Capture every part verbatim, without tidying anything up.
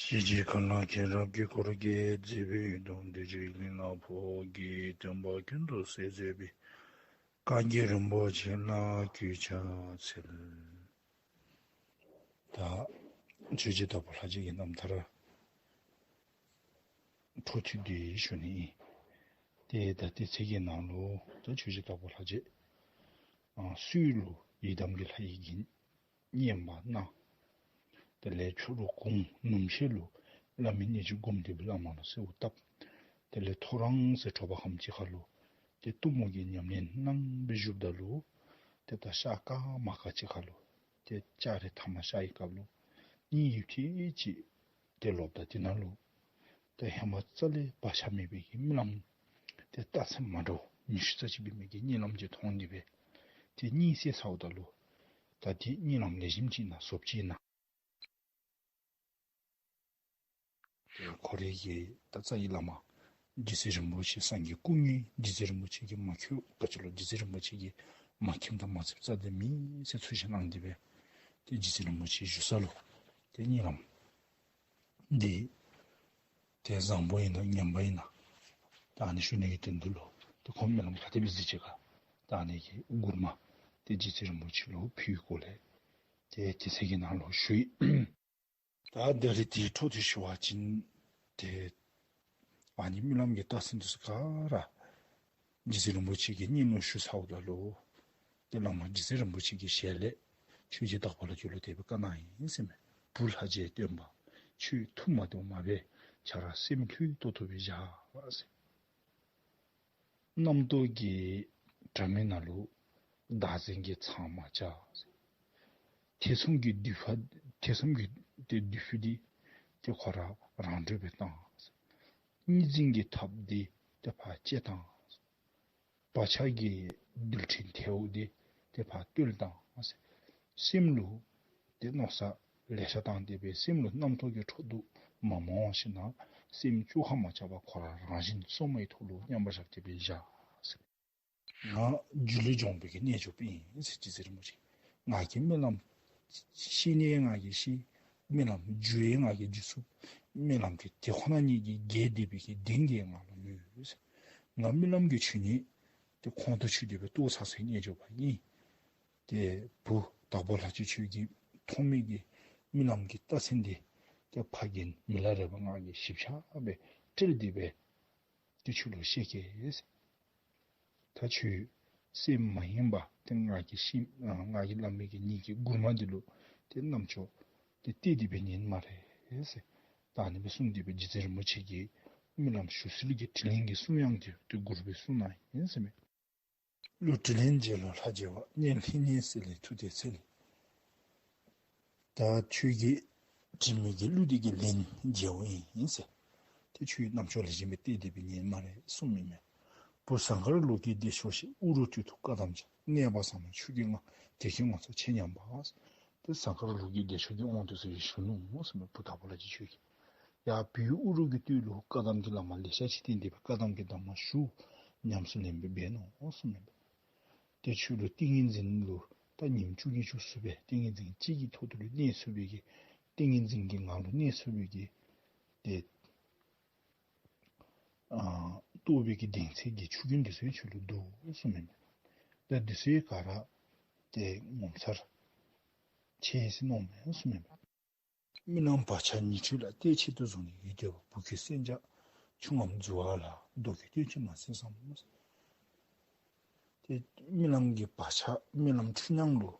ཞི་བྱེད་ཁ་ལ་མཁྱེན་རབ་ཀྱི་འཁོར་གྱིས་མཛེས་པའི་འོད་སྟོང་བདེ་སྤྱོད་གླིང་ལ་ཕོག་གིས་སྟོན་པ་ཀུན་ཏུ་གསལ་མཛད་པའི་བཀའ་བརྒྱུད་རིན་པོ་ཆེ་ལ་གུས་ཕྱག་འཚལ། ད་ཆོས་རྗེ་དྭགས་པོ་ལྷ་རྗེ་གི་རྣམ་ཐར་འཕྲོ་མཐུད་དེ་ཞུ་ནི་ཨིན། ཏེ་ད་དེ་ཚེ་གི་ནང་ལུ་ད་ཆོས་རྗེ་དྭགས་པོ་ལྷ་རྗེ་ཨ་སྲོད་ལུ་ཡི་དམ་གྱི་ལྷ་ཡི་གི་བསྙེན་པ་གནང་། དེ་ལས་ཕྱི་རུ་དགུང་ནུབ་ཕྱེད་ལུ་བླ་མའི་གནས་མཆོག་སྒོམ་སྡེ་པའི་བླ་མ་ལུ་གསོལཝ་བཏབ། དེ་ལས་ཐོ་རངས་སེ་དྲོ་པ་ཁམས་ཅིག་ཁར་ལུ་ཏེ་གཏུམ་མོ་གི་ཉམས་ལེན་གནང་སྦེ་བཞུགསཔ་ད་ལུ་ཏེ་ད་ཤ་དཀར་མ་དཀར་ཅིག་ཁར་ལུ་ཏེ་ལྕགས་རི་ཐ་མ་ཤར་བའི་སྐབས་ལུ་གཉིད་ཡུད་ཐེངས་ཅིག་ཏེ་ལོགཔ་ད་དེ་ནང་ལུ་ཏེ་ཧེ་མ་རྩ་ལས་བག་ཆགས་མེད་པའི་གི་རྨི་ལམ་ཏེ་རྟགས་མཚན་མ་འདྲཝ་ཉི་ཤུ་རྩ་གཅིག་འབད་མི་གི་གཉིད་ལམ་ཅིག་མཐོང་སྟེ་སྦེ་ཏེ་གཉིད་སད་ཚརཝ་ད་ལུ་ད་དེ་གཉིད་ལམ་ལེགས་ཤོམ་ཅིག་ཨིན་ན་ཟོགཔ་ཅིག་ཨིན་ན། ཏེ་ཁོ་རའི་གི་ད་རྩ་བའི་བླ་མ་རྗེ་བཙུན་རིན་པོ་ཆེ་སངས་རྒྱས་སྐུ་དངོས་རྗེ་བཙུན་རིན་པོ་ཆེ་གིས་མ་འཁྱོལ་ག་ཅི་ལོ་རྗེ་བཙུན་རིན་པོ་ཆེ་གིས་མ་མཁྱེནམ་དང་མ་ཚིགཔ་རྩ་ལས་མེད་ཟེར་ཚུལ་བཞིན་གནང་སྟེ་སྦེ་ཏེ་རྗེ་བཙུན་རིན་པོ་ཆེ་བཞུགས་ས་ལུ་ཏེ་གཉིད་ལམ་འདི་ཏེ་བཟང་པོ་ཨིན་ན་ངན་པ་ཨིན་ན་ད་ཨ་ནི་ཞུ་ནི་གི་དོན་དུ་ལུ་ཏེ་ཁོང་རྨི་ལམ་ག་དེ་སྦེ་གཟིགས་ཅི་ག་ད་ཨ་ནི་གི་མགུར་མ་ཏེ་རྗེ་བཙུན་རིན་པོ་ཆེ་ལུ་ཕུལ་བའི་སྐོར་ལས་ཏེ་དེ་ཚེ་གི་ནང་ལུ་ཞུ་ཡི། ད་ད་རེས་དེའི་འཕྲོ་མཐུད་ཞུ་བ་ཅིན་ཏེ་ཨ་ནི་རྨི་ལམ་གྱི་རྟགས་མཚན་འདི་ཚུ་ག་ར་རྗེ་བཙུན་རིན་པོ་ཆེ་གིས་གཉིད་ལམ་ཞུ་ཚརཝ་ད་ལུ་ཏེ་བླ་མ་རྗེ་བཙུན་རིན་པོ་ཆེ་གི་ཞལ་ལས་ཆོས་རྗེ་དྭགས་པོ་ལྷ་རྗེ་ལུ་དེ་སྦེ་བཀའ་གནང་ཡི་ཟེར་མས། བུ་ལྷ་རྗེ་སྟོན་པ་ཁྱོད་ཐུགས་མ་དད་མ་འབད། ཆ་ར་སེམས་ལྷོད་ཏོག་ཏོ་སྦེ་བཞག་ཟེར། རྣམ་རྟོག་གི་དྲ་མིག་ནང་ལུ་བདག་འཛིན་གྱི་མཚང་མ་བཅད་ཟེར། ཐེ་ཚོམ་གྱི་མདུད་པ་ཐེ་ཚོམ་གྱི་ཏེ་མདུད་པ་འདི་ཏེ་ཁོ་ར་རང་གྲོལ་སྦེ་བཏང་ཟེར། གཉིས་འཛིན་གྱི་ཐགཔ་འདི་ཏེ་ཕར་བཅད་བཏང་ཟེར། བག་ཆགས་ཀྱི་རྡུལ་ཕྲན་ཐལཝ་འདི་ཏེ་ཕར་བརྟོལ་བཏང་ཟེར། སེམས་ལུ་ཏེ་མནོ་བསམ་ལེ་ཤ་བཏང་སྟེ་སྦེ་སེམས་ལུ་རྣམ་རྟོག་གི་འཕྲོ་འདུ་མ་མང་བ་ཞིན་ན་སེམས་བཅོས་ཁ་མ་རྐྱབ་པར་ཁོ་ར་རང་བཞིན་སོ་མའི་ཐོག་ལུ་མཉམ་པར་བཞག་སྟེ་སྦེ་བཞག་ཟེར། ང་རྒྱུ་ལས་བྱུང་བའི་གི་རྣལ་འབྱོར་པ་ཨིན་ཟེར་རྗེ་བཙུན་རིན་པོ་ཆེ། ང་གིས་རྨི་ལམ་ཤེས་ནི་ཡང་ང་གིས་ཤེས། རྨི་ལམ་འཇུ་ཡང་ང་གིས་འཇུ་ཚུགས། རྨི་ལམ་གྱི་དེ་ཁོ་ན་ཉིད་ཀྱིས་རྒྱས་བསྡད་པའི་གི་གདེང་གིས་ང་ལུ་ཡོད་ཟེར། ང་རྨི་ལམ་གྱི་ཆོས་ཉིད་དེ་ཁོང་དུ་ཆུད་དེ་སྦེ་རྟོགས་ཚར་སའི་རྣལ་འབྱོར་པ་ཨིན། ཏེ་བུ་དྭགས་པོ་ལྷ་རྗེ་ཁྱོད་ཀྱིས་མཐོང་མི་གི་རྨི་ལམ་གྱི་རྟགས་མཚན་འདི་ཏེ་ཕ་རྒན་མི་ལ་རས་པ་ང་གིས་ཞིབ་ཆ་སྦེ་དྲིལ་ཏེ་སྦེ་ཏེ་ཁྱོད་ལུ་བཤད་གེ་ཟེར། ད་ཁྱོད་སེམས་མ་ཡེངས་པར་ཏེ་ང་གིས་ཤེས་ཨ་ང་གིས་སླབ་མི་གི་ངེ་གི་མགུར་མ་འདི་ལུ་ཏེ་རྣམ་ཅོ་ཏེ་གཏད་དེ་སྦེ་ཉན་སྨ་རེ་ཟེར། ད་ཨ་ནི་སྦེ་གསུངས་ཏེ་སྦེ་རྗེ་བཙུན་རིན་པོ་ཆེ་གིས་རྨི་ལམ་ཞུ་སྲོལ་གྱི་དྲིན་ལན་གྱི་གསུང་དབྱངས་འདི་ཏེ་མགུར་སྦེ་གསུངས་གནང་ཡི་ཟེར་མས། གླུ་དྲིན་ལན་འཇལ་ལོ་ལྷ་རྗེ་བ། སྙན་ལྷེ་ཉེ་སྲིད་ལས་ཐུགས་དད་འཚལ། ད་ཁྱོད་ཀྱིས་བྲིས་མི་གི་གླུ་འདི་གི་ལན་འཇལཝ་ཨིན་ཟེར། ཏེ་ཁྱོད་རྣམ་ཅོ་ལེགས་ཤོམ་སྦེ་གཏད་དེ་སྦེ་ཉན་སྨ་རེ་གསུངམ་ཨིན་མས། བུ་ཟངས་དཀར་ལུག་གི་བདེ་མཆོག་ཞེས། དབུ་རུ་སྟོད་དུ་བཀའ་གདམས་ཅན། གནས་པ་ཟབ་མོ་ཆོས་ཀྱི་ངང་། དེ་སྐད་ངོ་མཚར་ཆེ་སྙམ་པ། ཏེ་ཟངས་དཀར་ལུག་གི་བདེ་མཆོག་གི་དབང་དུ་སོང་ཡི་ཞུ་ནུག་ཟེར་མས། བུ་དྭགས་པོ་ལྷ་རྗེ་ཁྱོད་ཀྱིས། ཡར་བོད་དབུ་རུ་གི་སྟོད་ལུ་བཀའ་གདམས་ཀྱི་བླ་མ་ལེ་ཤ་ཅིག་བསྟེན་ཏེ་སྦེ་བཀའ་གདམས་ཀྱི་གདམས་ངག་ཞུ་ཉམས་སུ་ལེན་སྦེ་འབད་ནུག་གསུངམ་མས། ཏེ་ཁྱོད་ལུ་ཏིང་ངེ་འཛིན་ལུ་ད་ཉིནམ་བཅུ་གཉིས་བཅུ་གསུམ་སྦེ་ཏིང་ངེ་འཛིན་གཅིག་གི་ཐོག་ཏུ་ལུ་གནས་ཚུགས་པའི་གི་ཏིང་ངེ་འཛིན་གྱི་ངང་ལུ་གནས་ཚུགས་པའི་གི་ཏེ་ཨ་རྟོགས་པའི་གི་གདེང་ཚད་ཀྱི་ཆུ་རྒྱུན་འདི་ཚུ་ཁྱོད་ལུ་འདུག་གསུངམ་མས། ད་འདི་ཚུ་ག་ར་ཏེ་ངོ་མཚར་ཆེ་ཟེར་མནོཝ་མས་གསུངམ་མས། རྨི་ལམ་བག་ཆགས་ཉི་འཁྲུལ་ལ། བལྟས་ཆེད་དུ་བཟུང་ནས་ཡིད་བདེ་བ། བུ་ཁྱོད་གསོན་སྦྱངས་ཆུ་རྔམ་རྫི་བ་ལ། མདོ་རྒྱུད་སྟོན་ཅིག་མ་གསན་བསམ། ཏེ་རྨི་ལམ་གྱི་བག་ཆགས་རྨི་ལམ་འཁྲུལ་སྣང་ལུ་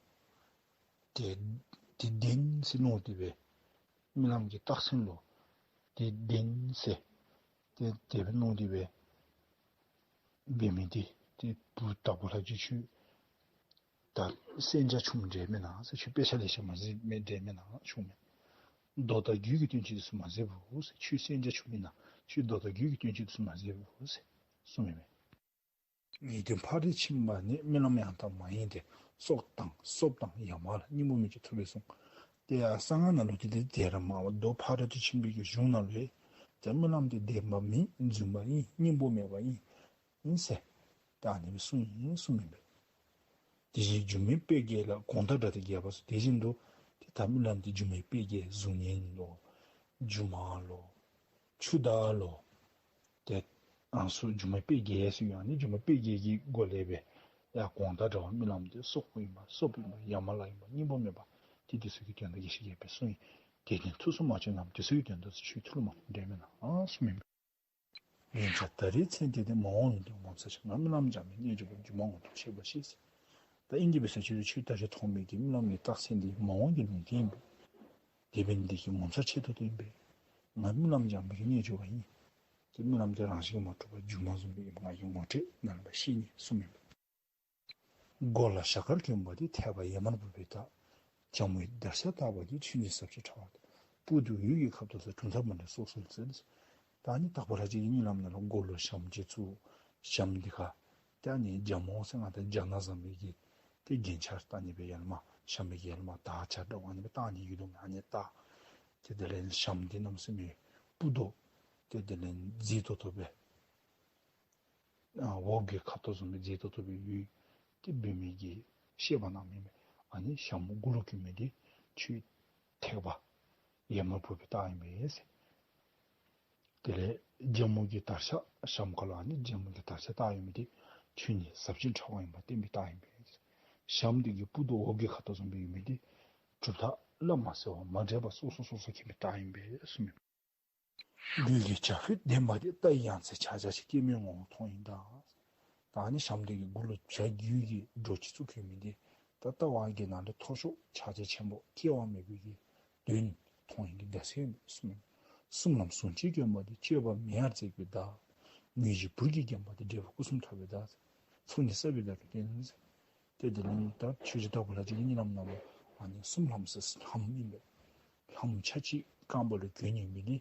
ཏེ་དེ་བདེན་ཟེར་མནོ་སྟེ་སྦེ་རྨི་ལམ་གྱི་རྟགས་མཚན་ལུ་དེ་བདེན་ཟེར་ཏེ་དེ་སྦེ་མནོ་སྟེ་སྦེ་འབད་མི་འདི་ཏེ་བུ་དྭགས་པོ་ལྷ་རྗེ་ཁྱོད་ད་གསོན་སྦྱངས་ཆུ་རྔམ་འདྲས་མེན་ན་ཟེར། ཁྱོད་དཔེ་ཆ་ལེ་ཤ་མ་གཟིགས་མི་འདྲས་མེན་ན་ཆུང་མེན། མདོ་དང་རྒྱུད་ཀྱི་སྟོན་ཅིག་འདི་ཚུ་མ་གཟིགས་པས་ཟེར། ཁྱོད་གསོན་སྦྱངས་ཆུ་མེན་ན་ཁྱོད་མདོ་དང་རྒྱུད་ཀྱི་སྟོན་ཅིག་འདི་ཚུ་མ་གཟིགས་པས་ཟེར་གསུངམ་མས། ངེས་དོན་ཕ་རོལ་ཕྱིན་པ་ནི། རྨི་ལམ་ཡང་དག་མ་ཡིན་ཏེ། སྲོག་དང་སྲོག་དང་ཡ་མ་ལ། སྙིང་པོ་མེད་ཅིང་ཐུབ་པས་གསུངས། ཏེ་ཡ་གསང་སྔགས་ནང་ལུ་ཏེ་དེ་དེ་ར་མ་པ་མདོ་ཕ་རོལ་ཏུ་ཕྱིན་པའི་གི་གཞུང་ནང་ལུ་ཡང་ཏེ་རྨི་ལམ་འདི་བདེན་པ་མེན། རྫུན་པ་ཨིན། སྙིང་པོ་མེད་པ་ཨིན། ཨིན་ཟེར་ད་ཨ་ནི་སྦེ་གསུངས་ཡི་གསུངམ་མས། དེ་བཞིན་སྒྱུ་མའི་དཔེ་བརྒྱད་ལ། གོང་ལྟར་སྒྲ་དེ་རྒྱས་པ་སོགས། དེ་བཞིན་དུ་ཏེ་ད་རྨི་ལམ་འདི་སྒྱུ་མའི་དཔེ་བརྒྱད་གཟུགས་བརྙན་ལུ་ སྒྱུ་མ་ལོ། ཆུ་དར་ལོ། ཏེ་ཨ་ནི་ཚུ་སྒྱུ་མ་དཔེ་བརྒྱད་ཟེར་ཡོད། ཨ་ནི་སྒྱུ་མ་དཔེ་བརྒྱད་ཀྱི་སྒོ་ལས་སྦེ་ཡར་གོང་དང་འདྲ་བར་རྨི་ལམ་འདི་སྲོག་ཨིན་པ་གསོབ་ཨིན་པ་ཡ་མ་ལ་ཨིན་པ་སྙིང་པོ་མེད་པ་ཏེ་འདི་ཚུ་གི་དོན་དག་གི་ཞིག་ཡོད་པའི་གསུང་ཡི། དེ་ནི་ཐུགས་སུ་མ་ཆུད་ནམ། འདི་ཚུ་གི་དོན་དག་ཚུ་ཆོས་ཐུགས་ལུ་མ་འདྲེས་མེན་ན་ཨ་གསུངམ་ཨིན་པས། ཡང་ཅིན་ད་རེས་ཚེ་འདི་དེ་མ་འོངས་ལུང་བསྟན་ངོ་མཚར་ཆེ། ང་རྨི་ལམ་འཇམ་པའི་རྣལ་འབྱོར་པ་སྒྱུ་མ་འོང་དུ་ཤེས་པར་བྱེད་ཟེར། ད་ཨིན་དེ་འབད་ས་ཅིག་རུང་ཁྱོད་ད་རེས་མཐོང་མི་གི་རྨི་ལམ་གྱི་རྟགས་མཚན་འདི་མ་འོངས་ཀྱི་ལུང་བསྟན་ཨིན་པས། དེ་འབད་ནི་འདི་གིས་ངོ་མཚར་ཆེ་ཏོག་ཏོ་ཨིན་པས། ང་རྨི་ལམ་འཇམ་པའི་རྣལ་འབྱོར་པ་ཨིན། དེ་རྨི་ལམ་དེ་རང་བཞིན་གྱིས་མ་གྲུབ་པ་སྒྱུ་མ་བཟུམ་སྦེ་ཨིནམ་ང་གིས་ངོ་སྤྲོད་གནང་བ་ཤེས་ནི་གསུངམ་ཨིན་པས། མགོ་ལ་ཞྭ་དཀར་གྱོན་པ་དེ་ཐེག་པ་ཡར་མར་བུད་པའི་བདག། ལྗང་གུའི་དར་ཤ་ལྟ་བུ་དེ་ཆོས་ཉིད་ཟབ་ཅིང་ཕྲ་བ་དང་། སྤུ་རྡོ་འོད་ཀྱི་ཁ་དོག་ཟེར། གྲུབ་མཐའ་མ་འདྲེས་སོ་སོར་འཛིན། ད་ཨ་ནི་དྭགས་པོ་ལྷ་རྗེ་གི་རྨི་ལམ་ནང་ལུ་མགོ་ལུ་ཞྭམོ་ཅིག་བཙུགས། ཞྭམོ་འདི་ཁར་ཏེ་ཨ་ནི་རྒྱ་མོ་ཟེར་ང་དང་རྒྱ་ནག་བཟུམ་སྦེ་གི་ཏེ་རྒྱན་ཆ་བཏགས་ནི་སྦེ་ཡར་ལས་མར་ཞྭམོ་གི་ཡར་ལས་མར་དར་ཆ་འདྲ་བ་ཨ་ནི་སྦེ་བཏགས་ནི་ཡོད་དོ་མས། ཨ་ནི་བཏགས། ཏེ་དེ་ལས་ཞྭམོ་འདི་གནམ་མེད་ས་མེད་སྤུ་རྡོ་ཏེ་དེ་ལས་མཛེས་ཏོག་ཏོ་སྦེ་ཨ་འོད་ཀྱི་ཁ་དོག་བཟུམ་སྦེ་མཛེས་ཏོག་ཏོ་སྦེ་ཡོད། ཏེ་འབད་མི་གི་བཤད་པ་གནང་མི་མས། ཨ་ནི་ཞྭམོ་མགུ་ལུ་གྱོན་མི་འདི་ཁྱོད་ཐེག་པ་ཡར་མར་བུད་པའི་རྟགས་ཨིན་པས་ཟེར། དེ་ལས་རྒྱ་མོ་གི་དར་ཤ་ཞྭམོ་ཁ་ལུ་ཨ་ནི་རྒྱ་མོ་གི་དར་ཤ་བཏགས་ཡོད་མི་འདི་ཆོས་ཉིད་ཟབ་ཅིང་ཕྲ་བ་ཨིནམ་བསྟན་པའི་རྟགས་ཨིན་པས། ཞྭམོ་འདི་གི་སྤུ་རྡོ་འོད་ཀྱི་ཁ་དོག་བཟུམ་སྦེ་ཡོད་མི་འདི་གྲུབ་མཐའ་བླ་མ་ཟེར་བ་མ་འདྲེས་པ་སོ་སོ་སོ་སོར་མཁྱེན་པའི་རྟགས་ཨིན་པས་གསུངམ་ཨིན། མགུལ་གྱི་བྱ་ཕོས་བརྒྱན་པ་དེ། རྟ་ཡི་ཡང་རྩེར་ཆག་ཆག་ཅིང་། སྐྱེད་མོས་ངོ་བོ་མཐོང་ཡི་བདག། ད་ཨ་ནི་ཞྭམོ་འདི་གི་མགུ་ལུ་བྱ་རྒྱུད་ཀྱི་སྒྲོ་ཅིག་བཙུགས་བྱིན་མི་འདི་ད་རྟ་བ་གི་ནང་ལས་མཐོ་ཤོས་ཆག་ཆག་ཆེན་པོ་སྐྱེ་བ་མེད་པའི་གི་དོན་མཐོང་ཡི་གི་བདག་ཟེར་གསུངས། གསུམ་ལམ་ཟུང་འཇུག་གྱོན་པ་དེ། སྤྱོད་པ་མེ་ཡར་འཛེགས་པའི་བདག། མོས་བཞིན་བུར་གྱིས་བརྒྱན་པ་དེ། འབྲས་བུ་སྐུ་གསུམ་ཐོབ་པའི་བདག། ཚོགས་གཉིས་བསགས་པའི་བདག་ཏུ་བསྟན། ཏེ་དེ་ལས་ད་ཆོས་རྗེ་དྭགས་པོ་ལྷ་རྗེ་གི་རྨི་ལམ་ནང་ལུ་ཨ་ནི་གསུམ་ལམ་ཟེར་ལྷམ་ཨིན་པས། ལྷམ་ཆ་གཅིག་རྐང་པ་ལུ་གྱོན་ནི་ཨིན་པས།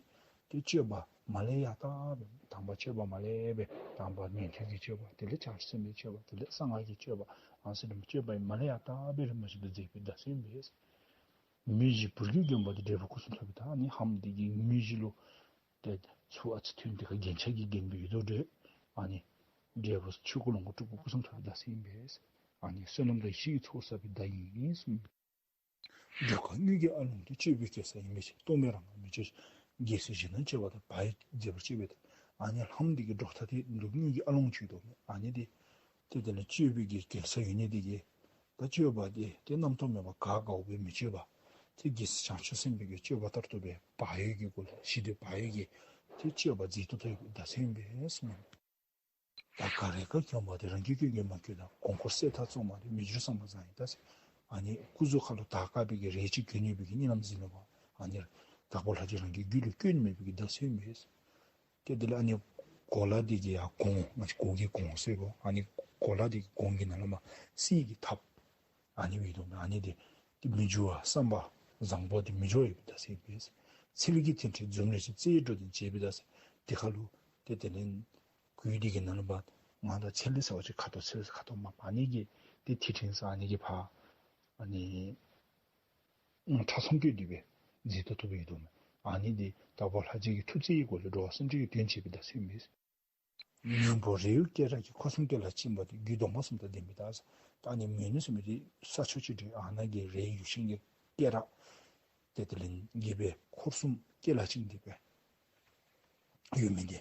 ཏེ་སྤྱོད་པ་མ་ལས་ཡང་དག་པའི་དང་པ་སྤྱོད་པ་མ་ལས་པའི་དང་པ་ཉན་ཐོས་ཀྱི་སྤྱོད་པ་དེ་ལས་བྱང་སེམས་ཀྱི་སྤྱོད་པ་དེ་ལས་གསང་སྔགས་ཀྱི་སྤྱོད་པ་ཨ་ནི་ཚུ་སྤྱོད་པ་མ་ལས་ཡང་དག་པའི་རིམ་པ་བཞིན་དུ་མཛད་པའི་བདག་ཟེར་ཨིན་པས། མོས་བཞིན་བུར་གྱིས་བརྒྱན་པ་དེ། འབྲས་བུ་སྐུ་གསུམ་ཐོབ་པའི་བདག། ཨ་ནི་ལྷམ་འདི་གི་མོས་བཞིན་ལུ་ཏེ་ཚུར་ཨ་ཙི་ཐོན་ཏེ་ཁ་རྒྱན་ཆ་གིས་བརྒྱན་སྦེ་ཡོད་དོ་འདྲ། ཨ་ནི་འབྲས་བུ་ཆོས་སྐུ་ལོངས་སྐུ་སྤྲུལ་སྐུ་སྐུ་གསུམ་ཐོབ་པའི་བདག་ཟེར་ཨིན་པས། ཨ་ནི་བསོད་ནམས་དང་ཡེ་ཤེས་ཀྱི་ཚོགས་བསགས་པའི་བདག་ཨིན་གསུངས། སྒྲོལ་དཀར་དངུལ་གྱི་ཨ་ལོང་དེ། སྤྱོད་པའི་གེ་སར་ཡིན་པའི་ཕྱིར། སྟོང་པས་རང་ངོ་མི་འཆོལ་ཞིང་། རྒྱལ་སྲས་གཞན་དང་བཅས་པ་དང་། བག་ཡོད་མཛེས་པར་སྤྱོད་པའི་བདག། ཨ་ནི་ལྷམ་འདི་གི་སྒྲོག་ཐག་དེ་འདི་དངུལ་གྱི་ཨ་ལོང་ཅིག་འདུག། ཨ་ནི་དེ་ཏེ་དེ་ལས་སྤྱོད་པའི་གི་གེ་སར་ཡོད་ནི་དེ་གིས་ད་སྤྱོད་པ་དེ་ཏེ་རྣམ་རྟོག་མེད་པར་དགའ་དགའཝ་སྦེ་མི་སྤྱོད་པར་ཏེ་རྒྱལ་སྲས་བྱང་ཆུབ་སེམས་དཔའི་གི་སྤྱོད་པ་ལྟར་དུ་སྦེ་བག་ཡོད་ཀྱི་སྒོ་ལས་ཞི་བདེ་བག་ཡོད་ཀྱི་ཏེ་སྤྱོད་པ་མཛེས་ཏོག་ཏོ་ཡོད་པའི་བདག་ཟེར་ཨིན་པས་གསུངས། དར་དཀར་རས་དཀར་གྱོན་པ་དེ། རང་གི་སྐུ་གོས་མ་གྱོན་དང་། གོང་འཁོར་གསལ་ཐག་བཙོ་མ་དེ། མི་འགྱུར་བསམ་པ་བཟང་ཡི་བདག་ཟེར། ཨ་ནི་སྐུ་གཟུགས་ཁ་ལུ་དར་དཀར་པོའི་གི་རས་ཅིག་གྱོན་ནི་སྦེ་གི་རྨི་ལམ་གཟིགས་ནུག་པ། ཨ་ནི་དྭགས་པོ་ལྷ་རྗེ་རང་གི་རྒྱུད་ལུ་སྐྱོན་མེད་པའི་གི་བདག་ཟེར་ཨིན་པས། ཏེ་དེ་ལས་ཨ་ནི་གོ་ལ་དེ་གི་ཡར་གོང་ང་བཅས་གོ་གི་གོང་ཟེར་གོ། ཨ་ནི་གོ་ལ་དེ་གི་གོང་གི་ནང་ལས་མར་གསེར་གྱི་ཐགཔ་ཨ་ནི་སྦེ་འདུག། ཨ་ནི་དེ་ཏེ་མི་འགྱུར་བ་བསམ་པ་བཟང་པོ་དེ་མི་འགྱུར་བའི་བདག་ཟེར་ཨིན་པས། ཚེ་ལས་ཀྱི་རྟེན་འབྲེལ་འཛུམ་རེ་ཆེ། རྩེ་ཡི་འགྲོ་དོན་བྱེད་པའི་བདག་ཟེར། དེ་ཁ་ལུ་ཏེ་དེ་ལས་གོས་དེ་གི་ནང་ལས་མར་ང་དང་ཚེ་ལས་ཟེར་བ་ཅིན་ཁ་དོག་ཚེ་ལས་ཁ་དོག་མ་པ་ཨ་ནི་གི་ཏེ་ཐིག་ཕྲེང་ཟེར་ཨ་ནི་གི་ཕར་ཨ་ནི་ཁྲ་ཚོམ་སྐྱོད་དེ་སྦེ་མཛེས་ཏོག་ཏོ་སྦེ་ཡོད་དོ་མས། ཨ་ནི་དེ་དྭགས་པོ་ལྷ་རྗེ་གི་ཐུགས་བརྩེ་ཡི་སྒོ་ལས་འགྲོ་བ་སེམས་ཅན་གྱི་དོན་བྱེད་པའི་བདག་ཟེར་ཨིན་པས། མོན་བུ་རས་ཡུག་སྐེ་རགས་ཀྱིས། འཁོར་གསུམ་སྐེ་ལ་བཅིངས་པ་དེ། རྒྱུད་སྡོམ་པ་གསུམ་དང་ལྡན་པའི་བདག་ཟེར། ད་ཨ་ནི་མོན་ནུ་ཟེར་མི་དེ་ས་ཕྱོགས་ཅིག་འདྲ་ཨ་ནཱ་གི་རས་ཡུག་ཅན་གྱི་སྐེ་རགས་ཏེ་དེ་ལས་གྱེས་སྦེ་འཁོར་གསུམ་སྐེ་ལ་བཅིངས་ཏེ་སྦེ་ཡོད་མི་དེ།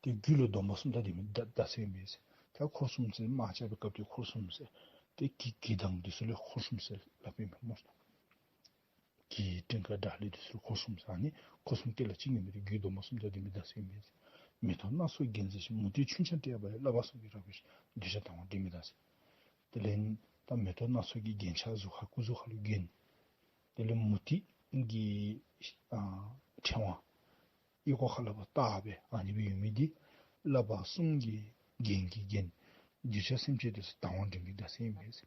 ཏེ་རྒྱུད་ལུ་སྡོམ་པ་གསུམ་དང་ལྡན་མི་བདག་ཟེར་ཨིན་པས། ད་འཁོར་གསུམ་ཟེར་དམག་རྐྱབ་པའི་སྐབས་ཀྱི་འཁོར་གསུམ་ཟེར། ཏེ་གྱི་གྱི་དང་འདི་ཚུ་ལུ་འཁོར་གསུམ་ཟེར་སླབ་ཨིན་པས་སྨོ། གྱི་ཊིང་ཀ་ཌཱ་ལི་འདི་ཚུ་ལུ་འཁོར་གསུམ་ཟེར། ཨ་ནི་འཁོར་གསུམ་སྐེ་ལ་བཅིངས་ཡོད་མི་དེ་རྒྱུད་སྡོམ་པ་གསུམ་དང་ལྡན་མི་བདག་ཟེར་ཨིན་པས། མེ་ཏོག་སྣ་ཚོགས་རྒྱན་མཛེས་ཤིང་། མུ་ཏིག་ཆུན་འཕྱང་སྤྲས་པ་ཡིས། བསླབ་པ་གསུམ་གྱི་རབ་བརྒྱན་ཞིང་། གདུལ་བྱ་དང་བ་འདྲེས་མའི་བདག་ཟེར། དེ་ལས་ད་མེ་ཏོག་སྣ་ཚོགས་ཀྱི་རྒྱན་ཆ་གཟུགས་ཁར་སྐུ་གཟུགས་ཁར་ལུ་གྱོན། དེ་ལས་མུ་ཏིག་གི་ཨ་ཕྲེང་བ་ཨོལ་ལྐོག་ཁ་ལས་ཕར་བཏགས་སྦེ་ཨ་ནི་སྦེ་ཡོད་མི་དེ་བསླབ་པ་གསུམ་གྱི་རྒྱན་གྱིས་བརྒྱན། གདུལ་བྱ་སེམས་ཅན་དེ་ཚུ་དང་བ་འདྲེན་པའི་བདག་ཟེར་ཨིན་པས།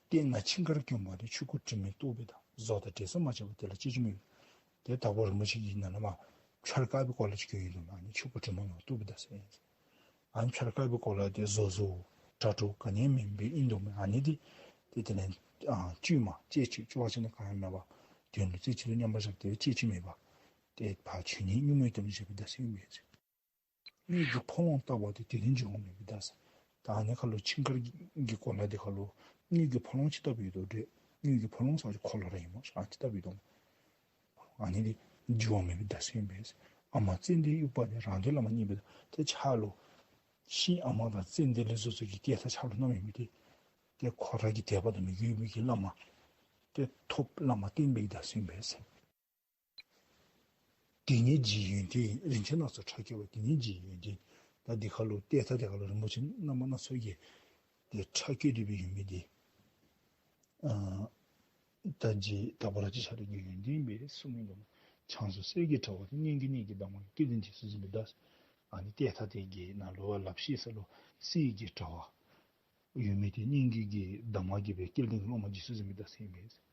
སྟེང་ན་ཆིངས་དཀར་གྱོན་པ་དེ། ཆོས་སྐུ་དྲི་མེད་རྟོགས་པའི་བདག། བཟོ་དང་འདྲེས་སུ་མ་ཆགས་པ། དེ་ལ་སྐྱེ་འཆི་མེད། དེ་དྭགས་པོ་རིན་པོ་ཆེ་གི་ནང་ལས་མར་འཕྱར་དཀར་པོའི་གོ་ལ་ཅིག་གྱོན་ཡོད་དོ་མས། ཨ་ནི་ཆོས་སྐུ་དྲི་མ་མེད་པ་རྟོགས་པའི་བདག་ཟེར་ཨིན། ཨ་ནི་འཕྱར་དཀར་པོའི་གོ་ལ་དེ་བཟོ་བཟོཝ་དྲ་གྲོགས་ག་ནི་ཡང་མེན་པའི་ཨིན་དོ་མས། ཨ་ནི་དེ་ཏེ་དེ་ལས་ཨ་བཅོས་མ་རྩེ་གཅིག་བཅོ་བ་ཅིག་ནི་གང་ཡང་མེད་པར་དོན་ལུ་རྩེ་གཅིག་ལུ་མཉམ་པར་བཞག་སྟེ་རྩེ་གཅིག་མེད་པར་ཏེ་ཕར་ཆོས་ཉིད་གཉུག་མའི་དོན་ལུ་བྱེད་པའི་བདག་ཟེར་ཨིན་པས། དངུལ་གྱི་ཕོ་ལོང་ལྟ་བུ་དེ། དེ་ནི་འཇིགས་འོང་མེད་པའི་བདག་ཟེར། ད་ཨ་ནི་ཁ་ལུ་ཆིངས་དཀར་གྱི་གོ་ལ་དེ་ཁ་ལུ་དངུལ་གྱི་ཕོ་ལོང་ཅིག་ལྟ་བུ་ཡོད་དོ་འདྲ། དངུལ་གྱི་ཕོ་ལོང་ཟེར་བ་ཅིན་འཁོར་ལོ་ར་ཨིན་སྨོ། ཨ་ནི་ཅིག་ལྟ་བུ་ཡོད་དོ། ཨ་ནི་འདི་འགྱུར་བ་མེད་པའི་བརྡ་མཚོན་ཨིན་པས། ཨ་མ་ཙན་དན་དབྱུག་པ་ནི་རང་དོན་བླ་མ་མཉེས་པའི་བརྡ། ཏེ་ཕྱག་ལུ་ཤིང་ཨ་མ་དང་ཙན་དན་ལས་བཟོ་བཟོཝ་གི་ཏེ་ད་ཕྱག་ལུ་བསྣམས་ཡོད་མི་འདི་ཏེ་ཁོ་ར་གི་དད་པ་དང་མོས་གུས་ཡོད་མི་གི་བླ་མ་ཏེ་ཐོབ་བླ་མ་བསྟེན་པའི་བརྡ་མཚོན་ཨིན་པས། དེ་ཉིད་རྗེའི་ཡོན་ཏན་ཡིན། རིན་ཆེན་སྣ་ཚོགས་ཕྲ་བཀོད་པ། དེ་ཉིད་རྗེའི་ཡོན་ཏན་ཡིན། ད་འདི་ཁ་ལུ་ཏེ་ད་འདི་ཁ་ལུ་རིན་པོ་ཆེ་རྣམ་པ་སྣ་ཚོགས་ཀྱི་ཏེ་ཕྲ་བཀོད་དེ་སྦེ་ཡོད་མི་འདི་ཨ་ད་རྗེ་དྭགས་པོ་ར་རྗེ་ཆགས་སྡང་གི་ཡོན་ཏན་ཨིན་པས་གསུངས་མི་འདུག། བྱང་སེམས་གསེར་གྱི་དྲ་བ་དེ། སྙན་བརྒྱུད་གནས་ཀྱི་གདམས་ངག་གི། སྐལ་ལྡན་རྗེས་སུ་འཛིན་པའི་བརྡ། ཨ་ནི་ཏེ་ད་འདི་གི་ནང་ལུ་ལགཔ་བཤེད་ས་ལུ་གསེར་གྱི་དྲ་བ་ཡོད་མི་འདི་སྙན་བརྒྱུད་ཀྱི་གདམས་ངག་གིས་སྦེ་སྐལ་ལྡན་གྱི་སློབ་མ་རྗེས་སུ་འཛིན་པའི་བརྡ་མཚོན་ཨིན་པས།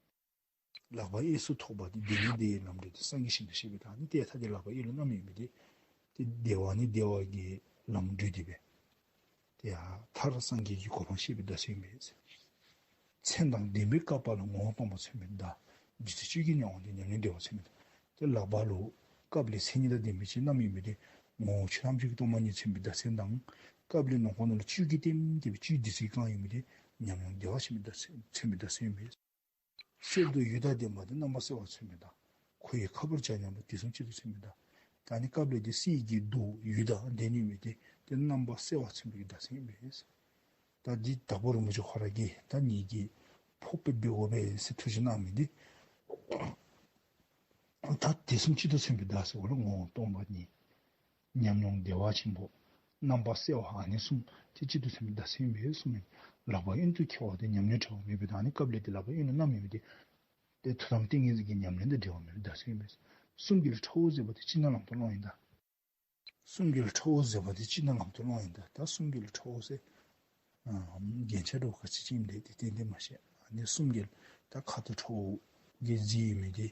ལག་པ་གཡས་སུ་ཐོགས་པ་དེ། བདེ་ནི་བདེ་བའི་ལམ་བགྲོད་དེ། སངས་རྒྱས་ཞིང་དུ་གཤེགས་པའི་བརྡ། ཨ་ནི་ཏེ་ད་འདི་ལག་པ་གཡས་ལུ་བསྣམས་ཡོད་མི་འདི་ཏེ་བདེ་བ་ནི་བདེ་བ་གི་ལམ་བགྲོད་དེ་སྦེ་ཏེ་ཡར་མཐར་སངས་རྒྱས་ཀྱི་གོ་འཕང་བཤད་པའི་བརྡ་མཚོན་ཨིན་པས། མཚན་དང་ལྡན་པའི་བསྐལ་པ་ལ། ངོ་བོ་སྟོང་པ་མཚོན་པའི་བརྡ། བདུད་རྩི་བཅུད་ཀྱི་མྱོང་བ་དེ། ཉམས་ལེན་བདེ་བ་མཚོན་པའི་བརྡ། ཏེ་ལག་པ་ལུ་ཀབ་ལེ་མཚན་ཉིད་དང་ལྡན་པའི་ཅིག་བསྣམས་ཡོད་མི་འདི་ངོ་བོ་ཆོས་ཐམས་ཅད་ཀྱི་སྟོང་པ་ཉིད་མཚོན་པའི་བརྡ་མཚོན་དང་། ཀབ་ལེ་ནང་ཁོག་ནང་ལུ་བཅུད་ཀྱིས་ལྟེམ་ལྟེ་སྦེ་བཅུད་བདུད་རྩིས་བཀང་ཡོད་མི་འདི་ཉམས་མྱོང་བདེ་བ་མཚོན་པའི་བརྡ་མཚོན་པའི་བརྡ་མཚོན་ཨིན་པས། གསེར་མདོག་འོད་དང་ལྡན་པ་དེ། རྣམ་པར་གསལ་བ་མཚོན་པའི་བརྡ། ཁོ་ཡི་ཁ་སྦུབ་བྱ་ཉམས་པ། དུས་གསུམ་གཅིག་ཏུ་མཚོན་པའི་བརྡ། ད་ཨ་ནི་ཀབ་ལེ་འདི་གསེར་གྱི་མདོག་འོད་དང་ལྡན་ཡོད་མི་འདི་ཏེ་རྣམ་པར་གསལ་བ་མཚོན་པའི་བརྡ་མཚོན་ཨིན་པས། ད་འདི་དྭགས་པོ་རིན་པོ་ཆེ་ཁོ་ར་གིས་ད་ངེ་གི་ཕོག་པའི་འབད་དགོ་པས་ཟེར་ཐུགས་བཞེད་གནང་མི་འདི་ད་དུས་གསུམ་གཅིག་ཏུ་མཚོན་པའི་བརྡ་ཟེརཝ་ལས་ངོ་བོ་སྟོང་པ་ཉིད། ཉམས་མྱོང་བདེ་བ་ཆེན་པོ། རྣམ་པར་གསལ་བ། ཨ་ནི་གསུམ་དེ་གཅིག་ཏུ་མཚོན་པའི་བརྡ་མཚོན་ཨིན་པས་གསུངས་མི། ལག་པ་གཡོན་དུ་འཁྱིལ་བ་དེ། ཉམས་མྱོང་བྲལ་བ་མེད་པའི་བརྡ། ཨ་ནི་ཀབ་ལེ་འདི་ལག་པ་གཡོན་ལུ་བསྣམས་ཡོད་མི་འདི་ཏེ་ཐུགས་དམ་ཏིང་ངེ་འཛིན་གྱི་ཉམས་ལེན་དང་འབྲལ་བ་མེད་པའི་བརྡ་མཚོན་ཨིན་པས། གསུམ་གྱི་ལུ་ཁྲོ་བོ་མཛད་པ་དེ། ཕྱི་ནང་ལམ་དུ་སློང་བའི་བརྡ། གསུམ་གྱི་ལུ་ཁྲོ་བོ་མཛད་པ་དེ། ཕྱི་ནང་ལམ་དུ་སློང་བའི་བརྡ། ད་གསུམ་གྱི་ལུ་ཁྲོ་བོ་ཟེར་ཨ་རྒྱན་ཆ་འདྲཝ་ག་ཅི་ཅིག་ཨིནམ་འདི་ཏན་ཏན་མ་ཤེས། ཨ་ནི་གསུམ་གྱི་ལུ་ད་ཁ་ཐུག་ཁྲོ་བོ་གིས་བརྫིས་ཡོད་མི་འདི་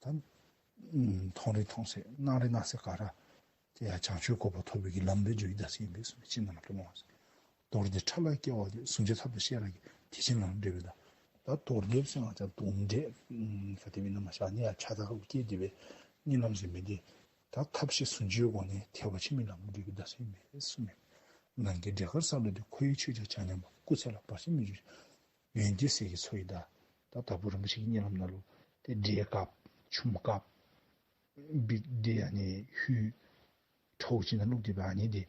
ད་ཨམ་མཐོང་རིགས་མཐོང་གསལ་སྣང་རིགས་སྣང་གསལ་ག་ར་ཏེ་ཡར་བྱང་ཆུབ་གོ་འཕང་ཐོབ་པའི་གི་ལམ་སྦེ་འགྱོ་བའི་བརྡ་མཚོན་ཨིན་པས་གསུངས་མི། ཕྱི་ནང་ལམ་དུ་སློང་བ་ཟེར། དོར་ཏེ་ཕྲ་ལ་སྐྱེལ་བ་དེ། ཟུང་འཇུག་ཐབས་དང་ཤེས་རབ་ཀྱིས། དེ་ཕྱིར་ལམ་བགྲོད་པའི་བརྡ། ད་དོར་ཏེ་ཟེར་ང་བཅས་དོར་ཏེ་ཨམ་ག་དེ་སྦེ་ཨིན་ན་མ་ཤེས། ཨ་ནི་ཡར་ཕྱག་དར་ཁར་བཀལ་ཏེ་སྦེ་གཉིད་ལམ་ཟེར་མི་འདི་ད་ཐབས་ཤེས་ཟུང་འཇུག་གི་སྒོ་ནས་ཐེག་པ་ཆེན་པོའི་ལམ་བགྲོད་པའི་བརྡ་མཚོན་ཨིན་པས་གསུངས་མི། ནམ་མཁའི་འབྲས་དཀར་ས་ལ་འདུས། ཁོ་ཡི་མཆོད་བྱ་བྱ་ཉམས་པ། སྐུ་ཚེ་ལ་བར་ཆད་མི་འབྱུང་ཞིང་། འོན་ཏེ་གསེར་གྱི་མཚོ་ཡི་བརྡ། ད་དྭགས་པོ་རིན་པོ་ཆེ་གི་གཉིད་ལམ་ནང་ལུ་ཏེ་འབྲས་དཀརཔོ་ཆུམ་དཀརཔོ་འབད་དེ་ཨ་ནི་ཧུད་ཁྲོ་བོ་ཅིག་ནང་བླུགས་ཏེ་སྦེ་ཨ་ནི་འདི་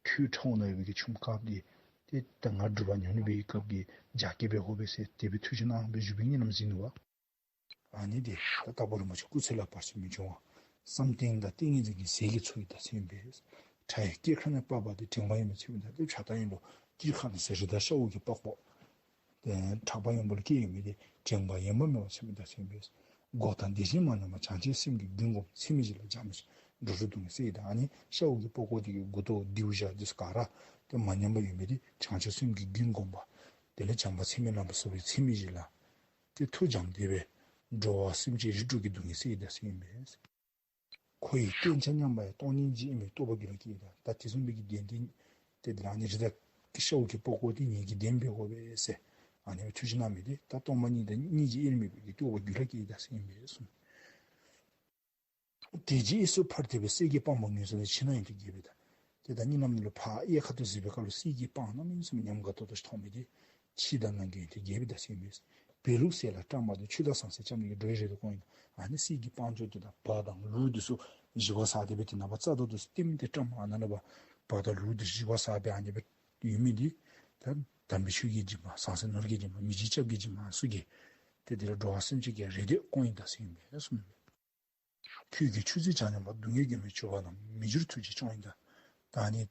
ཁྲོ་བོ་ནང་ཡོད་པའི་གི་ཆུམ་དཀརཔོ་འདི་ཏེ་ད་ང་སྒྲུབ་པ་ཉམས་ལེན་འབད་བའི་སྐབས་ཀྱི་རྒྱ་སྐྱེད་འབད་དགོ་པས་ཟེར་དེ་སྦེ་ཐུགས་བཞེད་གནང་སྦེ་བཞུགས་པའི་གཉིད་ལམ་གཟིགས་ནུག་པ། ཨ་ནི་འདི་ད་དྭགས་པོ་རིན་པོ་ཆེ་སྐུ་ཚེ་ལ་བར་ཆད་མི་འབྱུང་བ། བསམ་གཏན་དང་ཏིང་ངེ་འཛིན་གྱི་ཟས་ཀྱི་ཚོགས་ཀྱི་བརྡ་མཚོན་ཨིན་པས། ཕྲ་ཡང་སྐྱེ་ཁ་ནས་པགས་པ་དེ། དྲེགས་པ་ཡེངས་པ་མཚོན་པའི་བརྡ། ཏེ་ཕྱག་དར་ཡང་ལུ་སྐྱེ་ཁ་ནས་ཟེར་རི་དྭགས་ཤཝ་གི་པགས་པ་ཏེ་ཕྲག་པ་ཡངས་པོ་ལུ་སྐྱེས་ཡོད་མི་འདི་དྲེགས་པ་ཡེངས་པ་མེད་པ་མཚོན་པའི་བརྡ་མཚོན་ཨིན་པས། མགོ་དང་དེ་བཞིན་མ་ཉམས་པ། བྱང་ཆུབ་སེམས་ཀྱི་རྒྱུན་གོམས། ཚད་མེད་བཞི་ལ་སྦྱངས་མི་ཞིག། འགྲོ་དྲུག་སྡུག་བསྔལ་སེལ་བའི་བརྡ། ཨ་ནི་ཤཝ་གི་པགས་ཀོ་དེ་གི་མགུ་ཏོ་རྡེའུ་བཞག་འདི་ཚུ་ག་ར་ཏེ་མ་ཉམས་པར་ཡོད་མི་འདི་བྱང་ཆུབ་སེམས་ཀྱི་རྒྱུན་གོམས་པ། དེ་ལས་བྱམས་པ་ཚད་མེད་ལམ་པ་སོགས་པའི་ཚད་མེད་བཞི་ལ་ཏེ་མཐུ་སྦྱངས་ཏེ་སྦེ་འགྲོ་བ་སེམས་ཅན་རིགས་དྲུག་གི་སྡུག་བསྔལ་སེལ་བའི་བརྡ་མཚོན་ཨིན་པས། ཁོ་ཡི་བསྟེན་བྱ་ཉམས་པ་ཡང་། སྟོང་ཉིད་ཀྱི་དབྱེར་མེད་རྟོགས་པ་རྒྱུད་ལ་སྐྱེ་བའི་བརྡ། ད་དེ་བཟུམ་མའི་གི་གདེང་དེ་ཏེ་ལ་ནི་རི་དྭགས་ཀྱི་ཤཝ་གི་པགས་ཀོ་དེ་ངེ་གི་གདེང་འབད་དགོ་པས་ཟེར་ཨ་ནི་སྦེ་ཐུགས་བཞེད་གནང་མི་འདི་ད་སྟོང་པ་ཉིད་དང་གཉིས་ཀྱི་དབྱེར་མེད་པའི་གི་རྟོགས་པ་རྒྱུད་ལ་སྐྱེ་བའི་བརྡ་མཚོན་ཨིན་པས་གསུངས། དེ་རྗེས་གཡས་སུ་ཕར་དེད་པའི། གསེར་གྱི་སྤང་པོ་ངོས་བཟུང་ནས། ཕྱི་ནང་གཡེང་དུ་བརྒྱལ་བའི་བརྡ། ཏེ་ད་གཉིད་ལམ་ལུ་ཕར་གཡས་ཁ་ཐུག་གཟིགས་པའི་སྐབས་ལུ་གསེར་གྱི་སྤང་གནམ་མེད་ས་མེད་ཉམས་དགའ་ཏོག་ཏོ་ཅིག་མཐོང་མི་འདི་ཕྱི་དང་ནང་གི་ཡོན་ཏན་རྒྱས་པའི་བརྡ་མཚོན་ཨིན་པས། བཻ་ལུག་གསེར་ལ་བཀྲམ་པ་དེ། ཆུ་དང་ཟངས་གསེར་ལྕམ་ནི་གི་སྒྲོ་ཡི་རིགས་དེ་བཀང་ཡི། ཨ་ནི་གསེར་གྱི་སྤང་ལྗོངས་དེ་དང་བ་དང་ལུག་འདི་ཚུ་བཞི་པ་ཟ་སྟེ་སྦེ་དེ་ནང་པ་རྩ་དོ་དེ་ཚུ་ལྟེམ་སྟེ་བཀྲམ། ཨ་ནཱ་ལས་ཕར་བ་དང་ལུག་འདི་བཞི་པ་ཟ་སྦེ་ཨ་ནི་སྦེ་ཡོད་མི་འདི་ད་དམ་པའི་ཆོས་ཀྱི་སྦྱིན་པ་ཟངས་གསེར་ནོར་གྱི་སྦྱིན་པ་མི་འཇིགས་སྐྱབས་ཀྱི་སྦྱིན་པ་ཚུ་གིས་ཏེ་དེ་ལས་འགྲོ་བ་སེམས་ཅན་གྱི་རེ་འདོད་བསྐང་བའི་བརྡ་མཚོན་ཨིན་པས་གསུངས་མས། ཁྱོད་ཀྱི་ཆུ་ཚན་བྱ་ཉམས་པ། སྡུག་བསྔལ་མགོན་མེད་སྤྱོད་པ་རྣམས། མི་འགྱུར་ཐུགས་རྗེས་སྐྱོང་བའི་བརྡ། ད་ཨ་ནི་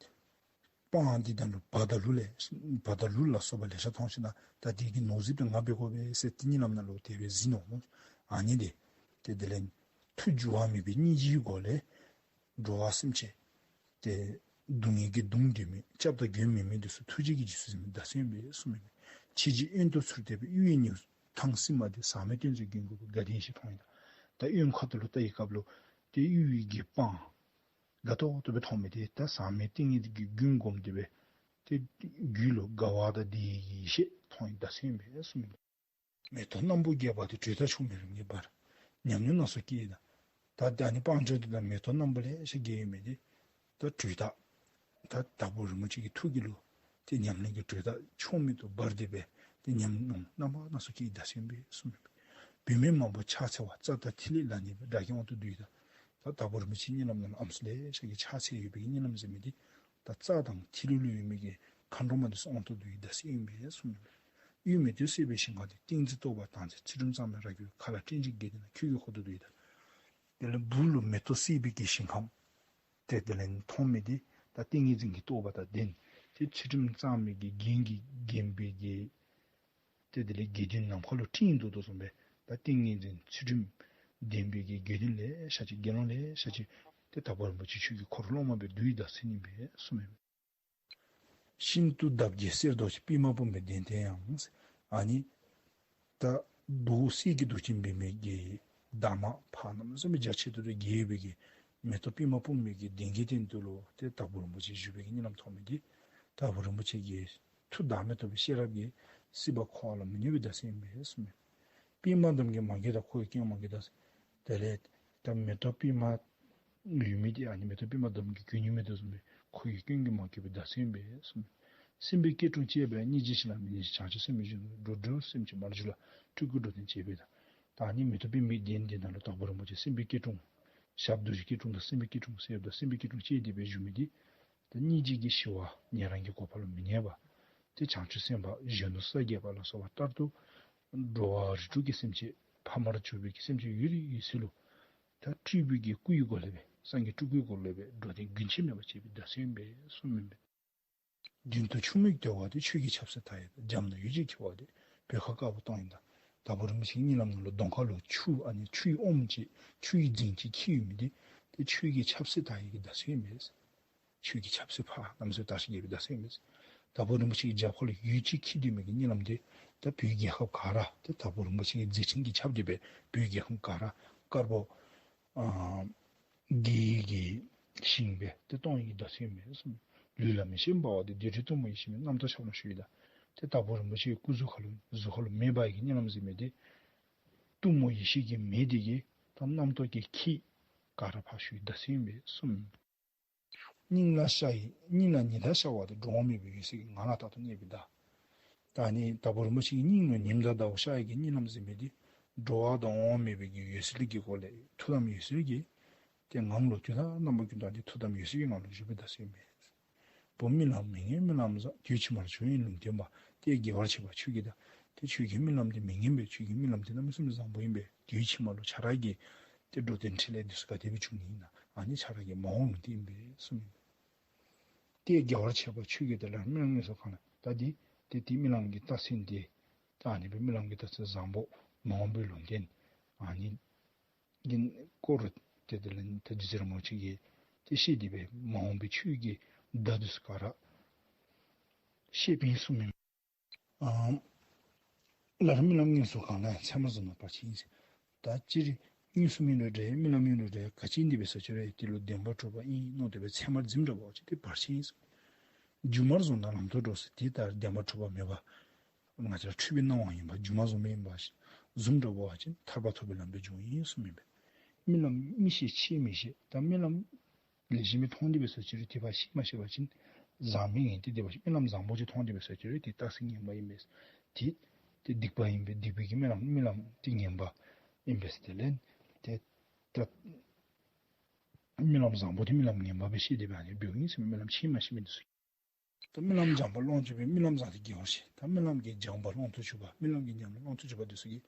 སྤང་འདི་དང་ལུ་བ་དང་ལུག་ལས་བ་དང་ལུག་ལ་སོགས་པ་ལེ་ཤ་མཐོང་ཞིནམ་ལས་ད་འདི་གི་ནོར་ཟད་པའི་ང་འབད་དགོ་པས་ཟེར་ཏེ་གཉིད་ལམ་ནང་ལུ་དེ་སྦེ་གཟིགས་ནུག། ཨ་ནི་འདི་ཏེ་དེ་ལས་ཐུགས་འགྱུར་བ་མེད་པའི་སྙིང་རྗེའི་སྒོ་ལས་འགྲོ་བ་སེམས་ཅན་ཏེ་སྡུག་བསྔལ་གྱིས་གདུང་འདྲེས་མི་སྐྱབས་དང་མགོན་མེད་མི་འདི་ཚུ་ཐུགས་རྗེ་གིས་རྗེས་སུ་འཛིན་པའི་བརྡ་མཚོན་ཨིན་པས་གསུངས་མས། ཕྱི་རྗེས་གཡོན་དུ་ཚུར་དེད་པའི། གཡུ་ཡི་སྨྱུག་ཐང་སྲིན་མ་དེ། ཟག་མེད་གཏན་མཛོད་མགོན་གྱུར་པ། དགའ་ལྡན་ཡེ་ཤེས་མཐོང་བའི་བརྡ། ད་གཡོན་ཁ་ཐུག་ལུ་ལྟ་བའི་སྐབས་ལུ་ཏེ་གཡུ་ཡི་གི་སྤང་དགའ་ཏོག་ཏོ་སྦེ་མཐོང་མི་དེ་ད་ཟག་མེད་ཏིང་ངེ་འཛིན་གྱི་རྒྱུན་བསྒོམས་ཏེ་སྦེ་ཏེ་རྒྱུད་ལུ་དགའ་བ་དང་བདེ་བའི་ཡེ་ཤེས་མཐོང་བའི་བརྡ་མཚོན་ཨིན་པས་གསུངས་མས། མེ་ཏོག་སྣུམ་པོ་རྒྱས་པ་དེ། དྲོད་རྟགས་ཆུ་མིག་རིམ་གྱིས་འབར། ཉམས་མྱོང་སྣ་ཚོགས་སྐྱེས་ཡི་བརྡ། ད་ད་ཨ་ནི་སྤང་ལྗོངས་འདི་དང་མེ་ཏོག་སྣུམ་པོ་ལེ་ཤ་རྒྱས་ཡོད་མི་འདི་ད་དྲོད་རྟགས་ད་དྭགས་པོ་རིན་པོ་ཆེ་གི་ཐུགས་ཀྱི་ལུ་ཏེ་ཉམས་ལེན་གྱི་དྲོད་རྟགས་ཆུ་མིག་ཏོ་འབར་ཏེ་སྦེ་ཏེ་ཉམས་མྱོང་རྣམ་པ་སྣ་ཚོགས་སྐྱེས་ཡི་བརྡ་མཚོན་ཨིན་པས་གསུངས་མས། བུད་མེད་མང་པོ་ཕྱག་འཚལ་བ། རྩྭ་དང་ཐིག་ལེ་ལ་གནས་པའི་སྒྲ་སྐད་དབང་དུ་བསྡུ་ཡི་ད། ད་དྭགས་པོ་རིན་པོ་ཆེའི་གཉིད་ལམ་ནང་ལུ་ཨམ་སྲུ་ལེ་ཤ་གིས་ཕྱག་འཚལ་ཡོད་པའི་གཉིད་ལམ་ཟེར་མི་འདི་ད་རྩྭ་དང་ཐིག་ལེ་ལུ་ཡོད་མི་གི་མཁའ་འགྲོ་མ་འདི་ཚུ་དབང་དུ་བསྡུ་ཡི་ད་ཟེར་ཨིན་པས་གསུངས་མས། དབུས་མེ་ཏོག་སད་པའི་ཞིང་ཁམས་དེ། ཏིང་འཛིན་རྟོག་པ་དྭངས་འཛིན་ཚུལ་ཁྲིམས་གཙང་མའི་རྭ་ཅོ་ཁ་ལ་སྤྲིན་གྱི་གེགས་དེ་ན་ཁྱོད་ཀྱིས་འཁོར་དུ་བསྡུ་ཡི་ད། དེ་ལས་སྦུག་ལུ་མེ་ཏོག་སད་པའི་གི་ཞིང་ཁམས་དེ་དེ་ལས་མཐོང་མི་དེ་ད་ཏིང་ངེ་འཛིན་གྱི་རྟོགས་པ་དང་ལྡན། དེ་ཚུལ་ཁྲིམས་གཙང་མའི་གི་རྒྱན་གྱིས་བརྒྱན་པའི་གི་དེ་དེ་ལས་གེགས་དེ་ནམ་མཁའ་ལུ་སྤྲིན་འདུག་དོ་བཟུམ་སྦེ་ད་ཏིང་ངེ་འཛིན་ཚུལ་ཁྲིམས་ལྡན་པའི་གི་དགེ་འདུན་ལེ་ཤ་ཅིག་དགེ་སློང་ལེ་ཤ་ཅིག་དེ་དྭགས་པོ་རིན་པོ་ཆེ་ཁྱོད་ཀྱི་འཁོར་སློབ་མ་སྦེ་བསྡུ་ཡི་ད་ཟེར་ཨིན་པས་གསུངས་མས། ཤིན་ཏུ་འདབ་བརྒྱས་གསེར་མདོག་ཅན། པདྨ་སྤུངས་པའི་གདན་དེ་ཡང་། ཨ་ནི་ད་མདོག་གསེར་གྱི་མདོག་ཅན་འབད་མི་གི་འདབ་མ་ཕར་གནམ་མེད་ས་མེད་རྒྱ་ཆེ་ཏོག་ཏོ་རྒྱས་པའི་གི་མེ་ཏོག་པདྨ་སྤུངས་པའི་གི་གདན་གྱི་སྟེང་དུ་ལུ་དེ་དྭགས་པོ་རིན་པོ་ཆེ་བཞུགས་པའི་གི་གཉིད་ལམ་མཐོང་མི་དེ་དྭགས་པོ་རིན་པོ་ཆེ་གི་མཐུ་བདག་མེད་རྟོགས་པའི་ཤེས་རབ་ཀྱིས་སྲིད་པ་འཁོར་བ་ལས་མི་གནས་པའི་ད་ཟེར་ཨིན་པས་གསུངས་མས། པདྨ་འདབ་མ་གི་མ་གྱུར་ད་ཁོ་ཡི་སྐྱོན་མ་གྱུར་ད། དེ་ལས་ད་མེ་ཏོག་པདྨ་ཡོད་མི་དེ་ཨ་ནི་མེ་ཏོག་པདྨ་འདབ་མ་གི་གྱུར་ནི་མེད་དོ་བཟུམ་སྦེ་ཁོ་ཡི་སྐྱོན་གྱིས་མ་གྱུར་པའི་ད་ཟེར་ཨིན་པས་གསུངས་མས། སེམས་དཔའི་སྐྱིལ་ཀྲུང་བཅས་པས། སྙིང་རྗེ་ཞིང་ལ་མི་གནས་ཤིང་། བྱང་ཆུབ་སེམས་དཔའི་གཞོན་ནུ་འགྲོ་དྲུག་སེམས་ཅན་མར་གྱུར་ལ། སྤྲུལ་སྐུ་འགྲོ་དོན་བྱེད་པའི་ད། ད་ཨ་ནི་མེ་ཏོག་པདྨའི་གདན་འདི་ནང་ལུ་དྭགས་པོ་རིན་པོ་ཆེ་སེམས་དཔའི་སྐྱིལ་ཀྲུང་ཞབས་རྡོ་རྗེ་སྐྱིལ་ཀྲུང་དང་སེམས་དཔའི་སྐྱིལ་ཀྲུང་གསལ་དང་སེམས་དཔའི་སྐྱིལ་ཀྲུང་བཅས་ཏེ་སྦེ་བཞུགས་མི་དེ་ད་སྙིང་རྗེ་གིས་ཞི་བ་ཉན་རང་གི་གོ་འཕང་ལུ་མི་གནས་པ། དེ་བྱང་ཆུབ་སེམས་དཔའ་གཞོན་ནུ་ས་བརྒྱད་པ་ལ་སོགས་པ་ལྟར་དུ་འགྲོ་བ་རིགས་དྲུག་གི་སེམས་ཅན་ཕ་མར་གྱུར་པའི་གི་སེམས་ཅན་ཡུལ་ཡུལ་སྲིད་ལུ་ད་སྤྲུལ་པའི་གི་སྐུ་ཡི་སྒོ་ལས་སྦེ་སངས་རྒྱས་སྤྲུལ་སྐུའི་སྒོ་ལས་སྦེ་འགྲོ་དོན་རྒྱུན་ཆད་མེད་པར་བྱེད་པའི་ད་ཟེར་ཨིན་པས་གསུངས་མས། མདུན་དུ་ཆུ་མིག་བརྡོལ་བ་དེ། ཆོས་ཀྱི་ཆབ་སྲིད་མཐའ་ཡས་པ། འཇམ་དང་ཡུན་ཅིག་འཁྱིལ་བ་དེ། བོད་ཁ་དཀར་པོ་སྟོང་ཡིན་ད། དྭགས་པོ་རིན་པོ་ཆེའི་གཉིད་ལམ་ནང་ལུ་གདོང་ཁ་ལུ་ཆུ་ཨ་ནི་ཆུ་ཡི་ཨོམ་ཅིག་ཆུ་ཡི་རྫིང་ཅིག་འཁྱིལ་ཡོད་མི་དེ་དེ་ཆོས་ཀྱི་ཆབ་སྲིད་མཐའ་ཡས་ཀྱི་ད་ཟེར་ཨིན་པས། ཆོས་ཀྱི་ཆབ་སྲིད་ཕར་གནམ་མེད་ས་མེད་དར་ཞིང་རྒྱས་པའི་ད་ཟེར་ཨིན་པས། དྭགས་པོ་རིན་པོ་ཆེ་གི་རྒྱབ་ཁ་ལུ་ཡུན་ཅིག་འཁྱིལ་སྡོད་མི་གི་གཉིད་ལམ་དེ་ད་བོད་རྒྱལ་ཁབ་ག་ར་དེ་དྭགས་པོ་རིན་པོ་ཆེ་གི་མཛད་འཕྲིན་གྱིས་ཁྱབ་སྟེ་སྦེ་བོད་རྒྱལ་ཁབ་ག་ར་དཀར་པོ་ཨ་རྒྱས་ཀྱི་ཞིང་སྦེ་དེ་སྟོང་ཡི་ད་ཟེར་ཨིན་པས་གསུངས། ལུས་ལ་མི་ཤེས་པ་འབར་བ་དེ། བདུད་རྩི་གཏུམ་མོ་ཡེ་ཤེས་མེ། རྣམ་རྟོག་ཆབ་ལ་ཞུགས་ཡི་ད། དེ་དྭགས་པོ་རིན་པོ་ཆེ་གི་སྐུ་གཟུགས་ཁ་ལུ་གཟུགས་ཁ་ལུ་མེ་འབར་བའི་གི་གཉིད་ལམ་ཟེར་མི་དེ་གཏུམ་མོ་ཡེ་ཤེས་ཀྱི་མེ་དེ་གིས་ད་རྣམ་རྟོག་གི་ཁྱད་ག་ར་ཕར་ཞུགས་ཡི་ད་ཟེར་ཨིན་པས་གསུངས། སྙིང་ལ་ཤར་ཡི། སྙིང་ལ་ཉི་ཟླ་ཤར་བ་དེ། འགྲོ་བ་མེད་པའི་འོད་གསལ་གྱི་ངང་ལ་རྟག་ཏུ་གནས་པའི་ད། ད་ཨ་ནི་དྭགས་པོ་རིན་པོ་ཆེ་གི་སྙིང་ལུ་ཉི་ཟླ་ཟླཝ་ཤར་ཡི་གི་གཉིད་ལམ་ཟེར་མི་དེ་འགྲོ་བ་དང་འོང་བ་མེད་པའི་གི་འོད་གསལ་གྱི་སྒོ་ལས་ཐུགས་དམ་འོད་གསལ་གྱི་དེ་ངང་ལུ་དུས་དང་རྣམ་པ་ཀུན་ཏུ་དེ་ཐུགས་དམ་འོད་གསལ་གྱི་ངང་ལུ་བཞུགས་པའི་ད་ཟེར་ཨིན་པས། བུ་རྨི་ལམ་མི་ངན་རྨི་ལམ་བཟང་། དུས་ཕྱི་མར་འབྱུང་བའི་ལུང་བསྟན་པ། དེ་དགེ་བར་བྱེད་པ་ཁྱོད་ཀྱི་ད། དེ་ཁྱོད་ཀྱི་རྨི་ལམ་དེ་མི་ངན་པས། ཁྱོད་ཀྱི་རྨི་ལམ་དེ་གནམ་མེད་ས་མེད་བཟང་པོ་ཨིན་པས། དུས་ཕྱི་མ་ལུ་ཁྱོད་ར་གི་དེ་འགྲོ་དོན་འཕྲིན་ལས་འདི་ཚུ་ག་དེ་སྦེ་འབྱུང་ནི་ཨིན་ན། ཨ་ནི་ཁྱོད་ར་གི་མ་འོངས་ལུང་བསྟན་ཨིན་པས་གསུངས་མས། དེ་དགེ་བར་བྱེད་པ་ཁྱོད་ཀྱི་དེ་ལ་རྨི་ལམ་ངན་སོང་གང་ལ་ད་དེ་དེ་དེ་རྨི་ལམ་གྱི་རྟགས་མཚན་དེ་ད་ཨ་ནི་སྦེ་རྨི་ལམ་གྱི་རྟགས་མཚན་བཟང་པོ་མ་འོངས་པའི་ལུང་བསྟན་ཨ་ནི་གི་སྐོར་དེ་དེ་ལས་ད་རྗེ་བཙུན་རིན་པོ་ཆེ་གིས་དེ་བཤད་དེ་སྦེ་མ་འོངས་པའི་ཆོས་ཀྱི་བརྡ་དེ་ཚུ་ག་ར་བཤད་པའི་གསུངས་མས། ཨ་ལར་རྨི་ལམ་ངན་སོང་གང་ལ་ཡང། མཚན་མར་བཟུང་ན་བར་ཆད་ཡིན་ཟེར། ད་སྤྱིར་དངོས་སུ་རྨིས་རུང་འདྲ་རྨི་ལམ་རྨིས་རུང་འདྲ་ག་ཅི་ཡིན་དེ་སྦེ་ཟེར་ཅི་རུང་དེ་ལུ་བདེན་པ་གྲུབ་པ་ཨིན་མནོ་སྟེ་སྦེ་མཚན་མར་བཟུངམ་འདྲཝ་ཅིན་དེ་བར་ཆད་ཡིན་ཟེར། སྒྱུ་མར་བཟུང་ན་ལམ་དུ་འགྲོ་ཟེར། དེ་ལྟར་བདེན་པ་གྲུབ་པ་མེད་པ་ང་བཅས་ར་འཁྲུལ་པའི་སྣང་བ་ཡིན་པ་སྒྱུ་མ་བཟུང་མི་ཡིན་པ་བཟུངམ་འདྲཝ་ཅིན་ཐར་པ་ཐོབ་པའི་ལམ་སྦེ་འགྱོཝ་ཨིན་གསུངམ་ཨིན་པས། རྨི་ལམ་མི་ཤེས་ཕྱིས་མི་ཤེས། ད་རྨི་ལམ་ལེགས་ཤོམ་སྦེ་མཐོང་སྟེ་སྦེ་ཟེར་ཅི་རུང་དེ་ཕར་ཕྱིས་མ་ཤེས་པ་ཅིན་བཟང་མི་ངན་ཏེ་དེ་སྦེ་རྨི་ལམ་བཟང་པོ་ཅིག་མཐོང་སྟེ་སྦེ་ཟེར་ཅི་རུང་དེ་རྟགས་མཚན་ངན་པ་ཨིན་པས། དེ་དེ་སྡིག་པ་ཨིན་པས། སྡིག་པའི་གི་རྨི་ལམ་རྨི་ལམ་དེ་ངན་པ་ཨིན་པས། དེ་ལས་དེ་ད་རྨི་ལམ་བཟང་པོ་དེ་རྨི་ལམ་ངན་པ་སྦེ་ཤེས་ཏེ་སྦེ་ཨ་ནི་འབདཝ་ཨིན་ཟེར་མས། རྨི་ལམ་ཕྱིས་མ་ཤེས་མི་དེ་ཚུ། ད་རྨི་ལམ་འཇམ་པ་ལོངས་སྤྱོད་པའི། རྨི་ལམ་བཟང་དེ་དགེ་བར་བཤད། ད་རྨི་ལམ་གྱི་འཇམ་པ་ལོངས་སྤྱོད་ཆོག་པ་རྨི་ལམ་གྱི་ཉམས་ལེན་ལོངས་སྤྱོད་ཆོག་པ་དེ་ཚུ་གིས་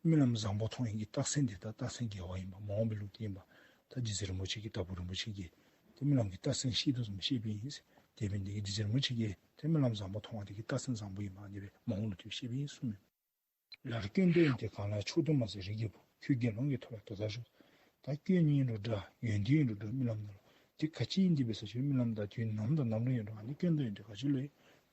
རྨི་ལམ་བཟང་པོ་མཐོང་ཡི་གི་རྟགས་མཚན་དེ་ད་རྟགས་མཚན་དགེ་བ་ཨིན་པ་མ་འོངས་པའི་ལུང་བསྟན་ཨིན་པ། ད་རྗེ་བཙུན་རིན་པོ་ཆེ་གིས་དྭགས་པོ་རིན་པོ་ཆེ་གིས་དེ་རྨི་ལམ་གྱི་རྟགས་མཚན་ཤེས་དོ་བཟུམ་བཤད་པའི་ཨིན་ཟེར། དེ་འབད་ནི་དེ་གིས་རྗེ་བཙུན་རིན་པོ་ཆེ་གིས་དེ་རྨི་ལམ་བཟང་པོ་མཐོང་བ་དེ་གི་རྟགས་མཚན་བཟང་པོ་ཨིན་པ་ཨ་ནི་སྦེ་མ་འོངས་ལུང་བསྟན་བཤད་པའི་ཨིན་གསུངམ་མས། ལར་སྐྱོན་དུ་ཡོན་ཏན་གང་ལ་མཆོག་ཏུ་མ་གཟིགས་རིགས་ཀྱི་བུ། ཁྱོད་དགེ་སློང་གི་ཐོག་ལ་དོ་ཟླ་ཞུགས། ད་སྐྱོན་ཨིན་རུང་འདྲ་ཡོན་ཏན་ཨིན་རུང་འདྲ་རྨི་ལམ་ནང་ལུ་དེ་ག་ཅི་ཨིན་དེ་སྦེ་ཟེར་ཅི་རུང་རྨི་ལམ་ད་དུས་ནམ་དང་ནམ་ར་ཨིན་རུང་ཨ་ནི་སྐྱོན་དང་ཡོན་ཏན་ག་ཅི་ལུ་ཡང་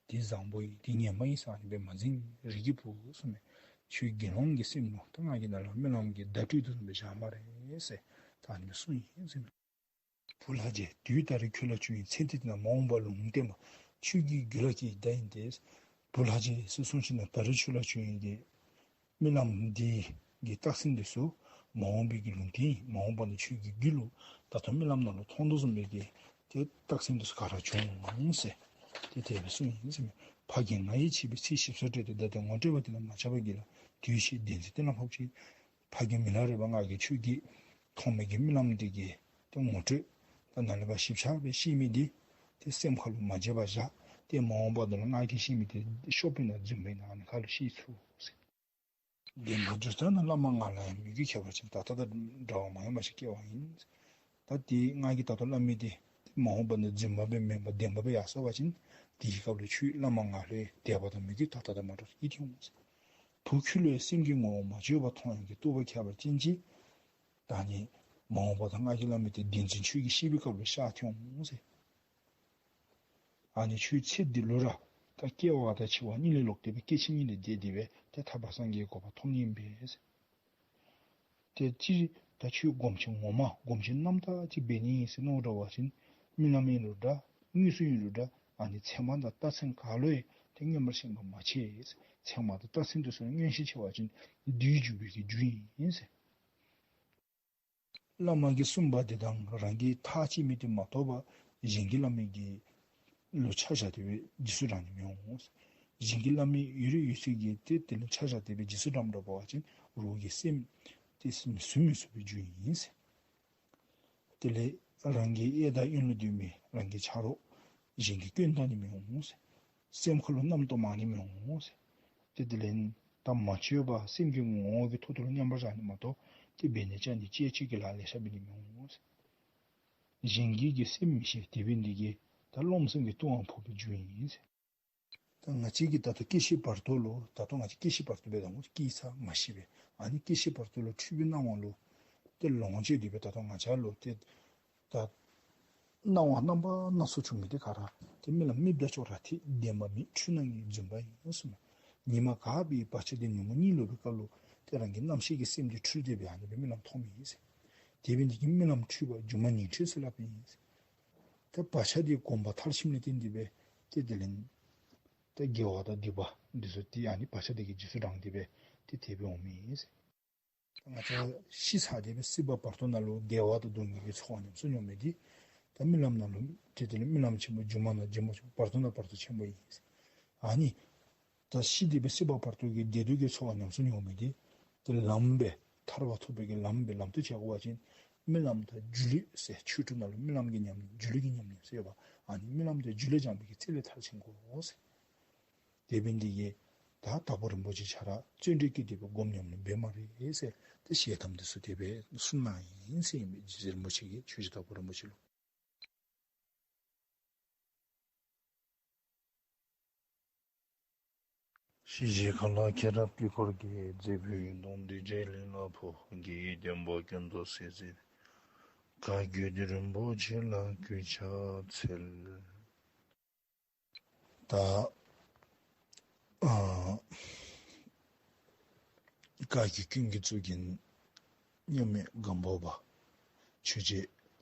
དེ་བཟང་པོ་ཨིན་དེ་ངན་པ་ཨིན་ཟེར་ཨ་ནི་སྦེ་མ་གཟིགས་རིགས་ཀྱི་བུ་གསུངམ་མས། ཁྱོད་དགེ་སློང་གི་སེམས་ལུ་ད་ང་གིས་ནཱ་ལུ་རྨི་ལམ་གྱི་བརྡ་སྤྲོད་དོ་བཟུམ་སྦེ་བཞག་སྨ་རེ་ཟེར་ད་ཨ་ནི་སྦེ་གསུངས་ཡི་ཟེར་མས། བུ་ལྷ་རྗེ། དུས་ད་རེས་ཁྱོད་ལ་བྱུང་ཡི། ཚེ་འདི་དེ་ན་མ་འོངས་པ་ལུང་བསྟན་པ། ཆོས་ཀྱི་རྒྱུད་ལ་སྐྱེས་ཡི་ད་ཡིན་ཏེ། བུ་ལྷ་རྗེ་ཟེར་གསུངས་ཞིནམ་ལས་ད་རེས་ཁྱོད་ལ་བྱུང་ཡི་གི་རྨི་ལམ་འདི་གི་རྟགས་མཚན་འདི་ཚུ་མ་འོངས་པའི་གི་ལུང་བསྟན་ཨིན། མ་འོངས་པ་ནི་ཆོས་ཀྱི་རྒྱུད་ལུ་ད་ལྟོ་རྨི་ལམ་ནང་ལུ་མཐོང་དོ་བཟུམ་སྦེ་གི་དེ་རྟགས་མཚན་འདི་ཚུ་ག་ར་བྱུང་ཟེར། དེ་དེ་སྦེ་གསུངས་ཡི་ཟེར་མས། ཕ་རྒན་ང་ཡི་བྱིས་པའི་ཚེ་ཞིབ་སར་བཀྲོལ་ཏེ། བདག་དེ་ངོ་སྤྲོད་པ་དེ་ལ་མ་ཆགས་པར་གྱིས་ལ། དུས་ཕྱིས་བདེན་ཚིག་གཏན་ལ་ཕབ་ཕྱིར། ཕ་རྒན་མི་ལ་རས་པ་ང་གིས་ཁྱོད་ཀྱིས་མཐོང་མི་གི་རྨི་ལམ་འདི་གི་ཏེ་ངོ་སྤྲོད་ད་ནཱ་ལས་ཕར་ཞིབ་ཆ་སྦེ་ཤེས་མི་འདི་ཏེ་སེམས་ཁ་ལུ་མ་བརྗེད་པར་བཞག། ཏེ་མ་འོངས་པ་ད་ལུ་ང་གིས་ཤེས་མི་འདི་ཤོབ་པའི་ནང་རྫུན་པའི་ནང་ཨ་ནི་ཁ་ལུ་ཤེས་ཚུགས་ཟེར། བདེན་པ་འདི་ཚུ་ད་ནཱ་བླ་མ་ང་ལུ་ཡང་མོས་གུས་ཁྱད་པར་ཅན་ད་ལྟོ་དང་འདྲ་བ་མ་ཡིན་པ་ཅིག་སྐྱེ་བ་ཨིན། ད་ཏེ་ང་གིས་ད་ལྟོ་སླབ་མི་འདི་ཏེ་མ་འོངས་པ་ནང་རྫུན་མ་སྦེ་མེན་པར་བདེན་པ་སྦེ་ཡར་སོང་པ་ཅིན་དེའི་སྐབས་ལུ་ཁྱོད་བླ་མ་ང་ལུ་དད་པ་དང་མོས་གུས་ད་ལྟོ་དང་མ་འདྲཝ་ཅིག་སྐྱེ་འོང་ཟེར། བུ་ཁྱོད་ལུ་ཡང་སེམས་ཀྱི་ངོ་བོ་མ་བཅོས་པར་མཐོང་ཡོང་གི་རྟོགས་པ་ཁྱད་པར་ཅན་ཅིག་ད་ནི་མ་འོངས་པ་ད་ང་གིས་སླབ་མི་འདི་བདེན་འཛིན་ཆོས་ཀྱི་ཤེས་པའི་སྐབས་ལུ་ཤར་ཐོན་འོང་ཟེར། ཨ་ནི་ཁྱོད་ཚེ་འདི་ལུ་ར་ད་སྐྱེ་བ་དང་འཆི་བ་གཉིས་ལས་ལོག་སྟེ་སྦེ་སྐྱེ་འཆི་གཉིས་ལས་འདས་ཏེ་སྦེ་ཏེ་ཐར་པ་སངས་རྒྱས་གོ་འཕང་ཐོབ་ནི་ཨིན་པས་ཟེར། ཏེ་སྤྱིར་ད་ཁྱོད་སྒོམ་ཆེན་ངོ་མ་སྒོམ་ཆེན་རྣམ་དག་ཅིག་འབད་ནི་ཨིན་ཟེར་མནོ་འགྱོ་བ་ཅིན་རྨི་ལམ་ཨིན་རུང་འདྲ་དངོས་སུ་ཨིན་རུང་འདྲ་ཨ་ནི་ཚད་མ་དང་རྟགས་མཚན་ག་ལུ་ཡང་ཏེ་མངོན་པར་ཞེན་པ་མ་བྱེད་ཟེར། ཚད་མ་དང་རྟགས་མཚན་འདི་ཚུ་ལུ་མངོན་ཤེས་ཆེ་བ་ཅིན་བདུད་འཇོམས་པའི་གི་རྒྱུ་ཨིན་ཟེར། བླ་མ་གིས་གསུངས་པ་འདི་དང་རང་གིས་ཐག་བཅད་མི་འདི་མ་གཏོགས་པ་གཞན་གྱིས་སླབ་མི་གི་ལུ་ཆ་བཞག་སྟེ་སྦེ་རྗེས་སུ་འབྲང་ནི་མི་འོང་། གཞན་གྱིས་སླབ་མི་ཡོད་རིགས་ཡོད་ཚད་ཀྱིས་ཏེ་དེ་ལུ་ཆ་བཞག་སྟེ་སྦེ་རྗེས་སུ་འབྲང་འགྱོ་བ་ཅིན་རོགས་ཀྱི་སེམས་ཏེ་སེམས་ཟུན་མི་ཚུགས་པའི་རྒྱུ་ཨིན་ཟེར། དེ་ལས་རང་གི་གཡས་དང་གཡོན་ལུ་སྡོད་མི་རང་གི་ཆ་རོགས་གཞན་གྱིས་སྐྱོན་བཏགས་ནི་མི་འོང་ཟེར། སེམས་ཁ་ལུ་རྣམ་རྟོག་མང་ནི་མི་འོང་ཟེར། ཏེ་དེ་ལས་ད་མ་བཅོས་པར་སེམས་ཀྱི་ངོ་བོ་གི་ཐོག་ཏུ་ལུ་མཉམ་པར་བཞག་ནི་མ་གཏོགས་ཏེ་འབད་ནི་བཅའ་ནི་བཅས་བཅོས་ཀྱི་ལཱ་ལེ་ཤ་འབད་ནི་མི་འོང་ཟེར། གཞན་གྱི་གི་སེམས་མི་ཤེས། དེ་འབད་ནི་འདི་གིས་ད་རློམ་སེམས་ཀྱི་ལྟུང་བ་ཕོག་པའི་རྒྱུ་ཨིན་ཟེར། ད་ང་བཅས་ཀྱིས་ད་ལྟོ་སྐྱེ་ཤི་བར་དོ་ལུ་ད་ལྟོ་ང་བཅས་སྐྱེ་ཤི་བར་དོ་འབད་དོ་སྐྱེ་ས་མ་ཤེས་པས། ཨ་ནི་སྐྱེ་ཤི་བར་དོ་ལུ་འཁྲུལ་པའི་སྣང་བ་ལུ་ཏེ་ལོངས་སྤྱོད་དེ་སྦེ་ད་ལྟོ་ང་བཅས་ལུ་ཏེ་ད་སྣང་བ་རྣམ་པ་སྣ་ཚོགས་བྱུང་མི་འདི་ག་ར་ཏེ་རྨི་ལམ་རྨིསཔ་ད་ཅོག་ར་འཐད། བདེན་པ་མེད། འཁྲུལ་སྣང་གི་རྫུན་པ་ཨིན་གསུངས་མས། ཉི་མ་ག་པའི་བར་ཆད་དེ་ཉིན་མོ་གཉིད་ལོག་པའི་སྐབས་ལུ་ཏེ་རང་གི་རྣམ་ཤེས་ཀྱི་སེམས་དེ་འཁྲུལ་ཏེ་སྦེ་ཨ་ནི་སྦེ་རྨི་ལམ་མཐོངམ་ཨིན་ཟེར། དེ་འབད་ནི་འདི་གིས་རྨི་ལམ་འཁྲུལ་པ་སྒྱུ་མ་ཉིང་འཁྲུལ་ཟེར་སླབ་ཨིན་ཟེར། ཏེ་བག་ཆགས་དེ་གོམས་པ་མཐར་ཕྱིནམ་ལས་བརྟེན་ཏེ་སྦེ་ཏེ་དེ་ལས་ཏེ་དགེ་བ་དང་སྡིག་པ་འདི་ཚུ་ཏེ་ཨ་ནི་བག་ཆགས་དེ་གིས་རྗེས་སུ་འབྲང་སྟེ་སྦེ་ཏེ་དེ་སྦེ་འོངམ་ཨིན་ཟེར། ང་བཅས་ཤི་ཚར་ཏེ་སྦེ་སྲིད་པ་བར་དོ་ནང་ལུ་བདེ་བ་དང་སྡུག་བསྔལ་གྱི་ཚོར་བ་ཉམས་སུ་མྱོང་མི་འདི་ད་རྨི་ལམ་ནང་ལུ་ཏེ་དེ་ལས་རྨི་ལམ་ཆེན་པོ་སྒྱུ་མ་ནང་སྒྱུ་མ་ཆེན་པོ་བར་དོ་ནང་བར་དོ་ཆེན་པོ་ཨིན་ཟེར། ཨ་ནི་ད་ཤི་སྟེ་སྦེ་སྲིད་པ་བར་དོ་གི་བདེ་སྡུག་གི་ཚོར་བ་ཉམས་སུ་མྱོང་མི་འདི་ཏེ་ལམ་སྦེ་ཐར་པ་ཐོབ་པའི་གི་ལམ་སྦེ་ལམ་དུ་བྱ་དགོ་པ་ཅིན་རྨི་ལམ་དང་སྒྱུ་ལུས་ཟེར་ཆོས་དྲུག་ནང་ལུ་རྨི་ལམ་གྱི་ཉམས་ལེན་སྒྱུ་ལུས་ཀྱི་ཉམས་ལེན་ཟེར་ཡོདཔ། ཨ་ནི་རྨི་ལམ་དང་སྒྱུ་ལུས་སྦྱངས་པའི་གི་རྩལ་ལས་མཐར་ཕྱིན་དགོ་ཟེར། དེ་འབད་ནི་འདི་གིས་ད་དྭགས་པོ་རིན་པོ་ཆེ་ཁྱོད་ར་བརྩོན་འགྲུས་བསྐྱེད་དེ་སྦེ་སྒོམ་ཉམས་ལེན་འབད་སྨ་རེ་ཟེར་ཏེ་ཞལ་ཐམ་འདི་ཚུ་དེ་སྦེ་གསུངས་གནང་ཡི་ཟེར་ཨིན་མས། རྗེ་རིན་པོ་ཆེ་གིས་ཆོས་རྗེ་དྭགས་པོ་རིན་པོ་ཆེ་ལུ། ཤེས་བྱའི་མཁའ་ལ་མཁྱེན་རབ་དཀྱིལ་འཁོར་རྒྱས། རྫས་སྦས་ཡུལ་སྟོང་འདུས་བྱས་ལས་ལ་ཕོག། རྒྱལ་བའི་བསྟན་པ་ཀུན་ཏུ་གསལ་མཛད་པའི། བཀའ་བརྒྱུད་རིན་པོ་ཆེ་ལ་གུས་ཕྱག་འཚལ། ད་ཨ་བཀའ་བརྒྱུད་ཀུན་གྱི་གཙུག་རྒྱན་མཉམ་མེད་སྒམ་པོ་པ་ཆོས་རྗེ་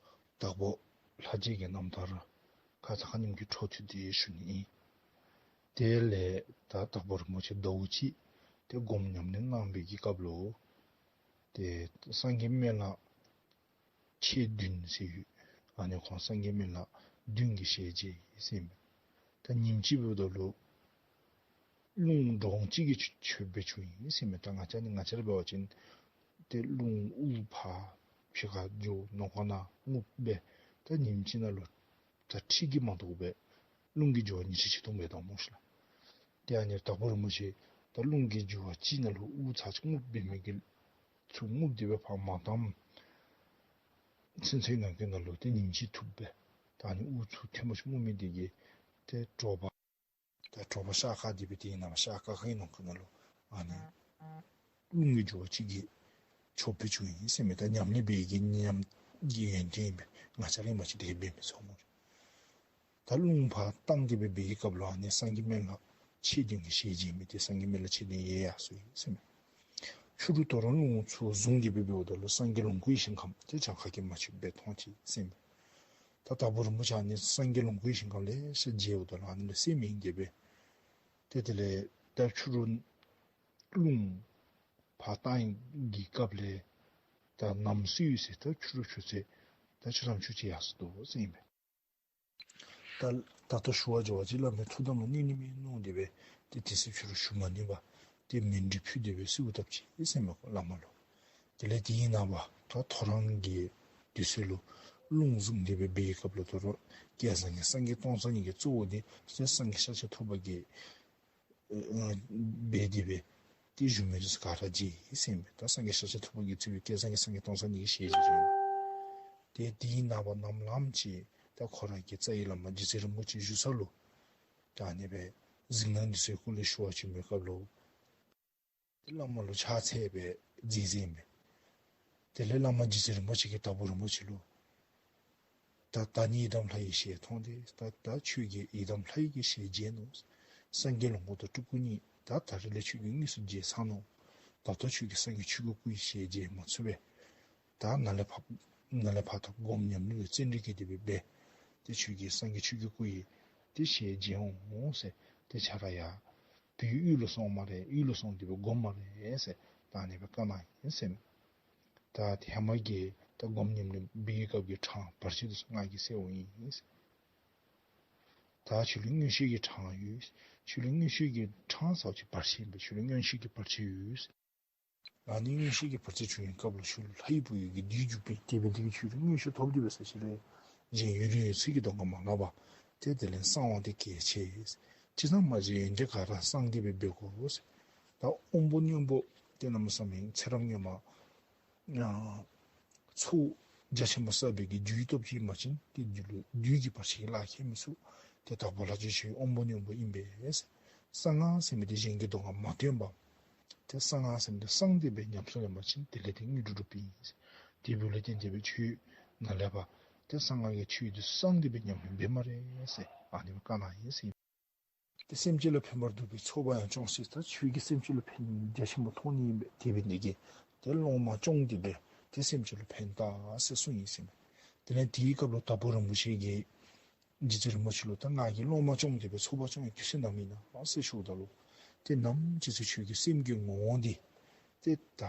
དྭགས་པོ་ལྷ་རྗེ་གི་རྣམ་ཐར་ཁ་ཙ་ཁ་ཉིནམ་གྱི་འཕྲོ་མཐུད་དེ་ཞུ་ནི་ཨིན། དེ་ལས་ད་དྭགས་པོ་རིན་པོ་ཆེ་ཟླཝ་གཅིག་ཏེ་སྒོམ་ཉམས་ལེན་གནང་བའི་གི་སྐབས་ལུ་ཏེ་སངས་རྒྱས་སྨན་བླ་མཆེད་བདུན་ཟེར་ཡོད། ཨ་ནི་ཁོང་སངས་རྒྱས་སྨན་བླ་བདུན་གྱི་ཞལ་མཇལ་ཡི་ཟེར་ཨིན་མས། ད་ཉིནམ་གཅིག་འབདཝ་ད་ལུ་རླུང་སྒྲོམ་གཅིག་གིས་ཆོད་སྦེ་བྱུང་ཡི་ཟེར་ཨིན་མས། ད་ང་བཅས་ནི་ང་བཅས་ར་འབད་བ་ཅིན་ཏེ་རླུང་དབུགས་ཕར་ཕྱི་ཁར་འགྱོ་ནང་ཁོག་ནང་རྔུབ་སྦེ་ད་ཉིནམ་གཅིག་ནང་ལུ་ད་ཁྲིག་གིས་མ་བཟློག་པར་རླུང་གི་རྒྱུ་བ་ཉིས་ཁྲི་ཆིག་སྟོང་འབད་དོ་སྨོ་ཤིག་ལགས། ཏེ་ཨ་ནི་དྭགས་པོ་རིན་པོ་ཆེ་ད་རླུང་གི་རྒྱུ་བ་གཅིག་ནང་ལུ་དབུགས་ཚར་གཅིག་རྔུབ་འབད་མི་གི་ཚུ་རྔུབ་སྟེ་སྦེ་ཕར་མ་བཏངམ་ཚུན་ཚོད་ནང་གི་ནང་ལུ་ཏེ་ཉིནམ་གཅིག་ཐུབ་པས། ད་ཨ་ནི་དབུགས་ཚུ་ཐེངས་མ་གཅིག་རྔུབ་མི་འདི་གིས་ཏེ་དྲོ་པ་ད་དྲོ་པ་ཤར་ཁ་འདི་སྦེ་ཏེ་ཨིན་ན་ཤར་ཁ་ཁ་ཨིན་ནང་གི་ནང་ལུ་ཨ་ནི་རླུང་གི་རྒྱུ་བ་གཅིག་གིས་ཆོད་སྦེ་བྱུང་ཡི་ཟེར་ཨིན་མས། ད་ཉམས་ལེན་འབད་བའི་གི་ཉམས་ཀྱི་ཡོན་ཏན་ཨིན་པས། ང་བཅས་ར་ཨིན་པ་ཅིན་དེ་སྦེ་མི་ཚོར་སྨོ། ད་རླུང་ཕར་བཏང་སྟེ་སྦེ་འབད་བའི་སྐབས་ལུ་ཨ་ནི་སངས་རྒྱས་སྨན་བླ་མཆེད་བདུན་གྱི་ཞལ་མཇལ་མི་འདི་སངས་རྒྱས་སྨན་བླ་མཆེད་བདུན་ཡལ་ཡར་སོ་ཡི་ཟེར་ཨིན་མས། ཕྱི་རུ་དོ་རུང་རླུང་ཚུ་བཟུང་སྟེ་སྦེ་འབདཝ་ད་ལུ་སངས་རྒྱས་ལོངས་སྐུའི་ཞིང་ཁམས་དེ་གྱངས་ཁ་གིས་མ་ཆོདཔ་སྦེ་མཐོང་ཅི་ཟེར་ཨིན་མས། ད་དྭགས་པོ་རིན་པོ་ཆེ་ཨ་ནི་སངས་རྒྱས་ལོངས་སྐུའི་ཞིང་ཁམས་ལེ་ཤ་མཇལཝ་ད་ལུ་ཨ་ནི་ལུ་སེམས་གཡེངས་ཏེ་སྦེ་ཏེ་དེ་ལས་ད་ཕྱི་རུ་རླུང་ཕར་བཏང་གི་སྐབས་ལས་ད་ནམ་སྲོས་ཡོད་ཟེར་ད་ཕྱི་རུ་ཆུ་ཚོད་ད་ཆུ་ཚོད་བཅུ་གཅིག་ཡར་སོ་དོ་ཟེར་ཨིན་མས། ད་ད་ལྟོ་ཞུ་བར་འགྱོ་བ་ཅིན་བླ་མའི་ཐུགས་དམ་ལུ་གནོད་ནི་མས་མནོ་སྟེ་སྦེ་ཏེ་དེ་ཚེ་ཕྱི་རུ་ཞུ་མ་ནུས་པར་ཏེ་མཎྜལ་ཕུལ་ཏེ་སྦེ་གསོལཝ་བཏབ་ཅི་ཟེར་ཨིན་མས་བླ་མ་ལུ། དེ་ལས་དེའི་ནངས་པ་ད་ཐོ་རངས་ཀྱི་དུས་ཚོད་ལུ་རླུང་བཟུང་སྟེ་སྦེ་འབད་བའི་སྐབས་ལུ་ད་རུང་བསྐལ་བཟང་གི་སངས་རྒྱས་སྟོང་རྩ་གཉིས་ཀྱི་གཙོ་བོ་འདི་སངས་རྒྱས་ཤཱཀྱ་ཐུབ་པ་གིས་འབད་དེ་སྦེ་ཏེ་བཞུགས་མི་འདི་ཚུ་ག་ར་མཇལ་ཡི་ཟེར་ཨིན་པས། ད་སངས་རྒྱས་ཤཱཀྱ་ཐུབ་པ་གིས་གཙོས་པའི་བསྐལ་བཟང་གི་སངས་རྒྱས་སྟོང་རྩ་གཉིས་ཀྱི་ཞལ་མཇལ་ཡི། ཏེ་དེའི་ནངས་པ་ནམ་ལངམ་ཅིག་ད་ཁོ་ར་གི་རྩ་བའི་བླ་མ་རྗེ་བཙུན་རིན་པོ་ཆེ་བཞུགས་ས་ལུ་ད་ཨ་ནི་སྦེ་གཟིགས་སྣང་འདི་ཚུ་སྐོར་ལས་ཞུ་བར་བྱོན་པའི་སྐབས་ལུ་ཏེ་བླ་མ་ལུ་ཕྱག་འཚལ་སྦེ་མཛད་མཛདཔ་ཨིན་པས། དེ་ལས་བླ་མ་རྗེ་བཙུན་རིན་པོ་ཆེ་གིས་དྭགས་པོ་རིན་པོ་ཆེ་ལུ་ད་ད་ནི་ཡི་དམ་ལྷ་ཡི་ཞལ་མཐོང་སྟེ། ད་ད་ཁྱོད་ཀྱིས་ཡི་དམ་ལྷ་ཡི་གི་ཞལ་མཇལ་ནུག། སངས་རྒྱས་ལོངས་སྐུ་དང་སྤྲུལ་སྐུ་གཉིས་ད་ད་རེས་ལས་ཁྱོད་ཀྱིས་དངོས་སུ་མཇལ་ཚར་ནུག། ད་ལྟོ་ཁྱོད་ཀྱིས་སངས་རྒྱས་ཆོས་ཀྱི་སྐུ་ཡི་ཞལ་མཇལ་མ་ཚུགས་པས། ད་ནཱ་ལས་ཕར་ནཱ་ལས་ཕར་ད་སྒོམ་ཉམས་ལེན་ལུ་བརྩོན་འགྲུས་བསྐྱེད་དེ་སྦེ་འབད། ཏེ་ཁྱོད་ཀྱིས་སངས་རྒྱས་ཆོས་ཀྱི་སྐུ་ཡི་ཏེ་ཞལ་མཇལ་འོང་ཟེར། ཏེ་ཁྱོད་ར་ཡར་བོད་ཡུལ་ལུ་སོང་སྨ་རེ། ཡུལ་ལུ་སོང་སྟེ་སྦེ་སྒོམ་སྨ་རེ་ཟེར་ད་ཨ་ནི་སྦེ་བཀའ་གནང་ཡི་ཟེར་མས། ད་ཧེ་མ་གི་ད་སྒོམ་ཉམས་ལེན་འབད་བའི་སྐབས་ཀྱི་གྲངས་བར་ཆད་འདི་ཚུ་ང་གིས་སེལཝ་ཨིན་ཟེར། ད་ཁྱོད་ལུ་མངོན་ཤེས་ཀྱི་གྲངས་ཡོད། ཁྱོད་ལུ་མངོན་ཤེས་ཀྱི་གྲངས་ཟེརཝ་ཅིག་བར་ཆད་ཨིན་པས། ཁྱོད་ལུ་མངོན་ཤེས་ཀྱི་བར་ཆད་ཡོད། ཨ་ནི་མངོན་ཤེས་ཀྱི་བར་ཆད་བྱུང་བའི་སྐབས་ལུ་ཁྱོད་ལུ་ལྷའི་བུ་ཡུལ་གྱི་བདུད་འཇུག་པས། དེ་འབད་ནི་དེ་གིས་ཁྱོད་ལུ་མངོན་ཤེས་ཐོབ་སྟེ་འབད་ས་ཅིག་ར་གཞན་ཡུན་རིང་ཡོད་ཚད་ཀྱི་གདོང་ཁར་མ་ལྷག་པར་ཏེ་དེ་ལས་གསང་བ་འདི་གལ་ཆེ། ཅི་ཙམ་མ་མཇལ་ཡོན་ཏན་ག་ར་གསང་སྟེ་སྦེ་འབད་དགོ་ཟེར། ད་དབང་པོ་རྣོན་པོ་ཏེ་གནམ་མེད་ས་མེད་ཚེ་རབས་སྔོན་མ་ཨ་ཚོགས་རྒྱ་ཆེན་པོ་བསགས་པའི་གི་རྒྱུའི་སྟོབས་ཀྱིས་མ་ཕྱིན། ཏེ་རྒྱུ་ལུ་བདུད་ཀྱི་བར་ཆད་ཀྱིས་གླགས་ཁེལ་མི་ཚུགས། ཏེ་དྭགས་པོ་ལྷ་ཆོས་ཆེ་དབང་པོ་རྣོན་པོ་ཨིན་པས། གསང་སྔགས་ཟེར་མི་འདི་གཞན་གྱི་གདོང་ཁར་མ་སྟོན་པར་ཏེ་གསང་སྔགས་ཟེར་མི་འདི་གསང་སྟེ་སྦེ་ཉམས་སུ་ལེན་པ་ཅིན་དེ་ལས་ཏེ་དངོས་གྲུབ་འགྲུབ་པས། དེ་འབདཝ་ལས་བརྟེན་ཏེ་སྦེ་ཁྱོད་ནཱ་ལས་ཕར་ཏེ་གསང་སྔགས་ཀྱི་ཆོས་འདི་གསང་སྟེ་སྦེ་ཉམས་ལེན་འབད་སྨ་རེ་ཟེར་ཨ་ནི་སྦེ་བཀའ་གནང་ཡི་ཟེར། ཏེ་སེམས་ཅན་ལུ་ཕན་པར་འདོད་པའི་ཚོགས་པ་ཡང་སྐྱོང་ཟེར། ད་ཁྱོད་ཀྱིས་སེམས་ཅན་ལུ་ཕན་རྒྱ་ཆེན་པོ་ཐོགས་ནི་ཨིན་པས། དེ་འབད་ནི་དེ་གིས་ཏེ་སློབ་མ་སྐྱོང་སྟེ་སྦེ་ཏེ་སེམས་ཅན་ལུ་ཕན་ད་ཟེར་གསུངས་ཡི་ཟེར་མས། དེ་ལས་དེའི་སྐབས་ལུ་དྭགས་པོ་རིན་པོ་ཆེ་གིས་རྗེ་བཙུན་རིན་པོ་ཆེ་ལུ་ད་ང་གིས་སློབ་མ་སྐྱོང་སྟེ་སྦེ་ཚོགས་པ་སྐྱོང་བའི་དུས་ཚོད་ནམ་ཨིན་ན་ཟེར་ཞུཝ་ད་ལུ་ཏེ་ནམ་ཅིག་ཚེ་ཁྱོད་ཀྱི་སེམས་ཀྱི་ངོ་བོ་འདི་ཏེ་ད་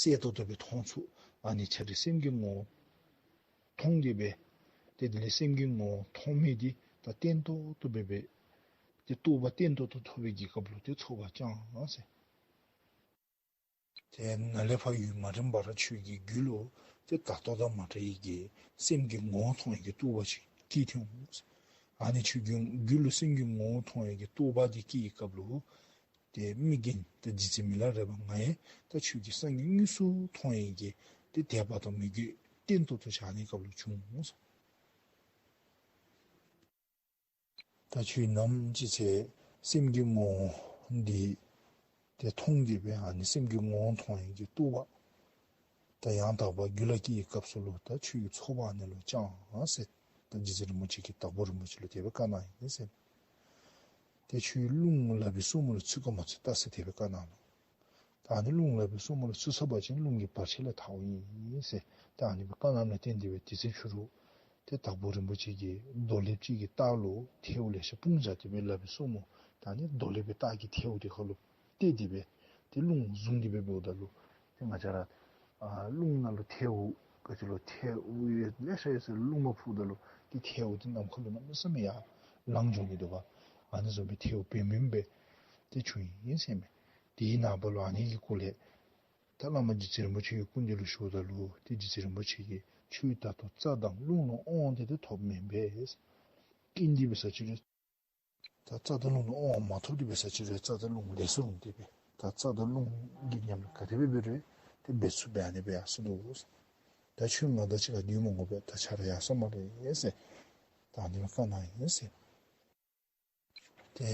གསལ་ཏོག་ཏོ་སྦེ་མཐོང་ཚུགས། ཨ་ནི་ཁྱོད་ཀྱི་སེམས་ཀྱི་ངོ་བོ་མཐོང་སྟེ་སྦེ་ཏེ་དེ་ལས་སེམས་ཀྱི་ངོ་བོ་མཐོང་མི་འདི་ད་བརྟན་ཏོག་ཏོ་སྦེ་སྦེ་ཏེ་རྟོགས་པ་བརྟན་ཏོག་ཏོ་ཐོབ་པའི་གི་སྐབས་ལུ་ཏེ་ཚོགས་པ་སྐྱོང་ཟེར། ཏེ་ནཱ་ལས་ཕར་ཡུན་མ་རིང་བར་ཁྱོད་ཀྱི་རྒྱུད་ལུ་ཏེ་ད་ལྟོ་དང་མ་འདྲ་བའི་གི་སེམས་ཀྱི་ངོ་བོ་མཐོང་བའི་གི་རྟོགས་པ་ཅིག་སྐྱེས་ཏེ་འོང་ཟེར། ཨ་ནི་ཁྱོད་ཀྱི་རྒྱུད་ལུ་སེམས་ཀྱི་ངོ་བོ་མཐོང་བའི་གི་རྟོགས་པ་འདི་སྐྱེས་པའི་སྐབས་ལུ་ཏེ་མི་རྒན་ཏེ་རྗེ་བཙུན་མི་ལ་རས་པ་ང་ཡང་ད་ཁྱོད་ཀྱི་སངས་རྒྱས་དངོས་སུ་མཐོང་བའི་གི་ཏེ་དད་པ་དང་མོས་གུས་བརྟན་ཏོག་ཏོ་ཆགས་ནི་སྐབས་ལུ་བྱུང་ཟེར། ད་ཁྱོད་ནམ་ཅིག་ཚེ་སེམས་ཀྱི་ངོ་བོ་འདི་ཏེ་མཐོང་སྟེ་སྦེ་ཨ་ནི་སེམས་ཀྱི་ངོ་བོ་མཐོང་བའི་གི་རྟོགས་པ་ད་ཡང་དག་པ་རྒྱུད་ལ་སྐྱེས་པའི་སྐབས་སུ་ལུ་ད་ཁྱོད་ཀྱི་ཚོགས་པ་ཨ་ནི་ལུ་སྐྱོང་ཟེར། ད་རྗེ་བཙུན་རིན་པོ་ཆེ་གིས་དྭགས་པོ་རིན་པོ་ཆེ་ལུ་དེ་སྦེ་བཀའ་གནང་ཡི་ཟེར། ཏེ་ཁྱོད་རླུང་ལག་པའི་སོར་མོ་ལུ་ཚུད་ག་མ་ཚུད་བལྟ་ཟེར་དེ་སྦེ་བཀའ་གནང་ནུག། ད་ཨ་ནི་རླུང་ལག་པའི་སོར་མོ་ལུ་ཚུད་ཚར་བ་ཅིན་རླུང་གི་བར་ཆད་ལས་ཐར་འོང་ཡི་ཟེར། ད་ཨ་ནི་སྦེ་བཀའ་གནངམ་ལས་བརྟེན་ཏེ་སྦེ་དེ་ཚེ་ཕྱི་རུ་ཏེ་དྭགས་པོ་རིན་པོ་ཆེ་གིས་རྡོ་ལེབ་ཅིག་གི་ལྟག་ལུ་ཐལཝ་ལེ་ཤ་སྤུངས་བཞག་སྟེ་སྦེ་ལག་པའི་སོར་མོ་ད་ཨ་ནི་རྡོ་ལེབ་ཀྱི་ལྟག་གི་ཐལཝ་དེ་ཁར་ལུ་གཏད་དེ་སྦེ་ཏེ་རླུང་བཟུང་སྟེ་སྦེ་འབདཝ་ད་ལུ་ཏེ་ང་བཅས་ར་ཨ་རླུང་ནང་ལུ་ཐལཝ་ག་ཅི་ལོ་ཐལཝ་ལེ་ཤ་ཡོད་ཟེར་རླུང་མ་ཕུ་ད་ལུ་ཏེ་ཐལཝ་དེ་ནམ་མཁའ་ལུ་གནམ་མེད་ས་མེད་ཡར་ལངས་འགྱོ་ནི་འདུག་པ། ཨ་ནི་བཟུམ་སྦེ་ཐལཝ་བེམ་བེམ་སྦེ་ཏེ་བྱུང་ཡི་ཟེར་མས། དེའི་ནངས་པ་ལུ་ཨ་ནི་གི་སྐོར་ལས་ད་བླ་མ་རྗེ་བཙུན་རིན་པོ་ཆེ་གི་སྐུ་མདུན་ལུ་ཞུཝ་ད་ལུ་ཏེ་རྗེ་བཙུན་རིན་པོ་ཆེ་གིས་ཁྱོད་ད་ལྟོ་རྩ་དང་རླུང་ལུ་དབང་དེ་ཏེ་ཐོབ་མེན་པས། ཀིན་དེ་འབད་ས་ཅིག་རུང་ད་རྩ་དང་རླུང་ལུ་དབང་མ་ཐོབ་སྟེ་འབད་ས་ཅིག་རུང་རྩ་དང་རླུང་ལས་སུ་རུང་སྟེ་སྦེ་ད་རྩ་དང་རླུང་གི་ཉམས་ལེན་ག་དེ་སྦེ་འབད་རུང་ཏེ་འབད་ཚུགས་པའི་ཨ་ནི་སྦེ་ཡར་སོང་ནུག། ད་ཁྱོད་ང་དང་གཅིག་ཁར་སྡོད་མི་དགོ་པས། ད་ཁྱོད་ར་ཡར་སོང་སྨ་རེ་ཟེར། ད་ཨ་ནི་སྦེ་བཀའ་གནང་ཡི་ཟེར། ཏེ་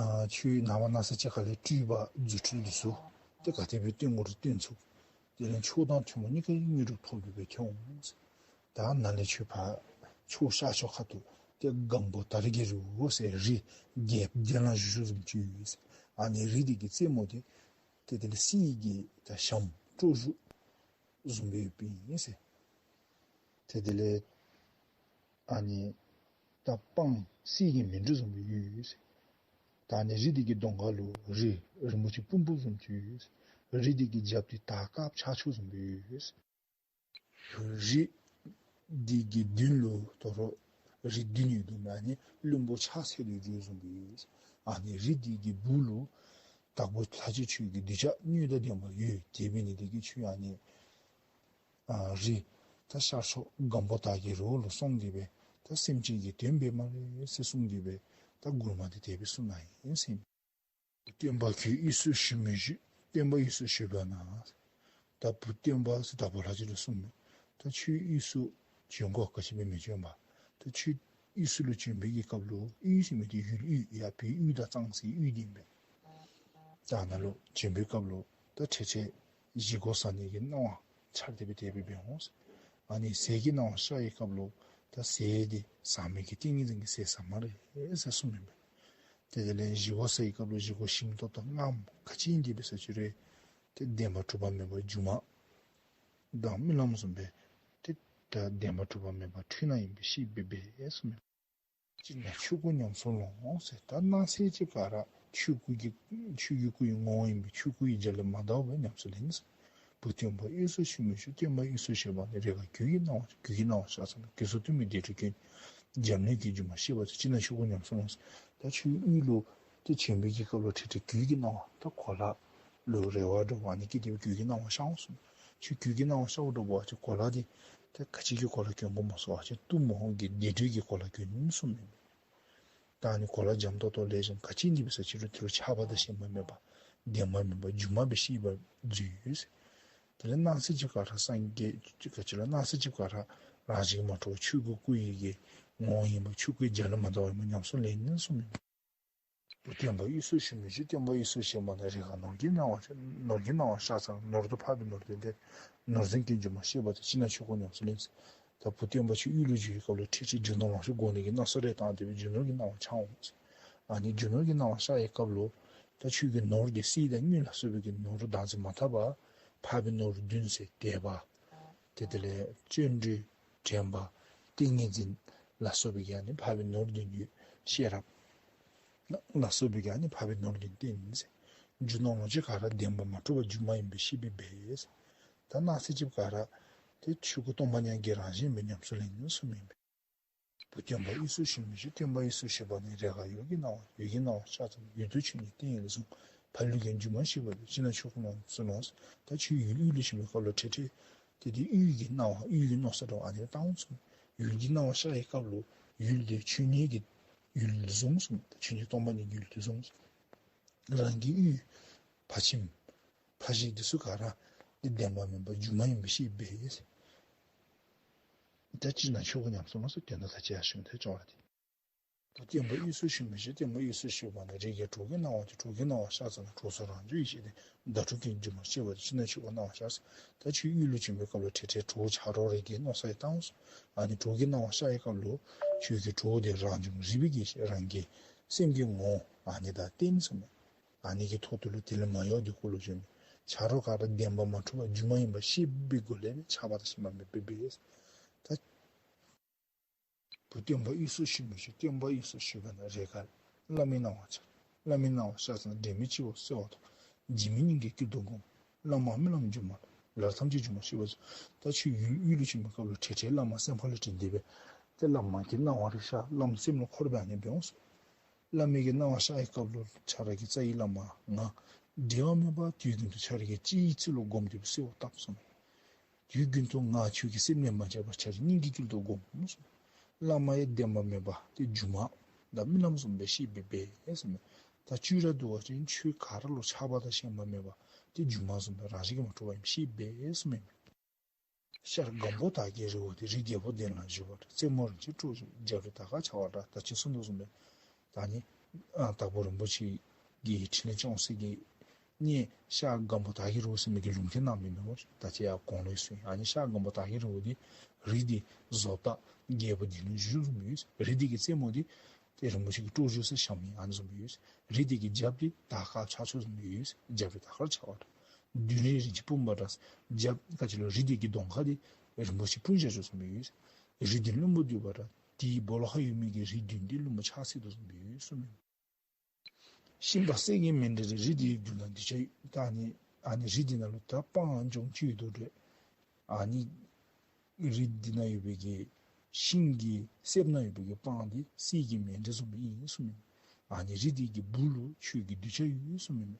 ཨ་ཁྱོད་ནངས་པ་གནངས་ཚེ་གཅིག་ཁར་ལས་སྤྲུལ་པ་རྫུ་འཕྲུལ་འདི་ཚུ་ཏེ་ག་དེ་སྦེ་སྟོན་དགོ་རུང་སྟོན་ཚུགས། དེ་ལས་མཆོག་དང་ཐུན་མོང་གཉིས་ཀ་ཡང་དངོས་གྲུབ་ཐོབ་སྟེ་སྦེ་འོང་ཟེར། ད་ནཱ་ལས་ཁྱོད་ཕར་ཕྱོགས་ཤར་ཕྱོགས་ཁ་ཐུག་ཏེ་སྒམ་པོ་དར་གྱི་རི་བོ་ཟེར་རི་རྒྱལཔོ་གྱེན་ལངས་བཞུགས་བཞུགསཔ་ཅིག་ཡོད་ཟེར། ཨ་ནི་རི་འདི་གི་རྩེ་མོ་འདི་ཏེ་དེ་ལས་གསེར་གྱི་ད་ཞྭམོ་སྤྲོ་བཞུགས་བཟུམ་སྦེ་ཡོདཔ་ཨིན་ཟེར། ཏེ་དེ་ལས་ཨ་ནི་ད་སྤང་གསེར་གྱི་མཎྜལ་བཟུམ་སྦེ་ཡོད་ཟེར། ད་ཨ་ནི་རི་འདི་གི་གདོང་ཁ་ལུ་རི་རིན་པོ་ཆེ་ཕུང་པོ་བཟུམ་ཅིག་ཡོད་ཟེར། རི་འདི་གི་རྒྱབ་འདི་དར་དཀརཔོ་ཆག་ཆོད་བཟུམ་སྦེ་ཡོད་ཟེར། རི་འདི་གི་མདུན་ལུ་དོ་རུང་རི་བདུན་ཡོད་དོ་མས། ཨ་ནི་བློན་པོ་ཕྱག་འཚལ་ཏེ་བཞུགས་བཟུམ་སྦེ་ཡོད་ཟེར། ཨ་ནི་རི་འདི་གི་སྦུག་ལུ་ དྭགས་པོ་ལྷ་ཆོས་ཁྱོད་ཀྱི་གདུལ་བྱ་དངོས་དང་ལྡན་པ་ཡོད། དེ་འབད་ནི་དེ་གིས་ཁྱོད་ཨ་ནི་ཨ་རི་ད་ཤར་ཕྱོགས་སྒམ་པོ་དར་གྱི་རི་བོ་ལུ་སོང་སྟེ་སྦེ་ད་སེམས་ཅན་གྱི་དོན་འབད་སྨ་རེ་ཟེར་གསུངས་ཏེ་སྦེ་ད་མགུར་མ་འདི་དེ་སྦེ་གསུངས་ནུག་ཨིན་ཟེར། བུ་སྟོན་པ་ཁྱོད་དབུས་སུ་བཞུགས་མི་བཞུགས། སྟོན་པ་དབུས་སུ་བཞུགས་པ་ན། ད་བུ་སྟོན་པ་ཟེར་དྭགས་པོ་ལྷ་ཆོས་ལུ་གསུངས་མས། ད་ཁྱོད་དབུས་སུ་བྱོན་དགོ་ག་ཅི་སྦེ་མི་བྱོན་པ། ད་ཁྱོད་དབུས་སུ་ལུ་བྱོན་པའི་གི་སྐབས་ལུ་དབུས་ཟེར་མི་འདི་ཡུལ་དབུས་ཡར་བོད་དབུས་དང་གཙང་སེལ་དབུས་འདི་ཨིན་པས། ད་ནཱ་ལུ་བྱོན་པའི་སྐབས་ལུ་ད་འཕྲལ་འཕྲལ་བཞེས་སྒོ་བཟའ་ནི་གི་གནང་བ་འཆར་ཏེ་སྦེ་དེ་སྦེ་འབད་འོང་ཟེར། ཨ་ནི་ཟས་ཀྱི་གནང་བ་ཤར་བའི་སྐབས་ལུ་ད་ཟས་འདི་ཟ་མི་གི་ཏིང་ངེ་འཛིན་གྱི་ཟས་ཟ་སྨ་རེ་ཟེར་གསུངས་མས། ཏེ་དེ་ལས་བཞེས་སྒོ་བཟའ་བའི་སྐབས་ལུ་བཞེས་སྒོ་ཞིམ་ཏོག་ཏོ་མངརམོ་ག་ཅི་ཨིན་ཏེ་འབད་ས་ཅི་རུང་ཏེ་བདེན་པ་གྲུབ་པ་མེད་པ་སྒྱུ་མ་དང་རྨི་ལམ་བཟུམ་སྦེ་ཏེ་ད་བདེན་པ་གྲུབ་པ་མེད་པ་འཁྲུལ་སྣང་ཨིན་པའི་ཤེས་པ་འབད་ཟེར་གསུངས་མས། ཅིག་ན་ཆོས་སྐུ་ཉམས་སུ་ལོངས་ཟེར། ད་སྣང་གསལ་གྱི་ག་ར་ཆོས་སྐུ་གི་ཆོས་ཀྱི་སྐུ་ཡི་ངོ་བོ་ཨིན་པའི་ཆོས་སྐུ་ཡི་རྒྱ་ལས་མ་འདའ་བར་ཉམས་སུ་ལེན་ཟེར། བུ་སྟོན་པ་དབུས་སུ་བཞུགས་མི་བཞུགས། སྟོན་པ་དབུས་སུ་བཞུགས་པ་ན། རེས་འགའ་གོས་ཀྱི་སྣང་བ་གོས་ཀྱི་སྣང་བ་ཤར་ཙ་ན། གོས་སུ་ཐུན་མིན་བདེ་དྲོད་ཀུན། འབྱམས་ཀླས་ཀྱི་སྒྱུ་མ་ཤེས་པ་ཚོལ། ཅིག་ན་ཆོས་སྐུ་ཉམས་སུ་ལོངས་ཟེར། ད་ཁྱོད་དབུས་ལུ་ཏེ་བྱོན་པའི་གི་སྐབས་ལུ་འཕྲལ་འཕྲལ་གོས་ཀྱི་སྣང་བ་ད་གོ་ལ་ལུ་རེ་བ་འདྲཝ་ཨ་ནི་སྐྱེས་ཏེ་གོས་ཀྱི་སྣང་བ་ཤར་འོང་གསུངས། ཁྱོད་གོས་ཀྱི་སྣང་བ་ཤརཝ་འདྲཝ་ཨ་ཙི་གོ་ལ་འདི་ཏེ་ག་ཅི་གི་གོ་ལ་གྱོན་དགོ་སྨོ་ཟེར་བ་ཅིན་གཏུམ་མོ་གི་བདེ་དྲོད་ཀྱི་གོ་ལ་གྱོན་གསུངས་མས། ད་ཨ་ནི་གོ་ལ་འཇམ་ཏོག་ཏོ་ལེགས་ཤོམ་ག་ཅི་ཨིན་ཏེ་འབད་ས་ཅི་རུང་དེ་ལུ་ཆགས་པ་དང་ཞེན་པ་མེད་པ་བདེན་པ་མེད་པ་སྒྱུ་མ་སྦེ་ཤེས་པར་མཛད་ཡོད་ཟེར། དེ་ལས་སྣང་གསལ་གྱི་ག་ར་སངས་རྒྱས་ཀྱི་ག་ཅི་ལོ་སྣང་གསལ་གྱི་ག་ར་རང་བཞིན་གྱིས་མ་གྲུབ་པ་ཆོས་ཀྱི་སྐུ་ཡི་གི་ངོ་བོ་ཨིན་པ་ཆོས་སྐུའི་རྒྱ་ལས་མ་འདའ་བར་ཉམས་སུ་ལེན་གསུངས་མས། བུ་སྟོན་པ་དབུས་སུ་བཞུགས་མི་བཞུགས། སྟོན་པ་དབུས་སུ་བཞུགས་པ་ན། རེས་འགའ་ནོར་གྱི་སྣང་བ་ནོར་གྱི་སྣང་བ་ཤར་ཙ་ན། ནོར་དང་འཕགས་པའི་ནོར་ལྡན་ཏེ། ནོར་འཛིན་གྱི་སྒྱུ་མ་ཤེས་པ་ཚོལ། ཅིག་ན་ཆོས་སྐུ་ཉམས་སུ་ལེན་ཟེར། ད་བུ་སྟོན་པ་ཁྱོད་དབུས་ལུ་བཞུགས་པའི་སྐབས་ལུ་འཕྲལ་འཕྲལ་རྒྱུ་ནོར་ལོངས་སྤྱོད་དགོ་ནི་གི་མནོ་བསམ་རེ་བཏང་སྟེ་སྦེ་རྒྱུ་ནོར་གྱི་སྣང་བ་འཆར་འོང་ཟེར། ཨ་ནི་རྒྱུ་ནོར་གྱི་སྣང་བ་ཤར་བའི་སྐབས་ལུ་ད་ཁྱོད་ཀྱི་ནོར་འདི་གསེར་དང་དངུལ་ལ་སོགས་པའི་གི་ནོར་བདག་འཛིན་མ་འཐབ་པར་འཕགས་པའི་ནོར་བདུན་ཟེར་དད་པ། ཏེ་དེ་ལས་བརྩོན་འགྲུས་དྲན་པ་ཏིང་ངེ་འཛིན་ལ་སོགས་པའི་གི་ཨ་ནི་འཕགས་པའི་ནོར་བདུན་ཡོད། ཤེས་རབ་ལ་སོགས་པའི་གི་ཨ་ནི་འཕགས་པའི་ནོར་བདུན་བསྟེན་ཟེར། རྒྱུ་ནོར་ལོངས་སྤྱོད་ག་ར་བདེན་པ་མ་གྲུབ་པ་སྒྱུ་མ་ཨིན་པའི་ཤེས་པ་འབད་ཟེར། ད་སྣང་གསལ་གྱི་ག་ར་ཏེ་ཆོས་སྐུ་སྟོང་པ་ཉིད་ཀྱི་རང་བཞིན་སྦེ་ཉམས་སུ་ལེན་གསུངས་མས། བུ་སྟོན་པ་དབུས་སུ་བཞུགས་མི་བཞུགས། སྟོན་པ་དབུས་སུ་བཞུགས་པ་ན། རེས་འགའ་འོད་ཀྱི་སྣང་བ་འོད་ཀྱི་སྣང་བ་ཤར་ཙ་ན། ཡུལ་དུ་ཆོས་ཉིད་ཏིང་ངེ་ལ་ཟུངས། འཕགས་ལུས་ཀྱི་སྒྱུ་མ་ཤེས་པ་ཚོལ། ཅིག་ན་ཆོས་སྐུ་ཉམས་སུ་ལོངས་ཟེར། ད་ཁྱོད་ཡུལ་དབུས་ལུ་བཞུགས་པའི་སྐབས་ལུ་འཕྲལ་འཕྲལ་ཏེ་དེ་དབུས་ཀྱི་སྣང་བ་དབུས་ཀྱི་མནོ་བསམ་འདྲཝ་ཨ་ནི་བཏང་འོང་གསུངས། ཡུལ་གྱི་སྣང་བ་ཤར་བའི་སྐབས་ལུ་ཡུལ་དེ་ཆོས་ཉིད་ཀྱི་ཡུལ་བཟུང་གསུངས། ཆོས་ཉིད་སྟོང་པ་ཉིད་ཀྱི་ཡུལ་དུ་བཟུང་གསུངས། རང་གི་དབུས་ཕ་ཁྱིམ་ཕ་གཞིས་དེ་ཚུ་ག་ར་ཏེ་བདེན་པ་མེན་པ་སྒྱུ་མ་ཨིན་པའི་ཤེས་པ་འབད་ཟེར། ད་ཅིག་ན་ཆོས་སྐུ་ཉམས་སུ་ལོངས་ཟེར། དོན་དག་ད་ཅི་ཡང་ཞུ་མི་ཐོགས་ཅོག་ར་ཏེ། བུ་སྟོན་པ་དབུས་སུ་བཞུགས་མི་བཞུགས། སྟོན་པ་དབུས་སུ་བཞུགས་པ་ན། རེས་འགའ་གྲོགས་ཀྱི་སྣང་བ་ཅིག། གྲོགས་ཀྱི་སྣང་བ་ཤར་ཙ་ན། གྲོགས་སུ་རང་རྒྱུད་ཡེ་ཤེས་ལྡན། བརྡ་དྲུག་གི་སྒྱུ་མ་ཤེས་པ་ཚོལ། ཅིག་ན་ཆོས་སྐུ་སྣང་བ་ཤར་ཟེར། ད་ཁྱོད་དབུས་ལུ་བྱོན་པའི་སྐབས་ལུ་འཕྲལ་འཕྲལ་གྲོགས་ཆ་རོགས་རེ་གི་མནོ་བསམ་ཡང་བཏང་འོང་གསུངས། ཨ་ནི་གྲོགས་ཀྱི་སྣང་བ་ཤར་བའི་སྐབས་ལུ་ཁྱོད་ཀྱི་གྲོགས་དེ་རང་བྱུང་རིག་པའི་ཡེ་ཤེས་རང་གི་སེམས་ཀྱི་ངོ་བོ་ཨ་ནི་དང་བསྟེན་གསུངས་མས། ཨ་ནི་གི་ཐོག་ཏུ་ལུ་དེ་ལས་མ་གཡོས་ཏེ་སྐུ་ལུ་བྱོན་མི་ཆ་རོགས་ག་ར་བདེན་པ་མ་གྲུབ་པ་སྒྱུ་མ་ཨིན་པ་ཤེས་པའི་སྒོ་ལས་ཆགས་པ་དང་ཞེན་པ་མེད་པར་འབད་ཟེར། ད་བུ་སྟོན་པ་དབུས་སུ་བཞུགས་མི་བཞུགས། སྟོན་པ་དབུས་སུ་བཞུགས་པ་ན། རེས་འགའ་བླ་མའི་སྣང་བ་འཆར། བླ་མའི་སྣང་བ་ཤར་ཙ་ན། འབྲལ་མེད་སྤྱི་བོར་གསོལ་བ་ཐོབ། འཇིགས་མེད་སྙིང་གའི་དཀྱིལ་དུ་བསྒོམ། བླ་མ་རྨི་ལམ་སྒྱུ་མ་ལ། ལར་ཐམས་ཅད་སྒྱུ་མ་ཤེས་པ་ཚོལ། ད་ཁྱོད་ཡུལ་དབུས་ལུ་བྱོན་པའི་སྐབས་ལུ་འཕྲལ་འཕྲལ་བླ་མ་སེམས་ཁ་ལུ་དྲན་ཏེ་སྦེ་ཏེ་བླ་མ་གི་སྣང་བ་རེ་ཤར། བླ་མ་སེམས་ལུ་འཁོར་བའི་ཨ་ནི་འབད་འོང་གསུངས། བླ་མའི་གི་སྣང་བ་ཤར་བའི་སྐབས་ལུ་ཁྱོད་ར་གི་རྩ་བའི་བླ་མ་ང་འབྲལ་བ་མེད་པར་དུས་རྒྱུན་དུ་ཁྱོད་ར་གི་སྤྱི་བོའི་རྩེ་ལུ་བསྒོམ་སྟེ་སྦེ་གསོལ་བ་བཏབ་གསུངས། དུས་རྒྱུན་དུ་ང་ཁྱོད་ཀྱི་སེམས་ལས་མ་ཆད་པར་ཁྱོད་ར་གི་སྙིང་གི་དཀྱིལ་དུ་བསྒོམ་གསུངས། བླ་མ་ཡང་བདེན་པ་མེད་པ་ཏེ་སྒྱུ་མ་དང་རྨི་ལམ་བཟུམ་སྦེ་ཤེས་པར་འབད་ཟེར་མས། ད་བཅུད་ར་བསྡུ་བ་ཅིན་ཆོས་ག་ར་ལུ་ཆགས་པ་དང་ཞེན་པ་མེད་པ་ཏེ་སྒྱུ་མ་བཟུམ་སྦེ་རང་བཞིན་གྱིས་མ་གྲུབ་པ་ཨིནམ་ཤེས་པར་འབད་ཟེར་མས། ཤར་སྒམ་པོ་དར་གྱི་རི་བོ་དེ། རི་རྒྱལ་པོ་གདན་ལ་བཞུགས་པ་འདྲ། རྩེ་མོ་རིན་ཆེན་དཀྲོལ་བྱེད། རྒྱབ་རི་དར་དཀར་འཕྱར་བ་འདྲ། ད་ཅི་གསུངས་དོ་བཟུམ་སྦེ་ད་ཨ་ནི་ཨ་དྭགས་པོ་རིན་པོ་ཆེ་གི་འཕྲིན་ལས་སྐྱོང་སའི་གི་གནས་ཤར་སྒམ་པོ་དར་གྱི་རི་བོ་ཟེར་མི་གི་ལུང་བསྟན་གནང་མི་མེན་ན། ད་ཅི་ཡར་གོང་ལུ་གསུངས། ཨ་ནི་ཤར་སྒམ་པོ་དར་གྱི་རི་བོ་དེ་རི་དེ་བཟོ་ལྟ་རྒྱལ་པོ་གདན་ལ་བཞུགས་བཟུམ་ཡོད། རི་དེ་གི་རྩེ་མོ་དེ་ཏེ་རིན་པོ་ཆེ་གི་དཀྲོལ་བྱེད་ཟེར་ཞྭམོ་ཨ་ནི་བཟུམ་ཡོད། རི་དེ་གི་རྒྱབ་དེ་དར་དཀར་འཕྱར་བྱེད་བཟུམ་ཡོད། རྒྱབ་རི་དར་དཀར་འཕྱར་བ་འདྲ། མདུན་རི་རིན་ཆེན་སྤུངས་པ་འདྲ། རྒྱབ་ག་ཅི་ལོ་རི་དེ་གི་གདོང་ཁ་དེ་རིན་པོ་ཆེ་སྤུངས་བཞག་བཟུམ་ཡོད། རི་བདུན་ལྷུན་པོ་འདུས་པ་འདྲ། དེའི་སྦོ་ལོགས་ཁར་ཡོད་མི་གི་རི་བདུན་དེ་ལྷུན་པོ་ཆགས་སྲིད་དོ་བཟུམ་ཡོད་གསུངས་མས། ཤིང་པ་གསེར་གྱི་མཎྜལ་རི། རི་དེའི་མདུན་ལ་གདུལ་བྱ་ཡོད། ད་ཨ་ནི་ཨ་ནི་རི་དེ་ནང་ལུ་ད་སྤང་ལྗོངས་སྤྱོད་དོ་འདྲ། ཨ་ནི་རི་དེ་ནང་ཡོད་པའི་གི་ཤིང་གི་གསེབ་ནང་ཡོད་པའི་གི་སྤང་དེ་གསེར་གྱི་མཎྜལ་བཟུམ་ཨིན་གསུངས་མས། ཨ་ནི་རི་དེ་གི་སྦུག་ལུ་ཁྱོད་ཀྱི་གདུལ་བྱ་ཡོད་གསུངས་མས།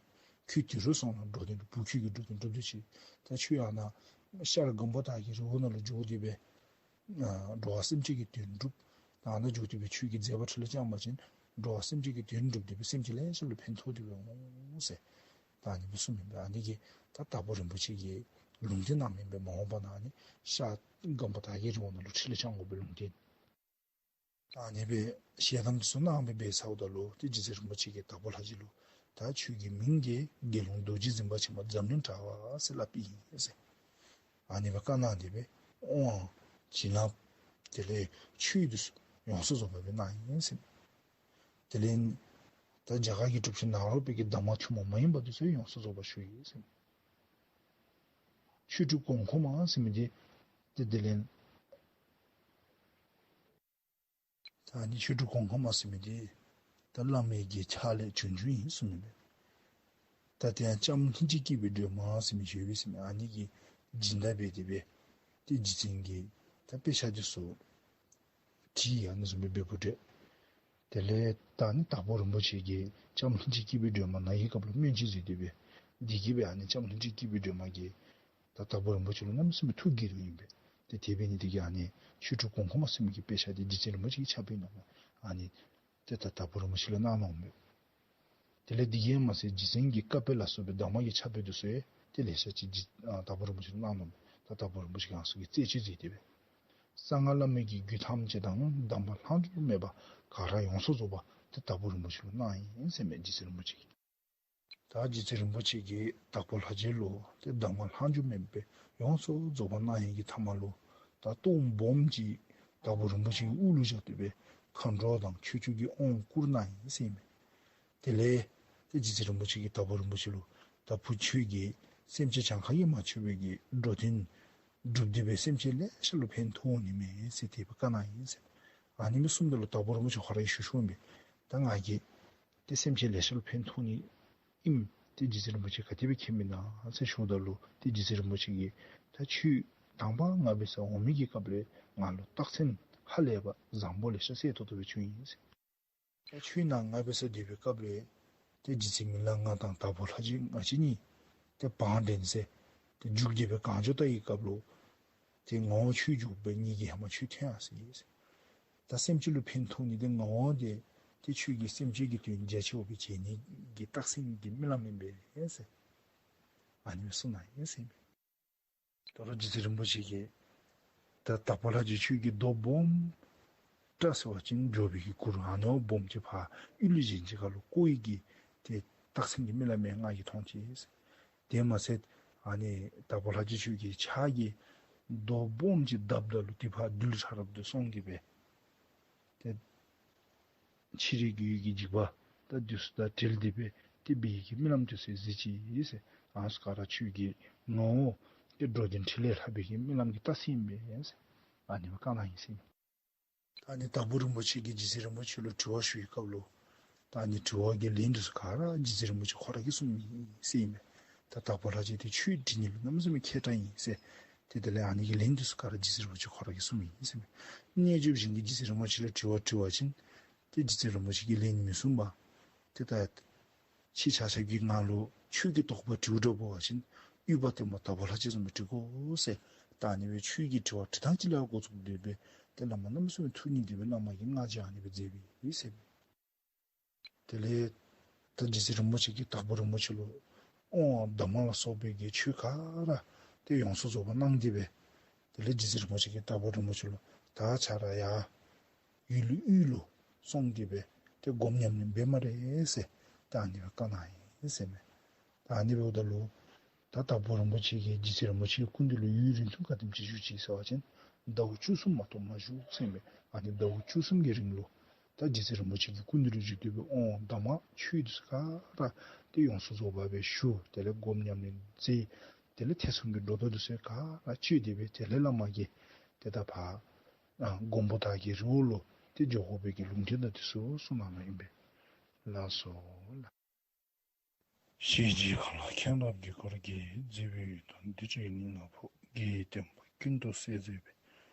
ཁྱོད་དེ་རུ་སོང་ན་འགྲོ་དོན་བུ་ཁྱོད་ཀྱི་འགྲོ་དོན་འགྲུབ་དེ་ཅིག། ད་ཁྱོད་ཡང་ན་ཤར་སྒམ་པོ་དར་གྱི་རི་བོ་ནང་ལུ་འགྱོ་སྟེ་སྦེ་ཨ་འགྲོ་བ་སེམས་ཅན་གྱི་དོན་སྒྲུབ། ད་ཨ་ནཱ་འགྱོ་སྟེ་སྦེ་ཁྱོད་ཀྱི་མཛད་པ་ཁྲི་ལས་བསྐྱངས་པ་ཅིན་འགྲོ་བ་སེམས་ཅན་གྱི་དོན་སྒྲུབ་སྟེ་སྦེ་སེམས་ཅན་ལེ་ཤ་ལུ་ཕན་ཐོགས་ཏེ་སྦེ་འོང་ཟེར། ད་ཨ་ནི་སྦེ་གསུངམ་ཨིན་པས། ཨ་ནི་གིས་ད་དྭགས་པོ་རིན་པོ་ཆེ་གིས་ལུང་བསྟན་གནངམ་ཨིན་པས། མ་འོངས་པ་ནང་ཨ་ནི་ཤར་སྒམ་པོ་དར་གྱི་རི་བོ་ནང་ལུ་ཁྲི་ལས་བསྐྱང་དགོ་པའི་ལུང་བསྟན། ད་ཨ་ནི་སྦེ་ཞལ་གདམས་ཚུ་གནང་སྦེ་འབད་ཚརཝ་ད་ལུ་ཏེ་རྗེ་བཙུན་རིན་པོ་ཆེ་གིས་དྭགས་པོ་ལྷ་རྗེ་ལུ་ད་ཁྱོད་ཀྱི་མིང་གིས་དགེ་སློང་རྡོ་རྗེ་འཛིན་པ་ཆེན་པོ་འཛམ་གླིང་དྲ་བ་ཟེར་སླབ་ཨིན་ཟེར། ཨ་ནི་སྦེ་བཀའ་གནང་སྟེ་སྦེ་དབང་བྱིན་རླབས་དེ་ལས་ཆོས་འདི་ཚུ་ཡོངས་སུ་རྫོགས་པ་སྦེ་གནང་ཡི་ཟེར། དེ་ལས་ད་རྒྱ་གར་གྱི་གྲུབ་ཆེན་ནཱ་རོ་པའི་གི་གདམས་ངག་ཐུན་མོང་མ་ཡིན་པ་འདི་ཚུ་ཡོངས་སུ་རྫོགས་པ་ཞུ་ཡི་ཟེར། ཆོས་དྲུག་གོང་འཁོད་མ་ཟེར་མི་འདི་ཏེ་དེ་ལས་ད་ཨ་ནི་ཆོས་དྲུག་གོང་འཁོད་མ་ཟེར་མི་འདི་ད་བླ་མའི་གི་ཕྱག་ལས་བྱུང་བྱུངམ་ཨིན་གསུངམ་ཨིན་པས། ད་དེ་ཡང་ལྕམ་ལྷུན་གྱིས་བསྐྱེད་པའི་སྒྲོན་མ་ཟེར་མི་ཅིག་ཡོད་པས་ཟེར་མས། ཨ་ནི་གི་སྦྱིན་བདག་འབད་དེ་སྦེ་ཏེ་རྗེ་བཙུན་གྱིས་ད་དཔེ་ཆ་འདི་ཚུ་བྲིས། ཨ་ནི་བཟུམ་སྦེ་འབདཝ་འདྲས། དེ་ལས་ད་ཨ་ནི་དྭགས་པོ་རིན་པོ་ཆེ་གིས་ལྕམ་ལྷུན་གྱིས་བསྐྱེད་པའི་སྒྲོན་མ་ནཱ་གི་སྐབས་ལུ་སྨོན་ཅིག་གཟིགས་ཏེ་སྦེ་འདི་གིས་སྦེ་ཨ་ནི་ལྕམ་ལྷུན་གྱིས་བསྐྱེད་པའི་སྒྲོན་མ་གིས་ད་དྭགས་པོ་རིན་པོ་ཆེ་ལུ་གནམ་མེད་ས་མེད་ཐུགས་དགྱེས་དོ་ཨིན་པས། ཏེ་དེ་འབད་ནི་དེ་གིས་ཨ་ནི་ཆོས་དྲུག་གོང་འཁོད་མ་ཟེར་མི་གི་དཔེ་ཆ་འདི་རྗེ་བཙུན་རིན་པོ་ཆེ་གི་ཕྱག་དཔེ་ཨིན་ནོ། ཨ་ནི་ཏེ་ད་དྭགས་པོ་རིན་པོ་ཆེ་ལུ་གནང་ནུག་མས། དེ་ལས་དེ་གིས་མ་ཚད་རྗེ་བཙུན་གྱི་བཀའ་དཔེ་ལ་སོགས་པའི་གདམས་ངག་གི་ཕྱག་དཔེ་འདི་ཚུ་ཡང་ཏེ་ལེ་ཤ་ཅིག་རྗེ་ཨ་དྭགས་པོ་རིན་པོ་ཆེ་ལུ་གནང་ནུག་མས། ད་དྭགས་པོ་རིན་པོ་ཆེ་གིས་ཨ་ནི་ཚུ་གི་རྩད་གཅོད་མཛད་དེ་སྦེ་གསང་སྔགས་བླ་མེད་ཀྱི་རྒྱུད་ཐམས་ཅད་དང་གདམས་པ་ལྷག་འཕྲོ་མེད་པ་ག་ར་ཡོངས་སུ་རྫོགས་པ་ཏེ་དྭགས་པོ་རིན་པོ་ཆེ་ལུ་གནང་ཡི་ཟེར་མས། རྗེ་བཙུན་རིན་པོ་ཆེ་གིས། ད་རྗེ་བཙུན་རིན་པོ་ཆེ་གིས་དྭགས་པོ་ལྷ་རྗེ་ལུ་ཏེ་གདམས་ངག་ལྷག་འཕྲོ་མེད་པའི་ཡོངས་སུ་རྫོགས་པ་གནང་ཡི་གི་མཐའ་མ་ལུ་ད་སྟོང་སྦོམ་ཅིག་དྭགས་པོ་རིན་པོ་ཆེ་གི་དབུ་ལུ་བཞག་སྟེ་སྦེ་མཁའ་འགྲོ་དང་ཆོས་སྐྱོང་གི་དབང་བསྐུར་གནང་ཡི་ཟེར་མས། དེ་ལས་ཏེ་རྗེ་བཙུན་རིན་པོ་ཆེ་གིས་དྭགས་པོ་རིན་པོ་ཆེ་ལུ་ད་བུ་ཁྱོད་ཀྱིས་སེམས་ཅན་གྱངས་ཁ་ཡང་མ་ཆོད་པའི་གི་འགྲོ་དོན་སྒྲུབ་སྟེ་སྦེ་སེམས་ཅན་ལེ་ཤ་ལུ་ཕན་ཐོགས་ནི་མས་ཟེར་དེ་སྦེ་བཀའ་གནང་ཡི་ཟེར། ཨ་ནི་སྦེ་གསུངམ་ད་ལུ་དྭགས་པོ་རིན་པོ་ཆེ་ཁོ་ར་གིས་ཞུ་ཞུཝ་ཨིན་པས། ད་ང་གིས་ཏེ་སེམས་ཅན་ལེ་ཤ་ལུ་ཕན་ཐོགས་ནི་ཨིནམ་ཏེ་རྗེ་བཙུན་རིན་པོ་ཆེ་ག་དེ་སྦེ་མཁྱེན་མི་ན་ཟེར་ཞུཝ་ད་ལུ་ཏེ་རྗེ་བཙུན་རིན་པོ་ཆེ་གིས་ད་ཁྱོད་དང་པ་ང་འབད་སར་འོང་མི་གི་སྐབས་ལས་ང་ལུ་རྟགས་མཚན་ཧ་ལས་པ་བཟང་པོ་ལེ་ཤ་གསལ་ཏོག་ཏོ་སྦེ་བྱུང་ཡི་ཟེར། ད་ཁྱོད་ནཱ་ང་འབད་སར་སྡོད་པའི་སྐབས་ལས་ཏེ་རྗེ་བཙུན་མི་ལ་ང་དང་དྭགས་པོ་ལྷ་རྗེ་ང་བཅས་གཉིས་ཏེ་བང་འགྲན་ཟེར་ཏེ་རྒྱུག་སྟེ་སྦེ་གང་འགྱོ་ད་གི་སྐབས་ལུ་ཏེ་ངོ་བོ་ཁྱོད་རྒྱུག་པའི་གཉིས་ཀྱི་ཧེ་མ་ཁྱོད་ཐོན་ཡར་སོང་ཡི་ཟེར། ད་སེམས་ཅན་ལུ་ཕན་ཐོགས་ནི་འདི་ངོ་བོ་འདི་ཏེ་ཁྱོད་ཀྱིས་སེམས་ཅན་གྱི་དོན་རྒྱ་ཆེ་བ་སྦེ་བྱེད་ནི་གི་རྟགས་མཚན་གྱི་རྨི་ལམ་ཨིན་པས་ཟེར། ཨ་ནི་སྦེ་གསུངས་གནང་ཡི་ཟེར་མས། ད་རུང་རྗེ་བཙུན་རིན་པོ་ཆེ་གིས་ད་དྭགས་པོ་ལྷ་རྗེ་ཁྱོད་ཀྱིས་རྡོ་སྦོམ་ཏྲ་ཟེར་བ་ཅིན་འགྱོ་བའི་གི་གུར་ཨ་ནི་བ་སྦོམ་ཅིག་ཕར་གཡུལ་ལས་གཞན་ཅིག་ཁར་ལུ་བཀོ་ནི་གི་ཏེ་རྟགས་མཚན་གྱི་རྨི་ལམ་ཡང་ང་གིས་མཐོང་ཅི་ཟེར། དེ་མ་ཚད་ཨ་ནི་དྭགས་པོ་ལྷ་རྗེ་ཁྱོད་ཀྱི་ཕྱག་གིས་རྡོ་སྦོམ་ཅིག་བརྡབ་ད་ལུ་ཏེ་ཕར་རྡུལ་ཕྲ་རབ་ཏུ་སོང་སྟེ་སྦེ་ཏེ་ཕྱི་རོལ་གྱི་འཇིགས་པ་ད་འདི་ཚུ་དང་བྲལ་ཏེ་སྦེ་ཏེ་འབད་བའི་གི་རྨི་ལམ་འདི་ཚུ་གཟིགས་ཅི་ཟེར། ཨ་ནི་ཚུ་ག་ར་ཁྱོད་ཀྱི་ངོ་བོ་ཏེ་འགྲོ་དོན་འཕྲིན་ལས་ལྷབ་པའི་གི་རྨི་ལམ་གྱི་རྟགས་མཚན་ཨིན་པས་ཟེར། ཨ་ནི་སྦེ་བཀའ་གནང་ཡི་ཟེར། ད་ཨ་ནི་དྭགས་པོ་རིན་པོ་ཆེ་གིས་རྗེ་བཙུན་རིན་པོ་ཆེ་ལུ་དྲི་བ་ཞུ་བའི་སྐབས་ལུ་ད་ཨ་ནི་དྲི་བ་གི་ལན་འདི་ཚུ་ག་ར་རྗེ་བཙུན་རིན་པོ་ཆེ་ཁོ་ར་གིས་གསུངས་ཡི་ཟེར་ཨིན་མས། ད་དྭགས་པོ་ལྷ་རྗེ་འདི་ཆོས་འདྲི་ནི་ལུ་གནམ་མེད་ས་མེད་མཁས་དྲགས་ཨིན་ཟེར། ཏེ་དེ་ལས་ཨ་ནི་གི་ལན་འདི་ཚུ་ག་ར་རྗེ་བཙུན་རིན་པོ་ཆེ་ཁོ་ར་གིས་གསུངས་ཡི་ཟེར་མས། རྣལ་འབྱོར་པ་གཞན་གྱིས་རྗེ་བཙུན་རིན་པོ་ཆེ་ལུ་དྲི་བ་དྲི་བ་ཅིན་ཏེ་རྗེ་བཙུན་རིན་པོ་ཆེ་གིས་ལན་མི་གསུང་པར་ཏེ་ད་ཁྱེད་ཆ་ཁྱབ་ཀྱིས་ང་ལུ་ཆོས་ཀྱི་དོགས་པ་དྲིཝ་འདྲ་འབད་བ་ཅིན་དབུས་པ་ཏེ་མོ་དྭགས་པོ་ལྷ་རྗེ་བཟུམ་སྦེ་དྲི་དགོ་ཟེར། ད་ཨ་ནི་སྦེ་ཆོས་ཀྱི་དྲི་བ་དྲི་ཐངས་ཅིག་ལས་འགོ་བཙུགས་ཏེ་སྦེ་ཏེ་བླ་མ་གནམ་མེད་ས་མེད་ཐུགས་མཉེས་ཏེ་སྦེ་བླ་མ་གིས་བསྔགས་བརྗོད་ཨ་ནི་སྦེ་མཛད་པས་ཟེར་མས། དེ་ལས་ད་རྗེ་བཙུན་རིན་པོ་ཆེ་གིས་དྭགས་པོ་རིན་པོ་ཆེ་ལུ་དབང་གདམས་ངག་ལ་སོགས་པའི་གི་ཆོས་ག་ར་ཏེ་ཡོངས་སུ་རྫོགས་པ་གནང་སྟེ་སྦེ། དེ་ལས་རྗེ་བཙུན་རིན་པོ་ཆེ་གིས་དྭགས་པོ་རིན་པོ་ཆེ་ལུ་ད་ཁྱོད་ར་ཡར་ཡུལ་དབུས་ལུ་སོང་སྟེ་སྦེ་ཏེ་སྒོམ་ཉམས་ལེན་འབད་སྨ་རེ་ཟེར་ད་ཨ་ནི་སྦེ་བཀའ་གནང་ཡི་ཟེར་མས། ད་ཨ་ནི་འབདཝ་ད་ལུ་ད་དྭགས་པོ་རིན་པོ་ཆེ་གིས་རྗེ་བཙུན་རིན་པོ་ཆེའི་སྐུ་མདུན་ལུ་ཡུན་རིང་ཐུང་ག་དེམ་ཅིག་བཞུགས་ཅི་ཟེར་བ་ཅིན་ཟླཝ་བཅུ་གསུམ་མ་གཏོགས་མ་བཞུགས་ཟེར་མས། ཨ་ནི་ཟླཝ་བཅུ་གསུམ་གྱི་རིང་ལུ་ད་རྗེ་བཙུན་རིན་པོ་ཆེ་གི་སྐུ་མདུན་ལུ་བཞུགས་ཏེ་སྦེ་དབང་གདམས་ངག་ཆོས་འདི་ཚུ་ག་ར་ཏེ་ཡོངས་སུ་རྫོགས་པ་སྦེ་ཞུ། དེ་ལས་སྒོམ་ཉམས་ལེན་མཛད། དེ་ལས་ཐེ་ཚོམ་གྱི་སྒྲོ་འདོགས་འདི་ཚུ་ག་ར་གཅོད་དེ་སྦེ་དེ་ལས་བླ་མ་གིས་ཏེ་ད་ཕར་ཨ་མགོན་པོ་དར་གྱི་རི་བོ་ལུ་ཏེ་འགྱོ་དགོ་པའི་གི་ལུང་བསྟན་དང་འདི་ཚུ་གསུངས་གནང་ནུག་ཨིན་པས། ལགས་སོ་ལགས། ཞེས་རྗེ་གང་ལ་མཁྱེན་རབ་ཀྱི་སྐོར་གྱི་མཛད་པའི་དོན་འདི་ཅིག་ཡིན་ན་ཕོ་གི་བསྟན་པ་ཀུན་ཏུ་གསལ་མཛད་པའི་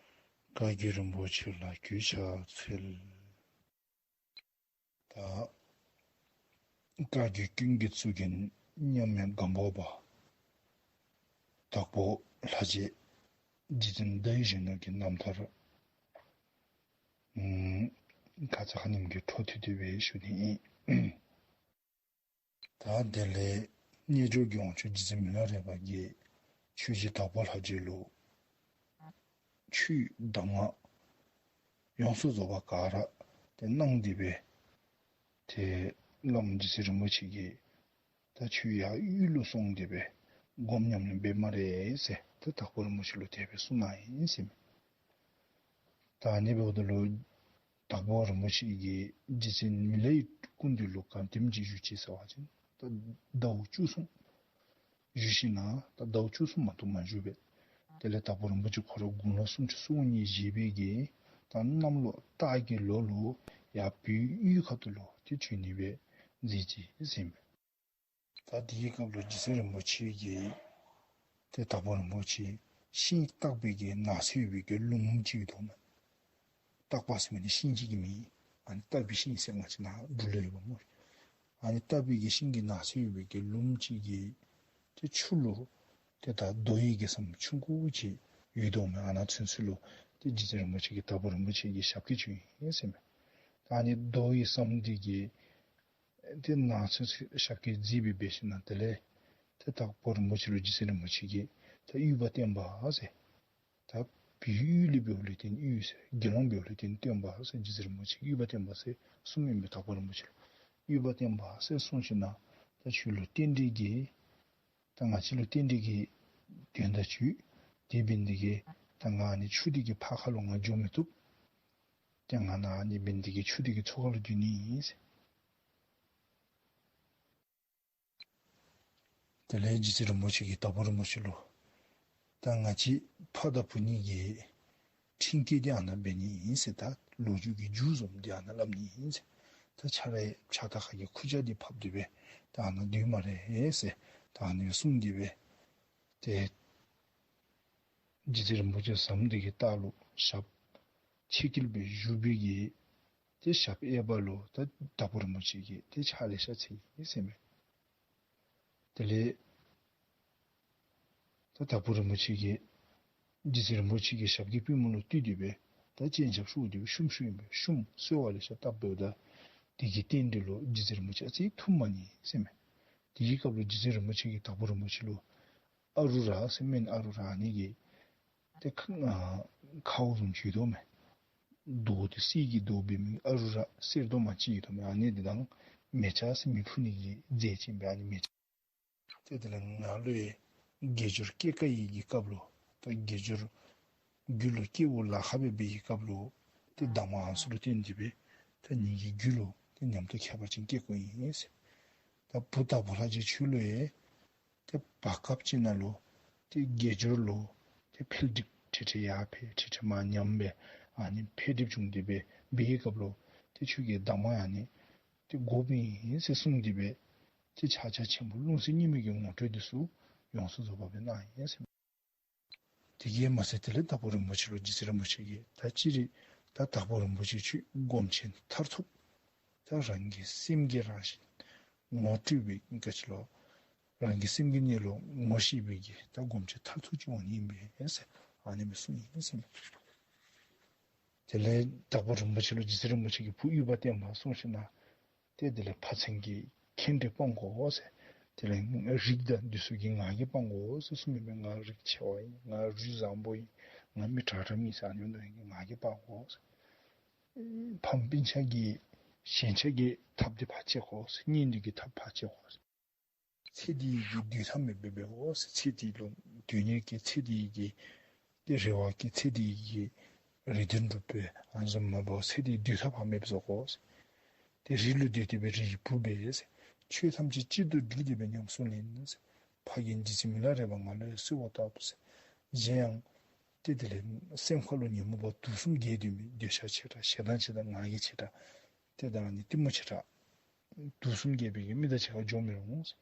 བཀའ་བརྒྱུད་རིན་པོ་ཆེ་ལ་གུས་ཕྱག་འཚལ། ད་བཀའ་བརྒྱུད་ཀུན་གྱི་གཙུག་རྒྱན་ མཉམ་མེད་སྒམ་པོ་པ་དྭགས་པོ་ལྷ་རྗེ་རྗེ་བཙུན་ཟླ་འོད་གཞོན་ནུ་གི་རྣམ་ཐར་ཨམ་ཁ་ཙ་ཁ་ཉིནམ་གྱི་འཕྲོ་མཐུད་དེ་སྦེ་ཞུ་ནི་ཨིན། ད་དེ་ལས་རྣལ་འབྱོར་གྱི་དབང་ཕྱུག་རྗེ་བཙུན་མི་ལ་རས་པ་གིས་ཆོས་རྗེ་དྭགས་པོ་ལྷ་རྗེ་ལུ་ཆོས་གདམས་ངག་ཡོངས་སུ་རྫོགས་པ་ག་ར་ཏེ་གནང་སྟེ་སྦེ་ཏེ་བླམ་རྗེ་བཙུན་རིན་པོ་ཆེ་གིས་ད་ཁྱོད་ཡར་དབུས་ལུ་སོང་སྟེ་སྦེ་སྒོམ་ཉམས་ལེན་འབད་སྨ་རེ་ཟེར་ཏེ་དྭགས་པོ་རིན་པོ་ཆེ་ལུ་དེ་སྦེ་གསུངས་གནང་ཡི་ཟེར་མས། ད་ཨ་ནི་འབདཝ་ད་ལུ་དྭགས་པོ་རིན་པོ་ཆེ་གིས་རྗེ་བཙུན་མི་ལའི་སྐུ་མདུན་ལུ་ག་དེམ་ཅིག་བཞུགས་ཅི་ཟེར་བ་ཅིན་ད་ཟླཝ་བཅུ་གསུམ་བཞུགས་ཞིནམ་ད་ཟླཝ་བཅུ་གསུམ་མ་གཏོགས་མ་བཞུགས་པས། དེ་ལས་དྭགས་པོ་རིན་པོ་ཆེ་ཁོ་ར་དགུང་ལོ་སུམ་ཅུ་སོ་གཉིས་བཞེས་པའི་གི་ད་གནམ་ལོ་སྟག་གི་ལོ་ལུ་ཡར་བོད་ཡུལ་ཁ་ཐུག་ལུ་ཏེ་བྱོན་ནི་སྦེ་མཛད་ཅི་ཟེར་མས། ད་དེའི་སྐབས་ལུ་རྗེ་བཙུན་རིན་པོ་ཆེ་གིས་ཏེ་དྭགས་པོ་རིན་པོ་ཆེ་ཤིང་སྟག་པའི་གི་ནགས་ཚལ་ཡོད་པའི་གི་ལུངམ་ཅིག་ཡོད་དོ་མས། སྟག་པ་ཟེར་མི་འདི་ཤིང་ཅིག་གི་མིང་ཨིན། ཨ་ནི་སྟག་པའི་ཤིང་ཟེར་ང་བཅས་ནཱ་འབྲུག་ལུ་ཡོདཔ་སྨོ། ཨ་ནི་སྟག་པའི་གི་ཤིང་གི་ནགས་ཚལ་ཡོད་པའི་གི་ལུངམ་ཅིག་གི་ཏེ་ཆུ་ལུ་ཏེ་ད་རྡོ་ཡི་གི་ཟམ་ཆུང་ཀུ་ཅིག་ཡོད་དོ་མས། ཨ་ནཱ་ཚུན་ཚོད་ལུ་ཏེ་རྗེ་བཙུན་རིན་པོ་ཆེ་གིས་དྭགས་པོ་རིན་པོ་ཆེ་གི་ཞབས་སྐྱེལ་བྱོན་ཡི་ཟེར་མས། ད་ཨ་ནི་རྡོ་ཡི་ཟམ་འདི་གི་ཏེ་ནང་ཚུན་ཚོད་ཞབས་སྐྱེལ་མཛད་སྦེ་འབད་ཞིནམ་དེ་ལས་ཏེ་དྭགས་པོ་རིན་པོ་ཆེ་ལུ་རྗེ་བཙུན་རིན་པོ་ཆེ་གིས་ད་དབུས་པ་བསྟན་པ་ཟེར། ད་བོད་ཡུལ་ལུ་འབདཝ་ལས་བརྟེན་དབུས་ཟེར། དགེ་སློང་འབདཝ་ལས་བརྟེན་སྟོན་པ་ཟེར། རྗེ་བཙུན་རིན་པོ་ཆེ་གིས་དབུས་པ་བསྟན་པ་ཟེར་གསུངམ་ཨིན་པས། དྭགས་པོ་རིན་པོ་ཆེ་ལུ་དབུས་པ་བསྟན་པ་ཟེར་གསུངས་ཞིནམ་ད་ཁྱོད་ལུ་རྟེན་འབྲེལ་གྱི་ད་ང་བཅས་ལུ་རྟེན་འབྲེལ་གྱི་དོན་དག་ཅིག་ཡོད། དེ་འབད་ནི་དེ་གིས་ད་ང་ཨ་ནི་ཆུ་འདི་གི་ཕར་ཁ་ལུ་ང་འགྱོ་མི་བཏུབ། ཏེ་ང་ནཱ་ཨ་ནི་འབད་ནི་དེ་གིས་ཆུ་འདི་གི་ཚུར་ཁ་ལུ་འགྱོ་ནི་ཨིན་ཟེར། དེ་ལས་རྗེ་བཙུན་རིན་པོ་ཆེ་གིས་དྭགས་པོ་རིན་པོ་ཆེ་ལུ་ད་ང་བཅས་ཕ་དང་བུ་གཉིས་ཀྱི་འཁྲིད་བསྐྱལ་འདི་ཨ་ནཱ་འབད་ནི་ཨིན་ཟེར། ད་ལོ་རྒྱུས་ཀྱི་མཇུག་བཟུམ་འདི་ཨ་ནཱ་སླབ་ནི་ཨིན་ཟེར། ད་ཁྱོད་རའི་ཕྱག་དར་ཁ་གི་ཁུར་ཆ་འདི་ཕབ་སྟེ་སྦེ་ད་ཨ་ནཱ་སྡོད་སྨ་རེ་ཟེར། ད་ཨ་ནི་གསུངས་ཏེ་སྦེ་ཏེ་རྗེ་བཙུན་རིན་པོ་ཆེ་ཟམ་འདི་གི་ལྟག་ལུ་ཞབས་ཕྱི་བསྐྱལ་སྦེ་བཞུགས་པའི་གི་ཏེ་ཞབས་གཡས་པ་ལུ་ད་དྭགས་པོ་རིན་པོ་ཆེ་གིས་ཏེ་ཕྱག་ལེ་ཤ་འཚལ་ཡི་ཟེར་མས། དེ་ལས་ད་དྭགས་པོ་རིན་པོ་ཆེ་གིས་རྗེ་བཙུན་རིན་པོ་ཆེ་གི་ཞབས་ཀྱི་པུས་མོ་ལུ་གཏུགས་ཏེ་སྦེ་ད་སྤྱན་ཆབ་ཕུལ་ཏེ་སྦེ་ཤུམ་ཤུམ་ཨིན་པས། ཤུམ་གསོལ་བ་ལེ་ཤ་བཏབ་འབདཝ་ད་དེ་གི་རྟེན་འབྲེལ་ལུ་རྗེ་བཙུན་རིན་པོ་ཆེ་ཨ་ཙི་ཐུགས་མ་མཉེས་ཟེར་མས། དེའི་སྐབས་ལུ་རྗེ་བཙུན་རིན་པོ་ཆེ་གིས་དྭགས་པོ་རིན་པོ་ཆེ་ལུ་ཨ་རུ་ར་ཟེར་སྨན་ཨ་རུ་ར་ཨ་ནི་གི་ཏེ་ཁ་ཨ་ཁཝ་བཟུམ་ཅིག་ཡོད་དོ་མས། མདོག་འདི་གསེར་གྱི་མདོག་འབད་མི་ཨ་རུ་ར་གསེར་མདོག་མ་ཅིག་ཡོད་དོ་མས། ཨ་ནི་འདི་དང་མེ་ལྕགས་ཟེར་མེ་ཕུ་ནི་གི་རྫས་ཅིག་ཨིན་པས། ཨ་ནི་མེ་ལྕགས་ཏེ་དེ་ལས་ང་ལུ་ཡང་དགེ་སྦྱོར་སྐྱེ་དཀའ་བའི་གི་སྐབས་ལུ་ད་དགེ་སྦྱོར་རྒྱུད་ལུ་སྐྱེ་བ་ལཱ་ཁག་སྦེ་འབད་བའི་སྐབས་ལུ་ཏེ་གདམས་ངག་ཚུ་ལུ་བརྟེན་ཏེ་སྦེ་ད་ངེ་གི་རྒྱུད་ལུ་ཏེ་ཉམས་རྟོགས་ཁྱད་པར་ཅན་སྐྱེ་དགོ་ཨིན་ཟེར། ད་བུ་དྭགས་པོ་ལྷ་རྗེ་ཁྱོད་ལུ་ཡང་ཏེ་བར་སྐབས་ཅིག་ནང་ལུ་ཏེ་དགེ་སྦྱོར་ལུ་ཏེ་འཕེལ་འགྲིབ་འཕྲལ་འཕྲལ་ཡར་འཕེལ་འཕྲལ་འཕྲལ་མར་ཉམས་སྦེ་ཨ་ནི་འཕེལ་འགྲིབ་བྱུང་སྟེ་སྦེ་འབད་བའི་སྐབས་ལུ་ཏེ་ཁྱོད་ཀྱིས་གདམས་ངག་ཨ་ནི་ཏེ་དགོཔ་ཨིན་ཟེར་གསུངས་ཏེ་སྦེ་ཏེ་ཕྱག་རྒྱ་ཆེན་པོ་རླུང་སེམས་གཉིས་མེད་ཀྱི་ངོ་སྤྲོད་འདི་ཚུ་ཡོངས་སུ་རྫོགས་པ་སྦེ་གནང་ཡི་ཟེར། དེ་གིས་མ་ཚད་དེ་ལས་དྭགས་པོ་རིན་པོ་ཆེ་ལུ་རྗེ་བཙུན་རིན་པོ་ཆེ་གིས་ད་ཅི་རིགས་ད་དྭགས་པོ་རིན་པོ་ཆེ་ཁྱོད་སྒོམ་ཆེན་མཐར་ཐུག་ད་རང་གི་སེམས་ཀྱི་རང་བཞིན་ངོ་སྤྲོད་པའི་ག་ཅི་ལོ་རང་གི་སེམས་ཀྱི་གནས་ལུགས་ངོ་ཤེས་པའི་གི་ད་སྒོམ་ཆེན་མཐར་ཐུག་ཅིག་འོང་ནི་ཨིན་པས་ཟེར་ཨ་ནི་སྦེ་གསུངས་ཡི་ཟེར་མས། དེ་ལས་དྭགས་པོ་རིན་པོ་ཆེ་ལུ་རྗེ་བཙུན་རིན་པོ་ཆེ་གིས་བུ་དབུས་པ་བསྟན་པ་གསུངས་ཞིནམ་ཏེ་དེ་ལས་ཕ་ཚན་གྱི་ཁེངས་དྲེགས་སྤང་དགོ་ཟེར། དེ་ལས་རིགས་དང་འདི་ཚུ་གི་ང་རྒྱལ་སྤང་དགོ་ཟེར་གསུངས་མི་མེན། ང་རིགས་ཆེ་བ་ཨིན། ང་རུས་བཟང་པོ་ཨིན། ང་མི་དྲག་དྲགས་མེན་ཟེར་ཨ་ནི་འདི་ཚུ་གི་ང་རྒྱལ་སྤང་དགོ་ཟེར། ཕམ་སྤུན་ཆ་གི་ཞན་ཆ་གི་ཐབས་འདི་ཕར་བཅད་དགོ་ཟེར། གཉེན་འདི་གི་ཐབས་ཕར་བཅད་དགོ་ཟེར། ཚེ་འདི་གི་སྡོད་ཐབས་མེདཔ་སྦེ་འབདཝ་ཟེར། ཚེ་འདི་ལུ་སྡོད་ནི་གི་ཚེ་འདི་གི་ཏེ་རེ་བ་གིས་ཚེ་འདི་གི་རེ་འདུན་སྒྲུབ་པའི་ཨ་ནི་བཟུམ་མ་འབད་བར་ཚེ་འདི་སྡོད་ཐབས་ཕར་མེདཔ་བཟོ་དགོ་ཟེར། ཏེ་རི་ལུ་སྡོད་དེ་སྦེ་རི་ཡི་བུ་འབད་ཟེར། ཆོས་ཐམས་ཅད་གཅིག་ཏུ་སྒྲིལ་ཏེ་སྦེ་ཉམས་སུ་ལེན་ཟེར། ཕ་རྒན་རྗེ་བཙུན་མི་ལ་རས་པ་ང་ལུ་ཡང་གསོལ་བ་བཏབ་ཟེར། གཞན་ཡང་ཏེ་དེ་ལས་སེམས་ཁ་ལུ་ཉོན་མོངས་པ་དུག་གསུམ་རྒྱས་སྡོད་མི་འདོད་ཆགས་ཆེ་དྲགས་ཞེ་སྡང་ཆེ་དྲགས་ང་རྒྱལ་ཆེ་དྲགས་ཏེ་ད་ཨ་ནི་གཏི་མུག་ཆེ་དྲགས་དུག་གསུམ་རྒྱས་པའི་གི་མི་དང་གཅིག་ཁར་འགྱོ་མི་རུང་ཟེར།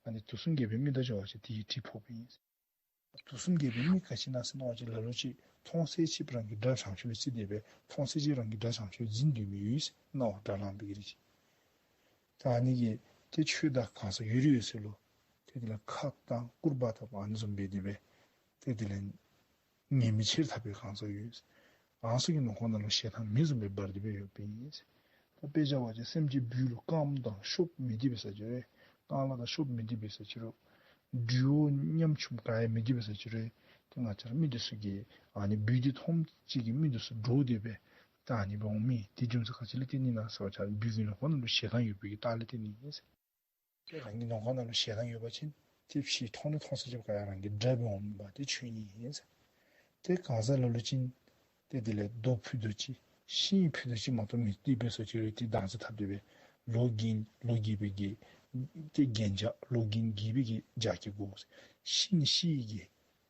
ཨ་ནི་དུག་གསུམ་རྒྱས་པའི་མི་དང་འགྱོ་བ་ཅིན་དེ་གི་གྲིབ་ཕོགཔ་ཨིན་ཟེར། དུག་གསུམ་རྒྱས་པའི་མི་ག་ཅི་ཨིན་ན་ཟེར་མནོ་བ་ཅིན་ལ་ལུ་ཅིག་མཐོང་ཚད་ཅིག་རང་གི་དགྲ་བྱམས་ཤོས་བརྩི་སྟེ་སྦེ་མཐོང་ཚད་ཅིག་རང་གི་དགྲ་བྱམས་ཤོས་འཛིན་སྡོད་མི་ཡོད་ཟེར། སྣང་བ་དགྲར་ལངས་པའི་གི་རིགས་ཅིག། ད་ཨ་ནི་གིས་ཏེ་ཆོས་དང་གང་ཟག་ཡོད་རིགས་ཡོད་ཚད་ལུ་ ཏེ་དེ་ལས་ཁ་བཏང་སྐུར་པ་བཏབ་ཨ་ནི་བཟུམ་སྦེ་དེ་སྦེ་ཏེ་དེ་ལས་ཉེས་དམིགས་ཆེར་ཐག་པའི་གང་ཟག་ཡོད། ཨ་ནི་ཚུ་གི་ནང་ཁོངས་ནང་ལུ་ཞེ་སྡང་མེ་བཟུམ་སྦེ་འབར་ཏེ་སྦེ་ཡོདཔ་ཨིན། ད་དཔེ་བཞག་པ་ཅིན་སེམས་ཅན་སྦུལ་ལུ་རྐངམ་དང་ཤོབ་མེད་དེ་འབད་ས་ཅིག་རུང་རྐང་ལག་དང་ཤོབ་མེད་དེ་འབད་ས་ཅིག་རུང་འབྲུག་ཡོས་ཉམ་ཆུང་ག་ཡང་མེད་དེ་འབད་ས་ཅིག་རུང་ཏེ་ང་བཅས་ར་མི་འདི་ཚུ་གིས་ཨ་ནི་སྦུལ་འདི་མཐོངམ་ཅིག་གིས་མི་འདི་ཚུ་འདྲོག་སྟེ་སྦེ་ད་ཨ་ནི་སྦེ་འོང་མི་དེ་རྒྱུ་མཚན་ག་ཅི་ལས་བརྟེན་ནི་ཨིན་ན་ཟེར་བ་ཅིན་སྦུལ་གྱི་ནང་ཁོངས་ནང་ལུ་ཞེ་སྡང་ཡོད་པའི་གི་རྟགས་ལས་བརྟེན་ནི་ཨིན། ཏེ་རང་གི་ནང་ཁོངས་ནང་ལུ་ཞེ་སྡང་ཡོད་པ་ཅིན་ཏེ་ཕྱི་མཐོང་ནི་མཐོང་ས་ཅིག་ག་ཡང་རང་གི་དགྲ་སྦེ་འོང་མི་འབད་དེ་ཆོས་ཉིད་ཨིན། ཏེ་གང་ཟག་ལ་ལུ་ཅིག་ཏེ་དེ་ལས་རྡོ་ཕུད་རྡོག་ཅིག་ཤིང་ཕུད་རྡོག་ཅིག་མ་གཏོགས་མེད་དེ་འབད་ས་ཅིག་རུང་ཏེ་སྡང་ས་འཐབ་སྟེ་སྦེ་ལོ་རྒན་ལོ་རྒས་པའི་གི་ཏེ་རྒྱན་ཆ་ལོ་རྒན་རྒས་པའི་གི་རྒྱགས་ཁྱི་དགོ། ཤིང་ནི་ཤིང་གི་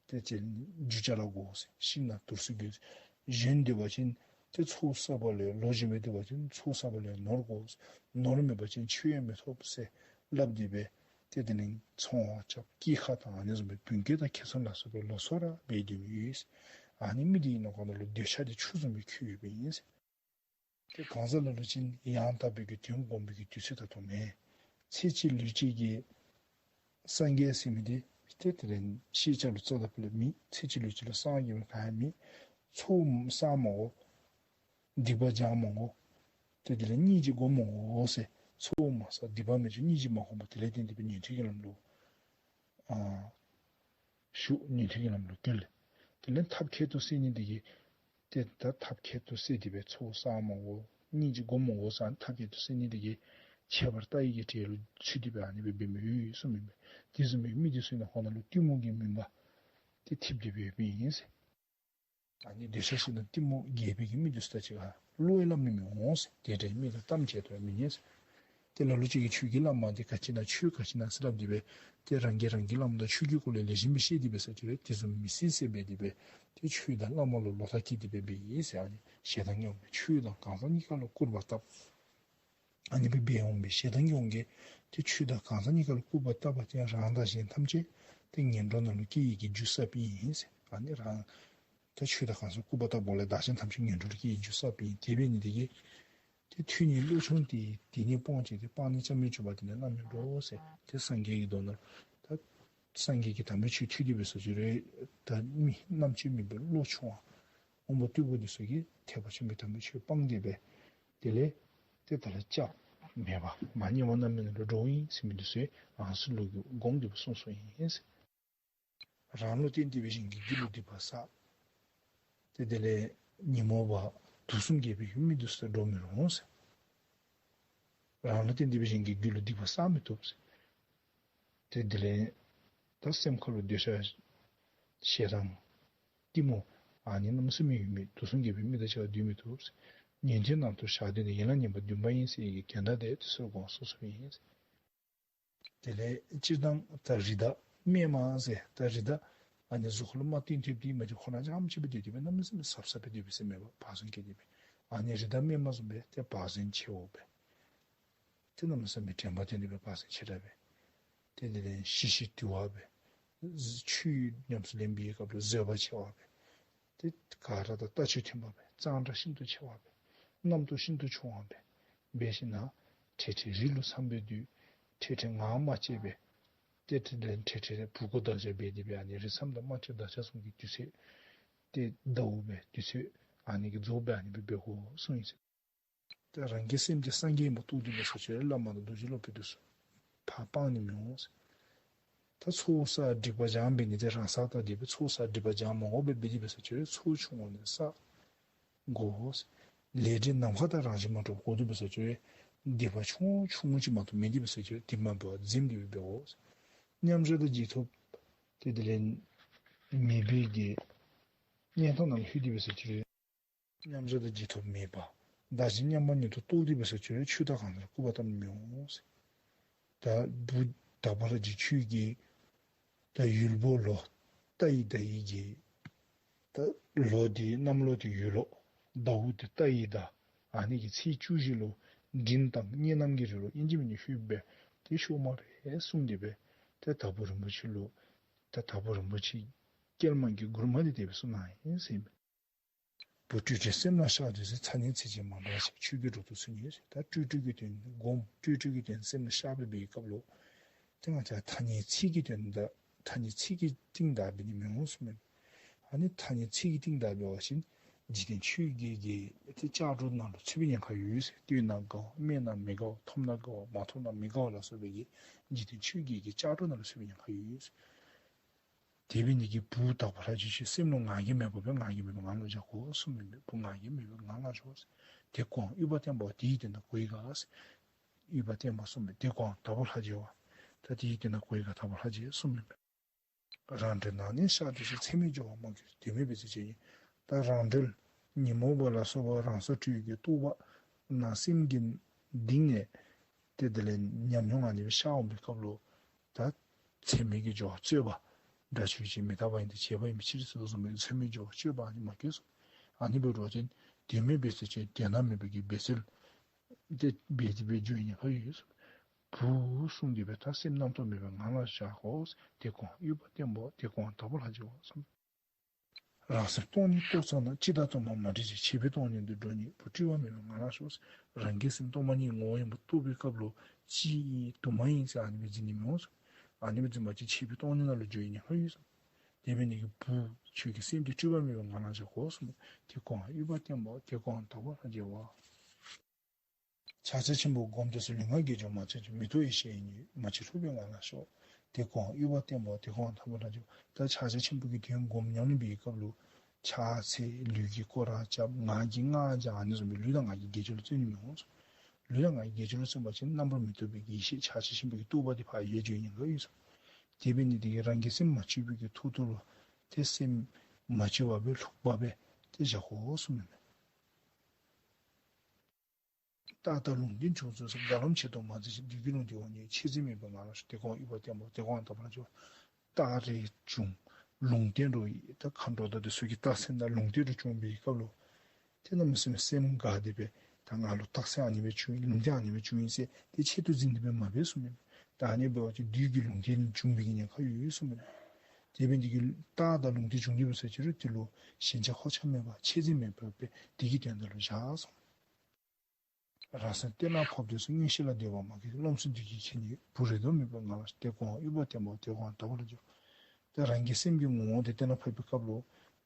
ཏེ་ཅིག་རྒྱུ་ཅ་ལ་དགོ། ཤིང་ནང་དུར་སུ་དགོ། གཞོན་སྡོད་པ་ཅིན་ཏེ་ཚོགས་བསགས་པ་ལས་ལོ་གཞོན་མི་སྡོད་པ་ཅིན་ཚོགས་བསགས་པ་ལས་ནོར་དགོ། ནོར་མེད་པ་ཅིན་ཆོས་ཡང་མི་ཐོབ་ཟེར་སླབ་སྟེ་སྦེ་ཏེ་དེ་ནི་ཚོང་བ་རྐྱབ་སྐྱེས་ཁ་དང་ཨ་ནི་བཟུམ་སྦེ་བུན་སྐྱེས་དང་ཁེ་བཟང་ལ་སོགས་པའི་ལོ་གསར་ར་འབད་སྡོད་མི་ཡོད། ཨ་ནི་མི་འདི་གི་ནང་ཁོངས་ནང་ལུ་འདོད་ཆགས་འདི་ཆུ་བཟུམ་སྦེ་འཁྱིལ་ཡོདཔ་ཨིན། ཏེ་གང་ཟག་ལ་ལུ་ཅིག་ཡང་དག་པའི་གི་དོན་སྒོམ་པའི་གི་དུས་ཚོད་ད་ལྟོ་མེད། ཚེ་གཅིག་ལུས་གཅིག་གི་སངས་རྒྱས་ཟེར་མི་འདི་ཏེ་དེ་ལས་ཤེས་བྱ་ལུ་རྩ་དང་པོ་ལས་མེད། ཚེ་གཅིག་ལུས་གཅིག་ལུ་སངས་རྒྱས་མི་ག་ཡང་མེད། ཚོགས་བསགས་མ་དགོ། སྡིག་པ་སྦྱང་མ་དགོ། ཏེ་དེ་ལས་སྙིང་རྗེ་སྒོམ་མ་དགོ་ཟེར། ཚོགས་མ་བསགས་སྡིག་པ་མི་སྦྱང་སྙིང་རྗེ་མ་སྒོམ་པར་དེ་ལས་བརྟེན་ཏེ་སྦེ་ཉན་ཐོས་ཀྱི་ལམ་ལུ་ཨ་ཞུགས། ཉན་ཐོས་ཀྱི་ལམ་ལུ་བཀོད། དེ་ལས་ཐབས་ཁྱད་དུ་གསད་ནི་འདི་གིས་ཏེ་ད་ཐབས་ཁྱད་དུ་གསད་དེ་སྦེ་ཚོགས་བསགས་མ་དགོ་སྙིང་རྗེ་སྒོམ་མ་དགོ་ཟེར་ཐབས་ཁྱད་དུ་གསད་ནི་འདི་གིས་ཁྱད་པར་ལྟ་བའི་གི་གྲལ་ལུ་ཚུད་དེ་སྦེ་ཨ་ནི་སྦེ་འབད་མི་ཡོད་གསུངམ་ཨིན་པས། དེ་བཟུམ་མའི་མི་འདི་ཚུ་ནང་ཁོངས་ནང་ལུ་གཏི་མུག་གི་མུན་པ་ཏེ་འཐིབས་ཏེ་སྦེ་ཡོདཔ་ཨིན་ཟེར། ཨ་ནི་འདོད་ཆགས་ཞེ་སྡང་གཏི་མུག་རྒྱས་པའི་གི་མི་འདི་ཚུ་ད་ཅི་ག་བློ་ཡང་སླབ་ནི་མི་འོང་ཟེར། དེ་འདྲའི་མི་ལུ་གཏམ་བྱས་ཏེ་མི་ཉན་ཟེར། ཏེ་ལ་ལུ་ཅིག་གིས་ཆོས་ཀྱི་བླ་མ་འདི་ག་ཅི་ན་ཆོས་ག་ཅི་ན་ཟེར་སླབ་སྟེ་སྦེ་ཏེ་རང་གིས་རང་གི་བླ་མ་དང་ཆོས་ཀྱི་སྐོར་ལས་ལེགས་ཤོམ་སྦེ་བཤད་དེ་འབད་ས་ཅིག་རུང་དེ་བཟུམ་མི་སྲིད་ཟེར་འབད་དེ་སྦེ་ཏེ་ཆོས་དང་བླ་མ་ལུ་བློ་ཐག་བཀལ་ཏེ་སྦེ་འབད་ཡི་ཟེར། ཨ་ནི་ཞེ་སྡང་ཉོན་མོངས་ཆོས་དང་གང་ཟག་གཉིས་ཀ་ལུ་སྐུར་པ་བཏབ། ཨ་ནི་སྦེ་འབད་འོང་པའི་ཞེ་སྡང་གི་དབང་གིས་ཏེ་ཆོས་དང་གང་ཟག་གཉིས་ཀ་ལུ་སྐུར་པ་བཏབ་པ་ཅིན་རང་དང་གཞན་ཐམས་ཅད་ཏེ་ངན་འགྲོ་ནང་ལུ་སྐྱེ་ནི་གི་རྒྱུ་བསགས་པའི་ཨིན་ཟེར། ཨ་ནི་རང་ད་ཆོས་དང་གང་ཟག་སྐུར་པ་བཏབ་པ་ལས་བདག་གཞན་ཐམས་ཅད་ངན་འགྲོ་ལུ་སྐྱེ་ནི་རྒྱུ་བསགས་པའི་ཨིན། དེ་འབད་ནི་དེ་གིས་ཏེ་ཐོས་ནི་བློ་ཆུང་སྟེ། དེ་ནི་སྤོང་བྱེད་དེ། སྤང་ནི་རྐྱབ་མི་བྱུང་བ། དེ་ནི་བླ་མའི་འགྲོ་ཟེར། ཏེ་སངས་རྒྱས་ཀྱི་མདོ་ནང་ད་སངས་རྒྱས་ཀྱི་དམ་པའི་ཆོས་ཐོས་ཏེ་འབད་ས་ཅིག་རུང་ད་མི་རྣམ་དཔྱོད་མེད་པའི་བློ་ཆུང་བ་འོན་པོ་རྟུལ་པོ་འདི་ཚུ་གིས་ཐེག་པ་ཆེན་པོའི་དམ་པའི་ཆོས་སྤངས་ཏེ་སྦེ་དེ་ལས་ཏེ་ད་ལས་སྐྱབས་མེད་པར་མར་དམྱལ་བ་མནར་མེད་ནང་ལུ་འགྲོཝ་ཨིན་ཟེར་མི་འདི་ཚུ་ཨ་ནི་ཚུ་ལུ་དགོངས་ཏེ་སྦེ་གསུངས་གསུངསམ་ཨིན་ཟེར། རང་ལུ་བརྟེན་ཏེ་སྦེ་གཞན་གྱི་རྒྱུད་ལུ་སྡིག་པ་བསགས། ཏེ་དེ་ལས་ཉོན་མོངས་པ་དུག་གསུམ་རྒྱས་པའི་མི་འདི་ཚུ་དང་འགྲོགས་མི་རུང་ཟེར། རང་ལུ་བརྟེན་ཏེ་སྦེ་གཞན་གྱི་རྒྱུད་ལུ་སྡིག་པ་བསགས་མི་བཏུབ་ཟེར། ཏེ་དེ་ལས་ད་སེམས་ཁ་ལུ་འདོད་ཆགས་ཞེ་སྡང་གཏི་མུག་ཨ་ནི་གནམ་མེད་ས་མེད་ཡོད་མི་དུག་གསུམ་རྒྱས་པའི་མི་དང་བཅས་པ་སྡོད་མི་བཏུབ་ཟེར། ཉན་ཐོས་རྣམས་དང་ཞག་བདུན་ནི། ཡན་ལག་ངན་པ་བདུན་པ་ཡིན་ཟེར་བའི་གི་དོན་དག་དེ་དེ་ཚུ་དགོངས་གསུངས་གསུངསམ་ཨིན་ཟེར། དེ་ལས་སྤྱིར་བཏང་ད་རི་དྭགས་སྨན་མ་ཟེར་ད་རི་དྭགས་ཨ་ནི་གཟུགས་ཁ་ལུ་རྨ་བཏིང་ཐེབས་ཏེ་མ་གཞི་ཁོ་ར་རྐྱངམ་ཅིག་སྦེ་སྡོད་དེ་སྦེ་གནམ་མེད་ས་མེད་ཟབ་ཟབ་སྦེ་སྡོད་པའི་སེམས་མེད་པར་བག་ཟོན་བསྐྱེད་དེ་སྦེ་ཨ་ནི་རི་དྭགས་སྨན་མ་བཟུམ་སྦེ་ཏེ་བག་ཟོན་ཆེཝ་སྦེ་ཏེ་གནམ་མེད་ས་མེད་དྲན་པ་བཏོན་ཏེ་སྦེ་བག་ཟོན་ཆེ་དྲགས་སྦེ་ཏེ་དེ་ལས་ཞི་ཞི་དུལ་བ་སྦེ་ཆོས་ཉམས་སུ་ལེན་པའི་སྐབས་ལུ་བཟོད་པ་ཆེ་བ་སྦེ་ཏེ་ག་ར་དང་ལྟ་སྤྱོད་མཐུན་པ་སྦེ་གཙང་སྦྲ་ཤིན་ཏུ་ཆེ་བ་སྦེ་རྣམ་རྟོག་ཤིན་ཏུ་ཆུང་བ་སྦེ་འབད་ཞིན་ན་འཕྲལ་འཕྲལ་རི་ལུ་མཚམས་སྦེ་སྡོད། འཕྲལ་འཕྲལ་ངག་མ་བཅད་པར་ཏེ་འཕྲལ་འཕྲལ་འཕྲལ་འཕྲལ་བུ་གུ་བདག་ཅག་འབད་དེ་སྦེ་ཨ་ནི་རི་མཚམས་དང་རྨ་བྱའི་བདག་ཅག་ཚུ་གི་དུས་ཚོད་ཏེ་ཟླཝ་སྦེ་དུས་ཚོད་ཨ་ནི་གི་རྫོགསཔ་སྦེ་ཨ་ནི་སྦེ་འབད་དགོ་གསུངས་ཡི་ཟེར། ཏེ་རང་གི་སེམས་ཀྱིས་སངས་རྒྱས་ཨིནམ་རྟོགས་ཏེ་འབད་ས་ཅིག་རུང་བླ་མ་དང་རྡོ་རྗེ་སློབ་དཔོན་འདི་ཚུ་ཕར་སྤང་ནི་མི་འོང་ཟེར། ད་ཚོགས་བསགས་སྒྲིབ་པ་སྦྱང་འབད་ནི་དེ་རང་བསགས་ད་དེ་སྦེ་ཚོགས་བསགས་སྒྲིབ་པ་སྦྱང་མ་དགོ་པར་འབད་དེ་འབད་ས་ཅིག་རུང་ཚོགས་ཆུང་ངུ་ནས་བསགས་དགོ་ཟེར། ལས་འབྲས་ནམ་མཁའ་དང་རང་བཞིན་མ་གྲུབ་གོ་དེ་འབད་ས་ཅིག་རུང་སྡིག་པ་ཆུང་ཆུང་ཅིག་མ་གཏོགས་མེད་དེ་འབད་ས་ཅིག་རུང་དེ་མ་འབད་བར་འཛེམ་སྟེ་སྦེ་འབད་དགོ་ཟེར། མཉམ་བཞག་དང་རྗེས་ཐོབ་ཏེ་དེ་ལས་མེད་པའི་གི་གནས་སྟངས་ནང་ལུ་ལྷོད་དེ་འབད་ས་ཅིག་རུང་མཉམ་བཞག་དང་རྗེས་ཐོབ་མེད་པ། བདག་གཞན་མཉམ་པ་ཉིད་དུ་རྟོགས་ཏེ་འབད་ས་ཅིག་རུང་ཆོས་དང་གང་ཟག་ལུ་སྐུར་པ་བཏབ་ནི་མི་འོང་ཟེར། ད་བུ་དག་པ་ལ་རྗེ་ཁྱོད་ཀྱིས་ད་ཡུལ་བོ་ལོ་རྟ་ཡི་ཟླ་ཡི་གི་ད་ལོ་འདི་གནམ་ལོ་འདི་ཡུལ་ལོ་ཟླཝ་འདི་རྟ་ཡི་ཟླ་ཨ་ནི་གི་ཚེས་བཅུ་བཞི་ལུ་འབྲིང་དང་གཉའ་ནམ་གྱི་རི་ལུ་ཨིན་ཅི་མིན་ཅི་ལྷོད་སྦེ་ཏེ་ཤོག་མ་རེ་གསུངས་ཏེ་སྦེ་ཏེ་དྭགས་པོ་རིན་པོ་ཆེ་ལུ་ད་དྭགས་པོ་རིན་པོ་ཆེ་སྐྱེལ་མ་གི་མགུར་མ་འདི་དེ་སྦེ་གསུངས་གནང་ཡི་ཟེར་ཨིན་པས། བུ་སྤྲོས་བྲལ་སེམས་ལ་ཤར་དུས་ཟེར། ཚ་ནི་ཚིག་རྗེས་མ་འབྲང་ཞིང་ཆོས་ཀྱི་འགྲོ་དོན་ཚུལ་ཉིད་ཟེར། ད་སྤྲོས་བྲལ་གྱི་དོན་སྒོམ། སྤྲོས་བྲལ་གྱི་དོན་སེམས་ལ་ཤར་སྦེ་འབད་བའི་སྐབས་ལུ་ ཏེ་ང་བཅས་ཐ་སྙད་ཚིག་གི་དོན་དག་ཐ་སྙད་ཚིག་གི་སྟེང་དག་འབད་ནི་མི་འོང་གསུངམ་མས། ཨ་ནི་ཐ་སྙད་ཚིག་གི་སྟེང་དག་འབད་བ་ཅིན་འཇིག་རྟེན་ཆོས་བརྒྱད་ཀྱི་ཏེ་ལྕགས་སྒྲོག་ནང་ལུ་ཚུད་པའི་ཉེན་ཁ་ཡོད་ཟེར། ལྟོས་ན་དགའ་བ་སྨྲས་ན་མི་དགའ་བ་མཐོང་ན་དགའ་བ་མ་མཐོང་ན་མི་དགའ་བ་ལ་སོགས་པའི་གི་འཇིག་རྟེན་ཆོས་བརྒྱད་ཀྱི་ལྕགས་སྒྲོག་ནང་ལུ་ཚུད་པའི་ཉེན་ཁ་ཡོད་ཟེར། དེ་འབད་ནི་དེ་གིས་བུ་དག་པ་ལྷ་རྗེ་ཁྱོད་སེམས་ལུ་ང་རྒྱལ་མེད་པར་སྦེ་ང་རྒྱལ་མེད་པར་ང་ལུ་བཞག་དགོ་གསུངམ་མས། བུ་ང་རྒྱལ་མེད་པར་ང་ལུ་བཞག་ཟེར། དེ་ཀོའང་དབུས་པ་བརྟན་པོ་དེའི་དོན་དག་གོ་ཡི་ག་ཟེར། དབུས་པ་བརྟན་པོ་གསུངམ་མས། དེ་ཀོའང་དག་པ་ལྷ་རྗེ་བ། ད་དེའི་དོན་དག་གོ་ཡི་ག་དག་པ་ལྷ་རྗེ་གསུངམ་མས། རང་གྲོལ་ནང་ནས་ཤར་ཏེ་ཚད་མེད་སྦྱོར་བ་མ་གོས་ཟེར། དེ་མེན་པས་ཟེར་ཅི། ད་རང་གྲོལ་ཉོན་མོངས་པ་ལ་སོགས་པ་རང་སར་གྲོལ་གྱི་རྟོགས་པ་ནང་སེམས་ཀྱི་གཏིང་ནས་ཏེ་དེ་ལས་ཉམས་མྱོང་ཨ་ནི་སྦེ་ཤར་འོང་པའི་སྐབས་ལུ་ད་ཚད་མེད་ཀྱི་སྦྱོར་བ་རྩོད་པ་དགྲ་ཆོས་ཅན། མི་རྟག་པ་ཡིན་ཏེ་བྱས་པ་ཡིན་པའི་ཕྱིར་ཟེར་དོ་བཟུམ་སྦེ་ཚད་མེད་སྦྱོར་བ་རྩོད་པ་ཨ་ནི་མ་གོས་ཟེར། ཨ་ནི་འབད་རུང་ཅིན་དེ་མེན་པས་ཟེར་ཅི། དེ་ན་མེད་པའི་གི་འབད་རྩོལ་ཏེ་འབད་དེ་སྦེ་འགྱོ་ནི་ཁག་ཡོད་ཟེར། བུ་གསུངས་ཏེ་སྦེ་ད་སེམས་རྣམ་རྟོག་མེད་པའི་ངང་ལ་བཞག་དགོ། དེ་ཀོའང་དབུས་པ་བརྟན་པོ་དེ་ཀོའང་དག་པ་ལྷ་རྗེ་བ་གསུངས། རང་སེམས་སྟོང་ཉིད་རྟོགས་ཚར་ན། འཆི་བདག་གཏོར་མ་མ་བྲི་ཞིང་། འཆི་བའི་སྟོང་ཉིད་དུ་འགྲོ་ནུས་པ། སྤྲུལ་པ་མེད་པའི་ངང་ལ་བཞག་ཟེར། རང་གི་སེམས་སྟོང་པ་ཉིད་ངོ་བོ་ཡིན་པ་རྟོགས་པའི་སྐབས་ལུ་གཅིག་ཨིན་དུ་མ་ཡིན་ཟེར་ཨ་ནི་སྦེ་འཛིན་ནི་མི་འོང་ཟེར། ཨ་ནི་སྦེ་འཛིན་པ་ཅིན་འཆི་བའི་སྟོང་ཉིད་ནང་ལུ་འགྱོ་ནི་ཁག་ཡོད་ཟེར། དེ་འབད་ནི་གིས་བུ་ཁྱོད་ཀྱི་སེམས་དེ་སྤྲུལ་པ་མེད་པའི་ངང་ལ་བཞག་དགོ་གསུངས། དེ་ཀོའང་དབུས་པ་བརྟན་པོ་དེ་ཀོའང་དག་པ་ལྷ་རྗེ་བ། ཕྱག་རྒྱ་ཆེན་པོ་བསྒོམ་དུས་སུ་ལུས་ངག་གི་སྦྱོར་མ་བྱས་ཀྱང་། མི་རྟོག་ཡེ་ཤེས་ཡེ་ནས་མ་བཅོས་ལྷུག་པའི་ངང་ལ་བཞག། དེ་ཀོའང་དབུས་པ་བརྟན་པོ་དེ་ཀོའང་དག་པ་ལྷ་རྗེ་བ། ད་ཕྱག་རྒྱ་ཆེན་པོ་གི་དོན་སྒོམ་ཉམས་ལེན་འབད་བའི་སྐབས་ལུ་ཕྱག་འཚལ་ལུས་ཀྱིས་སྐོར་ར་རྐྱབ་ངག་གིས་སྔགས་བགྱང་ཨ་ནི་བཟུམ་སྦེ་ལུས་དང་ངག་གི་དགེ་སྦྱོར་ལུ་བརྩོན་ནི་མི་འོང་ཟེར། ལུས་དང་ངག་གི་དགེ་སྦྱོར་ལུ་བརྩོན་པ་ཅིན་རྣམ་པར་མི་རྟོག་པའི་གི་ཡེ་ཤེས་ཕྱག་རྒྱ་ཆེན་པོ་གི་རྟོགས་པ་དེ་ཕར་ཡལ་འགྱོ་ནི་ཁག་ཡོད་ཟེར། དེ་འབད་ནི་དེ་གིས་རང་གི་སེམས་མ་བཅོས་པའི་གི་ཐོག་ཏུ་ལུ་ཏེ་སེམས་མ་བཅོས་པ་སྦེ་ལྷུག་པ་སྦེ་ཏེ་བཞག་དགོ་གསུངས་མས། རྟག་ལྟ་ལུང་བསྟན་བྱུང་ཚུལ་གསུམ། རྒྱ་ལམ་ཆེད་དུ་མ་འཛིན་ཞིང་། བདུད་ཀྱི་ལུང་བསྟན་འོག་ནས་ཆེད་འཛིན་མེད་པའི་ངང་ལ་བཞག། དེ་ཀོའང་དབུས་པ་བརྟན་པོ་དེ་ཀོའང་དག་པ་ལྷ་རྗེ་བ། རྟགས་རེ་བྱུང་ལུང་བསྟན་རོ་ཡི། ད་མཁའ་འགྲོ་དང་དེ་ཚུ་གི་རྟགས་མཚན་དང་ལུང་བསྟན་རེ་བྱུང་བའི་སྐབས་ལུ་ཏེ་གནམ་མེད་ས་མེད་སེམས་དགའ་སྟེ་སྦེ་ད་ང་ལུ་རྟགས་མཚན་ཨ་ནི་སྦེ་བྱུང་ཡི་ལུང་བསྟན་ཨ་ནི་སྦེ་བྱུང་ཡི་ཟེར་ཏེ་ཆེད་དུ་འཛིན་ཏེ་སྦེ་མ་འབད་གསུངས་མས། ད་ཨ་ནི་འབད་བ་ཅིན་བདུད་ཀྱི་ལུང་བསྟན་བྱུང་བའི་གི་ཉེན་ཁ་ཡོད་གསུངས་མས། དེ་འབད་ནི་དེ་གིས་རྟགས་དང་ལུང་བསྟན་བྱུང་ནི་འབད་ས་ཅིག་རུང་དེ་ལུ་ཞེན་ཆགས་ཁོག་ཆགས་མེད་པར་ཆེད་འཛིན་མེད་པར་སྦེ་དེ་གི་དོན་དག་ལུ་བཞག་གསུངས། རང་སེམས་གཏེར་ནང་ཕབ་དུས་སུ། མངོན་ཤེས་ལ་འདོད་པ་མ་སྐྱེས་ཀྱང་། རློམ་སེམས་བདུད་ཀྱིས་ཁྱེར་ནུས་པ། བུ་རེ་དོགས་མེད་པའི་ངང་ལ་བཞག། དེ་ཀོའང་དབུས་པ་བརྟན་པོ་དེ་ཀོའང་དག་པ་ལྷ་རྗེ་བ། ད་རང་གི་སེམས་ཀྱི་ངོ་བོ་དེ་གཏེར་ནང་ཕབ་པའི་སྐབས་ལུ་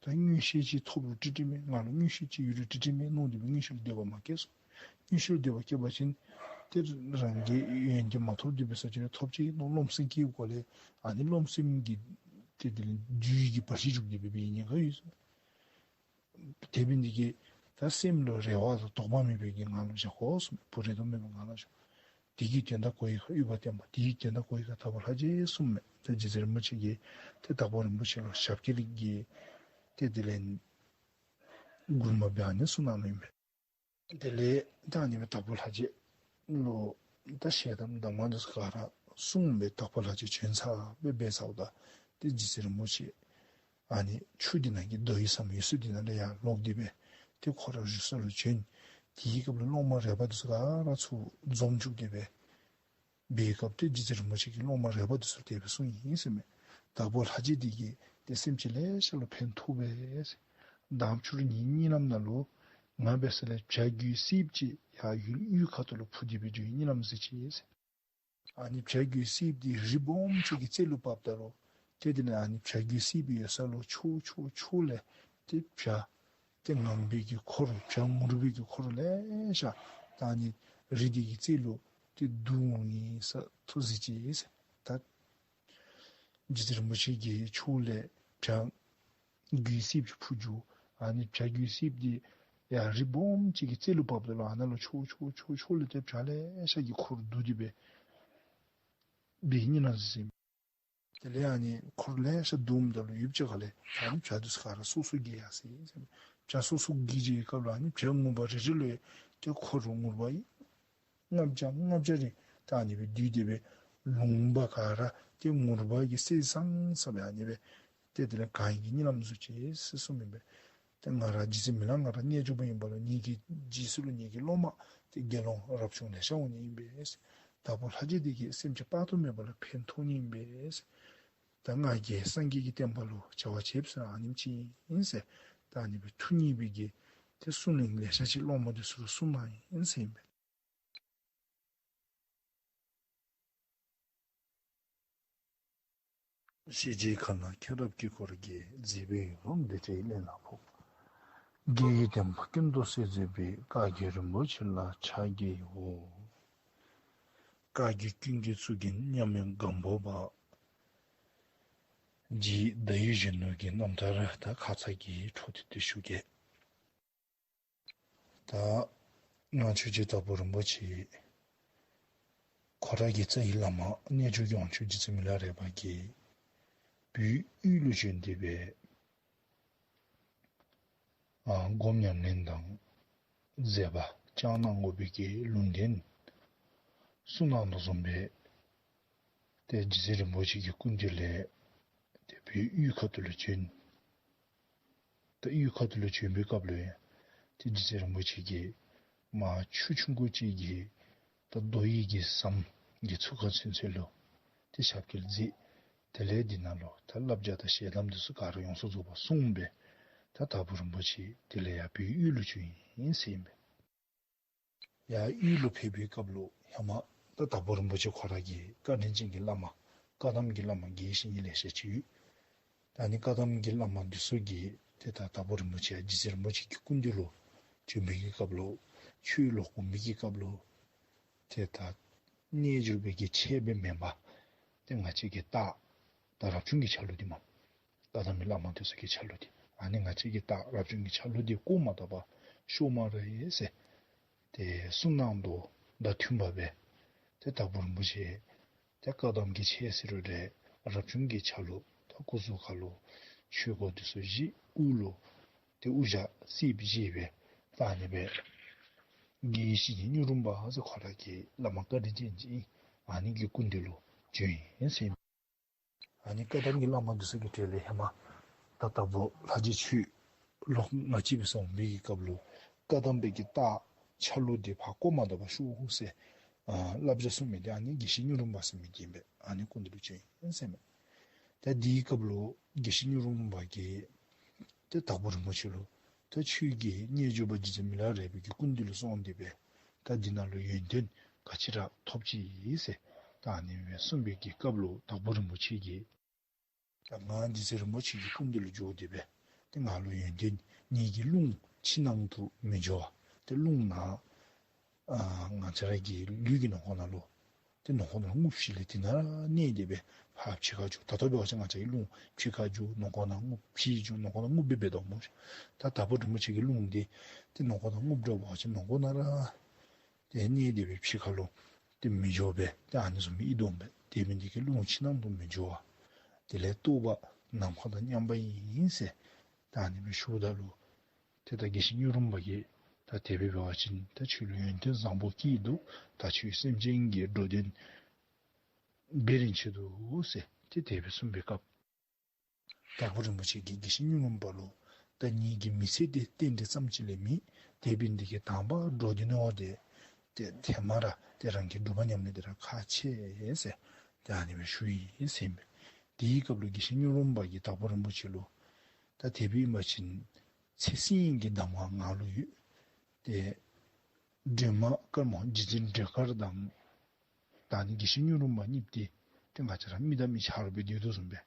ད་མངོན་ཤེས་ཅིག་ཐོབ་རུང་ཏིག་ཏིག་མས། ང་ལུ་མངོན་ཤེས་ཅིག་ཡོད་རུང་ཏིག་ཏིག་མས་མནོ་སྟེ་སྦེ་མངོན་ཤེས་ལ་འདོད་པ་མ་སྐྱེས་སོ། མངོན་ཤེས་ལ་འདོད་པ་སྐྱེས་པ་ཅིན་ཏེ་རང་གི་ཡོན་ཏན་མ་ཐོབ་སྟེ་འབད་ས་ཅིག་རུང་ཐོབ་ཅི་མནོ་རློམ་སེམས་སྐྱེ་དགོ་ལས་ཨ་ནི་རློམ་སེམས་ཀྱི་ཏེ་དེ་ལས་བདུད་ཀྱི་བར་ཆད་འཇུག་སྟེ་སྦེ་འབད་ནི་ཁག་ཡོད་གསུངས། དེ་འབད་ནི་དེ་གིས་ད་སེམས་ལུ་རེ་བ་དང་དོགས་པ་མེད་པའི་གི་ངང་ལུ་བཞག་དགོ་གསུངས། བུ་རེ་དོགས་མེད་པའི་ངང་ལུ་བཞག། དེ་གི་དོན་དག་གོ་ཡི་ག་དབུས་པ་བརྟན་པོ། དེ་གི་དོན་དག་གོ་ཡི་ག་དག་པ་ལྷ་རྗེ་གསུངས་མས། ད་རྗེ་བཙུན་རིན་པོ་ཆེ་གིས་ཏེ་དྭགས་པོ་རིན་པོ་ཆེ་ལུ་ཞབས་སྐྱེལ་གྱི་ཏེ་དེ་ལས་མགུར་མ་སྦེ་ཨ་ནི་གསུངས་གནང་ནུག་ཨིན་པས། དེ་ལས་ད་ཨ་ནི་སྦེ་དྭགས་པོ་ལྷ་རྗེ་ལུ་ད་ཞལ་གདམས་གདམས་ངག་འདི་ཚུ་ག་ར་གསུངས་སྦེ་དྭགས་པོ་ལྷ་རྗེ་བྱོན་ཚར་སྦེ་འབད་ཚརཝ་ད་ཏེ་རྗེ་བཙུན་རིན་པོ་ཆེ་ཨ་ནི་ཆུ་འདི་ནང་གི་རྡོ་ཡི་ཟམ་ཡོད་ས་འདི་ནང་ལས་ཡར་ལོག་སྟེ་སྦེ་ཏེ་ཁོ་ར་བཞུགས་ས་ལུ་བྱོན། དེའི་སྐབས་ལུ་སློབ་མ་རས་པ་འདི་ཚུ་ག་ར་ཚུར་འཛོམས་བཅུག་སྟེ་སྦེ་འབད་སྐབས་ཏེ་རྗེ་བཙུན་རིན་པོ་ཆེ་གིས་སློབ་མ་རས་པ་འདི་ཚུ་དེ་སྦེ་གསུངས་ཡི་ཟེར་མས། དྭགས་པོ་ལྷ་རྗེ་འདི་གིས་ཏེ་སེམས་ཅན་ལེ་ཤ་ལུ་ཕན་ཐོགས་པས་ཟེར། མདང་ཕྱི་རུ་ངེའི་གཉིད་ལམ་ནང་ལུ་ང་འབད་ས་ལས་བྱ་རྒོད་སེརཔོ་ཅིག་ཡར་ཡུལ་དབུས་ཁ་ཐུག་ལུ་འཕུར་ཏེ་སྦེ་འགྱོ་བའི་གཉིད་ལམ་གཟིགས་ཅི་ཟེར། ཨ་ནི་བྱ་རྒོད་སེརཔོ་འདི་རི་སྦོམ་ཅིག་གི་རྩེ་ལུ་བབས་ད་རུང་ཏེ་དེ་ལས་ཨ་ནི་བྱ་རྒོད་སེརཔོ་འདི་ཡོད་ས་ལུ་ཕྱོགས་ཕྱོགས་ཕྱོགས་ལས་ཏེ་བྱ་ཏེ་ངང་པའི་གི་འཁོར་བྱ་ངུར་པའི་གི་འཁོར་ལེ་ཤ་ད་ཨ་ནི་རི་འདི་གི་རྩེ་ལུ་ཏེ་འདུ་འོང་ནི་ས་ཐུགས་གཟིགས་ཅི་ཟེར། ད་རྗེ་བཙུན་རིན་པོ་ཆེ་གི་ཕྱོགས་ལས་བྱ་རྒོད་སེརཔོ་ཅིག་འཕུར་འགྱོ། ཨ་ནི་བྱ་རྒོད་སེརཔོ་འདི་ཡར་རི་སྦོམ་ཅིག་གི་རྩེ་ལུ་བབས་ད་ལུ་ཨ་ནཱ་ལུ་ཕྱོགས་ཕྱོགས་ཕྱོགས་ཕྱོགས་ལས་ཏེ་བྱ་ལེ་ཤ་གི་འཁོར་འདུ་སྟེ་སྦེ་འབད་བའི་གཉིད་ལམ་གཟིགས་ཟེར། དེ་ལས་ཨ་ནི་འཁོར་ལེ་ཤ་འདུཝ་ད་ལུ་ཡུདཔ་ཅིག་ཁ་ལས་ད་ཨ་ནི་བྱ་འདི་ཚུ་ག་ར་སོ་སོར་འགྱེལ་ཡར་སོ་ཡི་ཟེར། བྱ་སོ་སོར་འགྱེལ་བའི་སྐབས་ལུ་ཨ་ནི་བྱ་ངུ་བ་རེ་རེ་ལུ་ཡང་ཏེ་འཁོར་ངུར་པ་ཡི་ལྔ་བརྒྱ་ལྔ་བརྒྱ་རེ་ད་ཨ་ནི་སྦེ་འདུས་ཏེ་སྦེ་ལུང་པ་ག་ར་ཏེ་ངུར་པ་གིས་གསལ་སང་སང་སྦེ་ཨ་ནི་སྦེ་ཏེ་དེ་ལས་གང་གི་གཉིད་ལམ་གཟིགས་ཅི་ཟེར་གསུངམ་ཨིན་པས། ཏེ་ང་ར་རྗེ་བཙུན་མི་ལ་ང་ར་རྣལ་འབྱོར་པ་ཨིན་པ་ལུ་ངེ་གི་རྗེས་སུ་ལུ་ངེ་གི་སློབ་མ་ཏེ་དགེ་སློང་རབ་བྱུང་ལེ་ཤ་འོང་ནི་ཨིན་པས། དྭགས་པོ་ལྷ་རྗེ་འདི་གིས་སེམས་ཅན་དཔག་ཏུ་མེད་པ་ལུ་ཕན་ཐོགས་ནི་ཨིན་པས། ད་ང་རྒྱལ་སངས་རྒྱས་ཀྱི་བསྟན་པ་ལུ་བྱ་བ་བྱེདཔ་ཟེར་ཨ་ནེམ་ཅིག་ཨིན་ཟེར། ད་ཨ་ནི་སྦེ་ཐུགས་མཉེས་པའི་གི་ཏེ་གསུང་གླེང་ལེ་ཤ་ཅིག་སློབ་མ་འདི་ཚུ་ལུ་གསུངམ་ཨིན་ཟེར་ཨིན་པས། ཤེས་བྱའི་ཁ་ནང་མཁྱེན་རབ་དཀྱིལ་འཁོར་རྒྱས། མཛེས་པའི་ཡུལ་ལུང་བདེ་བྲལ་གླིང་ལ་ཕོག། རྒྱལ་བའི་བསྟན་པ་ཀུན་ཏུ་གསལ་མཛད་པའི། བཀའ་བརྒྱུད་རིན་པོ་ཆེ་ལ་ཕྱག་བགྱིའོ། བཀའ་བརྒྱུད་ཀུན་གྱི་གཙུག་རྒྱན་མཉམ་མེད་སྒམ་པོ་པ། རྗེ་ཟླ་འོད་གཞོན་ནུ་གི་རྣམ་ཐར་དང་ཁ་ཙ་གི་འཕྲོ་མཐུད་དེ་ཞུ་གེ། ད་ང་བཅས་ཀྱི་དྭགས་པོ་རིན་པོ་ཆེ་ཁོ་ར་གི་རྩ་བའི་བླ་མ་རྣལ་འབྱོར་གྱི་དབང་ཕྱུག་རྗེ་བཙུན་མི་ལ་རས་པ་གིས་བོད་དབུས་ལུ་བྱོན་ཏེ་སྦེ་ཨ་སྒོམ་ཉམས་ལེན་དང་མཛད་པ་བསྐྱངས་གནང་དགོ་པའི་གི་ལུང་བསྟན་གསུངས་གནང་དོ་བཟུམ་སྦེ་ཏེ་རྗེ་བཙུན་རིན་པོ་ཆེ་གི་སྐུ་མདུན་ལས་ཏེ་བོད་དབུས་ཁ་ཐུག་ལུ་བྱོན། ད་དབུས་ཁ་ཐུག་ལུ་བྱོན་པའི་སྐབས་ལུ་ཡང་ཏེ་རྗེ་བཙུན་རིན་པོ་ཆེ་གིས་མར་ཆུ་ཆུང་ཀུ་ཅིག་གི་ད་རྡོ་ཡི་གི་ཟམ་གྱི་ཚུར་ཁ་ཚུན་ཚོད་ལུ་ཏེ་ཞབས་སྐྱེལ་མཛད། དེ་ལས་འདི་ནང་ལུ་ད་བསླབ་བྱ་དང་ཞལ་གདམས་འདི་ཚུ་ག་ར་ཡོངས་སུ་རྫོགས་པ་གསུངས་སྦེ་ད་དྭགས་པོ་རིན་པོ་ཆེ་དེ་ལས་ཡར་བོད་དབུས་ལུ་བྱོན་ཡི་ཟེར་ཨིན་པས། ཡར་དབུས་ལུ་ཕེབས་པའི་སྐབས་ལུ་ཧེ་མ་ད་དྭགས་པོ་རིན་པོ་ཆེ་ཁོ་ར་གི་བཀའ་དྲིན་ཅན་གྱི་བླ་མ་བཀའ་གདམས་ཀྱི་བླ་མ་དགེ་བཤེས་གཉེན་ལེ་ཤ་ཅིག་ཡོད། ད་ཨ་ནི་བཀའ་གདམས་ཀྱི་བླ་མ་འདི་ཚུ་གིས་ཏེ་ད་དྭགས་པོ་རིན་པོ་ཆེ་ཡར་རྗེ་བཙུན་རིན་པོ་ཆེ་གི་སྐུ་མདུན་ལུ་བྱོན་པའི་གི་སྐབས་ལུ་ཆོས་ལུ་སྒོམ་པའི་གི་སྐབས་ལུ་ཏེ་ད་རྣལ་འབྱོར་པའི་གི་ཆས་སྦེ་མེན་པར་ཏེ་ང་བཅས་ཀྱི་སྟག་དང་རབ་བྱུང་གི་ཆ་ལུགས་འདི་མས། བཀའ་གདམས་ཀྱི་བླ་མ་འདི་ཚུ་གི་ཆ་ལུགས་འདི་ཨ་ནི་ང་བཅས་ཀྱི་སྟག་རབ་བྱུང་གི་ཆ་ལུགས་འདི་བཀོ་མ་བཏང་པར་ཤོར་སྨ་རེ་ཟེར་ཏེ་གསུངས་གནང་དོ་དང་མཐུན་པ་སྦེ་ཏེ་དྭགས་པོ་རིན་པོ་ཆེ་ཏེ་བཀའ་གདམས་ཀྱི་ཆས་ཟེར་རུང་ར་རབ་བྱུང་གི་ཆ་ལུགས་ད་སྐུ་གཟུགས་ཁ་ལུ་ཆོས་གོས་འདི་ཚུ་བཞེས། དབུ་ལུ་ཏེ་དབུ་ཞྭ་སེརཔོ་བཞེས་སྦེ་ད་ཨ་ནི་སྦེ་དགེ་བཤེས་སྙིང་རུམ་པ་ཟེར་ཁོ་ར་གི་བླ་མ་བཀའ་དྲིན་ཅན་ཅིག་ཨ་ནི་གི་སྐུ་མདུན་ལུ་བྱོན་ཡི་ཟེར་ཨིན། ཨ་ནི་བཀའ་གདམས་ཀྱི་བླ་མ་འདི་ཚུ་གི་གྲས་ལས་ཧེ་མ་ད་དྭགས་པོ་ལྷ་རྗེ་ཆོས་ལོག་ང་བཅས་འབད་སར་འོང་པའི་གི་སྐབས་ལུ་བཀའ་གདམས་པའི་གི་སྟག་ཆ་ལུགས་འདི་ཕར་བཀོ་མ་བཏང་པར་ཤོར་ཟེར་ཨ་བསླབ་བྱ་གསུངས་མི་འདི་ཨ་ནི་དགེ་བཤེས་སྙིང་རུམ་པ་ཟེར་མི་འདི་ཨིན་པས། ཨ་ནི་སྐུ་མདུན་ལུ་བྱོན་ཡི་ཟེར་མས། ད་དེའི་སྐབས་ལུ་དགེ་བཤེས་སྙིང་རུམ་པ་གིས་ཏེ་དྭགས་པོ་རིན་པོ་ཆེ་ལུ་ད་ཁྱོད་ཀྱིས་རྣལ་འབྱོར་པ་རྗེ་བཙུན་མི་ལ་རས་པའི་གི་སྐུ་མདུན་ལུ་སོང་སྟེ་སྦེ་ད་འདི་ནང་ལུ་ཡོན་ཏན་ག་ཅི་ར་ཐོབ་ཅི་ཟེར་ད་ཨ་ནི་སྦེ་གསུངས་པའི་གི་སྐབས་ལུ་དྭགས་པོ་རིན་པོ་ཆེ་གིས་ད་ང་རྗེ་བཙུན་རིན་པོ་ཆེ་གི་སྐུ་མདུན་ལུ་འགྱོ་སྟེ་སྦེ་ཏེ་ང་ལུ་ཡོན་ཏན་ངེ་གི་རླུང་ཕྱི་ནང་དུ་མི་འགྱོ་བར་ཏེ་རླུང་ནང་ཨ་ང་བཅས་ར་གི་ལུས་ཀྱི་ནང་ཁོག་ནང་ལུ་ཏེ་ནང་ཁོག་ནང་རྔུབ་བཞེས་ལས་དེ་ནང་གནས་ཏེ་སྦེ་ཕར་ཕྱི་ཁར་འགྱོ། ད་ལྟོ་འབད་བ་ཅིན་ང་བཅས་ཀྱི་རླུང་ཕྱི་ཁར་འགྱོ་ནང་ཁོག་ནང་རྔུབ་ཕྱི་འགྱོ་ནང་ཁོག་ནང་རྔུབ་སྦེ་འབད་དོ་སྨོ། ད་དྭགས་པོ་རིན་པོ་ཆེ་གི་རླུང་འདི་ཏེ་ནང་ཁོག་ནང་རྔུབ་འགྱོ་བ་ཅིན་ནང་ཁོག་ནང་ར་ཏེ་གནས་ཏེ་སྦེ་ཕྱི་ཁར་ལུ་ཏེ་མི་འགྱོ་བས། ཏེ་ཨ་ནི་བཟུམ་སྦེ་ཨིན་དོ་མས། དེ་འབད་ནི་དེ་གིས་རླུང་ཕྱི་ནང་དུ་མི་འགྱོ་བ་དེ་ལས་རྟོགས་པ་ནམ་མཁའ་དང་མཉམ་པ་ཨིན་ཟེར་ད་ཨ་ནི་སྦེ་ཞུཝ་ད་ལུ་ཏེ་ད་དགེ་བཤེས་སྙིང་རུམ་པ་གིས་ད་དེ་སྦེ་འབད་བ་ཅིན་ད་ཁྱོད་ལུ་ཡོན་ཏན་བཟང་པོ་སྐྱེས་འདུག། ད་ཁྱོད་སེམས་ཅན་གྱི་འགྲོ་དོན་འབད་རན་ཆི་འདུག་ཟེར་ཏེ་དེ་སྦེ་གསུངས་པའི་སྐབས་དྭགས་པོ་རིན་པོ་ཆེ་གིས་དགེ་བཤེས་སྙིང་རུམ་པ་ལུ་ད་ངེ་གི་མི་ཚེ་འདི་རྟེན་འབྲེལ་ཙམ་ཅིག་ལས་མེད། དེ་འབད་ནི་དེ་གིས་དང་པ་འགྲོ་དོན་འོ་དེ་ཏེ་ཧེ་མ་ར་ཏེ་རང་གི་སྒྲུབ་པ་ཉམས་ལེན་འདི་ར་ཁག་ཆེ་ཟེར་ཏེ་ཨ་ནི་སྦེ་ཞུ་ཡི་ཟེར་ཨིན་པས། དེའི་སྐབས་ལུ་དགེ་བཤེས་སྙིང་རུམ་པ་གིས་དྭགས་པོ་རིན་པོ་ཆེ་ལུ་ད་དེ་སྦེ་ཨིན་པ་ཅིན་ཚེ་སྲིང་གི་གདམས་ངག་ང་ལུ་ཡོད། ཏེ་སྒྲོལ་མ་དཀར་མོ་རྗེ་བཙུན་སྒྲོལ་དཀར་དང་ད་ཨ་ནི་དགེ་བཤེས་སྙིང་རུམ་པ་གཉིས་འདི་ཏེ་ང་བཅས་ར་མི་དང་མི་ཆ་རོགས་སྦེ་སྡོད་དོ་བཟུམ་སྦེ་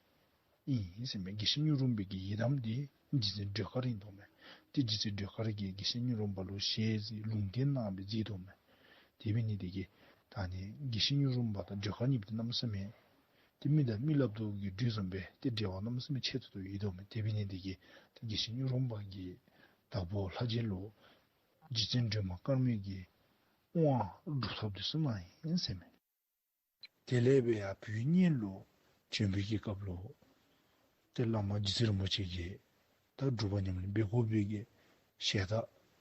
ཨིན་ཟེར་མས། དགེ་བཤེས་སྙིང་རུམ་པའི་གི་ཡི་དམ་འདི་རྗེ་བཙུན་སྒྲོལ་དཀར་ཨིན་དོ་མས། ཏེ་རྗེ་བཙུན་སྒྲོལ་དཀར་གྱིས་དགེ་བཤེས་སྙིང་རུམ་པ་ལུ་ཞལ་གཟིགས་ལུང་བསྟན་གནང་སྦེ་མཛད་དོ་མས། དེ་འབད་ནི་དེ་གིས་ད་ཨ་ནི་དགེ་བཤེས་སྙིང་རུམ་པ་དང་སྒྲོལ་དཀར་གཉིས་འདི་གནམ་མེད་ས་མེད་ཏེ་མི་དང་མི་སླབ་དོ་གི་འགྲུལ་བཟུམ་སྦེ་ཏེ་འབྲེལ་བ་གནམ་མེད་ས་མེད་ཆེ་ཏོག་ཏོ་ཨིན་དོ་མས། དེ་འབད་ནི་དེ་གིས་ད་དགེ་བཤེས་སྙིང་རུམ་པ་གིས་དྭགས་པོ་ལྷ་རྗེ་ལུ་རྗེ་བཙུན་སྒྲོལ་མ་དཀར་མོའི་གི་དབང་སྒྲུབ་ཐབས་འདི་ཚུ་གནང་ཡི་ཟེར་མས། དེ་ལས་སྦེ་ཡར་བོད་གཉལ་ལུ་བྱོན་པའི་གི་སྐབས་ལུ་ཏེ་བླ་མ་རྗེ་བཙུན་རིན་པོ་ཆེ་གིས་ད་སྒྲུབ་པ་ཉམས་ལེན་འབད་དགོ་པའི་གི་ཞལ་ཏ་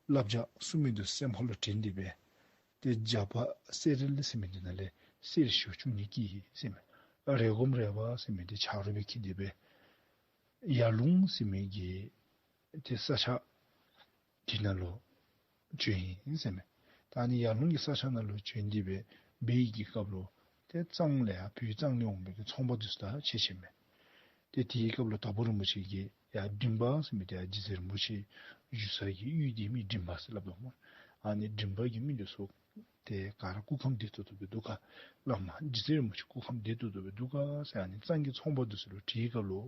བསླབ་བྱ་གསུངས་མི་འདི་སེམས་ཁ་ལུ་དྲན་ཏེ་སྦེ་ཏེ་རྒྱབ་པ་གསེར་རིལ་ཟེར་མི་འདི་ནང་ལས་གསེར་ཞལ་བཅུ་གཉིས་བསྐྱིས་ཟེར་མས། རས་སྒོམ་རས་པ་ཟེར་མི་འདི་ཆ་རོགས་སྦེ་འཁྱིད་དེ་སྦེ་ཡར་ལུང་ཟེར་མི་གི་ཏེ་ས་ཆ་འདི་ནང་ལུ་བྱོན་ཡི་ཟེར་མས། ད་ཨ་ནི་ཡར་ལུང་གི་ས་ཆ་ནང་ལུ་བྱོན་ཏེ་སྦེ་འབད་བའི་གི་སྐབས་ལུ་ཏེ་གཙང་ལས་ཡར་བོད་གཙང་ལས་འོང་བའི་གི་ཚོང་པ་འདི་ཚུ་དང་ཕྱད་ཕྱདཔ་མས། ཏེ་དེའི་སྐབས་ལུ་དྭགས་པོ་རིན་པོ་ཆེ་གིས་ཡར་མགྲིན་པ་ཟེར་མི་འདི་ཡར་རྗེ་བཙུན་རིན་པོ་ཆེ་བཞུགས་ས་གི་ཡུལ་འདི་མི་མགྲིན་པ་ཟེར་སླབ་དོ་སྨོ། ཨ་ནི་མགྲིན་པ་གི་མི་འདི་ཚུ་ ཏེ་ག་ར་སྐུ་ཁམས་བདེ་ཏོག་ཏོ་སྦེ་འདུག་ག། བླ་མ་རྗེ་བཙུན་རིན་པོ་ཆེ་སྐུ་ཁམས་བདེ་ཏོག་ཏོ་སྦེ་འདུག་ག་ཟེར་ཨ་ནི་གཙང་གི་ཚོང་པ་འདི་ཚུ་ལུ་དྲིས་སྐབས་ལུ་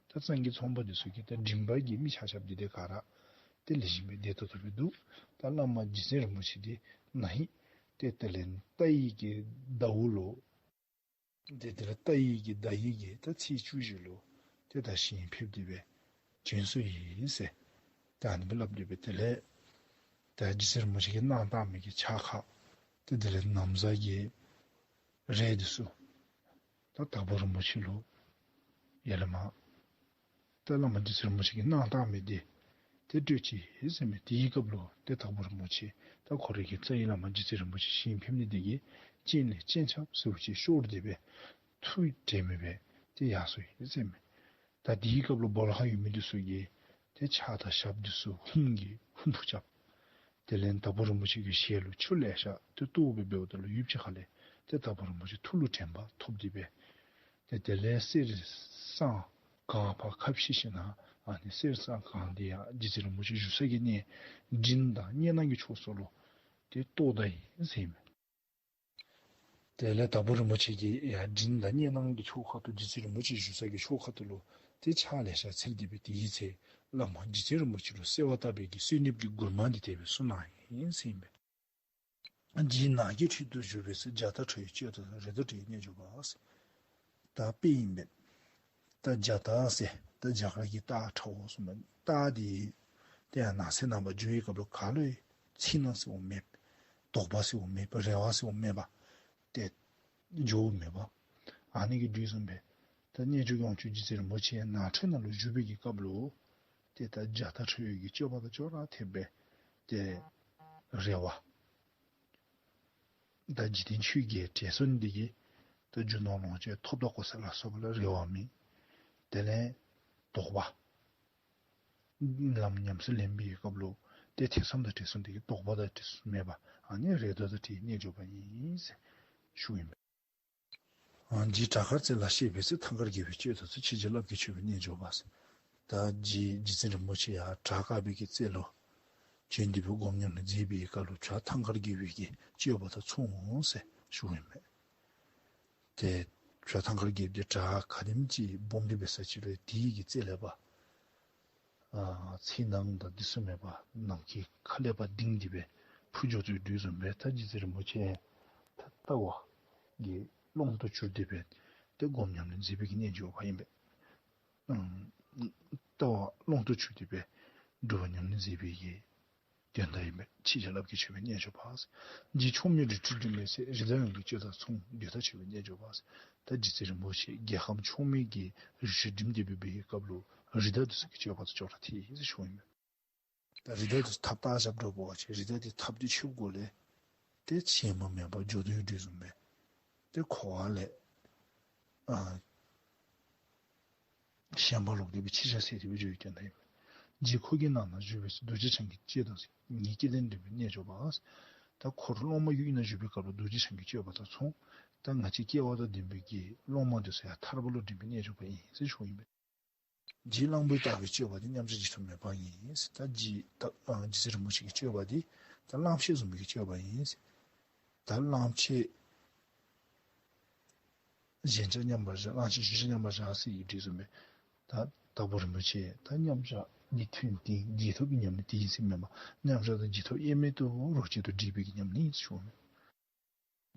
ད་གཙང་གི་ཚོང་པ་འདི་ཚུ་གིས་ད་འབྲིང་པ་གི་མི་ཆ་ཁྱབ་འདི་ཏེ་ག་ར་ཏེ་ལེགས་ཤོམ་སྦེ་བདེ་ཏོག་ཏོ་སྦེ་འདུག། ད་བླ་མ་རྗེ་བཙུན་རིན་པོ་ཆེ་འདི་ན་ཧིང་ཏེ་དེ་ལས་རྟ་ཡི་གི་ཟླཝ་ལུ་ཏེ་དེ་ལས་རྟ་ཡི་གི་ཟླ་ཡི་གི་ད་ཚེས་བཅུ་བཞི་ལུ་ཏེ་ད་ཞིང་ཕེབས་ཏེ་སྦེ་བྱོན་སོ་ཡི་ཟེར་ད་ཨ་ནི་སྦེ་སླབ་སྟེ་སྦེ་དེ་ལས་ད་རྗེ་བཙུན་རིན་པོ་ཆེ་གིས་གནང་བཏང་མི་གི་ཕྱག་ཁར་ཏེ་དེ་ལས་ན་བཟའ་གི་རས་འདི་ཚུ་ད་དྭགས་པོ་རིན་པོ་ཆེ་ལུ་ཡར་ལས་མར་ད་བླ་མ་རྗེ་བཙུན་རིན་པོ་ཆེ་གིས་གནང་བཏང་མི་འདི་ཏེ་སྤྲོད་ཅི་ཟེར་མས། དེའི་སྐབས་ལུ་ཏེ་དྭགས་པོ་རིན་པོ་ཆེ་ད་ཁོ་རའི་གི་རྩ་བའི་བླ་མ་རྗེ་བཙུན་རིན་པོ་ཆེ་ཞིང་ཕེབས་ནི་འདི་གིས་སྤྱན་ལས་སྤྱན་ཆབ་ཟེརཝ་ཅིག་ཤོར་ཏེ་སྦེ་ཐུགས་དྲན་མེད་སྦེ་ཏེ་ཡར་སོ་ཡི་ཟེར་མས། ད་དེའི་སྐབས་ལུ་སྦོ་ལོགས་ཁར་ཡོད་མི་འདི་ཚུ་གིས་ཏེ་ཕྱག་དང་ཞབས་འདི་ཚུ་ཧཱུྃ་གིས་ཧཱུྃ་ཕུ་རྐྱབ། དེ་ལས་དྭགས་པོ་རིན་པོ་ཆེ་གི་ཞལ་ལུ་ཆུ་ལེ་ཤ་ཏེ་གཏོར་སྦེ་འབདཝ་ད་ལུ་ཡུདཔ་ཅིག་ཁ་ལས་ཏེ་དྭགས་པོ་རིན་པོ་ཆེ་ཐུགས་ལུ་དྲན་པ་ཐོབ་སྟེ་སྦེ་ཏེ་དེ་ལས་གསེར་སྲང་གང་ཕར་ཁ་ཕྱེ་ཞིནམ་ལས་ཨ་ནི་གསེར་སྲང་གང་འདི་ཡང་རྗེ་བཙུན་རིན་པོ་ཆེ་བཞུགས་ས་གི་གནས་མགྲིན་དང་སྙེ་ནང་གི་ཕྱོགས་སུ་ལུ་ཏེ་གཏོར་ད་ཡི་ཟེར་མས། དེ་ལས་དྭགས་པོ་རིན་པོ་ཆེ་གིས་ཡར་མགྲིན་དང་སྙེ་ནང་གི་ཕྱོགས་ཁ་ཐུག་རྗེ་བཙུན་རིན་པོ་ཆེ་བཞུགས་ས་གི་ཕྱོགས་ཁ་ཐུག་ལུ་ཏེ་ཕྱག་ལེ་ཤ་འཚལ་ཏེ་སྦེ་དེའི་ཚེ་བླ་མ་རྗེ་བཙུན་རིན་པོ་ཆེ་ལུ་གསོལ་བ་བཏབ་པའི་གི་གསོལ་འདེབས་ཀྱི་མགུར་མ་འདི་དེ་སྦེ་གསུངས་གནང་ཡི་ཟེར་མས། རྗེ་ནགས་ཀྱི་ཁྲོད་དུ་བཞུགས་པའི་ཚེ། རྒྱ་སྟག་ཁྲ་ཡི་སྤྱོད་དང་། རི་དྭགས་བྲལ་བའི་རྣལ་འབྱོར་པ། ད་དཔེ་ཨིན་པས། ད་རྒྱ་སྟག་ཟེར་ད་རྒྱ་གར་གྱི་སྟག་ཁྲ་བོ་ཟེར་མས། སྟག་འདི་ཏེ་ཡར་ནགས་ཚལ་ནང་ཕར་འགྱོ་བའི་སྐབས་ལུ་ག་ལུ་ཡང་འཚིག་ནག་ཟེར་བ་མེད། དོགས་པ་ཟེར་བ་མེད་པར་རེ་བ་ཟེར་བ་མེད་པར་ཏེ་འགྱོཝ་མས་པ། ཨ་ནི་གི་དུས་བཟུམ་སྦེ་ད་རྣལ་འབྱོར་དབང་ཕྱུག་རྗེ་བཙུན་རིན་པོ་ཆེ་ནགས་ཁྲོད་ནང་ལུ་བཞུགས་པའི་གི་སྐབས་ལུ་ཏེ་ད་རྒྱ་སྟག་ཁྲ་ཡི་གི་སྤྱོད་པ་དང་ཅོག་ར་འཐདཔ་སྦེ་ཏེ་རེ་བ་ད་འཇིག་རྟེན་ཆོས་བརྒྱད་བྲལ་སོང་ནི་འདི་གིས་ད་རྒྱུ་ནོར་ལོངས་སྤྱོད་ཐོབ་དོ་གོ་ཟེར་ལ་སོགས་པ་ལུ་རེ་བ་མེད། དེ་ལས་དོགས་པ་ལམ་ཉམས་སུ་ལེན་པའི་སྐབས་ལུ་ཏེ་ཐེ་ཚོམ་དང་བྲལ་སོང་ནི་འདི་གིས་དོགས་པ་དང་བྲལ་སོང་མེད་པ། ཨ་ནི་རི་དྭགས་དང་བྲལ་བའི་རྣལ་འབྱོར་པ་ཨིན་ཟེར་ཞུཝ་ཨིན་པས། ཨ་རྗེ་བྲག་དཀར་རྩེ་ལ་གཤེགས་པའི་ཚེ། ཐང་དཀར་རྒྱལ་པོའི་སྤྱོད་དང་མཚུངས། ཕྱི་རྒྱལ་རླབས་ཀྱིས་ཆོད་པའི་རྣལ་འབྱོར་པ་ཟེར། ད་རྗེ་རྗེ་བཙུན་རིན་པོ་ཆེ་ཡར་བྲག་དཀར་པོའི་གི་རྩེ་ལུ་བྱོན་ཏེ་སྦེ་སྒོམ་ཉམས་ལེན་མཛད་པའི་སྐབས་ལུ་བྱ་ཐང་དཀར་རྒྱལ་པོའི་གི་སྤྱོད་པ་དང་མཚུངས་ཟེར་ཞུཝ་ཨིན་པས། ཏེ་བྱ་ཐང་དཀར་རྒྱལཔོ་འདི་བྲག་ག་དེམ་ཅིག་སྦོམ་སྦེ་འབད་ས་ཅིག་རུང་དེ་གི་རྩེ་ལས་ཕར་ཨ་ཚིག་ནག་དང་འདི་ཚུ་མེད་པར་ནམ་མཁའི་ཁ་ལས་ཕར་ལྡིང་སྟེ་སྦེ་འཕུར་འགྱོ་དོ་དེ་བཟུམ་སྦེ་ད་རྗེ་བཙུན་རིན་པོ་ཆེ་ད་ལྟ་བ་གི་ཀློང་དུ་གྱུར་ཏེ་སྦེ་ཏེ་སྒོམ་ཉམས་ལེན་མཛད་པའི་གི་རྣལ་འབྱོར་པ་ཨིན་པས། ཨམ་ལྟ་བ་ཀློང་དུ་གྱུར་ཏེ་སྦེ་སྒྲུབ་པ་ཉམས་ལེན་མཛད་པའི་གི་དོན་དག་ཨིན་པས། ཕྱི་རྒྱལ་རླབས་ཀྱིས་ཆོད་པའི་རྣལ་འབྱོར་པ། རྗེ་ཕྱོགས་མེད་རི་ཁྲོད་འགྲིམ་པའི་ཚེ། རི་དྭགས་ཡང་དག་སྤྱོད་དང་མཚུངས། འདོད་ཐག་ཆོད་པའི་རྣལ་འབྱོར་པ། ད་རྗེ་བཙུན་རིན་པོ་ཆེ་རྒྱལ་ཁམས་ཕྱོགས་མེད་ཀྱི་རི་ཁྲོད་འགྲིམ་སྟེ་སྦེ་འབད་བའི་སྐབས་ལུ་རི་དྭགས་འདི་ཚུ་གི་སྤྱོད་པ་དང་ཅོག་ར་འཐད་ཟེར་ཞུཝ་ཨིན་པས། ད་རི་དྭགས་འདི་ཚུ་ཐགཔ་བཏགས་བཞགཔ་འདྲཝ་འབད་བ་ཅིན་རི་དྭགས་འདི་ཐགཔ་འདི་ཆོད་དགོ་ལས་ཏེ་ཞེན་པ་མེད་པར་འགྱོ་དོ་ཡོད་དོ་བཟུམ་སྦེ་ཏེ་འཁོར་བ་ལས་ཨ་ཞེན་པ་ལོག་སྟེ་སྦེ་ཕྱི་ཆར་སེལ་ཏེ་སྦེ་འགྱོ་བའི་དོན་དག་ཨིན་པས། རྗེ་འཁོར་གྱི་ནང་ན་བཞུགས་པའི་ཚེ། རྡོ་རྗེ་འཆང་གི་སྤྱོད་དང་མཚུངས། ངེས་སྐྱེས་ལྡན་འདྲེན་པའི་རྣལ་འབྱོར་པ། ད་འཁོར་སློབ་མ་གི་དབུས་ན་བཞུགས་པའི་སྐབས་ལུ་རྡོ་རྗེ་འཆང་གི་སྤྱོད་པ་དང་མཚུངས། ད་ང་བཅས་སྐལ་བ་དང་ལྡན་པའི་གི་སློབ་མ་འདི་ཚུ་ཡང་ཐར་པ་ལུ་འདྲེན་པའི་རྣལ་འབྱོར་པ་ཨིན་ཟེར་ཞུཝ་ཨིན་པས། རྗེ་གླང་པོའི་སྟག་པའི་སྤྱོད་པ་འདི། མཉམ་གཞག་འཇིག་ཐོབ་མེད་པ་ཉིད་ཟེར། ད་རྗེ་ད་ཨ་རྗེ་བཙུན་རིན་པོ་ཆེ་གི་སྤྱོད་པ་འདི་ད་གླང་ཆེན་བཟུམ་མའི་གི་སྤྱོད་པ་ཨིན་ཟེར། ད་གླང་ཆེན་གཞན་ཅ་མཉམ་པར་བཞག། གླང་ཆེན་བཞི་ཅ་མཉམ་པར་བཞག་ཟེར་བའི་དེ་བཟུམ་སྦེ་ད་དྭགས་པོ་རིན་པོ་ཆེ་ད་མཉམ་གཞག་འདི་མཐུན་རྐྱེན་འཇིག་ཐོབ་ཀྱི་ཉམས་ལེན་དེ་ཨིན་ཟེར་མེན་པར་མཉམ་གཞག་དང་འཇིག་ཐོབ་དབྱེར་མེད་དུ་རོ་གཅིག་ཏུ་འདྲེས་པའི་གི་ཉམས་ལེན་ཨིན་ཟེར་ཞུཝ་མས།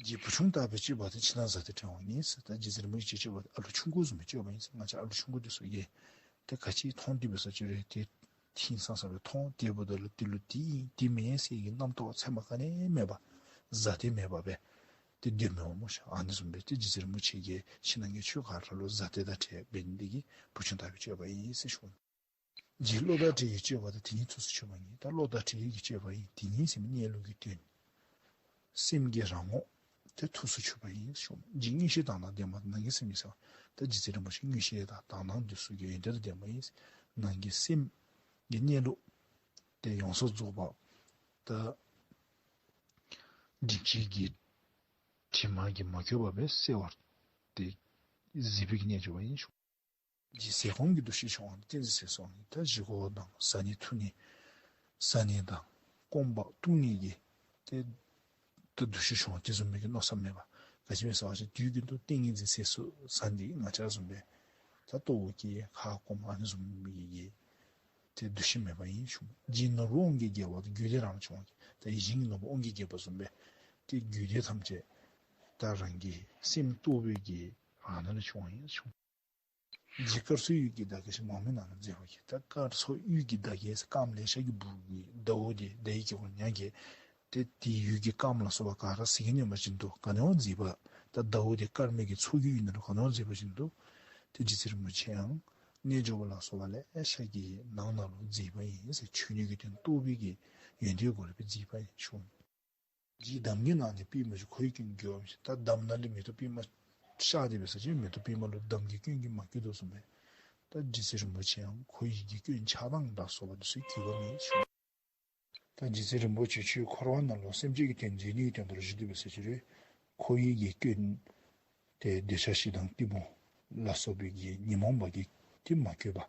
རྗེ་བུ་ཆུང་བརྟག་པའི་སྤྱོད་པ་འདི། ཕྱི་ནང་ཟ་ཏེ་བྲེལ་བ་ཉིད་ཟེར། ད་རྗེ་བཙུན་རིན་པོ་ཆེའི་སྤྱོད་པ་འདི་ཨ་ལུ་ཆུང་ཀུ་བཟུམ་མའི་སྤྱོད་པ་ཨིན་ཟེར། ང་བཅས་ཨ་ལུ་ཆུང་ཀུ་འདི་ཚུ་གིས་ཏེ་ག་ཅི་མཐོང་སྟེ་འབད་ས་ཅིག་རུང་ཏེ་ཧིང་སངས་ས་སྦེ་མཐོང་། དེ་འབདཝ་ད་ལུ་དེ་ལུ་དེ་ཨིན་དེ་མེན་ཟེར་གྱི་རྣམ་རྟོག་མཚན་མ་ག་ནི་མེད་པར་ཟ་སྟེ་མེད་པར་སྦེ་ཏེ་སྡོདཔ་མས་པ་སྨོ་ཤ། ཨ་ནི་བཟུམ་སྦེ་ཏེ་རྗེ་བཙུན་རིན་པོ་ཆེ་གིས་ཕྱི་ནང་གི་ཆོས་ག་ར་ལུ་ཟ་སྟེ་དང་བྲལ་བའི་འདི་གིས་བུ་ཆུང་བརྟག་པའི་སྤྱོད་པ་ཨིན་ཟེར་ཞུཝ་མས། རྗེ་བློ་དང་བྲལ་བའི་སྤྱོད་པ་འདི། དེ་ཉིད་ཐུགས་སུ་ཆུད་པ་ཉིད། ད་བློ་དང་བྲལ་བའི་སྤྱོད་པ་ཨིན། དེ་ཉིད་ཟེར་མི་གནས་ལུགས་ཀྱི་དོན། སེམས་ཀྱི་རང་ངོ་དེ་ཐུགས་སུ་ཆུད་པ་ཨིན་ཞུ། རྗེ་མངོན་ཤེས་དག་སྣང་ལྡན་པ། ནང་གི་སེམས་ཉིད་གསལ་བ། ད་རྗེ་བཙུན་རིན་པོ་ཆེ་མངོན་ཤེས་དང་དག་སྣང་འདི་ཚུ་གི་ཡོན་ཏན་དང་ལྡན་པ་ཨིན། ནང་གི་སེམས་ཀྱི་གནས་ལུགས་དེ་ཡོངས་སུ་རྫོགས་པ་ད་སྒྲིབ་བྱེད་ཀྱི་དྲི་མ་གིས་མ་གོས་པ་སྦེ་གསལ་བར་ཏེ་གཟིགས་པའི་གི་རྣལ་འབྱོར་པ་ཨིན་ཞུ། རྗེ་ཟས་སྐོམ་གྱི་འདུ་ཤེས་ཆུང་བ་ནི། ཏིང་འཛིན་ཟས་སོགས་ནི། ད་བཞེས་སྒོ་དང་བཟའ་ནི་འཐུང་ནི་ཟ་ནི་དང་སྐོམ་པ་བཏུང་ནི་གི་ཏེ་ ད་འདུ་ཤེས་ཤོར་དེ་བཟུམ་མའི་གི་མནོ་བསམ་མེད་པ། ག་ཅི་སྦེ་ཟེར་བ་ཅིན་དུས་རྒྱུན་དུ་ཏིང་ངེ་འཛིན་གསལ་སུ་ཟ་ནི་ང་བཅས་བཟུམ་སྦེ་ད་ལྟོཝ་བཀྱེས་ཁ་སྐོམ་ཨ་ནི་བཟུམ་མའི་གི་ཏེ་འདུ་ཤེས་མེད་པ་ཨིན་ཞུ། རྗེ་ནོར་བུ་དབང་གི་རྒྱལ་པོ་ད་རྒྱུད་སྡེ་རང་ལས་བྱུང་བ་གི་ད་ཡིད་བཞིན་གྱི་ནོར་བུ་དབང་གི་རྒྱལ་པོ་བཟུམ་སྦེ་ཏེ་རྒྱུད་སྡེ་ཐམས་ཅད་ད་རང་གི་སེམས་རྟོགས་པའི་གི་རང་སྣང་ལས་བྱུང་བ་ཨིན་ཞུ། རྗེ་སྐར་ཚོགས་གཡུལ་གྱི་ཟླ་རྒྱས་ཞེས་མང་མོའི་ནང་ན་མཛད་པ་གི་ད་སྐར་ཚོགས་གཡུལ་གྱི་ཟླ་རྒྱས་ཟེར་སྐརམ་ལེ་ཤ་གི་སྦུག་གི་ཟླཝ་དེ་ཟླ་བའི་དཀྱིལ་འཁོར་ཉ་རྒྱས། ཏེ་དེ་གཡུལ་གྱི་སྐརམ་ལ་སོགས་པ་ག་ར་ཟིལ་གྱིས་གནོན་པ་བཞིན་དུ་ག་ནི་བ་མཛད་པ། ད་ཟླཝ་དེ་སྐར་མའི་གི་ཚོགས་ཀྱི་ཡུལ་ནང་ལུ་ག་ནི་བ་མཛད་པ་བཞིན་དུ་ཏེ་རྗེ་བཙུན་རིན་པོ་ཆེ་ཡང་རྣལ་འབྱོར་པ་ལ་སོགས་པ་ལེ་ཤ་གི་ནང་ན་ལུ་མཛད་པ་ཨིན་ཟེར། ཆོས་ཉིད་ཀྱི་དོན་རྟོགས་པའི་གི་ཡོན་ཏན་སྒོ་ལས་སྦེ་མཛད་པ་ཨིན་ཞུ། རྗེའི་འདམ་གྱི་ནང་ནས་པདྨ་བཞུགས། ཁོ་བོའི་སྐྱོན་གྱིས་འགྱུར་བ་མེད་ཅིང་། ད་འདམ་ནང་ལས་མེ་ཏོག་པདྨ་ཤར་ཏེ་འབད་ས་ཅིག་མེ་ཏོག་པདྨ་ལུ་འདམ་གྱི་སྐྱོན་གྱིས་མ་གོས་དོ་བཟུམ་སྦེ་ད་རྗེ་བཙུན་རིན་པོ་ཆེ་ཡང་ཁོ་བོའི་གི་སྐྱོན་ཆགས་སྡང་ལ་སོགས་པ་དེ་ཚུ་གིས་གོས་པ་མེད་ཞུ། ད་རྗེ་བཙུན་རིན་པོ་ཆེ་ཆོས་འཁོར་བ་ནང་ལུ་སེམས་ཅན་གྱི་དོན་མཛད་ནི་གི་དོན་དུ་བཞུགས་ཏེ་འབད་ས་ཅིག་རུང་ཁོ་བོའི་གི་སྐྱོན་ཏེ་འདོད་ཆགས་ཞེ་སྡང་གཏི་མུག་ལ་སོགས་པའི་གི་ཉོན་མོངས་པ་གིས་ཏེ་མ་གོས་པར་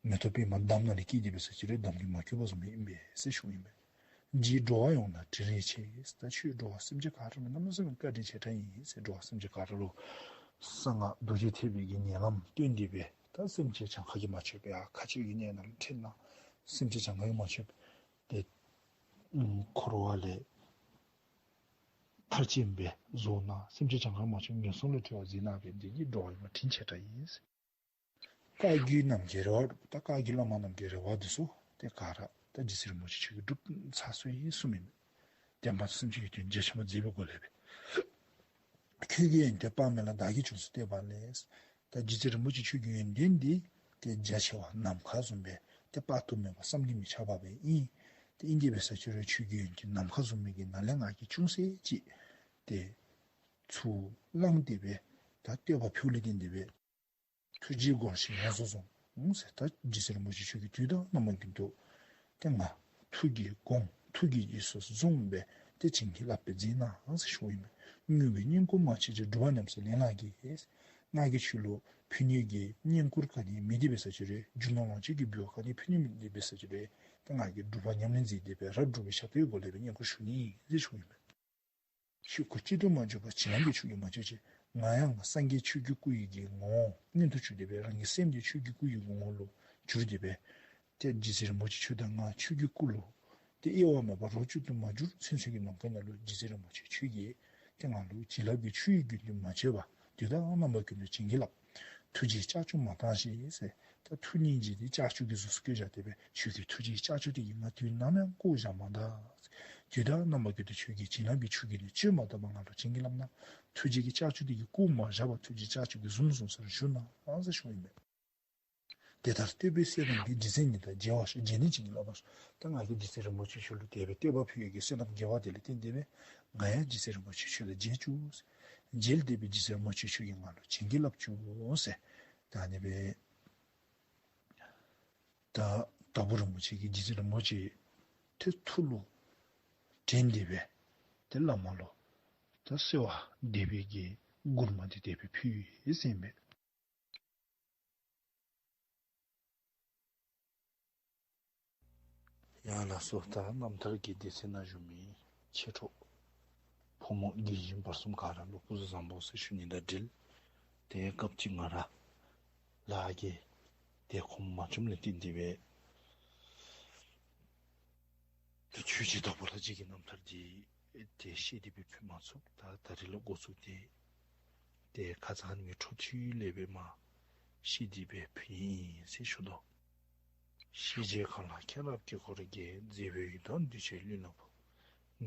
མེ་ཏོག་པདྨ་འདམ་ནང་ལས་སྐྱེས་ཏེ་འབད་ས་ཅིག་རུང་འདམ་གྱིས་མ་གོས་པ་བཟུམ་ཨིན་པས་ཟེར་ཞུཝ་ཨིན་པས། རྗེས་འགྲོ་བ་ཡོངས་ལ་དྲིན་རེ་ཆེ། ད་ཁྱོད་འགྲོ་བ་སེམས་ཅན་ག་ར་ལུ་གནམ་མེད་ས་མེད་བཀའ་དྲིན་ཆེ་དྲགས་ཨིན་ཟེར། འགྲོ་བ་སེམས་ཅན་ག་ར་ལུ་གསང་སྔགས་རྡོ་རྗེ་ཐེག་པའི་གི་ཉེ་ལམ་སྟོན་ཏེ་འབད་ད་སེམས་ཅན་གྱངས་ཁ་གིས་མ་ཆོད་པར་ཡར་མཁའ་སྤྱོད་ཀྱི་གནས་ནང་ལུ་ཁྲིད་གནང་། སེམས་ཅན་གྱངས་ཁ་གིས་མ་ཆོད་པར་ཏེ་འཁོར་བ་ལས་ཐར་ཅིག་སྦེ་བཟོ་གནང་། སེམས་ཅན་གྱངས་ཁ་མ་ཆོད་ངན་སོང་ལས་གྲོལ་བར་མཛད་གནང་བས་འདི་གིས་འགྲོ་བ་ཡོངས་ལ་དྲིན་ཆེ་དྲགས་ཨིན། བཀའ་བརྒྱུད་རྣམས་ཀྱི་རེ་བ་སྒྲུབ། ད་བཀའ་བརྒྱུད་བླ་མ་རྣམས་ཀྱི་རེ་བ་འདི་ཚུ་ཏེ་ག་ར་ད་རྗེ་བཙུན་རིན་པོ་ཆེ་ཁྱོད་ཀྱིས་སྒྲུབ་ཚར་སོ་ཡི་གསུངམ་ཨིན། བདེན་པ་སེམས་ཅན་གྱི་དོན་རྒྱ་ཆེན་པོ་མཛད་པའི་སྒོ་ལས་སྦེ། ཁྱོད་ཀྱི་ཡོན་ཏན་དཔག་མེད་ལ་བདག་གིས་ཅུང་ཟད་བསྟོད་པ་ལས། ད་རྗེ་བཙུན་རིན་པོ་ཆེ་ཁྱོད་ཀྱི་ཡོན་ཏན་འདི་ཏེ་རྒྱ་ཆེ་བ་ནམ་མཁའ་བཟུམ་སྦེ་ཏེ་དཔག་ཏུ་མེད་པ་བསམ་གྱིས་མི་ཁྱབ་པ་སྦེ་ཨིན། ཏེ་ཨིན་དེ་འབད་ས་ཅིག་རུང་ཁྱོད་ཀྱི་ཡོན་ཏན་ནམ་མཁའ་བཟུམ་མའི་གི་ནང་ལས་ང་གིས་ཅུང་ཟད་ཅིག་ཏེ་ཚུར་བླངས་ཏེ་སྦེ་ད་བསྟོད་པ་ཕུལ་ལས་བརྟེན་ཏེ་སྦེ་ཐུགས་རྗེའི་སྒོ་ནས་ཡོངས་སུ་བཟུང་ཟེར། ད་རྗེ་བཙུན་རིན་པོ་ཆེ་ཁྱོད་ཀྱིས་དུས་དང་རྣམ་པ་ཀུན་ཏུ་ཏེ་ང་ཐུགས་ཀྱིས་དགོངས་ཐུགས་ཀྱིས་རྗེས་སུ་བཟུང་སྦེ་ཏེ་བྱིན་གྱིས་བརླབས་སྦེ་མཛད་གནང་ཟེར་ཞུཝ་ཨིན་པས། མྱུར་བའི་བསྙེན་བཀུར་མ་མཆིས་ཀྱང་། སྒྲུབ་པ་ཉམས་སུ་ལེན་ལགས་ཀྱིས། ང་གིས་ཁྱོད་ལུ་ཕུལ་ནི་གི་བསྙེན་བཀུར་ག་ནི་མེད་དེ་འབད་ས་ཅིག་རུང་རྒྱུ་ནོར་ལོངས་སྤྱོད་ཀྱི་འབུལ་བ་ག་ནི་ཕུལ་ནི་མེད་དེ་འབད་ས་ཅིག་རུང་ཏེ་ང་གིས་སྒྲུབ་པ་ཉམས་ལེན་མཛད་དེ་སྦེ་རབ་སྒྲུབ་པའི་ཞབས་ཏོག་གི་སྒོ་ལས་སྦེ་བསྙེན་བཀུར་ཞུ་ནི་ཟེར་ཞུཝ་ཨིན་པས། ཁྱོད་སྐུ་གཅིག་ཏུ་མ་གྱུར་པ། བྱིན་རླབས་ཀྱི་ཆུ་ཡིས་མ་གྱུར་ཅིག། ང་ཡང་ང་སངས་རྒྱས་ཆོས་ཀྱི་སྐུ་ཡི་གི་ངོ་བོ་མངོན་དུ་གྱུར་ཏེ་སྦེ་རང་གི་སེམས་འདི་ཆོས་ཀྱི་སྐུ་ཡི་གི་ངོ་བོ་ལུ་གྱུར་ཏེ་སྦེ་ཏེ་རྗེ་བཙུན་རིན་པོ་ཆེ་ཁྱོད་དང་ང་ཆོས་ཀྱི་སྐུ་ལུ་ཏེ་དབྱེ་བ་མེད་པར་རོ་གཅིག་ཏུ་མ་གྱུར་ཚུན་ཚོད་ཀྱི་ནམ་མཁའི་ནང་ལུ་རྗེ་བཙུན་རིན་པོ་ཆེ་ཁྱོད་ཀྱིས་ཏེ་ང་ལུ་བྱིན་རླབས་ཀྱི་ཆུ་ཡི་རྒྱུན་དུ་མ་ཆད་པར་དུས་དང་རྣམ་པ་ཀུན་ཏུ་བྱིན་གྱིས་བརླབས། ཐུགས་རྗེའི་ལྕགས་ཀྱུ་མ་བཏང་ཞིག་ཟེར། ད་ཐུགས་སྙིང་རྗེ་འདི་ལྕགས་ཀྱུ་གི་གཟུགས་སུ་བཀོད་བཞག་སྟེ་སྦེ་ཁྱོད་ཀྱི་ཐུགས་རྗེའི་ལྕགས་ཀྱུ་འདི་གིས་ང་དུས་ནམ་ཡང་བཀོ་བཞག་མ་ད། དུས་དང་རྣམ་པ་ཀུན་ཏུ་ཁྱོད་ཀྱི་བྱིན་རླབས་ཀྱི་ཆུ་རྒྱུན་ནི་བཅོས་མ་བཏང་བར་ང་ལུ་བྱིན་གྱིས་བརླབས་གནང་། ཐུགས་རྗེ་གི་ལྕགས་ཀྱུ་འདི་གིས་བཀོ་མ་བཞག་པར་ཐུགས་རྗེའི་ལྕགས་ཀྱུ་གིས་བཟུང་བཟུང་ས་ར་བཞུགས་གནང་ཟེར་ཞུཝ་ཨིན་པས། དེ་ལྟར་བསྟོད་པའི་བསོད་ནམས་ཀྱིས། རྗེ་བཙུན་ཉིད་དང་མཇལ་བར་ཤོག། མཇལ་ནས་བྱིན་གྱིས་བརླབ་པར་ཤོག། ད་ང་གིས་རྗེ་བཙུན་རིན་པོ་ཆེ་ཁྱོད་ལུ་དེ་སྦེ་བསྟོད་པ་ཕུལ་ཡི་གི་བསོད་ནམས་དགེ་བ་དེ་ལས་བརྟེན་ཏེ་སྦེ་ང་ཡང་རྗེ་བཙུན་རིན་པོ་ཆེ་ཁྱོད་དང་མཇལ་བཅུག། མཇལ་ཏེ་སྦེ་རྗེ་བཙུན་རིན་པོ་ཆེ་ཁྱོད་ཀྱིས་ང་ལུ་བྱིན་གྱིས་བརླབ་བཅུག་ཟེར། ད་ཨ་ནི་སྦེ་ད་དྭགས་པོ་རིན་པོ་ཆེ་གིས་རྗེ་བཙུན་རིན་པོ་ཆེ་ཏེ་ཐུགས་ལུ་དྲན་ཏེ་སྦེ་ཏེ་བླ་མ་ལུ་ད་གསོལ་བ་འདེབས་པའི་གི་མགུར་མ་འདི་དེ་སྦེ་ཕུལ་ཡི་ཟེར་ཨིན་པས། ཡ་ལགས་སོ། ད་རྣམ་ཐར་གྱི་སྡེ་ཚན་ནང་བཞུགས་མི་ཆེ་འགྲོ་ཕོ་མོ་རྒན་གཞོན་བར་གསུམ་ག་ར་ལུ་སྐུ་གཟུགས་བཟང་པོ་ཟེར་ཞུ་ནི་དང་འབྲེལ་ཏེ་སྐབས་ཅིག་ང་ར་ལཱ་གི་དེ་ཁོམ་མ་བྱུངམ་ལས་བརྟེན་ཏེ་སྦེ་ཏེ་ཆོས་རྗེ་དྭགས་པོ་ལྷ་རྗེ་གི་རྣམ་ཐར་འདི་ཏེ་བཤད་དེ་སྦེ་ཕུལ་མ་ཚུགས། ད་ད་རིས་ལས་འགོ་བཙུགས་ཏེ་ཏེ་ཁ་ཙ་ཁ་ཉིནམ་གི་འཕྲོ་མཐུད་ལས་སྦེ་མར་བཤད་དེ་སྦེ་ཕུལ་ཡི་ཟེར་ཞུ་དོ། ཤེས་བྱའི་མཁའ་ལ་མཁྱེན་རབ་དཀྱིལ་འཁོར་རྒྱས། མཛད་པའི་ཡུལ་དང་གདུལ་བྱའི་གླུ་ལ་ཕོག།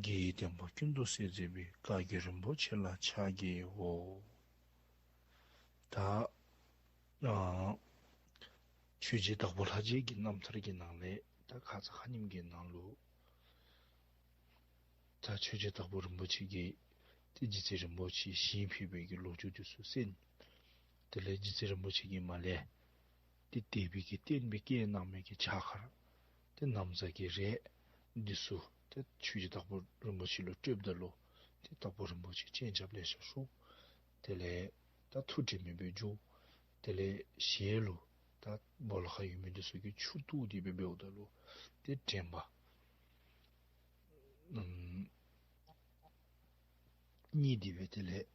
དགེ་བའི་བསྟན་པ་ཀུན་ཏུ་གསལ་མཛད་པའི། བཀའ་བརྒྱུད་རིན་པོ་ཆེ་ལ་ཕྱག་བགྱིའོ། ད་ཨ་ཆོས་རྗེ་དྭགས་པོ་ལྷ་རྗེ་གི་རྣམ་ཐར་གྱི་ནང་ལས་ད་ཁ་ཙ་ཁ་ཉིནམ་གྱི་ནང་ལུ་ད་ཆོས་རྗེ་དྭགས་པོ་རིན་པོ་ཆེ་གིས་ཏེ་རྗེ་བཙུན་རིན་པོ་ཆེ་ཞིང་ཕེབས་པའི་གི་ལོ་རྒྱུས་འདི་ཚུ་གསན། དེ་ལས་རྗེ་བཙུན་རིན་པོ་ཆེ་གིས་མར་ལས་ཏེ་དད་པའི་གི་བསྟན་པའི་བསྐྱེད་གནང་མི་གི་ཕྱག་འཁར་ཏེ་ན་བཟའ་གི་རས་འདི་ཚུ་ཏེ་ཆོས་རྗེ་དྭགས་པོ་རིན་པོ་ཆེ་ལུ་སྤྲོདཔ་ད་ལུ་ཏེ་དྭགས་པོ་རིན་པོ་ཆེ་སྤྱན་ཆབ་ལེ་ཤ་ཤོར། དེ་ལས་ད་ཐུགས་དྲན་མེད་པར་གྱུར། དེ་ལས་ཞལ་ལུ་ད་སྦོ་ལོགས་ཁར་ཡོད་མི་འདི་ཚུ་གིས་ཆུ་བཏོག་སྟེ་སྦེ་འབདཝ་ད་ལུ་ཏེ་དྲན་པ་ཨམ་ བརྙེས་ཏེ་སྦེ་དེ་ལས་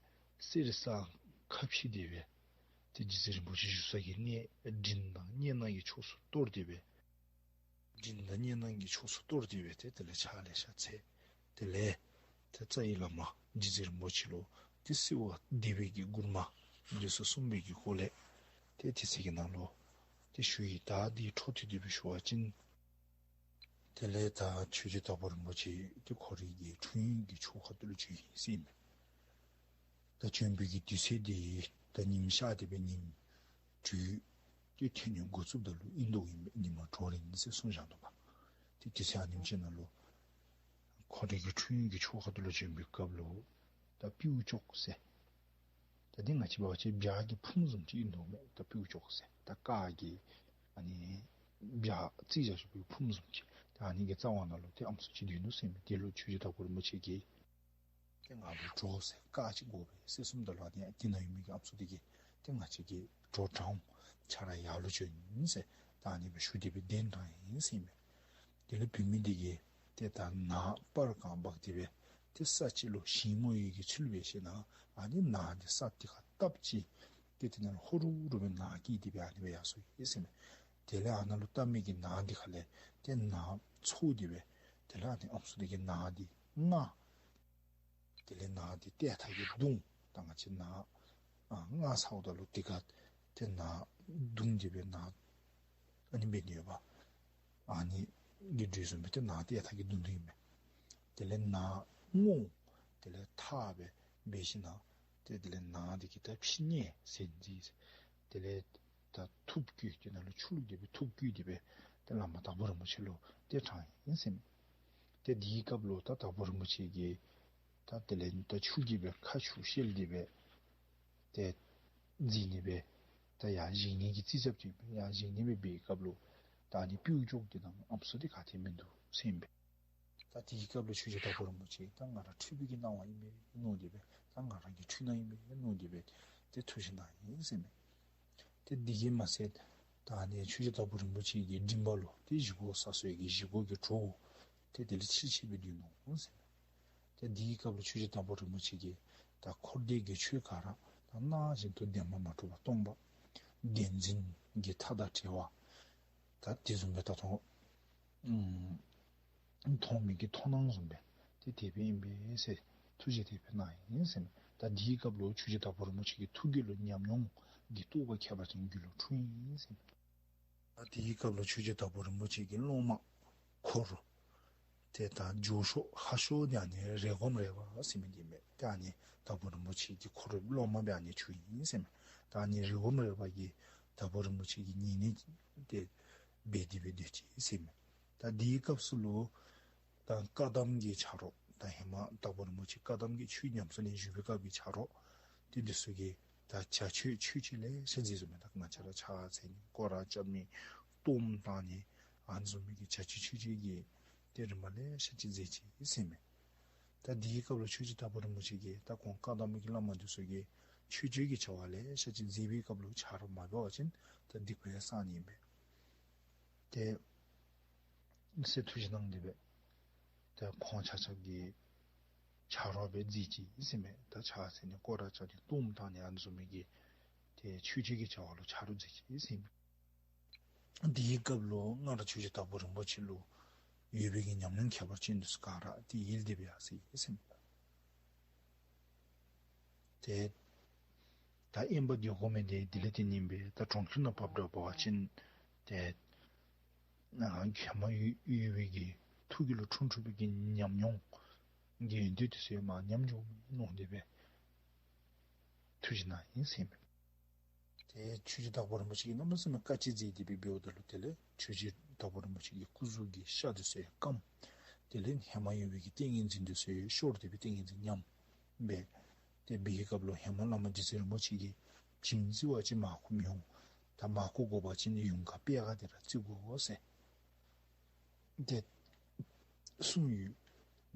གསེར་སྲང་ཁ་ཕྱེ་སྟེ་སྦེ་ཏེ་རྗེ་བཙུན་རིན་པོ་ཆེ་བཞུགས་ས་གི་གནས་མགྲིན་དང་གཉའ་ནང་གི་ཕྱོགས་སུ་གཏོར་ཏེ་སྦེ་མགྲིན་དང་གཉའ་ནང་གི་ཕྱོགས་སུ་གཏོར་ཏེ་སྦེ་ཏེ་དེ་ལས་ཕྱག་ལེ་ཤ་འཚལ། དེ་ལས་ཏེ་རྩ་བའི་བླ་མ་རྗེ་བཙུན་རིན་པོ་ཆེ་ལུ་ཏེ་གསོལ་བ་འདེབས་པའི་གི་མགུར་མ་འདི་ཚུ་གསུངས་པའི་གི་སྒོ་ལས་ཏེ་དེ་ཚེ་གི་ནང་ལུ་ཏེ་ཞུ་ཡི། ད་འདི་འཕྲོ་མཐུད་དེ་སྦེ་ཞུ་བ་ཅིན་དེ་ལས་ད་ཆོས་རྗེ་དྭགས་པོ་རིན་པོ་ཆེ་ཏེ་ཁོ་རའི་གི་འཁྲུངས་ཡུལ་གྱི་ཕྱོགས་ཁ་ཐུག་ལུ་བྱོན་ཡི་ཟེར་ཨིན་མས། ད་བྱོན་པའི་གི་དུས་ཚོད་འདི་ད་ཉིམ་ཤར་ཏེ་སྦེ་ཉིན་དྲུག་ཏེ་ཐོན་ནི་འགོ་བཙུགསཔ་ད་ལུ་ཨིན་དོ་ཨིན་མས། ཉིན་མ་དྲོ་རིང་ཟེར་གསུངས་བཞག་འདུག་པ། ཏེ་དུས་ཚོད་ཨ་ནེམ་ཅིག་ནང་ལུ་ཁོ་རའི་གི་འཁྲུངས་ཡུལ་གྱི་ཕྱོགས་ཁ་ཐུག་ལུ་བྱོན་པའི་སྐབས་ལུ་ད་སྤྲེའུ་ཅོག་ཟེར་ད་འདི་ང་བཅས་འབད་བ་ཅིན་བྱ་གི་ཕུངམ་བཟུམ་ཅིག་ཨིན་དོ་མས། ད་སྤྲེའུ་ཅོག་ཟེར་ད་ཀ་གི་ཨ་ནི་བྱ་རྩིས་བྱ་ཞུ་བའི་ཕུངམ་བཟུམ་ཅིག་ད་ཨ་ནི་གི་རྩ་བ་ནང་ལུ་ཏེ་ཨམ་སྲུ་ཅིག་སྡོད་ནུག་ཟེར་ཨིན་མས། དེ་ལུ་ཆོས་རྗེ་དྭགས་པོ་རིན་པོ་ཆེ་གིས་ཏེ་ང་ལུ་གྲོ་ཟེར་ཀ་ཅིག་དགོ་པས་ཟེར་གསུངམ་ད་ལུ་ཨ་ནི་དེ་ནང་ཡོད་མི་གི་ཨམ་སྲུ་དེ་གིས་ཏེ་ང་བཅས་ཀྱིས་གྲོ་དྲང་འོང་། ཁྱོད་ར་ཡར་ལུ་བྱོན་ཟེར་ད་ཨ་ནི་སྦེ་ཞུ་སྟེ་སྦེ་གདན་དྲངས་ཡི་ཟེར་ཨིན་མས། དེ་ལས་བུད་མེད་དེ་གིས་ཏེ་ད་ནཱ་སྤར་གང་འབག་སྟེ་སྦེ་ཏེ་ས་ཅིག་ལུ་ཞིང་རྨོ་ཡི་གི་ཚུལ་འབད་ཞིནམ་ལས་ཨ་ནི་ནཱ་འདི་ས་དེ་ཁར་བཏབ་ཅི། ཏེ་དེ་ནང་ལུ་ཧོ་རུ་རུ་སྦེ་ནཱ་སྐྱེས་ཏེ་སྦེ་ཨ་ནི་སྦེ་ཡར་སོ་ཡི་ཟེར་ཨིན་མས། དེ་ལས་ཨ་ནཱ་ལུ་བཏབ་མི་གི་ནཱ་འདི་ཁ་ལས་ཏེ་ནཱ་འཚོ་སྟེ་སྦེ་དེ་ལས་ཨ་ནི་ཨམ་སྲུ་དེ་གིས་ནཱ་འདི་མངགས། དེ་ལས་ནཱ་འདི་ཏེ་ཐ་གིས་བརྡུང་། ད་ང་བཅས་ནཱ་ཨ་མངགས་ཚརཝ་ད་ལུ་དེ་ཁར་ཏེ་ནཱ་བརྡུང་སྟེ་སྦེ་ནཱ་ཨ་ནི་འབད་ནི་ཡོདཔ། ཨ་ནི་གི་འགྲོས་བཟུམ་སྦེ་ཏེ་ནཱ་ཏེ་ཐ་གིས་བརྡུང་དོ་ཨིན་མས། དེ་ལས་ནཱ་སྔོ། དེ་ལས་ཐག་སྦེ་འབད་ཞིནམ་ལས་ཏེ་དེ་ལས་ནཱ་འདི་གིས་ད་ཕྱི་ནས་ཟེར་ནི་འདི། དེ་ལས་ད་ཐུགཔ་བསྐུལ་ཏེ་ནཱ་ལུ་ཆུ་བླུགས་ཏེ་སྦེ་ཐུགཔ་བསྐུལ་ཏེ་སྦེ་ཏེ་བླ་མ་དྭགས་པོ་རིན་པོ་ཆེ་ལུ་ཏེ་དྲངས་ཡི་ཟེར་ཨིན་མས། ཏེ་དེའི་སྐབས་ལུ་ད་དྭགས་པོ་རིན་པོ་ཆེ་གིས་ད་དེ་ལས་ད་ཆུ་གིས་སྦེ་ཁ་ཆུ་བཤལ་ཏེ་སྦེ་ཏེ་འཛིང་ནི་སྦེ་ད་ཡར་བཞེངས་ནི་གི་རྩིས་རྐྱབ་སྟེ་ཡར་བཞེངས་ནི་སྦེ་འབད་བའི་སྐབས་ལུ་ད་ཨ་ནི་སྤྲེའུ་ཅོག་འདི་དང་ཨམ་སྲུ་འདི་ག་ཏེ་མིན་འདུག་ཟེར་ཨིན་པས། ད་དེའི་སྐབས་ལུ་ཆོས་རྗེ་དྭགས་པོ་རིན་པོ་ཆེ་ད་ང་ར་འཁྲུལ་པའི་གི་སྣང་བ་ཨིན་པས་མནོ་སྟེ་སྦེ་ད་ང་ར་གི་འཁྲུལ་སྣང་ཨིན་པས་མནོ་སྟེ་སྦེ་ཏེ་ཐུགས་བཞེད་གནང་ཡི་ཟེར་ཨིན་མས། ཏེ་འདི་གིས་མ་ཚད་ད་ཨ་ནི་ཆོས་རྗེ་དྭགས་པོ་རིན་པོ་ཆེ་གི་མགྲིན་པ་ལུ་ཏེ་བཞེས་སྒོ་ཟ་སའི་གི་བཞེས་སྒོ་གི་བྲོ་བ་ཏེ་དེ་ལས་ཆིལ་ཆིལ་སྦེ་སྡོད་ནུག་ཟེར་ཨིན་མས། ཏེ་འདིའི་སྐབས་ལུ་ཆོས་རྗེ་དྭགས་པོ་རིན་པོ་ཆེ་གིས་ད་འཁོར་འདས་ཀྱི་ཆོས་ག་ར་ད་སྣང་བཞིན་དུ་བདེན་པར་མ་གྲུབ་པ་སྟོང་པ་བདེན་འཛིན་གྱི་མཐའ་དང་བྲལ་བ་ད་དེ་བཟུམ་སྦེ་ད་ལྟོ་ཨམ་མཐོང་མི་གི་མཐོང་སྣང་བཟུམ་སྦེ་ཏེ་དེ་སྦེ་ཨིན་པས་ཟེར་ཐུགས་བཞེད་དེ་སྦེ་གནང་ཡི་ཟེར་ཨིན་མས། ད་འདིའི་སྐབས་ལུ་ཆོས་རྗེ་དྭགས་པོ་རིན་པོ་ཆེ་གི་ཐུགས་རྒྱུད་ལུ་ཉམས་མྱོང་གི་རྟོགས་པ་ཁྱད་པར་ཅན་རྒྱུད་ལུ་འཁྲུངས་ཡི་ཟེར་ཨིན་མས། ད་དེའི་སྐབས་ལུ་ཆོས་རྗེ་དྭགས་པོ་རིན་པོ་ཆེ་གི་སློབ་མ་འཁོར་ཏེ་ད་མགྱོགས་ཤོས་ཧ་ཤོས་འདི་ཨ་ནི་རེ་སྒོམ་རས་པ་ཟེར་མི་འདི་མས། ཏེ་ཨ་ནི་དྭགས་པོ་རིན་པོ་ཆེ་གི་འཁོར་སློབ་མ་སྦེ་ཨ་ནི་བྱུང་ཡི་ཟེར་ཨིན་མས། ད་ཨ་ནི་རེ་སྒོམ་རས་པ་གིས་དྭགས་པོ་རིན་པོ་ཆེ་གི་ཉེ་གནས་ཏེ་འབད་དེ་སྦེ་སྡོད་ཅི་ཟེར་ཨིན་མས། ད་དེའི་སྐབས་སུ་ལུ་ད་བཀའ་གདམས་ཀྱི་ཆ་རོགས་ད་ཧེ་མ་དྭགས་པོ་རིན་པོ་ཆེ་བཀའ་གདམས་ཀྱི་ཆོས་ཉམས་སུ་ལེན་བཞུགས་པའི་སྐབས་ཀྱི་ཆ་རོགས་ཏེ་འདི་ཚུ་གིས་ད་བྱ་སྤྱོད་ཆོས་སྤྱོད་ལེ་ཤ་མཛད་ཟེར་ཨིན་མས། ད་ང་བཅས་ར་ཕྱག་འཚལ་ནི་སྐོར་ར་རྐྱབ་ནི་གཏོརམ་བཏང་ནི་ཨ་ནི་བཟུམ་མའི་གི་བྱ་སྤྱོད་ཆོས་སྤྱོད་ཀྱི་ཏེ་རིམ་པ་ལེ་ཤ་ཅིག་མཛད་ཅི་ཟེར་ཨིན་མས། ད་དེའི་སྐབས་ལུ་ཆོས་རྗེ་དྭགས་པོ་རིན་པོ་ཆེ་གིས་ད་ཁོང་བཀའ་གདམས་ཀྱི་བླ་མ་འདི་ཚུ་གིས་ཆོས་སྤྱོད་ཀྱི་བྱ་བ་ལེ་ཤ་ཅིག་མཛད་པའི་སྐབས་ལུ་ཆ་རོགས་མ་འབད་བ་ཅིན་ད་སྡིག་པ་ཡང་བསག་ནི་ཨིན་པས། ཏེ་ཟེར་ཐུགས་བཞེད་གནང་སྟེ་སྦེ་ཏེ་ཁོང་ཆ་ཁྱབ་ཀྱི་ཆ་རོགས་སྦེ་མཛད་ཅི་ཟེར་ཨིན་མས། ད་ཕྱག་འཚལ་ནི་སྐོར་ར་རྐྱབ་ནི་གཏོརམ་བཏང་ནི་ཨ་ནི་བཟུམ་མའི་གི་ཏེ་ཆོས་སྤྱོད་ཀྱི་བྱ་བ་ལུ་ཆ་རོགས་མཛད་ཅི་ཟེར་ཨིན་མས། དེའི་སྐབས་ལུ་སྔར་ཆོས་རྗེ་དྭགས་པོ་རིན་པོ་ཆེ་ལུ་ཡོད་པའི་གི་ཉམས་མྱོང་ཁྱད་པར་ཅན་འདི་ཚུ་ག་ར་ཏེ་ཡལ་ཏེ་སྦེ་ཡར་སོ་ཡི་ཟེར་ཨིན་མས། ཏེ་ད་དབེན་པ་སྡོད་དགོ་མི་འདི་དེ་ལས་ཏེ་ཨིན་པས། ད་གྲོང་ཁྱེར་ནང་ཕར་འབད་བ་ཅིན་ཏེ་ནཱ་གེ་སར་ཡོད་ཡོད་པའི་གི་ཐུགས་རྒྱུད་ལུ་འཁྲུངས་འཁྲུངས་པའི་གི་ཉམས་མྱོང་གི་ཡོན་ཏན་འདི་ཚུ་ཡང་མར་ཉམས་འགྱོཝ་མས་མནོ་སྟེ་སྦེ་ཐུགས་བཞེད་གནང་ཡི་ཟེར་ཨིན་མས། ཏེ་ཆོས་རྗེ་དྭགས་པོ་རིན་པོ་ཆེ་གིས་གནམ་མེད་ས་མེད་དཀའ་སྤྱད་མཛད་དེ་སྦེ་འབདཝ་ད་ལུ་དེ་ལས་ཆོས་རྗེ་དྭགས་པོ་རིན་པོ་ཆེ་གི་སྐུ་གཟུགས་ཀྱི་ཤ་འདི་ཚུ་ཡང་སྐམ། དེ་ལས་ཧེ་མ་ཡོད་པའི་གི་ཏིང་ངེ་འཛིན་འདི་ཚུ་ཡང་ཤོར་ཏེ་སྦེ་ཏིང་ངེ་འཛིན་ཉམས་སྦེ། ཏེ་འབད་བའི་སྐབས་ལུ་ཧེ་མ་བླ་མ་རྗེ་བཙུན་རིན་པོ་ཆེ་གིས་བྱིན་བརྩི་བ་ཅིན་མར་ཁུ་མི་འོང་། ད་མར་ཁུ་དགོ་པ་ཅིན་ཡུངས་ཀར་པད་དཀར་འདི་ར་བརྩི་དགོ་ཟེར་ཏེ་གསུངས་ཡོད།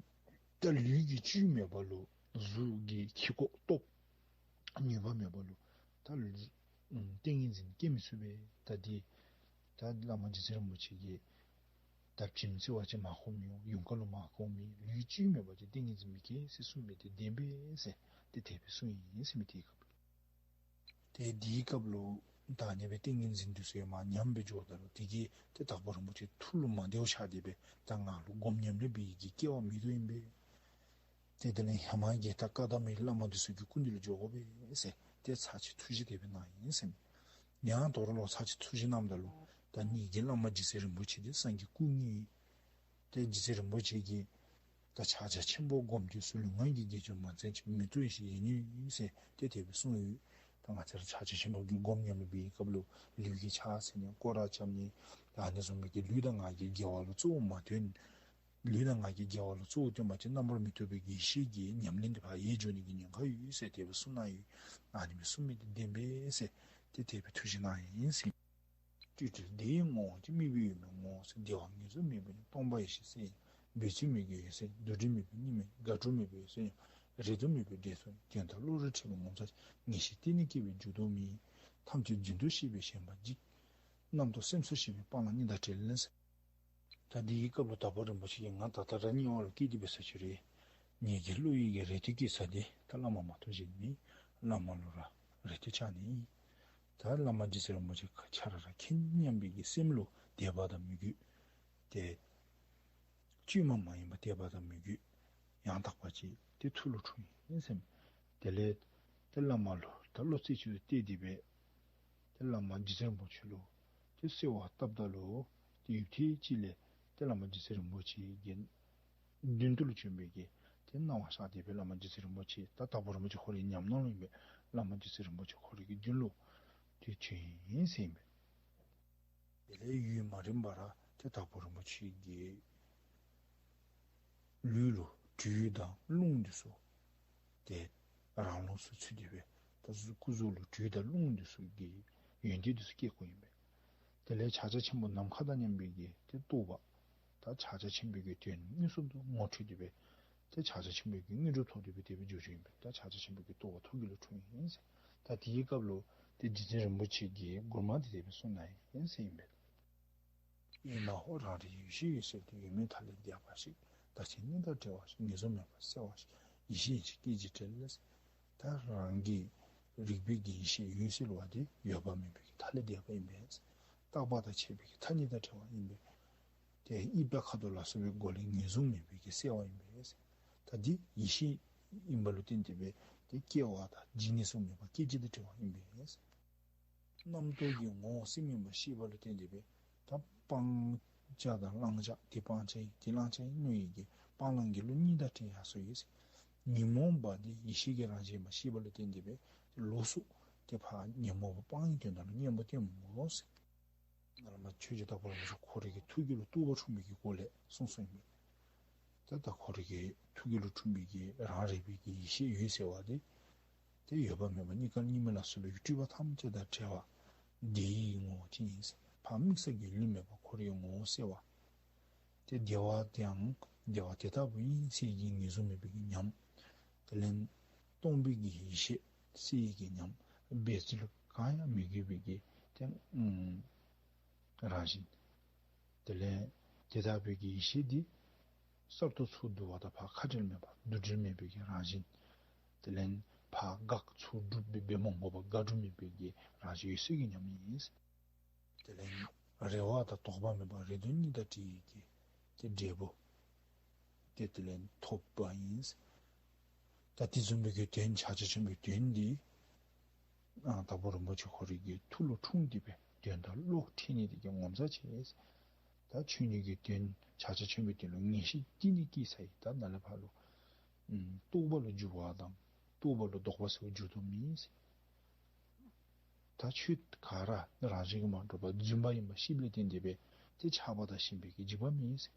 ད་ལུས་ཀྱི་བཅུད་མེད་པ་ལུ་གཟུགས་ཀྱི་ཁྱི་གོག་སྟོབས་ནུས་པ་མེད་པ་ལུ་ད་ལུས་ཨམ་ཏིང་ངེ་འཛིན་སྐྱེ་མི་ཚུགས་པས། ད་འདི་ད་བླ་མ་རྗེ་བཙུན་རིན་པོ་ཆེ་གིས་ ད་བྱིམ་ཟེར་བ་ཅིན་མ་ཁོམ་མི་འོང་། ཡུངས་ཀར་ལུ་མ་ཁོམ་མི། ལུས་བཅུད་མེད་པ་ཅིན་ཏིང་ངེ་འཛིན་མི་སྐྱེ་ཟེར་གསུངས་མི་དེ་བདེན་པས་ཟེར་ཏེ་དེ་སྦེ་གསུངས་ཡི་ཟེར་མི་དེའི་སྐབས་ལུ། ཏེ་དེའི་སྐབས་ལུ་ད་ཨ་ནི་སྦེ་ཏིང་ངེ་འཛིན་འདི་ཚུ་ཡང་མར་ཉམས་སྦེ་འགྱོཝ་ད་ལུ་དེ་གིས་ཏེ་དྭགས་པོ་རིན་པོ་ཆེ་ཐུགས་ལུ་མ་བདེཝ་ཆགས་ཏེ་སྦེ་ད་ང་ལུ་སྒོམ་ཉམས་ལེན་འབད་ནི་གི་སྐལ་བ་མིན་འདུག་ཨིན་པས། ཏེ་དེ་ལས་ཧེ་མ་གི་ད་བཀའ་གདམས་པའི་བླ་མ་འདི་ཚུ་གི་སྐུ་མདུན་ལུ་འགྱོ་དགོ་པས་ཟེར་ཏེ་ཚར་གཅིག་ཐུགས་བཞེད་དེ་སྦེ་གནང་ཡི་ཟེར་མས། ཡང་དོ་རུང་ལོག་ཚར་གཅིག་ཐུགས་བཞེད་གནངམ་ད་ལུ་ད་ངེ་གི་བླ་མ་རྗེ་བཙུན་རིན་པོ་ཆེ་འདི་སངས་རྒྱས་སྐུ་དངོས་ཨིན། ཏེ་རྗེ་བཙུན་རིན་པོ་ཆེ་གིས་ད་ཕྱག་རྒྱ་ཆེན་པོ་སྒོམ་དུས་སུ་ལུས་ངག་གི་དགེ་སྦྱོར་མ་བཙལ་ཅིག་མི་ཐུབ་ཞིག་ཡིན་ནི་ཟེར་ཏེ་དེ་སྦེ་གསུངས་ཡོད། ད་ང་བཅས་ར་ཕྱག་རྒྱ་ཆེན་པོ་གི་སྒོམ་ཉམས་ལེན་འབད་བའི་སྐབས་ལུ་ལུས་ཀྱིས་ཕྱག་འཚལ་ནི་སྐོར་ར་རྐྱབ་ནི་ད་ཨ་ནི་བཟུམ་མའི་གི་ལུས་དང་ངག་གི་དགེ་བ་ལུ་གཙོ་བོ་མ་བཏོན། ལུས་དང་ངག་གི་དགེ་བ་ལུ་གཙོ་བོ་བཏོན་པ་ཅིན་རྣམ་པར་མི་རྟོག་པའི་ཡེ་ཤེས་ཀྱི་ཉམས་ལེན་འདི་ཕར་ཡལ་འགྱོ་ནི་གི་ཉེན་ཁ་ཡོད་ཟེར་དེ་སྦེ་གསུངས་གནང་ཡོད། ཨ་ནི་སྦེ་གསུངས་མི་འདི་བདེན་པས་ཟེར་ཏེ་དེ་སྦེ་ཐུགས་བཞེད་གནང་ཡི་ཟེར། སྤྲོས་བྲལ་བདེ་བའི་ངོ་བོ་ཅན། དམིགས་པའི་ཡུལ་མིན་ངོ་བོ་ཟེར། བདེ་བ་ངོས་བཟུང་མེད་པ་ཡིན། སྟོང་པ་ཡེ་ཤེས་གསལ་ཡང་འབད་རྩོལ་མེད་ཀྱང་ཡོད་ཟེར། འདུ་འབྲལ་མེད་པའི་གཉིས་མེད། དགག་སྒྲུབ་མེད་པའི་ཡོད་ཟེར་ཡང་། རེ་དོགས་མེད་པའི་འབྲས་སུ་ཡང་། དོན་དམ་བློ་རིག་འཕྲད་པའི་ངོ་མཚར་ཅན། ངེས་ཤེས་གཏན་ནས་སྐྱེ་བའི་འགྱུར་ལྡོག་མེད། ཐམས་ཅད་རྫུན་དུ་ཤེས་པས་ཞེན་པ་འཇིག། རྣམ་རྟོག་སེམས་སུ་ཤེས་པས་སྤང་བླང་གཉིས་དང་བྲལ། ད་འདི་གི་སྐབས་ལུ་དྭགས་པོ་རིན་པོ་ཆེ་གིས་ང་ད་ལྟོ་ར་དམྱལ་བ་ལུ་སྐྱེས་ཏེ་འབད་ས་ཅིག་རུང་ངེ་གི་བློ་ཡི་གི་རེ་ལྟོས་བསྐྱེད་ས་འདི་ད་བླ་མ་མ་གཏོགས་གཞན་མེད། བླ་མ་ལུ་ར་རེ་ལྟོས་བཅང་ནི་ཨིན། ད་བླ་མ་རྗེ་བཙུན་རིན་པོ་ཆེ་ཁ་ཁྱབ་ར་ར་མཁྱེན་སྙམ་པའི་གི་སེམས་ལུ་དད་པ་དང་མོས་གུས་ཏེ་བཅོས་མ་མ་ཡིན་པ་དད་པ་དང་མོས་གུས་ཡང་དག་པ་ཅིག་ཏེ་ཐུགས་ལུ་འཁྲུངས་ཡི་ཟེར་མས། དེ་ལས་ཏེ་བླ་མ་ལུ་ད་བློ་རྩེ་གཅིག་ཏུ་གཏད་དེ་སྦེ་ཏེ་བླ་མ་རྗེ་བཙུན་རིན་པོ་ཆེ་ལུ་ཏེ་གསོལ་བ་བཏབ་ད་ལུ་ཏེ་ཡུདཔ་ཐེངས་ཅིག་ལས་ཏེ་བླ་མ་རྗེ་བཙུན་རིན་པོ་ཆེ་གི་མདུན་དུ་ལུ་བྱོན་པའི་གི་ཏེ་སྣང་བ་ཤར་ཏེ་སྦེ་བླ་མ་རྗེ་བཙུན་རིན་པོ་ཆེ་ད་དྭགས་པོ་རིན་པོ་ཆེ་ཁོ་རའི་ཉམས་སྣང་ལུ་ཨིན་པས། བླ་མ་རྗེ་བཙུན་རིན་པོ་ཆེ་ཁོ་རའི་གི་མདུན་ལུ་ཏེ་བྱོན་ཡི་ཟེར་ཨིན་པས། དེ་ལས་ཡུན་མ་རིངམ་པར་ཏེ་དྭགས་པོ་རིན་པོ་ཆེ་གི་ལུས་ལུ་དྲོད་དང་རླུང་འདི་ཚུ་ཏེ་རང་ལོགས་སུ་ཚུད་དེ་སྦེ་ད་གཟུགས་སྐུ་གཟུགས་ལུ་དྲོད་དང་རླུང་འདི་ཚུ་གི་ཡོན་ཏན་འདི་ཚུ་སྐྱེ་དགོཔ་ཨིན་པས། དེ་ལས་ཕྱག་རྒྱ་ཆེན་པོ་ནམ་མཁའ་དང་མཉམ་པའི་གི་ཏེ་རྟོགས་པ། ད་ཕྱག་རྒྱ་ཆེན་པོའི་གི་དོན་མངོན་སུམ་དུ་ངོ་འཕྲོད་དེ་སྦེ་ཏེ་ཕྱག་རྒྱ་ཆེན་པོའི་གི་དངོས་གྲུབ་ཐོབ་སྟེ་སྦེ་དེ་སྦེ་འགྱོ་འགྱོཝ་ཨིན་པས། ད་ཕྱག་རྒྱ་ཆེན་པོའི་གི་རྟོགས་པ་ཐུགས་རྒྱུད་ལུ་འཁྲུངས་ཡི་ཟེར། ད་དེའི་སྐབས་ལུ་ཏེ་རྗེ་བཙུན་རིན་པོ་ཆེ་གིས་མགུར་མ་འདི་དེ་སྦེ་གསུངས་གནང་ཡི་ཟེར་ཨིན་པས། ཨེ་མ་ཧོ་རང་རིག་ཡེ་ཤེས་འོད་གསལ་དེ། ཡོད་མེད་མཐའ་ལས་འདས་པ་ཞིག། བདག་གཅིག་གཉིས་དང་བྲལ་བ་ཞིག། ངེས་བཟུང་མེད་པར་གསལ་བ་ཞིག། ཡེ་ཤེས་ཡེ་ཤེས་སྐད་ཅིག་བྲལ། ད་རང་གི་རིག་པའི་གི་ཡེ་ཤེས་འོད་གསལ་བ་དེ་ཡོད་པ་མེད་པའི་གི་མཐའ་ལས་འདས་པ་ཨིན་པས། རྟག་པ་དང་ཆད་པའི་གི་མཐའ་གཉིས་དང་བྲལ་བ་ཨིན་པས། ཏེ་ཨི་པ་ཁ་དོག་ལ་སོགས་པའི་སྒོ་ལས་ངེས་བཟུང་མེད་པའི་གི་གསལ་བ་ཨིན་པས། ད་འདི་ཡེ་ཤེས་ཨིན་པ་ལུ་བརྟེན་ཏེ་སྦེ་ཏེ་སྐྱེ་བ་དང་འཇིག་ནི་ཚུ་མེད་པ་སྐད་ཅིག་དང་བྲལ་བ་ཨིན་པས། རྣམ་རྟོག་གི་ངོ་བོ་སེམས་ཡིན་པ་ཤེས་པ་ལུ་བརྟེན་ཏེ་སྦེ་ད་སྤང་བྱ་དང་བླང་བྱ། དེ་སྤང་བྱ་ཨིན་དེ་བླང་བྱ་ཨིན་མནོ་ཡི་གི་སྤང་བླང་གི་བློ་གཉིས་དང་བྲལ་ཡར་སོ་ཡི་ཟེར། ཉོན་མོངས་པ་དེ་ཡེ་ཤེས་ཀྱི་རང་བཞིན་ཡིན་པ་ཤེས་པ་ལུ་བརྟེན་ཏེ་སྦེ་ལོགས་སུ་ཏེ་ཕར་ཉོན་མོངས་པ་སྤང་བའི་དོན་དག་ལུ་གཉེན་པོ་བསྟེན་མི་དགོ་ཟེར། ནཱ་ལས་མར་ཆོས་རྗེ་དྭགས་པོ་རིན་པོ་ཆེ་ཁོ་རའི་གི་ཐུགས་རྒྱུད་ལུ་རྟོགས་པ་འཁྲུངས་པའི་གི་སྒོ་ལས་གསུངས་གསུངསམ་ཨིན་པས། ད་ད་ཁོ་རའི་གི་ཐུགས་རྒྱུད་ལུ་འཁྲུངས་པའི་གི་རང་རིག་པའི་གི་ཡེ་ཤེས་འོད་གསལ་བ་དེ་ཏེ་ཡོད་པ་མེད་པ་གཉིས་ཀ་གཉིས་མེད་ལ་སོགས་པའི་སྤྲོས་པ་ཐམས་ཅད་དང་བྲལ་བ་དེ་ཡི་ངོ་བོ་ཅན་ཨིན་ཟེར། ཕར་དམིགས་བསལ་གྱི་ཡུལ་མེད་པ་ཁོ་རའི་ངོ་བོ་གསལ་བ། ཏེ་བདེ་བ་དེའང་བདེ་བ་དེ་ལྟ་བུ་ཨིན་ཟེར་གྱི་ངེས་བཟུང་མེད་པའི་གི་ཉམས། དེ་ལས་སྟོང་པའི་གི་ཡེ་ཤེས་གསལ་བའི་གི་ཉམས། འབད་རྩོལ་གང་ཡང་མི་དགོས་པའི་གི་ཏེ་ཨམ་རང་བཞིན། དེ་ལས་དེ་ལྟ་བུའི་གི་ཡེ་ཤེས་འདི་གསར་དུ་ཚུར་བསྡུ་བ་དང་ཕར་ཁ་བྲལ་མེད་པ་འདུ་འབྲལ་མེད་པའི་གི་རང་བཞིན། དེ་ལས་ཕར་དགག་ཚུར་སྒྲུབ་འབད་མ་དགོ་པར་དགག་སྒྲུབ་མེད་པའི་གི་རང་བཞིན་འོད་གསལ་གྱི་ཉམས་ཨིན། དེ་ལས་རེ་བ་དང་དོགས་པ་མེད་པར་རེ་དོགས་གཉིས་དང་བྲལ་བའི་གི་ཏེ་འབྲས་བུ་ཏེ་དེ་ལས་ཐོབ་པ་ཨིན། ད་དེ་བཟུམ་མའི་གི་དོན་ཕྱག་རྒྱ་ཆེན་པོའི་དོན་འདི་ཨ་དྭགས་པོ་རིན་པོ་ཆེ་ཁོ་རའི་གི་ཐུགས་ལུ་འཁྲུངས་ཏེ་སྦེ་དོན་དང་བློ་འཕྲད་ནི་དེ་གིས་ངོ་མཚར་ཆེ། ད་ཆོས་ཉིད་ཀྱི་དོན་ཕྱག་རྒྱ་ཆེན་པོའི་དོན་ལུ་ངེས་ཤེས་སྐྱེས་ནི་སྐྱེས་ཚར་ཡི། ད་ནཱ་ལས་ཕར་ལུ་ཨམ་རྟོག་པ་ལུ་འགྱུར་བ་དང་རྟོག་པ་ལུ་ལྡོག་པ་ཟེར་བ་འགྱུར་དོ་མེད། ད་ཆོས་ག་ར་རང་བཞིན་གྱིས་མ་གྲུབ་པར་བརྫུན་པ་ཡིན་པ་ཤེསཔ་ལས་བརྟེན་ཏེ་སྦེ་ཏེ་ཆགས་པ་དང་ཞེན་པའི་གི་འཇིགས་པ་མེད་ཟེར།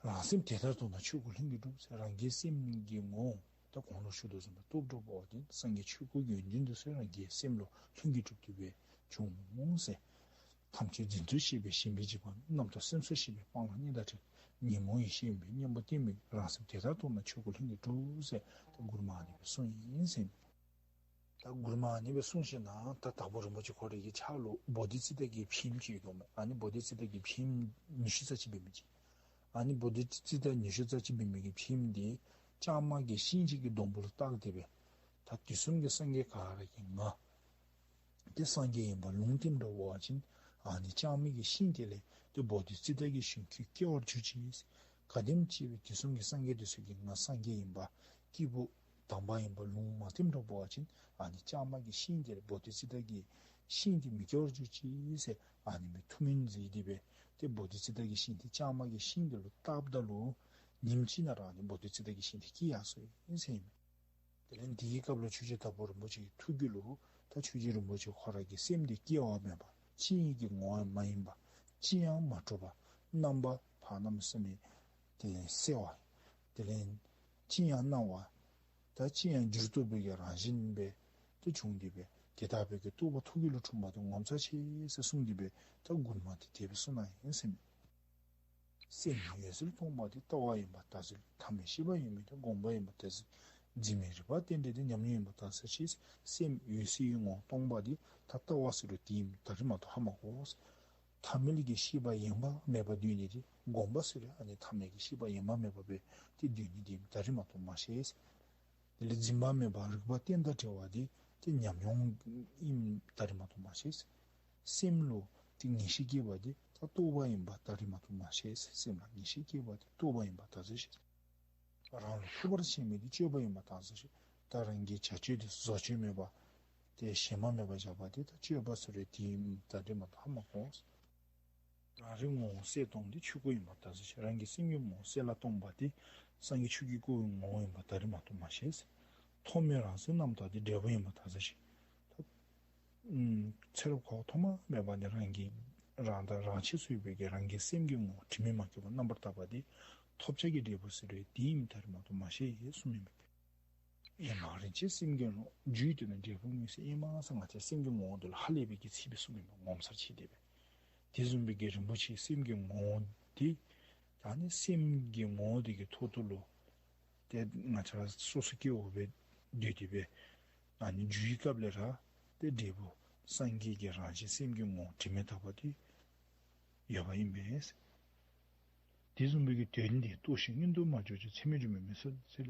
རང་སེམས་དེ་ལྟར་རྟོགས་ན་ཆོས་སྐུ་ལྷུན་གྱིས་གྲུབ་ཟེར། རང་གི་སེམས་ཀྱི་ངོ་བོ་ད་གོང་ལུ་ཞུ་དོ་བཟུམ་སྦེ་རྟོགས་གྲུབ་པ་དེ་སངས་རྒྱས་ཆོས་སྐུ་གི་ཡོན་ཏན་དེ་ཚུ་རང་གི་སེམས་ལུ་ལྷུན་གྱིས་གྲུབ་སྟེ་སྦེ་བྱུང་ཟེར། ཐམས་ཅད་རྫུན་དུ་ཤེས་པས་ཞེན་པའི་འཇིགས་པ་མེད། རྣམ་རྟོག་སེམས་སུ་ཤེས་པས་སྤང་བླང་གཉིས་དང་བྲལ། ཉོན་མོངས་ཡེ་ཤེས་ཡིན་པས་གཉེན་པོ་བསྟེན་མི་དགོས། རང་སེམས་དེ་ལྟར་རྟོགས་ན་ཆོས་སྐུ་ལྷུན་གྱིས་གྲུབ་ཟེར་ད་མགུར་མ་ཨ་ནི་སྦེ་གསུངས་ཡི་ཟེར། ད་མགུར་མ་ཨ་ནི་སྦེ་གསུངས་ཞིནམ་ལས་ད་དྭགས་པོ་རིན་པོ་ཆེ་ཁོ་རའི་གི་ཕྱག་ལུ་བོ་དྷི་ཙིཏྟ་གི་ཕྱེངམ་ཅིག་ཡོདཔ་མས། ཨ་ནི་བོ་དྷི་ཙིཏྟ་གི་ཕྱེངམ་ཉི་ཤུ་རྩ་གཅིག་འབད་མི་ཅིག། ཨ་ནི་བོ་དྷི་ཙིཏྟ་ཉི་ཤུ་རྩ་གཅིག་འབད་མི་གི་ཕྱེངམ་འདི་ལྕང་མ་གི་ཤིང་ཅིག་གི་སྡོང་པོ་ལུ་བཏགས་ཏེ་སྦེ། ད་དུས་གསུམ་གྱི་སངས་རྒྱས་ག་ར་གིས་ང་ཏེ་སངས་རྒྱས་ཨིནམ་ལུང་བསྟན་འགྲོ་བ་ཅིན་ཨ་ནི་ལྕང་མའི་གི་ཤིང་དེ་ལས་ཏེ་བོ་དྷི་ཙིཏྟ་གི་ཞིང་ཁྱོད་སྐྱེ་བར་གྱུར་ཅིག། ག་དེམ་ཅིག་སྦེ་དུས་གསུམ་གྱི་སངས་རྒྱས་དེ་ཚུ་གིས་ང་སངས་རྒྱས་ཨིནམ་སྐྱེས་བུ་དམ་པ་ཨིནམ་ལུང་མ་བསྟན་འགྲོ་བ་ཅིན་ཨ་ནི་ལྕང་མ་གི་ཤིང་དེ་ལས་བོ་དྷི་ཙིཏྟ་གི་ཤིང་དེ་མི་སྐྱེ་བར་གྱུར་ཅིག་ཟེར་ཨ་ནི་སྦེ་ཐུགས་སྨོན་མཛད་དེ་སྦེ་ཏེ་བོ་དྷི་ཙིཏྟ་གི་ཤིང་དེ་ལྕང་མ་གི་ཤིང་དེ་ལུ་བཏགསཔ་ད་ལུ་ཉིནམ་གཅིག་ནང་ར་ཨ་ནི་བོ་དྷི་ཙིཏྟ་གི་ཤིང་དེ་སྐྱེས་ཡར་སོ་ཡི་ཟེར་ཨིན་མས། དེ་ལས་དེའི་སྐབས་ལུ་ཆོས་རྗེ་དྭགས་པོ་རིན་པོ་ཆེ་གི་ཐུགས་རྒྱུད་ལུ་ད་ཆོས་རྗེ་རིན་པོ་ཆེ་ཁོ་ར་གི་སེམས་དེ་སྐྱེ་བ་མེད་པ་སྤྱན་གྱི་ངོ་བོ་མ་ཡིན་པ་ཅི་ཡང་མ་གྲུབ་པ་རྣམ་པ་ཕར་གནམ་མེད་ས་མེད་དེ་གསལ་བ། དེ་ལས་ཅི་ཡང་སྣང་བ་ད་ཅི་ཡང་འགྱུར་ཐུབ་པའི་གི་རང་བཞིན་སྦེ་དེ་བྱུང་སྟེ་སྦེ་དེ་ལྟ་བུའི་གི་རྟོགས་པ་ཐུགས་རྒྱུད་ལུ་འཁྲུངས་པ་དེ་ངོ་མཚར་ཆེ་ཟེར་གསུངས་ཏེ་སྦེ་ད་མགུར་མ་དེ་དེ་སྦེ་གསུངས་ནུག་ཟེར་མས། སེམས་འོད་གསལ་སྟོང་པ་དེ། ལྟ་བ་ཡིན་པར་ད་གཟོད་ཐ་མལ་ཤེས་པ་ཡོད་མིན་ཏེ། སྒོམ་པ་ཡིན་པར་ད་གཟོད་འཛིན་མེད་རིག་པ་རྟེན་འབྲེལ་ཏེ། ཉམས་མྱོང་ཡིན་པར་ད་གཟོད་ཤེས། སེམས་འོད་གསལ་ངོ་བོ་སྟོང་པ་དེ། ད་ལྟ་བ་ཟེར་རུང་དེ་ཡིན་ད་རིས་མ་གཏོགས་ཧ་མ་གོ། ཐ་མལ་གྱི་ཤེས་པ་ཡེངས་པ་མེད་པར་སྡོད་ནི་དེ། སྒོམ་པ་ཟེར་རུང་ཨ་ནི་ཐ་མལ་གྱི་ཤེས་པ་ཡེངས་པ་མེད་པར་སྦེ་ཏེ་སྡོད་ནི་དེ་ཡིན་ད་རིས་མ་གཏོགས་མ་ཤེས། དེ་ལས་འཛིན་པ་མེད་པར་རིག་པ་རྟེན་དང་བྲལ་བ་དེ་ཏེ་ཉམས་མྱོང་ཨིནམ་ད་རིས་མ་གཏོགས་མ་ཤེས། སེམས་ལུ་ཏེ་ངེས་ཤེས་སྐྱེས་པ་དེ་ད་རྟོགས་པ་ཡིན་པ་ད་རིས་མ་གཏོགས་མ་ཤེས། སེམས་ལ་ངེས་ཤེས་སྐྱེས་པ་དེ་རྟོགས་པ་ཡིན་པ་ད་གཟོད་ཤེས། རང་ལུགས་ཐུབ་པར་བྱེད་མི་དེ་སྤྱོད་པ་ཡིན་པ་ད་གཟོད་ཤེས། ད་རང་གི་བྱ་སྤྱོད་དེ་བཟོ་བཅོས་མེད་པ་ཏེ་ཞེན་མ་མེད་པར་བཞག་པ་དེ་ད་སྤྱོད་པ་ཟེར་རུང་དེ་ཡིན་ད་རིས་མ་གཏོགས་ཧ་མ་གོ། རང་རིག་ངོ་བོ་གསལ་སྟོང་དེ་ཆོས་སྐུ་ཡིན་པ་ད་གཟོད་ཤེས། རང་གི་སེམས་ཀྱི་ངོ་བོ་གསལ་ལ་སྟོང་པ་དེ་སངས་རྒྱས་ཆོས་ཀྱི་སྐུའི་ངོ་བོ་ཡིན་པ་ད་རིས་མ་གཏོགས་མ་ཤེས། ཐོགས་མེད་རང་གསལ་རྣམ་དག་དེ་འབྲས་བུ་ཡིན་པ་ད་གཟོད་ཤེས། ད་ཨམ་ཚེ་རབས་འཁོར་བ་ཐོག་མ་མེད་པ་ནས་རང་གི་རང་དང་རང་ཆས་སུ་ཡོད་པའི་གི་རང་གི་སེམས་ཀྱི་ངོ་བོ་དྲི་མས་མ་གོས་པ་རྣམ་པར་དག་པ་དེ་ཐོབ་བྱ་གི་འབྲས་བུ་ཟེར་རུང་དེ་ཡིན་ད་རིས་མ་གཏོགས་མ་ཤེས་གསུངམ་ཨིན་པས། ཡེངས་མ་རིན་ཆེན་སེམས་ཀྱི་ངོ་བོ། རྒྱུད་དེ་ནི་འབྲས་བུ་དངོས་ཟེར། ཡེངས་མ་ཟེར་ང་བཅས་སེམས་ཀྱི་ངོ་བོ་འདི་ལུ་ཧ་ལས་པའི་གི་ཚིག་སྦེ་གསུངམ་ཨིན་པས། ངོ་མཚར་ཆེ་དེ་སྦེ། དེ་བཟུམ་སྦེ་གི་རིན་པོ་ཆེའི་སེམས་ཀྱི་ངོ་བོ་འདི་ད་ནི་སེམས་ཀྱི་ངོ་བོ་འདི་གི་ཐོག་ཏུ་ལུ་ཏེ་ང་བཅས་ར་སོ་སོ་སྐྱེ་བོ་སྦེ་སྡོད་དེ་སྦེ་ཨ་ནི་འགྱུར་བའི་སྐབས་ལས་ར་ཏེ་འབྲས་བུ་སངས་རྒྱས་ཀྱི་རང་བཞིན་སེམས་ཀྱི་ངོ་བོ་དྲི་མེད་དག་པ་དེ་ཡོདཔ་ཨིན་པས། དེ་བཟུམ་སྦེ་གི་དོན་འདི་རྟོགས་ཤིང་མངོན་དུ་མ་གྱུར་ཅིག། ཚད་མེད་སྒྲོན་མའི་མུན་སེལ་ཟེར།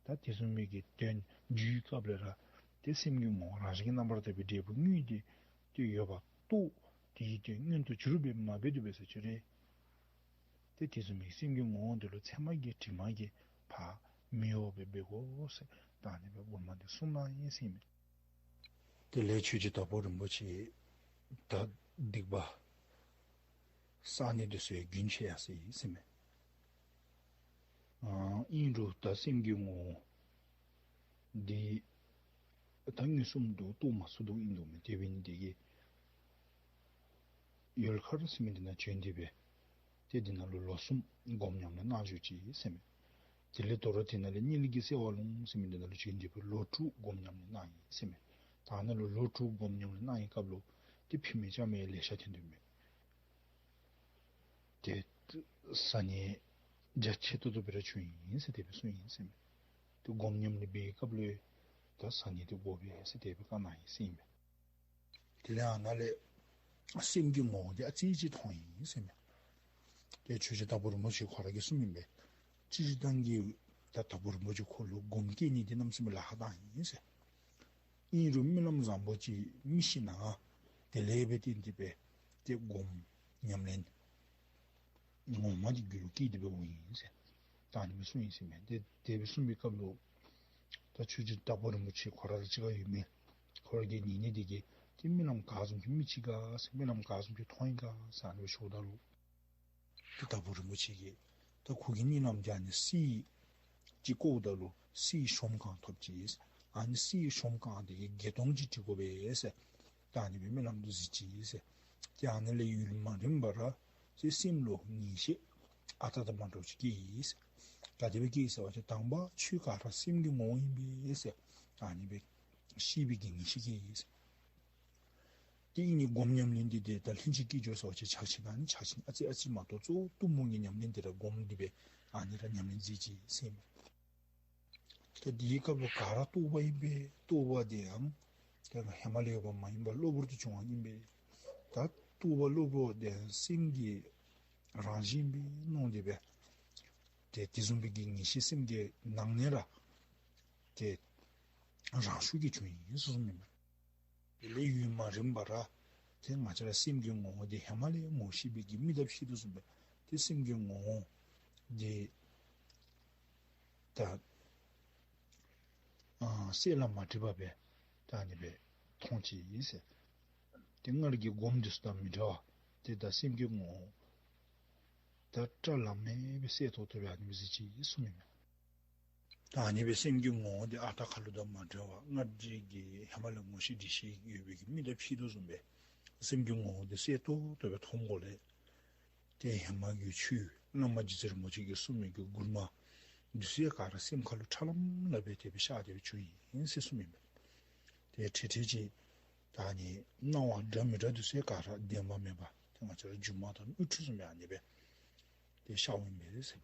ད་དེ་བཟུམ་སྦེ་གི་དོན་འགྱུར་བའི་སྐབས་ལས་ར་ཏེ་སེམས་ཀྱི་ངོ་བོ་རང་བཞིན་གྱིས་རྣམ་པར་དག་པའི་འབྲས་བུ་དངོས་དེ་ཏེ་ཡོདཔ་རྟོགས། དེའི་དོན་མངོན་དུ་གྱུར་པའི་མ་འབད་དེ་འབད་ཟེར་ཅི་རེ། ཏེ་དེ་བཟུམ་སྦེ་སེམས་ཀྱི་ངོ་བོ་འདི་ལུ་ཚད་མ་གི་དྲི་མ་གིས་ཕར་མི་གཡོ་བར་འབད་དགོ་ཟེར་ད་ཨ་ནི་སྦེ་མགུར་མ་འདི་གསུངས་ནུག་ཨིན་ཟེར་ཨིན་མས། དེ་ལས་ཆོས་རྗེ་དྭགས་པོ་རིན་པོ་ཆེ་ད་སྡིག་པ་བསགས་ནི་དེ་ཚུ་ཡང་རྒྱུན་ཆད་ཡར་སོ་ཡི་ཟེར་ཨིན་མས། ཨ་ཨིན་རུང་ད་སེམས་ཀྱི་ངོ་བོ་འདི་ད་མངོན་སུམ་དུ་རྟོགས་མ་ཚུགསཔ་ཨིན་འདུག་མས། དེ་འབད་ནི་དེ་གིས་ཡུལ་མཁར་ཟེར་མི་འདི་ནང་བྱོན་ཏེ་སྦེ་ཏེ་འདི་ནང་ལུ་ལོ་གསུམ་སྒོམ་ཉམས་ལེན་གནང་བཞུགས་ཅི་ཟེར་ཨིན་མས། དེ་ལས་དོ་རུང་དེ་ནང་ལས་གཉིས་ལས་ཀྱི་སེ་བ་ལུང་ཟེར་མི་འདི་ནང་ལུ་བྱོན་ཏེ་སྦེ་ལོ་དྲུག་སྒོམ་ཉམས་ལེན་གནང་ཡི་ཟེར་ཨིན་མས། ད་ཨ་ནཱ་ལུ་ལོ་དྲུག་སྒོམ་ཉམས་ལེན་གནང་བའི་སྐབས་ལུ་ཏེ་ཕྱི་མའི་བཅའ་མར་ལེ་ཤ་ཐོན་དོ་མས། ཏེ་བཟའ་ནི་རྒྱ་ཆེ་ཏོག་ཏོ་སྦེ་ར་བྱུང་ཡི་ཟེར་དེ་སྦེ་གསུངས་ཡི་ཟེར་ཨིན་མས། ཏེ་སྒོམ་ཉམས་ལེན་འབད་བའི་སྐབས་ལུ་ད་བཟའ་ནི་དེ་དགོ་པས་ཟེར་དེ་སྦེ་བཀའ་གནང་ཡི་ཟེར་ཨིན་མས། དེ་ལས་ཨ་ནཱ་ལས་སེམས་ཀྱི་ངོ་བོ་དེ་ཨ་ཙི་ཅིག་མཐོང་ཡི་ཟེར་ཨིན་མས། ཏེ་ཆོས་རྗེ་དྭགས་པོ་རིན་པོ་ཆེ་ཁོ་ར་གིས་གསུངམ་ཨིན་པས། སྤྱིར་བཏང་གི་ད་དྭགས་པོ་རིན་པོ་ཆེ་ཁོ་ལུ་སྒོམ་སྐྱེ་ནི་དེ་གནམ་མེད་ས་མེད་ལཱ་ཁག་བཏང་ཡི་ཟེར། ཨིན་རུང་རྨི་ལམ་བཟང་པོ་ཅིག་རྨི་ཞིནམ་ལས་དེ་ལས་འབད་དེ་འདི་སྦེ་ཏེ་སྒོམ་ཉམས་ལེན་ངོ་མ་དེ་རྒྱུད་ལུ་སྐྱེས་ཏེ་སྦེ་འོང་ཡི་ཟེར། ད་ཨ་ནི་སྦེ་གསུངས་ཡི་ཟེར་ཨིན་མས། ཏེ་དེ་སྦེ་གསུངས་པའི་སྐབས་ལུ་ད་ཆོས་རྗེ་དྭགས་པོ་རིན་པོ་ཆེ་ཁོ་ར་དང་གཅིག་ཁར་ཡོད་མི་ཁོ་ར་གིས་ཉན་ནི་དེ་གིས་ཏེ་རྨི་ལམ་ག་བཟུམ་ཅིག་རྨི་ཅི་ག་ཟེར། རྨི་ལམ་ག་བཟུམ་ཅིག་མཐོང་ཡི་ག་ཟེར་ཨ་ནི་སྦེ་ཞུཝ་ད་ལུ་ཏེ་དྭགས་པོ་རིན་པོ་ཆེ་གིས་ད་ཁོ་གི་རྨི་ལམ་དེ་ཨ་ནི་གསེར་གྱི་ཀོཝ་ད་ལུ་གསེར་ཤོམ་གང་ཐོབ་ཅི། ཨ་ནི་གསེར་ཤོམ་གང་དེ་གིས་བརྒྱད་སྟོང་ཅིག་འབྲི་དགོ་པས་ཟེར། ད་ཨ་ནི་སྦེ་རྨི་ལམ་དུ་གཟིགས་ཅི་ཟེར། ཏེ་ཨ་ནི་ལས་ཡུན་མ་རིངམ་པར་ཏེ་སེམས་ལུ་ངེས་ཤེས་ཨ་རྟག་དང་མ་འདྲཝ་ཅིག་སྐྱེས་ཡི་ཟེར། ག་དེ་སྦེ་སྐྱེས་ཡི་ཟེར་བ་ཅིན་དང་པ་ཆོས་ག་ར་སེམས་ཀྱི་ངོ་བོ་ཨིན་པས་ཟེར། ད་ཨ་ནི་སྦེ་ཤེས་པའི་གི་ངེས་ཤེས་སྐྱེས་ཡི་ཟེར། ཏེ་ཨ་ནི་སྒོམ་ཉམས་ལེན་འདི་ཏེ་ད་ལྷན་ཅིག་སྐྱེས་སྦྱོར་ཟེར་བ་ཅིན་ཕྱག་ཆེན་ཨ་ནི་ཕྱག་ཆེན་ཨ་ཙི་ཨ་ཙི་མ་གཏོགས་གཙོ་བོ་གཏུམ་མོ་གི་ཉམས་ལེན་འདི་ར་སྒོམ་སྟེ་སྦེ་ཨ་ནི་ར་ཉམས་ལེན་མཛད་ཅི་ཟེར་ཨིན་མས། ཏེ་དེའི་སྐབས་ལུ་ག་ར་རྟོགས་པ་ཨིན་པས། རྟོགས་པ་དེ་ཡང་ཏེ་ཧེ་མ་ལས་ཡོད་པ་མ་ཡིན་པར་གློ་བུར་དུ་བྱུང་བ་ཨིན་པས། ད་རྟོགས་པ་གློ་བུར་དེ་ཡང་སེམས་ཀྱི་རང་བཞིན་སྦེ་མནོ་སྟེ་སྦེ་ཏེ་དེ་བཟུམ་སྦེ་གི་ངེས་ཤེས་སེམས་ཀྱི་ནང་ནས་ར་ཏེ་རང་ཤུགས་ཀྱིས་བྱུང་ཡི་ཟེར་གསུངམ་ཨིན་པས། དེ་ལས་ཡུན་མ་རིང་བར་ཏེ་ང་བཅས་ར་སེམས་ཀྱི་ངོ་བོ་དེ་ཧེ་མ་ལས་ངོ་ཤེས་པའི་གི་མིག་དང་ཕྱེ་དོ་བཟུམ་སྦེ་ཏེ་སེམས་ཀྱི་ངོ་བོ་དེ་ད་ཨ་གསལ་ལ་མ་འདྲེས་པ་སྦེ་ད་ཨ་ནི་སྦེ་མཐོང་ཅི་ཟེར། ཏེ་སྔར་གྱི་སྒོམ་དེ་ཚུ་དང་མི་འདྲ་བ་ཏེ་ད་སེམས་ཀྱི་ངོ་བོ་ད་བཀྲ་ལམ་མེར་སྦེ་གསལ་ཏོག་ཏོ་སྦེ་ཨ་ནི་སྦེ་གཟིགས་ཅི་གསུངམ་ཨིན་མས། ད་ཨ་ནི་སྦེ་སེམས་ཀྱི་ངོ་བོ་དེ་ཨ་རྟག་ཁ་ལུ་དང་མ་འདྲ་བར་སྔར་འདྲིས་ཀྱི་ཧེ་མ་ལས་ངོ་ཤེས་འདྲིས་ཤེས་ཡོད་པའི་གི་མིག་དང་ཕྱེ་དོ་བཟུམ་སྦེ་སེམས་ཀྱི་ངོ་བོ་དེ་གསལ་ཏོག་ཏོ་སྦེ་མཐོང་དགོ་ལས། ཏེ་ཧེ་མ་གི་ཆོས་བླ་མ་རྗེ་བཙུན་རིན་པོ་ཆེ་གིས་གསུངས་མི་གི་མགུར་མ་འདི་ཚུ་ག་ར་སེམས་ཁ་ལུ་ཁྲ་ལམ་ལམ་སྦེ་དེ་སྦེ་ཤར་ཏེ་སྦེ་བྱུང་ཡི་ཟེར་གསུངམ་ཨིན་པས། ཏེ་ཁྲིག་ཁྲི་ཅིག་ད་ཨ་ནི་སྣང་བ་འདྲ་མི་འདྲ་འདི་ཚུ་ག་ར་བདེན་པ་མེད་པ་ཏེ་ང་བཅས་ར་སྒྱུ་མ་དང་དངོས་བྲལ་བཟུམ་སྦེ་ཨ་ནི་སྦེ་ཏེ་ཤརཝ་ཨིན་པས་ཟེར།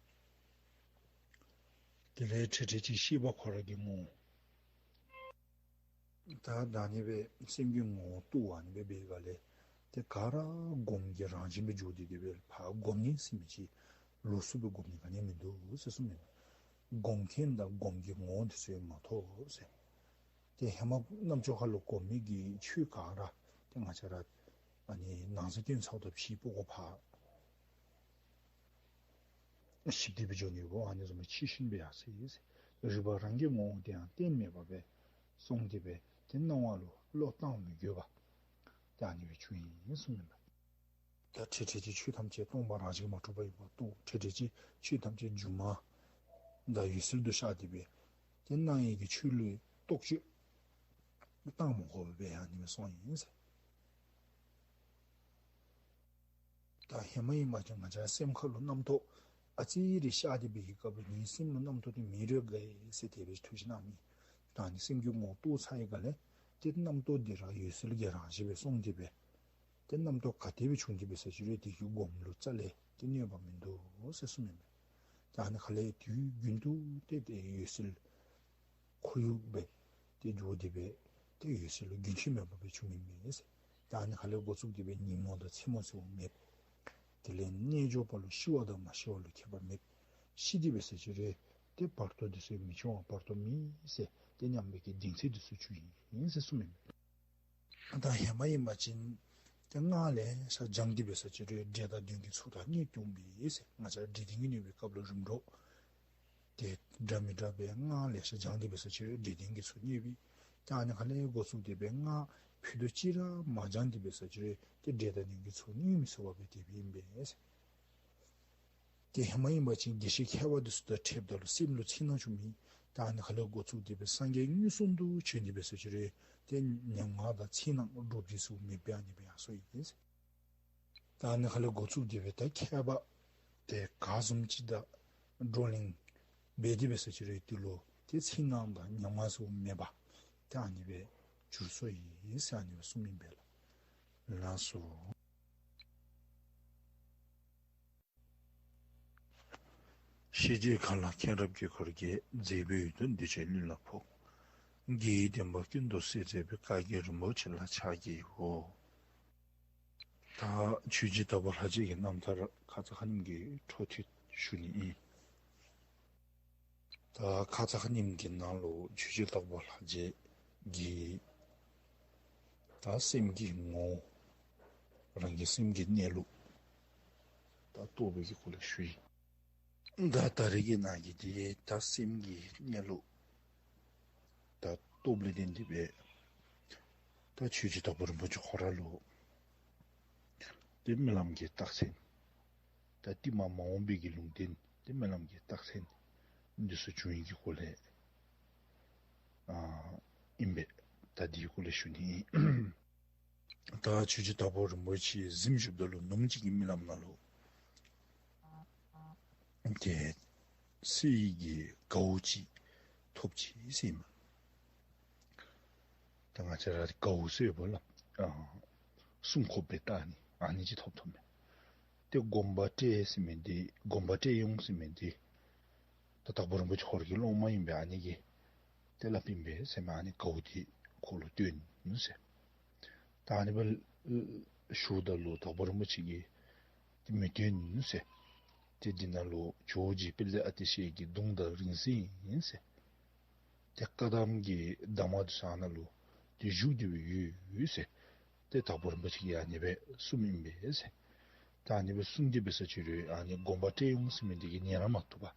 དེ་ལས་ཁྲིག་ཁྲི་ཅིག་ཤེས་པ་ཁོ་ར་གི་ངོ་བོ། ད་ད་ཨ་ནི་སྦེ་སེམས་ཀྱི་ངོ་བོ་རྟོགས་ཨ་ནི་སྦེ་འབད་བའི་སྒང་ལས་ཏེ་ག་ར་སྒོམ་གྱི་རང་བཞིན་སྦེ་འགྱུར་ཏེ་དེ་སྦེ་ཕར་སྒོམ་ནི་ཟེར་མི་ཅིག་ལོགས་སུ་སྦེ་སྒོམ་ནི་ག་ནི་མིན་འདུག་ཟེར་གསུངམ་ཨིན། སྒོམ་མཁན་དང་སྒོམ་གྱི་ངོ་བོ་དེ་ཚུ་མ་གཏོགས་ཟེར། ཏེ་ཧེ་མ་རྣམ་ཅོ་ཁ་ལུ་གོམས་མི་གི་ཆོས་ག་ར་ཏེ་ང་བཅས་ར་ཨ་ནི་ནང་གསེས་སྟོན་ཚརཝ་ད་ཕྱི་པོ་གོ་ཕར་ཞིབ་ཏེ་སྦེ་འགྱོ་ནི་འབདཝ་ཨ་ནི་བཟུམ་སྦེ་ཕྱི་ཤུན་སྦེ་ཡར་སོ་ཡི་ཟེར། རིག་པ་རང་གི་ངོ་བོ་དེ་ཡང་གཏན་མེད་པ་སྦེ་སོང་སྟེ་སྦེ་ཏེ་སྣང་བ་ལུ་བློ་བཏང་མི་དགོས་པ་ཏེ་ཨ་ནི་སྦེ་བྱུང་ཡི་གསུངམ་ཨིན་པས། ད་ཁྲིག་ཁྲི་ཅིག་ཆོས་ཐམས་ཅད་སྟོང་པ་རང་བཞིན་མ་གྲུབ་པ་ཡིན་པ་རྟོགས། ཁྲིག་ཁྲི་ཅིག་ཆོས་ཐམས་ཅད་སྒྱུ་མ་དང་འོད་གསལ་དུ་ཤར་ཏེ་སྦེ་ཏེ་སྣང་ཡི་གི་ཆོས་ལུ་རྟོག་དཔྱོད་བཏང་མི་དགོ་པར་སྦེ་ཨ་ནི་སྦེ་སོང་ཡི་ཟེར། ད་ཧེ་མ་ཨིན་པ་ཅིན་ང་བཅས་སེམས་ཁ་ལུ་རྣམ་རྟོག་ཨ་ཙི་རེ་ཤར་ཏེ་སྦེ་གི་སྐབས་ལུ་ངེའི་སེམས་ལུ་རྣམ་རྟོག་དེ་མེད་རུང་དགའ་ཡི་ཟེར་དེ་སྦེ་ཐུགས་བཞེད་གནང་མི། ད་ཨ་ནི་སེམས་ཀྱི་ངོ་བོ་རྟོགས་ཚར་བའི་སྒང་ལས་ཏེ་རྣམ་རྟོག་དེ་ར་འོད་གསལ་གྱི་རང་བཞིན་སྦེ་སོང་སྟེ་སྦེ་ཏེ་རྣམ་རྟོག་ག་དེ་སྦེ་བྱུང་སྟེ་སྦེ་ཟེར་ཅི་རུང་དེ་གིས་སྒོམ་ལུ་རྩ་ལས་ཏེ་གནོད་པ་མིན་འདུག་ཟེར་གསུངམ་ཨིན་པས། ད་ཨ་ནི་ཁ་ལས་དུས་རྒྱུན་དུ་ཏེ་དེ་འོད་གསལ་ཁོར་ཡུག་སྦེ་ཏེ་འགྱུར་ཏེ་སྦེ་ཏེ་འོད་གསལ་ལུ་རྒྱུན་ཆད་མེད་པ་སྦེ་བྱུང་མི་མས་ཟེར། ད་ཨ་ནི་ཁ་ལས་འགོ་བཙུགས་ཏེ་སྦེ་ཉིན་མོ་དང་མཚན་མོ་ཟེརཝ་མེད། དེ་ལས་རྣལ་འབྱོར་པ་ལུ་ཤི་བ་དང་མ་ཤི་བ་ལུ་ཁྱད་པར་མེད། ཤི་སྟེ་སྦེ་ཟེར་ཅི་རུང་ཏེ་བར་དོ་དེ་ཚུ་མི་འབྱུང་བ་བར་དོ་མེད་ཟེར་ཏེ་མཉམ་པའི་གི་གདེང་ཚད་དེ་ཚུ་བྱུང་ཡི་ཟེར་གསུངམ་ཨིན་པས། ད་ཧེ་མ་ཨིན་པ་ཅིན་ཏེ་སྔགས་ལེ་ཤ་སྦྱངས་ཏེ་སྦེ་ཟེར་ཅི་རུང་འདྲེ་དང་གདོན་གྱི་ཚོགས་དང་གནོད་འོང་པས་ཟེར། ང་བཅས་འདྲེ་གདོན་གྱིས་གནོད་པའི་སྐབས་ལུ་རིམ་གྲོ་ཏེ་འདྲ་མི་འདྲ་བའི་སྔགས་ལེ་ཤ་སྦྱངས་ཏེ་སྦེ་ཟེར་ཅི་རུང་འདྲེ་གདོན་གྱི་ཚོགས་གནོད་པས། ད་ཨ་ནི་ཁ་ལས་འགོ་བཙུགས་ཏེ་སྦེ་སྔགས་ཕུད་རྡོག་གཅིག་ར་མ་སྦྱངས་ཏེ་སྦེ་ཟེར་ཅི་རུང་ཏེ་འདྲེ་དང་གདོན་གྱི་ཚོགས་གནོད་མི་ཚུགས་པ་སྦེ་དེ་སྦེ་ཨིན་པས་ཟེར། ཏེ་ཧེ་མ་ཨིན་པ་ཅིན་དགེ་བཤེས་མཁས་པ་དེ་ཚུ་དང་འཕྱདཔ་ད་ལུ་སེམས་ལུ་འཚེར་སྣང་བྱུང་མི། ད་ཨ་ནི་ཁ་ལས་འགོ་བཙུགས་ཏེ་སྦེ་སངས་རྒྱས་མངོན་སུམ་དུ་བྱོན་ཏེ་སྦེ་ཟེར་ཅི་རུང་ཏེ་ཉམ་ང་དང་འཚེར་སྣང་འདྲོག་དེ་ཚུ་མེདཔ་སྦེ་ཨ་ནི་སྦེ་ཡར་སོ་ཡི་ཟེར། ད་ཨ་ནི་ཁ་ལས་འགོ་བཙུགས་ཏེ་སྦེ་ད་མཁས་པ་ཏེ་ག་བཟུམ་ཅིག་དང་བགྲོ་གླེང་འབད་དེ་སྦེ་ཟེར་ཅི་རུང་དེ་ལུ་ཏེ་འཚེར་སྣང་དང་ཉམ་ང་ཚུ་མེད་པ་ད་ཨ་ནི་སྦེ་འགྱུར་སོ་ཡི་ཟེར་ཨ་ནི་སྦེ་གསུངམ་ཨིན་པས་ལགས། ལགས་སོ། ཤེས་བྱའི་མཁའ་ལ་མཁྱེན་རབ་དཀྱིལ་འཁོར་རྒྱས། མཛེས་པའི་འོད་དུ་འདུས་བྱས་གླིང་ལ་ཕོག། རྒྱལ་བའི་བསྟན་པ་ཀུན་ཏུ་གསལ་མཛད་པའི། བཀའ་བརྒྱུད་རིན་པོ་ཆེ་ལ་ཕྱག་བགྱིའོ། ད་ཆོས་རྗེ་དྭགས་པོ་ལྷ་རྗེ་གི་རྣམ་ཐར་ཁ་ཙ་ཁ་ཉིནམ་གྱི་འཕྲོ་མཐུད་ཞུ་ནི་ཨིན། ད་ཁ་ཙ་ཁ་ཉིནམ་གྱི་ནང་ལུ་ཆོས་རྗེ་དྭགས་པོ་ལྷ་རྗེ་གིས་ད་སེམས་ཀྱི་ངོ་བོ་རང་གི་སེམས་ཀྱི་གནས་ལུགས་ད་རྟོགས་པའི་གི་སྐོར་ལས་ཞུ་ཡི། ད་ད་རེས་ཀྱི་ནང་གི་དེ་ད་སེམས་ཀྱི་གནས་ལུགས་ད་རྟོགས་ལས་བརྟེན་ཏེ་སྦེ་ད་ཆོས་རྗེ་དྭགས་པོ་རིན་པོ་ཆེ་ཁོ་ར་ལུ་ཏེ་རྨི་ལམ་གྱི་རྟགས་མཚན་ད་ཏེ་མ་མ་འོངས་པའི་གི་ལུང་བསྟན་ཏེ་རྨི་ལམ་གྱི་རྟགས་མཚན་འདི་ཚུ་བྱུང་ཡི་གི་སྐོར་ལས་ཨ་ཨིན་པས། ད་འདི་གི་སྐོར་ལས་ཞུ་ནི་ཨིན། ད་ཆོས་རྗེ་དྭགས་པོ་རིན་པོ་ཆེ་གཟིམ་བཞུགསཔ་ད་ལུ་ནུབ་མོ་ཅིག་གི་རྨི་ལམ་ནང་ལུ་ཏེ་གསེར་གྱི་གའུ་ཅིག་ཐོབ་ཅི་ཟེར་ཨིན་མས། ད་ང་བཅས་ར་གའུ་ཟེར་བ་ལ་ཨ་སྲུང་འཁོརཔ་སྦེ་བཏགས་ནི་ཨ་ནི་ཅིག་ཐོབ་ཐོབ་མས། ཏེ་སྒོམ་པ་སྤྲད་ཟེར་མི་འདི་སྒོམ་པ་སྤྲད་འོང་ཟེར་མི་འདི་ད་དྭགས་པོ་རིན་པོ་ཆེ་ཁོ་ར་གི་སློབ་མ་ཨིན་པས། ཨ་ནི་གིས་ ཏེ་སླབ་ཨིན་པས་ཟེར་མས། ཨ་ནི་གའུ་འདི་ཁོ་ལུ་སྟོན་ཟེར། ད་ཨ་ནི་སྦེ་ཞུཝ་ད་ལུ་དྭགས་པོ་རིན་པོ་ཆེ་གིས་ཏེ་མི་སྟོན་ཟེར། ཏེ་འདི་ནང་ལུ་ཇོ་བོ་རྗེ་དཔལ་ལྡན་ཨ་ཏི་ཤའི་གི་གདུང་དང་རིང་བསྲེལ་ཨིན་ཟེར། ཏེ་བཀའ་གདམས་ཀྱི་གདམས་ངག་འདི་ཚུ་ཨ་ནཱ་ལུ་ཏེ་བཞུགས་ཏེ་སྦེ་ཡོད་ཟེར། ཏེ་དྭགས་པོ་རིན་པོ་ཆེ་གིས་ཨ་ནི་སྦེ་གསུངམ་ཨིན་པས་ཟེར། ད་ཨ་ནི་སྦེ་གསུངས་ཏེ་འབད་ས་ཅིག་རུང་ཨ་ནི་དགོངས་པ་བཀྲལ་འོང་ཟེར་མི་འདི་གིས་ཉན་ར་མ་བཏུབ་པར་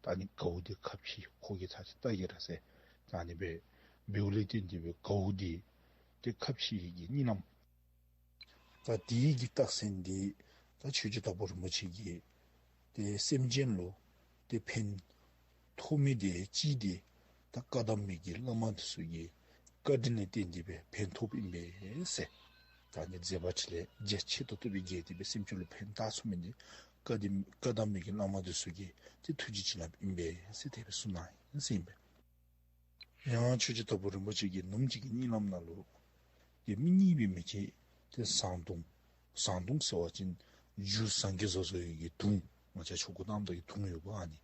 ད་ཨ་ནི་གའུ་འདི་ཁ་ཕྱེ་ཁོ་གིས་ཚར་ཅིག་བལྟ་གེ་ར་ཟེར། ད་ཨ་ནི་སྦེ་འབདཝ་ལས་བརྟེན་ཏེ་སྦེ་གའུ་འདི་ཏེ་ཁ་ཕྱེ་གི་གཉིད་ལམ། ད་དེ་གི་རྟགས་མཚན་འདི་ད་ཆོས་རྗེ་དྭགས་པོ་རིན་པོ་ཆེ་གིས་ཏེ་སེམས་ཅན་ལུ་ཏེ་ཕན་ཐོགས་མི་འདི་ཅིག་འདི་ད་བཀའ་གདམས་མི་གི་བླ་མ་འདི་ཚུ་གི་བཀའ་དྲིན་ལས་བརྟེན་ཏེ་སྦེ་ཕན་ཐོགསཔ་ཨིན་པས་ཟེར། ད་ཨ་ནི་མཛད་པ་འཕྲིན་ལས་རྒྱ་ཆེ་ཏོག་ཏོ་སྦེ་རྒྱས་ཏེ་སྦེ་སེམས་ཅན་ལུ་ཕན་བཏགས་ཚུགས་མི་འདི་བཀའ་གདམས་བཀའ་གདམས་མི་གི་བླ་མ་འདི་ཚུ་གི་ཏེ་ཐུགས་རྗེ་བྱིན་རླབས་ཨིན་པས་ཟེར་དེ་སྦེ་གསུངས་གནང་ཡི་ཟེར་ཨིན་པས། ཡང་ཆོས་རྗེ་དྭགས་པོ་རིན་པོ་ཆེ་གིས་ནུབ་མོ་ཅིག་གི་གཉིད་ལམ་ནང་ལུ་ཏེ་མི་གཉིས་པའི་མི་ཅིག་ཏེ་ཟངས་དུང་། ཟངས་དུང་ཟེར་བ་ཅིན་རྒྱུ་ཟངས་ཀྱིས་བཟོ་བཟོ་ཡོད་པའི་གི་དུང་། ང་བཅས་ཆོ་ག་གནངམ་ད་གི་དུང་ཡོདཔ་ཨ་ནི།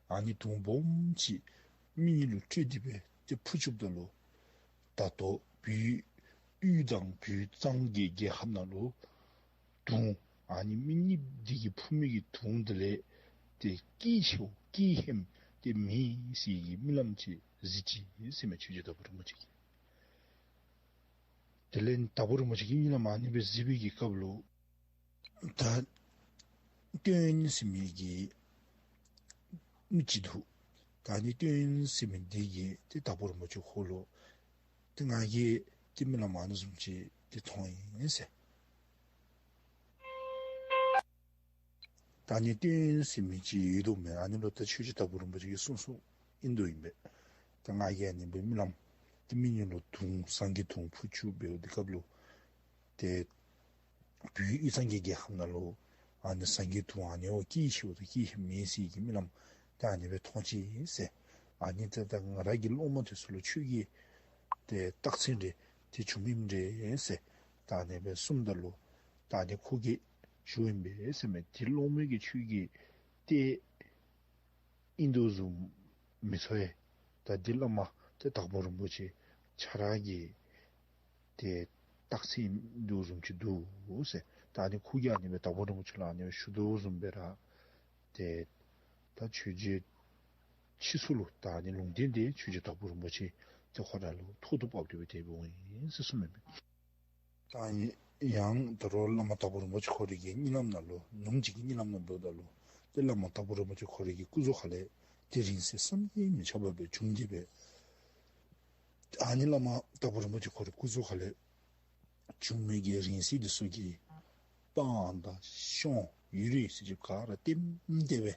ཨ་ནི་དུང་སྦོམ་ཅིག་མི་གཉིས་ལུ་སྤྲོད་དེ་སྦེ་ཏེ་འཕུར་བཅུགཔ་ད་ལུ་ད་ལྟོ་བོད་དབུས་དང་བོད་གཙང་གི་རྒྱལ་ཁབ་ནང་ལུ་དུང་ཨ་ནི་མི་གཉིས་འདི་གིས་འཕུར་མི་གི་དུང་འདི་ལས་ཏེ་སྐད་ཆེཝ་སྐད་ཧནམ་ཏེ་མེད་ཟེར་གྱི་རྨི་ལམ་ཅིག་གཟིགས་ཅི་ཟེར་མས་ཆོས་རྗེ་དྭགས་པོ་རིན་པོ་ཆེ་གིས། དེ་ལས་དྭགས་པོ་རིན་པོ་ཆེ་གིས་གཉིད་ལམ་ཨ་ནི་སྦེ་གཟིགས་པའི་གི་སྐབས་ལུ་ད་སྟོན་ཟེར་མི་གི་མི་ཅིག་འདུག། ད་ཨ་ནི་སྟོན་ཟེར་མི་འདི་གིས་ཏེ་དྭགས་པོ་རིན་པོ་ཆེ་ཁོ་ལུ་ཏེ་ང་གིས་ཏེ་རྨི་ལམ་ཨ་ནི་བཟུམ་ཅིག་ཏེ་མཐོང་ཡི་ཟེར། ད་ཨ་ནི་སྟོན་ཟེར་མི་ཅིག་ཡོད་དོ་མས། ཨ་ནི་ལུ་ད་ཆོས་རྗེ་དྭགས་པོ་རིན་པོ་ཆེ་གིས་གསུངས་གསུངསམ་ཨིན་དོ་ཨིན་པས། ད་ང་གིས་ཨ་ནི་སྦེ་རྨི་ལམ་ཏེ་མི་གཉིས་ལུ་དུང་ཟངས་ཀྱི་དུང་འཕུར་བཅུག་འབདཝ་དེ་སྐབས་ལུ་ཏེ་བོད་དབུས་གཙང་གི་རྒྱལ་ཁབ་ནང་ལུ་ཨ་ནི་ཟངས་ཀྱི་དུང་ཨ་ནི་བ་སྐད་ཆེཝ་དང་སྐད་ཧནམ་མེད་ཟེར་གྱི་རྨི་ལམ་ད་ཨ་ནི་སྦེ་མཐོང་ཅི་ཟེར། ཨ་ནི་ད་ད་ང་ར་གི་སློབ་མ་འདི་ཚུ་ལུ་ཁྱོད་ཀྱིས་ཏེ་རྟགས་མཚན་རེ་ཏེ་བྱུང་མི་ཨིན་ན་ཟེར། ད་ཨ་ནི་སྦེ་གསུངམ་ད་ལུ་ད་ཨ་ནི་ཁོ་གིས་ཞུཝ་ཨིན་པས་ཟེར་མས། ཏེ་སློབ་མ་གིས་ཁྱོད་ཀྱིས་ཏེ་ཨིན་དོ་བཟུམ་མི་ཚོར་ཡི། ད་འདི་བླ་མ་ཏེ་དྭགས་པོ་རིན་པོ་ཆེ་ཁྱོད་ར་གི་ཏེ་རྟགས་མཚན་ཨིན་དོ་བཟུམ་ཅིག་འདུག་ཟེར། ད་ཨ་ནི་ཁོ་གིས་ཨ་ནི་སྦེ་དྭགས་པོ་རིན་པོ་ཆེ་ལུ་ཨ་ནི་སྦེ་ཞུ་དོ་བཟུམ་སྦེ་ར་ཏེ་ད་ཆོས་རྗེ་ཕྱིས་སུ་ལུ་ད་ཨ་ནི་ལུང་བསྟན་འདི་ཆོས་རྗེ་དྭགས་པོ་རིན་པོ་ཆེ་ཏེ་ཁོ་ར་ལུ་ཐོག་ཏུ་བབས་ཏེ་སྦེ་དེ་སྦེ་འོང་ཡི་ཟེར་གསུངམ་ཨིན་པས། ད་ཡང་ད་རུང་བླ་མ་དྭགས་པོ་རིན་པོ་ཆེ་ཁོ་རའི་གི་གཉིད་ལམ་ནང་ལུ་ནུབ་མོ་ཅིག་གི་གཉིད་ལམ་ནང་འབདཝ་ད་ལུ་ཏེ་བླ་མ་དྭགས་པོ་རིན་པོ་ཆེ་ཁོ་རའི་གི་སྐུ་གཟུགས་ཁ་ལས་ཏེ་རིང་བསྲེལ་བསམ་གྱིས་མི་ཁྱབ་པ་སྦེ་བྱུང་སྟེ་སྦེ། ཨ་ནི་བླ་མ་དྭགས་པོ་རིན་པོ་ཆེ་ཁོ་རའི་སྐུ་གཟུགས་ཁ་ལས་བྱུང་མི་གི་རིང་བསྲེལ་འདི་ཚུ་གིས་སྤང་དང་གཤོང་ཡུན་རིང་ཟེར་ཅིག་ག་ར་ལྟེམ་སྟེ་སྦེ་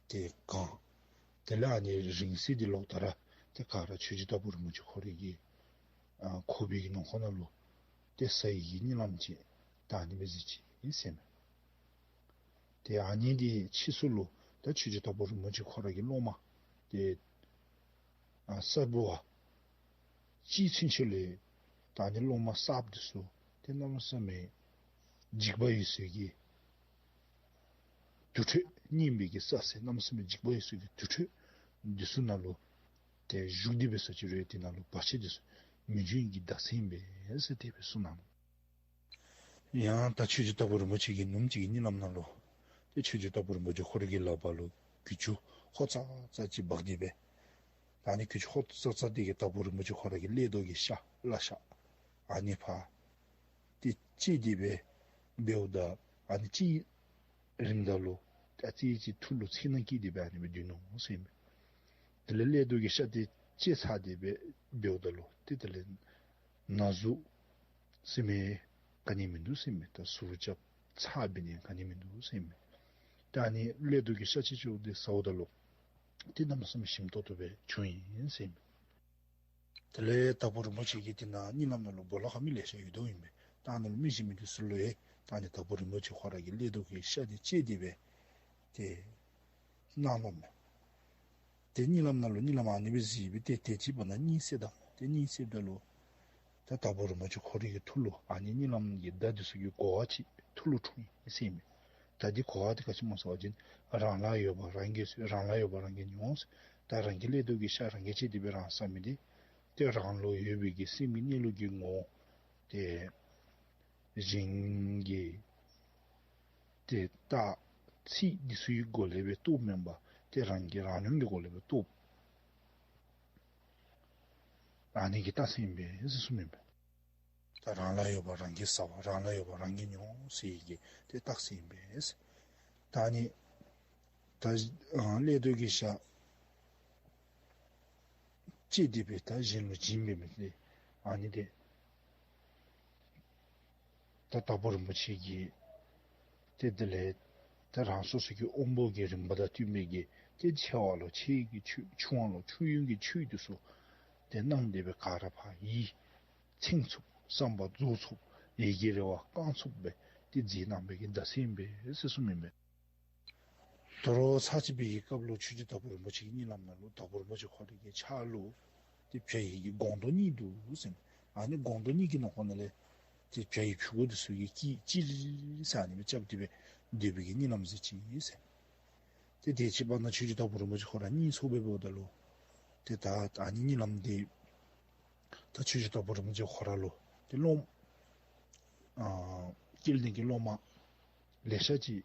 ཏེ་གང་། དེ་ལས་ཨ་ནི་རིང་བསྲེལ་འདི་ལོག་ད་ར་ཏེ་ག་ར་ཆོས་རྗེ་དྭགས་པོ་རིན་པོ་ཆེ་ཁོ་རའི་གི་ཨ་ཁོག་པའི་གི་ནང་ཁོག་ནང་ལུ་ཏེ་ཟ་ཡི་གི་གཉིད་ལམ་ཅིག་ད་ཨ་ནི་སྦེ་གཟིགས་ཅི་ཟེར་མས། ཏེ་ཨ་ནི་འདི་ཕྱིས་སུ་ལུ་ད་ཆོས་རྗེ་དྭགས་པོ་རིན་པོ་ཆེ་ཁོ་ར་གི་སློབ་མ་ཏེ་ཨ་གསརཔ་བ་ཅིག་ཚུན་ཆད་ལས་ད་ཨ་ནི་སློབ་མ་གསརཔ་འདི་ཚུ་ཏེ་གནམ་མེད་ས་མེད་འཇིགས་པ་ཡོད་ས་གི་དུར་ཁྲོད་རྙིང་པའི་གི་ས་ཟེར་གནམ་མེད་ས་མེད་འཇིགས་པ་ཡོད་ས་གི་དུར་ཁྲོད་འདི་ཚུ་ནང་ལུ་ཏེ་བཞུགས་ཏེ་འབད་ས་ཅིག་རུང་དེ་ནང་ལུ་བར་ཆད་འདི་ཚུ་མི་འབྱུང་གི་རྟགས་མཚན་ཨིན་པས་ཟེར་དེ་སྦེ་གསུངས་གནང་ནུག། ཡང་ད་ཆོས་རྗེ་དྭགས་པོ་རིན་པོ་ཆེ་གི་ནུབ་མོ་ཅིག་གི་གཉིད་ལམ་ནང་ལུ་ཏེ་ཆོས་རྗེ་དྭགས་པོ་རིན་པོ་ཆེ་ཁོ་རའི་གི་ལག་པ་ལུ་གྱི་ཅུ་ཧོ་ཙག་ཙག་ཅིག་འབག་སྟེ་སྦེ། ད་ཨ་ནི་གྱི་ཅུ་ཧོ་ཙག་ཙག་འདི་གིས་དྭགས་པོ་རིན་པོ་ཆེ་ཁོ་ར་གི་ཀླད་རྡོ་གི་ཤ་བརླ་ཤ་ཨ་ནི་ཕར་ཏེ་བཅད་དེ་སྦེ་འབདཝ་ད་ཨ་ནི་ཅིག་རིངམ་ད་ལུ་ཏེ་ཨ་ཙི་ཅིག་ཐུགས་ལུ་འཚེར་སྣང་སྐྱེས་ཏེ་སྦེ་ཨ་ནི་སྦེ་སྡོད་ནུག་ཟེར་ཨིན་མས། དེ་ལས་ཀླད་རྡོ་གི་ཤ་འདི་བཅད་ཚར་ཏེ་སྦེ་འབདཝ་ད་ལུ་ཏེ་དེ་ལས་ན་ཟུག་ཟེར་མི་ག་ནི་མིན་འདུག་ཟེར་ཨིན་མས། ད་ཟུར་རྐྱབ་ཚ་བའི་ནད་ག་ནི་མིན་འདུག་ཟེར་ཨིན་མས། ད་ཨ་ནི་ཀླད་རྡོ་གི་ཤ་ཅིག་ཅིག་འདི་ཟཝ་ད་ལུ་ཏེ་གནམ་མེད་ས་མེད་ཞིམ་ཏོག་ཏོ་སྦེ་བྱུང་ཡི་ཟེར་ཨིན་མས། དེ་ལས་དྭགས་པོ་རིན་པོ་ཆེ་གིས་དེ་ནང་གཉིད་ལམ་ནང་ལུ་སྦོ་ལོགས་ཁར་མི་ལེ་ཤ་ཡོད་དོ་ཨིན་པས། ད་ཨ་ནཱ་ལུ་མི་གཞན་མི་འདི་ཚུ་ལུ་ཡང་ད་ཨ་ནི་དྭགས་པོ་རིན་པོ་ཆེ་ཁོ་ར་གི་ཀླད་རྡོ་གི་ཤ་འདི་བཅད་དེ་སྦེ་ཏེ་གནང་ནུག་མས། ཏེ་གཉིད་ལམ་ནང་ལུ་གཉིད་ལམ་ཨ་ནི་སྦེ་གཟིགས་སྦེ་ཏེ་དེ་ཅིག་བར་ན་གཉིད་སད་ད། ཏེ་གཉིད་སདཔ་ད་ལུ་ད་དྭགས་པོ་རིན་པོ་ཆེ་ཁོ་རའི་གི་ཐུགས་ལུ་ཨ་ནི་གཉིད་ལམ་གྱི་བརྡ་འདི་ཚུ་གི་གོ་བ་ཅིག་ཐུགས་ལུ་འཁྲུངས་ཡི་ཟེར་ཨིན་མས། ད་འདི་གོ་བ་འདི་ག་ཅི་སྨོ་ཟེར་བ་ཅིན་རང་ལ་ཡོད་པ་རང་གིས་རང་ལ་ཡོད་པ་རང་གིས་མྱོང་ཟེར། ད་རང་གི་ཀླད་རྡོག་གི་ཤ་རང་གིས་བཅད་དེ་སྦེ་རང་བཟའ་མི་འདི་ཏེ་རང་ལུ་ཡོད་པའི་གི་སེམས་ཀྱི་གནས་ལུགས་ཀྱི་ངོ་བོ་ཏེ་གཞན་གྱི་ཏེ་རྟགས་ཚིག་འདི་ཚུ་གི་སྒོ་ལས་སྦེ་རྟོགསཔ་མེན་པར་ཏེ་རང་གིས་རང་སྙོམས་ཀྱི་སྒོ་ལས་སྦེ་རྟོགས། ཨ་ནི་གི་རྟགས་མཚན་ཨིན་པས་ཟེར་གསུངམ་ཨིན་པས། ད་རང་ལ་ཡོད་པ་རང་གིས་བཟའ་བ་རང་ལ་ཡོད་པ་རང་གིས་མྱོང་ཟེར་བའི་གི་ཏེ་རྟགས་མཚན་ཨིན་པས་ཟེར། ད་ཨ་ནི་ད་ཨ་ཀླད་རྡོག་གི་ཤ་བཅད་དེ་སྦེ་ད་གཞན་ལུ་བྱིན་པའི་མི་དེ་ཨ་ནི་དེ་ད་དྭགས་པོ་རིན་པོ་ཆེ་གིས་ཏེ་དེ་ལས་ད་རང་སོ་སོ་གི་དབང་པོ་གི་རིམ་པ་དང་བསྟུན་པའི་གི་ཏེ་ཆེ་བ་ལུ་ཆེ་གི་ཆོས་ཆུང་བ་ལུ་ཆུང་ཡོན་གྱི་ཆོས་འདི་ཚུ་ཏེ་གནང་སྟེ་སྦེ་ག་ར་ཕར་ཡིད་ཚིམ་ཚུགསཔ་བསམ་པ་རྫོགས་ཚུགསཔ་ཡིད་ཀྱི་རེ་བ་བསྐང་ཚུགསཔ་སྦེ་ཏེ་མཛད་གནང་བའི་གི་བརྡ་མཚོན་ཨིན་པས་ཟེར་གསུངམ་ཨིན་པས། དོ་རུང་ཚར་གཅིག་པའི་གི་སྐབས་ལུ་ཆོས་རྗེ་དྭགས་པོ་རིན་པོ་ཆེ་གི་གཉིད་ལམ་ནང་ལུ་དྭགས་པོ་རིན་པོ་ཆེ་ཁོ་རའི་གི་ཕྱག་ལུ་ཏེ་བྱ་ཡི་གི་སྒོང་རྡོག་གཉིས་འདུག་ཟེར། ཨ་ནི་སྒོང་རྡོག་གཉིས་ཀྱི་ནང་ཁོངས་ནང་ལས་ཏེ་བྱ་ཡི་ཕྲུ་གུ་འདི་ཚུ་གིས་སྐད་ཅིག་ར་ཟེར་ཨ་ནི་སྦེ་རྐྱབ་སྟེ་སྦེ་སྡོད་པའི་གི་གཉིད་ལམ་མཛད་ཅི་ཟེར། ཏེ་དེ་ཅིག་བར་ན་ཆོས་རྗེ་དྭགས་པོ་རིན་པོ་ཆེ་ཁོ་ར་གཉིད་སོང་སྦེ་འབདཝ་ད་ལུ་ཏེ་ད་ཨ་ནི་གཉིད་ལམ་འདི་ད་ཆོས་རྗེ་དྭགས་པོ་རིན་པོ་ཆེ་ཁོ་ར་ལུ་ཏེ་སློབ་ཨ་སྐྱེས་ལྡན་གྱི་སློབ་མ་ལེ་ཤ་ཅིག་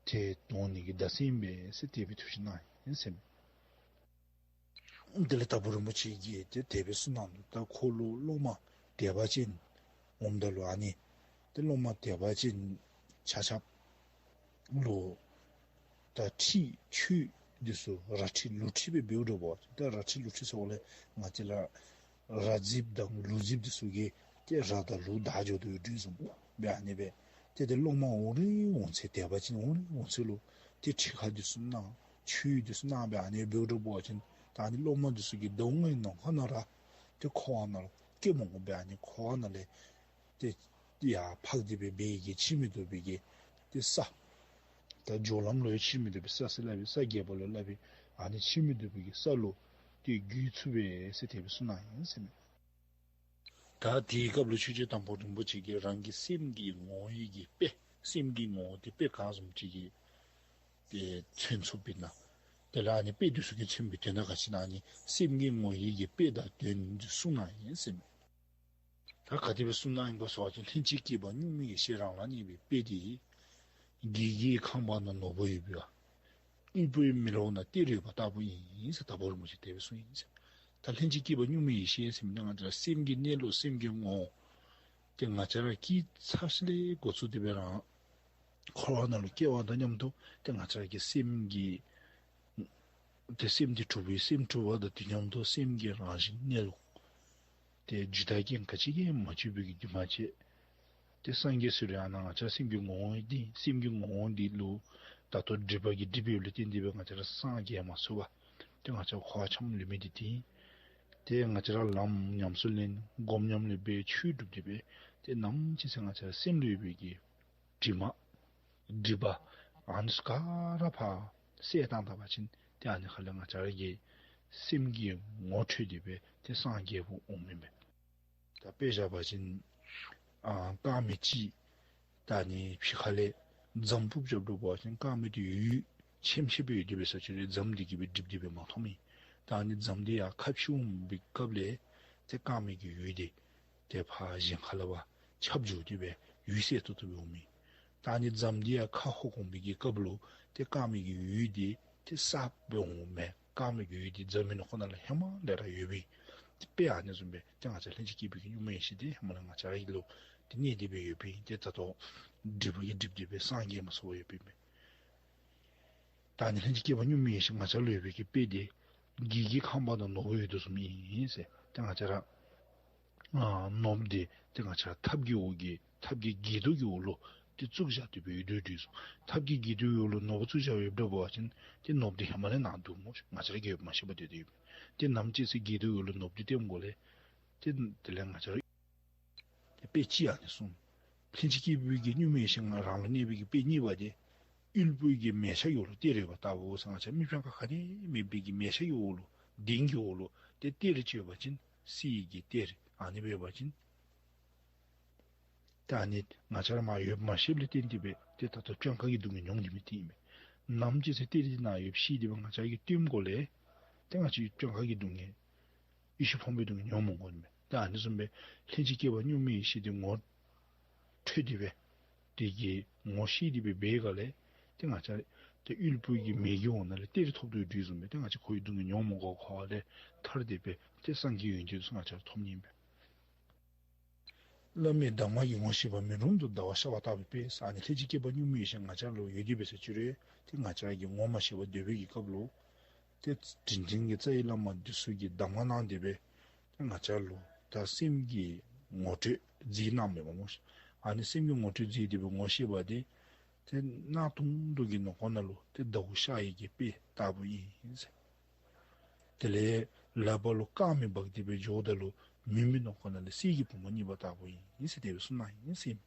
ཏེ་དོན་ནི་གི་བརྡ་མཚོན་ཨིན་པས་ཟེར་དེ་སྦེ་ཐུགས་བཞེད་གནང་ཡི་ཟེར་མས། དེ་ལས་དྭགས་པོ་རིན་པོ་ཆེ་གིས་ཏེ་དེ་སྦེ་གསུངས་གནང་ནུག། ད་ཁོ་ལུ་སློབ་མ་དད་པ་ཅན་འོངམ་ད་ལུ་ཨ་ནི་ཏེ་སློབ་མ་དད་པ་ཅན་ཆ་ཁྱབ་ལུ་ད་ཁྲིད་ཆོས་འདི་ཚུ་ར་ཁྲིད་ལུག་ཁྲིད་སྦེ་འབདཝ་འདྲཝ་ད་ར་ཁྲིད་ལུག་ཁྲིད་ཟེརཝ་ལས་ང་བཅས་ར་ར་རྫིཔ་དང་ལུག་རྫིཔ་འདི་ཚུ་གིས་ཏེ་ར་དང་ལུག་བདའ་འགྱོ་དོ་ཡོད་དོ་བཟུམ་སྦེ་ཨ་ནི་སྦེ་ཏེ་ཏེ་སློབ་མ་འོང་རིང་འོང་ཚེ་དད་པ་ཅན་འོང་རིང་འོང་ཚེ་ལུ་ཏེ་ཁྲིད་ཁ་འདི་ཚུ་གནང་ཆོས་འདི་ཚུ་གནང་སྦེ་ཨ་ནི་འབདཝ་འདྲཝ་ཅིན་ད་ཨ་ནི་སློབ་མ་འདི་ཚུ་གི་ཟླཝ་ལྔའི་ནང་ཁོ་ན་ར་ཏེ་འཁོར་བ་ནང་ལུ་སྐྱེ་མི་དགོ་པས། ཨ་ནི་འཁོར་བ་ནང་ལས་ཏེ་ཡར་འཕགས་ཏེ་སྦེ་འབད་བའི་གི་ཕྱིར་མི་ལྡོག་པའི་གི་ཏེ་ས་ད་སྦྱོར་ལམ་ལུ་ཡང་ཕྱིར་མི་ལྡོག་པའི་ས་ཟེར་སླབ་པས། ས་བརྒྱད་པ་ལུ་སླབ་པས། ཨ་ནི་ཕྱིར་མི་ལྡོག་པའི་གི་ས་ལུ་ཏེ་འགོད་ཚུགས་པས་ཟེར་དེ་སྦེ་གསུངས་གནང་ཡི་ཟེར་མས། ད་དེའི་སྐབས་ལུ་ཆོས་རྗེ་དྭགས་པོ་རིན་པོ་ཆེ་གིས་རང་གི་སེམས་ཀྱི་ངོ་བོ་ཡི་གི་དཔེ་སེམས་ཀྱི་ངོ་བོ་དེ་དཔེ་ག་བཟུམ་ཅིག་གིས་ཏེ་མཚོན་ཚུགས་པས་ན། དེ་ལས་ཨ་ནི་དཔེ་འདི་ཚུ་གིས་མཚོན་པའི་དོན་དག་ག་ཅི་ཨིན་ན་ཨ་ནི་སེམས་ཀྱི་ངོ་བོ་ཡི་གི་དཔེ་དང་དོན་འདི་གསུངས་གནང་ཡི་ཟེར་མས། ད་ག་དེ་སྦེ་གསུངས་གནང་ཡི་ག་ཟེར་བ་ཅིན་ལྷན་ཅིག་སྐྱེས་པ་གཉུག་མའི་ཡེ་ཤེས་རང་ལ་གནས་པའི་དཔེ་དེ་གི་གི་ཁང་པ་ན་ནོར་བུ་ཡོད་པ། དབུལ་པོའི་མི་ལོགས་ན་གཏེར་ཡོད་པ་ལྟ་བུ་ཨིན་ཟེར་དྭགས་པོ་རིན་པོ་ཆེ་དེ་སྦེ་གསུངས་ཡི་ཟེར། ད་ལྷན་ཅིག་སྐྱེས་པ་གཉུག་མའི་ཡེ་ཤེས་ཟེར་མི་ང་བཅས་ར་སེམས་ཀྱི་གནས་ལུགས་སེམས་ཀྱི་ངོ་བོ་དེ་ང་བཅས་ར་སྐྱེས་ཚར་ཞིནམ་ལས་འགོ་བཙུགས་ཏེ་སྦེ་རང་འཁོར་བ་ནང་ལུ་སྐྱེ་བ་དང་མཉམ་དུ་ཏེ་ང་བཅས་ར་གི་སེམས་ཀྱི་ཏེ་སེམས་དེ་གྲུབ་པའི་སེམས་གྲུབ་པ་དང་དེ་མཉམ་དུ་སེམས་ཀྱི་རང་བཞིན་གནས་ལུགས་ཏེ་རྒྱུད་དང་རྐྱེན་ག་ཅི་གིས་ཡང་མ་བྱུང་བའི་གི་སྒྱུ་མ་བྱས། ཏེ་སངས་རྒྱས་ཟེར་རུང་ཡང་ན་ང་བཅས་སེམས་ཀྱི་ངོ་བོ་འདི་སེམས་ཀྱི་ངོ་བོ་འདི་ལུ་ད་ལྟོ་སྒྲིབ་པ་གིས་སྒྲིབ་པའི་ལུས་རྟེན་འདི་སྦེ་ང་བཅས་ར་སངས་རྒྱས་མ་ཚུགས་པར་ཏེ་ང་བཅས་འཁོར་བ་འཁྱམས་ལུས་མི་འདི་ཏེ་ཏེ་ང་བཅས་ར་ལམ་ཉམས་སུ་ལེན་སྒོམ་ཉམས་ལེན་འབད་ཆོས་སྒྲུབ་སྟེ་སྦེ་ཏེ་ནམ་ཅིག་ཚེ་ང་བཅས་ར་སེམས་ལུ་ཡོད་པའི་གི་དྲི་མ་སྒྲིབ་པ་ཨ་ནི་ཚུ་ག་ར་ཕར་བསལ་བཏང་ད་པ་ཅིན་ཏེ་ཨ་ནི་ཁ་ལས་ང་བཅས་ར་གི་སེམས་ཀྱི་ངོ་འཕྲོད་དེ་སྦེ་ཏེ་སངས་རྒྱས་པོ་འོང་མི་མས། ད་དཔེ་བཞག་པ་ཅིན་ཨ་དཀར་མེ་ཅིག་ད་ཨ་ནི་ཕྱི་ཁ་ལས་རྫམ་ཕུབ་རྐྱབ་འགྱོ་བ་ཅིན་དཀར་མེ་དེ་འོད་ཆེམ་ཆེམ་སྦེ་ཡོད་དེ་སྦེ་ས་ཅིག་རུང་རྫམ་དེ་གིས་སྦེ་སྒྲིབ་སྟེ་སྦེ་མ་མཐོང་མས། ད་ཨ་ནི་རྫམ་དེ་ཡར་ཁ་ཕྱེ་འོང་པའི་སྐབས་ལས་ཏེ་དཀར་མེ་གི་འོད་དེ་ཏེ་ཕར་གཞན་ཁ་ལས་ཕར་ཁྱབ་འགྱོ་སྟེ་སྦེ་འོད་གསལ་ཏོག་ཏོ་སྦེ་འོང་མས། ད་ཨ་ནི་རྫམ་དེ་ཡར་ཁ་ཧོ་གོང་པའི་གི་སྐབས་ལུ་ཏེ་དཀར་མེ་གི་འོད་དེ་ཏེ་གསརཔ་སྦེ་འོང་མས། དཀར་མེ་གི་འོད་དེ་རྫམ་མེ་ནང་ཁོ་ན་ལུ་ཧེ་མ་ལས་ར་ཡོད་པས། ཏེ་དཔེ་ཨ་ནི་བཟུམ་སྦེ་ཏེ་ང་བཅས་ལྷན་ཅིག་སྐྱེས་པའི་གི་གཉུག་མའི་ཡེ་ཤེས་དེ་ཧེ་མ་ལས་ང་བཅས་ར་གི་ལུ་ཏེ་གནས་ཏེ་སྦེ་ཡོད་པས། ཏེ་ད་ལྟོ་སྒྲིབ་པ་གིས་སྒྲིབ་སྟེ་སྦེ་སངས་རྒྱས་མ་ཚུགས་པར་ཡོད་པས་མས། ད་ཨ་ནི་ལྷན་ཅིག་སྐྱེས་པ་གཉུག་མའི་ཡེ་ཤེས་ང་བཅས་ལུ་ཡོད་པའི་གི་དཔེ་དེ་གི་གི་ཁང་པ་ན་ནོར་བུ་ཡོད་དོ་བཟུམ་ཨིན་ཟེར། ཏེ་ང་བཅས་ར་ཨ་ནོར་བུ་དེ་ཏེ་ང་བཅས་ར་ཐབ་ཀྱི་འོག་གི་ཐབ་ཀྱི་སྒལ་ཏོ་གི་འོག་ལུ་ཏེ་བཙུགས་བཞག་སྟེ་སྦེ་ཡོད་དོ་ཡོད་དོ་བཟུམ། ཐབ་ཀྱི་སྒལ་ཏོ་གི་འོག་ལུ་ནོར་བུ་བཙུགས་བཞག་ཡོདཔ་འདྲ་བ་ཅིན་ཏེ་ནོར་བུ་དེ་ཧེ་མ་ལས་ནཱ་འདུག་སྨོ། ང་བཅས་ར་གིས་ཡོད་མ་ཤེས་པར་སྡོད་དེ་ཡོད། ཏེ་ནམ་ཅིག་ཚེ་སྒལ་ཏོ་གི་འོག་ལུ་ནོར་བུ་དེ་སྟོནམ་གོ་ལས་ཏེ་དེ་ལས་ང་བཅས་ར་དཔེ་ཅིག་ཨ་ནི་གསུངས། ལྷན་ཅིག་སྐྱེས་པའི་གི་གཉུག་མའི་ཡེ་ཤེས་ང་རང་ལུ་གནས་པའི་གི་དཔེ་གཉིས་པ་དེ་དབུལ་པོའི་གི་མལ་ཆ་གི་འོག་ལུ་གཏེར་ཡོད་པ་ལྟ་བུ་ཟེར། ང་བཅས་མི་ཕན་ཁ་ག་ནི་མེད་པའི་གི་མལ་ཆ་གི་འོག་ལུ་གདན་གྱི་འོག་ལུ་ཏེ་གཏེར་ཅིག་ཡོད་པ་ཅིན་གསེར་གྱི་གཏེར་ཨ་ནི་སྦེ་ཡོད་པ་ཅིན་ད་ཨ་ནི་ང་བཅས་ར་མ་ཡོད་མ་ཤེསཔ་ལས་བརྟེན་ཏེ་སྦེ་ཏེ་ད་ལྟོ་སྤྱང་ཀ་གི་སྡུག་བསྔལ་མྱོང་ནི་མི་དེ་ཨིན་མས། ནམ་ཅིག་ཚེ་གཏེར་འདི་ནང་ཡོདཔ་ཤེས་ཏེ་སྦེ་ང་བཅས་ཀྱིས་བཏོན་དགོ་ལས་ཏེ་ང་བཅས་སྤྱང་ཀ་གི་སྡུག་བསྔལ་ཡེ་ཤེས་ཕོངས་པའི་སྡུག་བསྔལ་མྱོང་མི་དགོ་ནི་མས། ད་ཨ་ནི་བཟུམ་སྦེ་ལྷན་ཅིག་སྐྱེས་པ་གཉུག་མའི་ཡེ་ཤེས་འདི་ངོ་འཕྲོད་དེ་སྦེ་དེ་གི་ངོ་ཤེས་ཏེ་སྦེ་འབད་ག་ལས་ཏེ་ང་བཅས་ཏེ་དབུལ་པོ་གི་མེ་གི་འོག་ན་ལས་གཏེར་ཐོབ་དོ་ཡོད་དོ་བཟུམ་སྦེ་ཏེ་ང་བཅས་འཁོར་བའི་སྡུག་བསྔལ་མྱོང་མི་དགོ། འཁོར་བ་ལས་ཐར་ཏེ་སྦེ་ཏེ་སངས་རྒྱས་ཡོན་ཏན་ཚུ་ང་བཅས་ཐོབ་ནི་ཨིན་པས། བླ་མའི་གདམས་ངག་གི་ངོ་ཤེས་པ་མིན་རུང་དུ་ཟླ་བ་ཤར་བ་ལྟ་བུའི་དཔེ་ཟེར། ཨ་ནི་ལྷན་ཅིག་སྐྱེས་པ་གཉུག་མའི་ཡེ་ཤེས་ང་བཅས་ལུ་ཡོད་དེ་འབད་ཟེར་ཅི་རུང་ཏེ་ང་བཅས་ཀྱིས་ངོ་མ་ཤེས་པར་སྡོད་པའི་གི་སྐབས་ལུ་ཏེ་དྲིན་ཅན་གྱི་རྩ་བའི་བླ་མ་འདི་ཚུ་གིས་གདམས་ངག་གནང་སྟེ་སྦེ་ཏེ་ང་བཅས་ལུ་ད་སེམས་ཀྱི་ངོ་སྤྲོད་མཛད་གནང་མི་སྨོ་ཤིག། ཨ་ནི་སེམས་ཀྱི་ངོ་སྤྲོད་མཛད་དེ་སྦེ་ངོ་ཤེས་པ་འདི་ཏེ་གནག་དུང་དུང་གི་ནང་ཁོག་ན་ལུ་ཏེ་ཟླཝ་ཤར་བའི་གི་དཔེ་ལྟ་བུ་ཨིན་ཟེར། དེ་ལས་ལག་པ་ལུ་སྐརམ་འབག་སྟེ་སྦེ་འགྱོཝ་ད་ལུ་མུན་པའི་ནང་ཁོག་ན་ལས་གསེར་གྱི་བུམ་པ་རྙེད་པ་ལྟ་བུ་ཨིན་ཟེར་དེ་སྦེ་གསུངས་གནང་ཡི་ཟེར།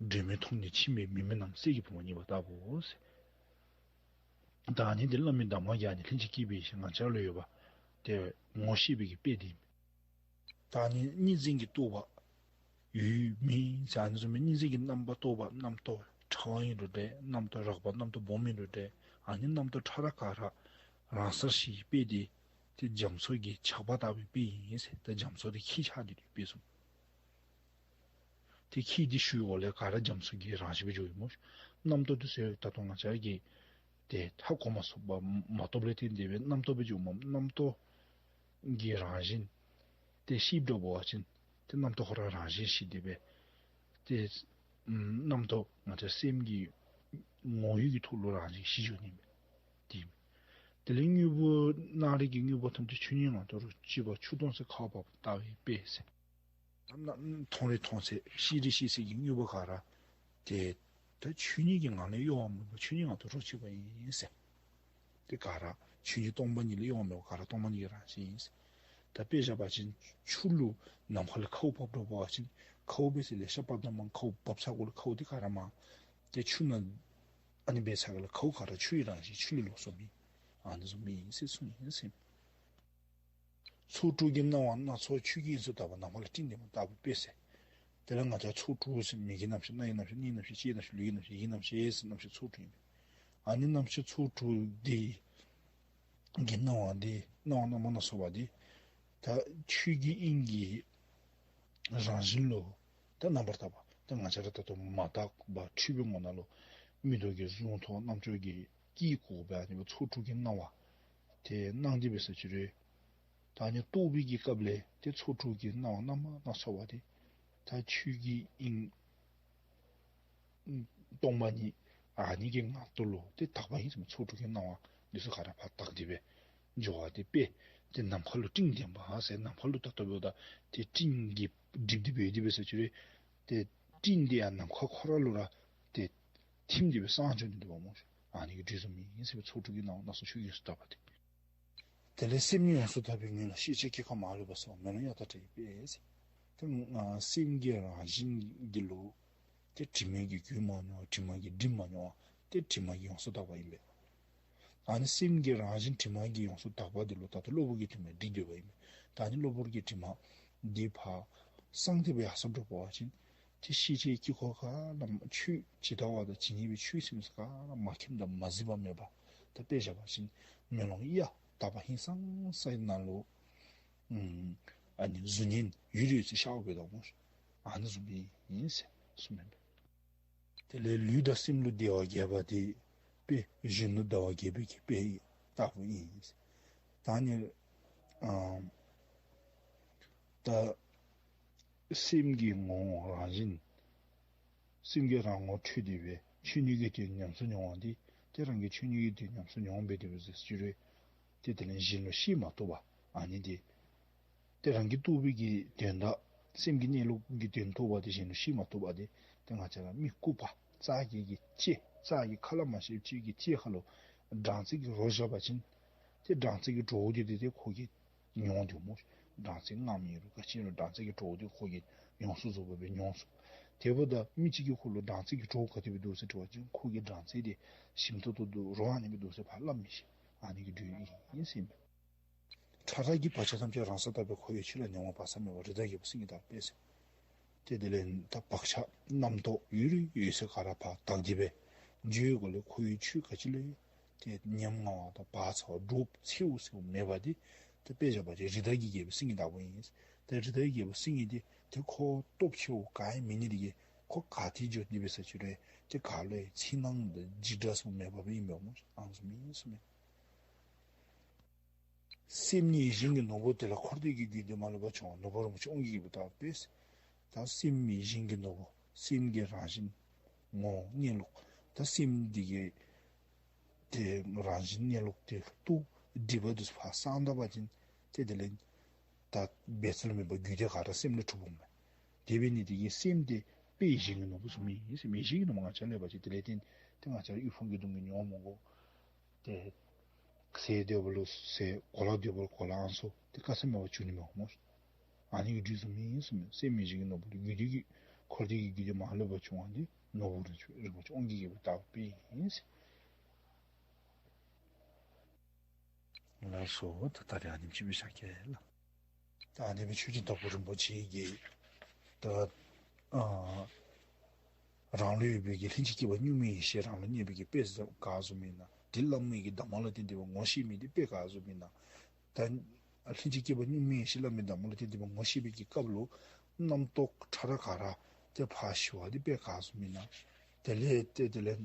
སྒྲོན་མེ་མཐོང་ནས་ཕྱིན་པའི་མུན་པའི་ནང་གསེར་གྱི་བུམ་པ་རྙེད་པ་ལྟ་བུ་ཟེར། ད་ཨ་ནི་འདི་བླ་མའི་གདམས་ངག་གི་ཨ་ནི་ལྷན་ཅིག་སྐྱེས་པའི་ཡེ་ཤེས་ང་བཅས་ལུ་ཡོད་པ་ཏེ་ངོ་ཤེས་པའི་གི་དཔེ་འདི་ཨིན། ད་ཨ་ནི་གཉིས་འཛིན་གྱི་རྟོག་པ་ཡོད་མེད་ཟེར་ཨ་ནི་བཟུམ་མའི་གཉིས་འཛིན་གྱི་རྣམ་པར་རྟོག་པ་རྣམ་རྟོག་ཕྲ་བ་ཨིན་རུང་འདྲ་རྣམ་རྟོག་རགས་པ་རྣམ་རྟོག་སྦོམ་ཨིན་རུང་འདྲ་ཨ་ནི་རྣམ་རྟོག་ཕྲ་རགས་ག་ར་རང་སར་ཞི་བའི་དཔེ་འདི་ཏེ་རྒྱ་མཚོ་གི་ཆགས་པ་ལྟ་བུའི་དཔེ་ཨིན་ཟེར། ད་རྒྱ་མཚོ་འདི་འཁྱིལ་ཆགས་ཏེ་དཔེ་བཟུམ། ཏེ་འཁྱིལ་ཏེ་ཞུ་འོང་ལས་ག་ར་རྒྱ་མཚོ་གི་རང་བཞིན་སྦེ་འགྱོཝ་ཨིན་སྨོ། རྣམ་རྟོག་འདི་ཚུ་ད་ལྟོ་ང་བཅས་ཀྱིས་ཏེ་ཧ་གོ་མ་ཚུགས་པ་མ་རྟོགས་པ་ལས་བརྟེན་ཏེ་སྦེ་རྣམ་རྟོག་སྦེ་འགྱོཝ་མས། རྣམ་རྟོག་གི་རང་བཞིན་ཏེ་ཤེསཔ་འདྲཝ་འབད་བ་ཅིན་ཏེ་རྣམ་རྟོག་ཁོ་ར་རང་བཞིན་ཤེས་ཏེ་སྦེ་ཏེ་རྣམ་རྟོག་ང་བཅས་སེམས་ཀྱི་ངོ་བོའི་གི་ཐོག་ལུ་རང་བཞིན་ཤེས་འགྱོ་ནི་མས། ཏེ་དེ་ལས་དངོས་པོ་སྣང་རིགས་ཀྱི་དངོས་པོ་ཐམས་ཅད་ཆོས་ཉིད་ངང་དུ་རོ་གཅིག་པ་ཆུ་མཐོང་ཚད་ཁ་བ་བབས་པ་ལྟ་བུའི་དཔེ་ཟེར། ད་མཐོང་རིགས་མཐོང་ཚད་ཤེས་རིགས་ཤེས་ཚད་ཀྱི་དངོས་པོ་ག་ར་ཏེ་ད་ཆོས་ཉིད་ཀྱི་ངང་ལས་གཡོ་བ་མེད་པར་ཆོས་ཉིད་ངང་དུ་རོ་གཅིག་པ་ཨིན་ཟེར། ཏེ་ག་ར་ཆོས་ཉིད་སྟོང་པ་ཉིད་ལས་གཡོ་བ་མེད་པར་ག་ར་སྟོང་པ་ཉིད་ཀྱི་རང་བཞིན་ཨིན་ཟེར། ད་དཔེ་བཞག་པ་ཅིན་ཆུ་ལུ་ནམ་མཁའ་ལས་ཁཝ་བབས་འདྲཝ་འབད་བ་ཅིན་ཁཝ་འབད་ས་ལེ་ཤ་བབས་ད་མ་ཁཝ་བབས་ས་གུ་ལུ་ཁཝ་འདི་ག་ར་མ་ཏེ་ཆུ་ནང་ཨ་ནི་འབད་ས་ག་ལས་ཁཝ་ག་ར་ཆུ་ཡི་རང་བཞིན་ཆུ་ལས་ལོགས་སུ་མེད། ཨ་ནི་བཟུམ་ཨིན་ཟེར་གསུངས་ཡི་ཟེར། ཚོགས་དྲུག་གི་སྣང་བ་སྣ་ཚོགས་ཆོས་ཀྱི་དབྱིངས་སུ་དག་པ་ནམ་མཁའ་ལུ་སྤྲིན་ལྡན་པ་ལྟ་བུའི་དཔེ་ཟེར། དེ་ལས་ང་བཅས་ཚོགས་དྲུག་ཟེར་མིག་གི་རྣམ་ཤེས་རྣ་ཡི་རྣམ་ཤེས་སྣའི་རྣམ་ཤེས་ལྕེའི་རྣམ་ཤེས་ལུས་ཀྱི་རྣམ་ཤེས་ཡིད་ཀྱི་རྣམ་ཤེས་ཟེར་རྣམ་ཤེས་ཚོགས་དྲུག་ཨིན་པས། ཨ་ནི་རྣམ་ཤེས་ཚོགས་དྲུག་འདི་གི་སྣང་བ་འདི་སྣང་བ་རྣམ་པ་སྣ་ཚོགས་པ་འདི་ད་ཆོས་ཀྱི་དབྱིངས་ཀྱི་རང་བཞིན་ལུ་ད་རྣམ་པར་དག་པ་ད་ང་བཅས་ར་ད་ལྟོ་མ་དག་པ་འཁྲུལ་པའི་ངོ་ནང་ལུ་མིག་ཏོ་གིས་གཟུང་ཐོབ་རྣམ་ཅོ་གིས་སྐྱེ་དགོ་པའི་ཨ་ནི་ཚོགས་དྲུག་གི་སྣང་བ་དེ་སྣང་སྟེ་འབད་ས་ཅི་རུང་ད་ཨ་ནི་རྟོགས་པའི་གི་སྐབས་ལས་ཏེ་ཚོགས་དྲུག་གི་སྣང་བ་རྣམ་པ་སྣ་ཚོགས་པ་དེ་ད་ཆོས་ཀྱི་དབྱིངས་སྟོང་པ་ཉིད་ཨ་ནི་གི་ངང་དུ་ལུ་ཏེ་དག་པ་ཨིན་ཟེར་མས། ཚོགས་དྲུག་གི་སྣང་བ་འདི་ཚུ་ག་ར་ཕར་དག་སྟེ་སྦེ་འགྱོ་བ་དེ་དཔེ་ཏེ་ནམ་མཁའ་ལུ་སྤྲིན་ལྡན་པ་ཟེར་ནམ་མཁའ་ལུ་ད་ལྟོ་འབདཝ་ད་ཏེ་སྤྲིན་གྱིས་སྒྲིབ་སྟེ་སྦེ་ཡོད་དེ་འབད་ས་ཅི་རུང་ཏེ་སྤྲིན་དེ་ཡང་ནམ་མཁའ་ཁོ་ར་ལུ་ར་ཏེ་ཐིམ་སྟེ་སྦེ་སངས་འགྱོ་ནི་འདུག་པ་སྨོ། ཨ་ནི་གི་དུས་སུ་མེད་ཟེར་མས། ཚོགས་དྲུག་གི་སྣང་བ་སྣ་ཚོགས་ཆོས་ཀྱི་དབྱིངས་སུ་དག་པ་དེ། དེ་ལས་སེམས་ཉིད་ཡོངས་སུ་དག་པའི་ངང་ལ་ཤེས་བྱའི་སྐྱེ་འགག་མ་ལུས་པ་སོགས་མེ་ལོང་གཡའ་དང་བྲལ་བའི་དཔེ་ཟེར། ཏེ་སེམས་ཀྱི་རང་བཞིན་གྱི་ལུ་ཏེ་དྲི་མ་གིས་གོས་མ་མྱོང་བ་དྲི་མ་གིས་སྒྲིབ་མ་མྱོང་བ་ཏེ་དྲི་མ་གིས་ཡོངས་སུ་དག་པ་ཨིན་པས། ཨ་ནི་སེམས་ཀྱི་རང་བཞིན་དྲི་མ་གིས་ཡོངས་སུ་དག་པ་འདི་ལུ་ད་ལྟོ་གློ་བུར་གྱི་དྲི་མ་འདི་འདུས་པ་ཨིན་པས། ད་ཨ་ནི་གློ་བུར་གྱི་དྲི་མ་འདི་ཕར་སངས་ཏེ་སྦེ་ཡར་སོངམ་འདྲཝ་འབད་བ་ཅིན་ཏེ་ཤེས་བྱའི་དཀྱིལ་འཁོར་ག་ར་ཆོས་ཇི་ལྟ་བ་དང་ཇི་སྙེད་པའི་ཆོས་ཟེར་མི་ཚུ་ག་ར་མ་མཁྱེནམ་དང་མ་གཟིགསཔ་མེད་པར་ད་དཔེ་བཞག་པ་ཅིན་མེ་ལོང་གཡའ་དག་པ་ཧིང་སངས་ས་ཡི་ནང་ལུ་ཨ་ནི་གཟུགས་བརྙན་ཡུལ་ཡུལ་ཚུ་ཤར་བ་འབདཝ་ད་སྨོ། ཨ་ནི་བཟུམ་སྦེ་ཨིན་ཟེར་གསུངམ་ཨིན་པས། དེ་ལས་ལུས་དང་སེམས་ལུ་བདེ་བ་རྒྱས་པ་དེ་དཔེ་གཞོན་ནུ་ཟླ་བ་རྒྱས་པའི་གི་དཔེ་ལྟ་བུ་ཨིན། ད་ནི་ཨ་ད་སེམས་ཀྱི་ངོ་བོ་རང་བཞིན་སེམས་ཀྱི་རང་ངོ་འཕྲོད་དེ་སྦེ་ཆོས་ཉིད་ཀྱི་དོན་ཉམས་སུ་མྱོང་བ་འདི་ཏེ་རང་གིས་ཆོས་ཉིད་ཀྱི་དོན་ཉམས་སུ་མྱོང་སྦེ་དེ་སྦེ་ཟེར་ཅི་རུང་ཏེ་དེ་ལས་གཞན་ལུ་ཤེས་མ་བཏུབ་པ་ཨ་ནི་འདི་ཏེ་རང་གིས་རྟོགས་པའི་གི་དོན་དག་སེམས་ཀྱི་གནས་ལུགས་ཀྱི་དོན་རྟོགས་པ་དེ་གཞན་ལུ་ཤེས་མ་བཏུབ་པ་དེ་ཏེ་ང་བཅས་ར་མི་ལྐུགས་པ་རྩྭ་གི་གི་ལྕེ་རྩྭ་གི་ཁ་ལས་མ་ཤེས་ཅིག་གི་ལྕེ་ཁ་ལུ་སྦྲང་རྩི་གི་རོ་བཞག་པ་ཅིན་ཏེ་སྦྲང་རྩི་གི་བྲོཝ་དེ་ཏེ་ཁོ་གིས་མྱོང་འདུག་སྨོ། སྦྲང་རྩི་མངརམ་ཨིན་རུང་ག་ཅི་ཨིན་རུང་སྦྲང་རྩི་གི་བྲོཝ་དེ་ཁོ་གིས་ཡོངས་སུ་རྫོགས་པ་སྦེ་མྱོང་ཚུགས། དེ་འབདཝ་ད་མི་གཅིག་གིས་ཁོ་ལུ་སྦྲང་རྩི་གི་བྲོཝ་ག་དེ་སྦེ་འདུག་ཟེར་དྲི་བ་ཅིན་ཁོ་གིས་སྦྲང་རྩི་དེ་ཞིམ་ཏོག་ཏོ་འདུག་རོ་ཨ་ནི་སྦེ་འདུག་ཟེར་ཕར་སླབ་མི་ཤེས། ཨ་ནི་གི་དུས་ཨིན་ཟེར་ཨིན་པས། ཕྲ་རགས་ཀྱི་བག་ཆགས་ཐམས་ཅད་རང་སར་དག་པས་འཁོར་བའི་ཆོས་ལ་མྱོང་བ་སྤང་ས་མེད་པ་རི་དྭགས་རྒྱལ་པོ་སེང་གེ་ལྟར་དཔེ་ཟེར། ཏེ་དེ་ལས་ད་བག་ཆགས་རྣམ་རྟོག་ཡོད་རིགས་ཡོད་ས་ག་ར་ཕར་དག་སྟེ་སྦེ་ བརྗོད་སྒོ་ལས་ཁོ་བོའི་ཆོས་ག་ཅི་ལས་ཏེ་ཉམ་ང་བ་དང་བག་ཚ་བ་འདྲོག་འཚེརཝ་ཟེརཝ་མེད་པ་དེ་ཏེ་དཔེ་བཞག་པ་ཅིན་རི་དྭགས་ཀྱི་རྒྱལ་པོ་སེང་གེ་བདག་པོ་ཨིན། ཏེ་རི་དྭགས་ཀྱི་རྒྱལ་པོ་སེང་གེ་དེ་ཏེ་ཁོ་སྟོབས་ཆེཝ་ག་ཡང་མེད་ནི་དེ་གིས་ཁོ་ག་ཏེ་འགྱོ་ནི་འབད་ས་ཅིག་རུང་ཏེ་ག་ལུ་ཡང་འཚེར་སྣང་དང་འཇིགས་སྐྲག་ཟེརཝ་མེད་པ་སྦེ་ཨིན་པས་སྨོ། ཨ་ནི་བཟུམ་ཨིན་ཟེར་མས། སེམས་ཉིད་ཡིད་བཞིན་གྱི་ནོར་བུ་དེ་ལ་འཁོར་འདས་ཀྱི་རྒྱུད་སྡེ་མ་ལུས་པ་བྱུང་བ་ནོར་བུ་རིན་པོ་ཆེ་དབང་གིས་རྒྱལ་པོ་དག་པས། ད་སེམས་ཉིད་ཡིད་བཞིན་གྱི་ནོར་བུ་སེམས་ཀྱི་རང་བཞིན་ངོ་བོ་གནས་ལུགས། ད་སེམས་འདི་གི་ཏེ་རང་བཞིན་གནས་ལུགས་དེ་ལུ་སྒྲིབ་པ་དེ་ཚུ་ཕར་སངས་ད་པ་ཅིན་ཏེ་དེ་ལས་ད་འབད་རྩོལ་མེད་པར་རྒྱུད་སྡེ་ག་ར་སེམས་ལས་གྲུབ་འོང་མས། དེ་འབད་ནི་དེ་གིས་སེམས་དེ་དཔེ་ཡིད་བཞིན་གྱི་ནོར་བུ་ཟེར་མི་ཨིན་ཟེར་མས། ཡིད་བཞིན་གྱི་ནོར་བུ་ང་བཅས་ལུ་ཡོད་པ་ཅིན་དེ་ལས་བརྟེན་ཏེ་ང་བཅས་ར་དབུལ་ཕོངས་ཀྱི་སྡུག་བསྔལ་མྱོང་མི་དགོ། ཏེ་ཟས་བདེ་བ་ལུ་ཟས་གོ་ལ་བདེ་བ་ལུ་གོ་ལ་ཨ་ནི་ཚུ་ཏེ་དཀའ་ཚེགས་མེད་པར་འབྱུང་ནི་མས་སྨོ། ཨ་ནི་གི་རྒྱུ་ཟེར་མི་ཨིན་ཟེར་མས། སེམས་ཉིད་ཡིད་བཞིན་གྱི་ནོར་བུ་ལུ་རྒྱུད་སྡེ་གི་འཁོར་འདས་ཀྱི་རྒྱུད་སྡེ་མ་ལུས་པ་བྱུང་བ་འདི་ནོར་བུ་རིན་ཆེན་རིན་པོ་ཆེ་དབང་གིས་རྒྱལ་པོ་དག་པས་ཨིན་ཟེར། ལགས་སོ། ད་ད་རེས་ཨ་ནེམ་ཅིག་སྦེ་བཞག་གེ་ལགས། ད་ཨ་ནི་སྦེ་ཆོས་རྗེ་དྭགས་པོ་རིན་པོ་ཆེ་གིས་ད་ཨ་རང་ལུ་ཡོད་པའི་གི་ལྷན་ཅིག་སྐྱེས་པ་གཉུག་མའི་ཡེ་ཤེས་རང་ལུ་གནས་པའི་གི་དཔེ་ག་བཟུམ་ཨིན་ན། དེ་བླ་མའི་གི་གདམས་ངག་ལ་བརྟེན་ཏེ་སྦེ་ངོ་ཤེས་མི་དེ་དཔེ་ག་བཟུམ་ཨིན་ན། ད་ལྷན་ཅིག་སྐྱེས་པ་གཉུག་མའི་ཡེ་ཤེས་བླ་མའི་གདམས་ངག་ལ་བརྟེན་ཏེ་སྦེ་ངོ་ཤེས་པའི་གི་སྐབས་ལུ་རྣམ་རྟོག་ཕྲ་རགས་ག་ར་ཏེ་ཕར་ཞི་བ་དེ་དཔེ་ག་བཟུམ་ཨིན་ན། དེ་ལས་ཏེ་དེ་ལས་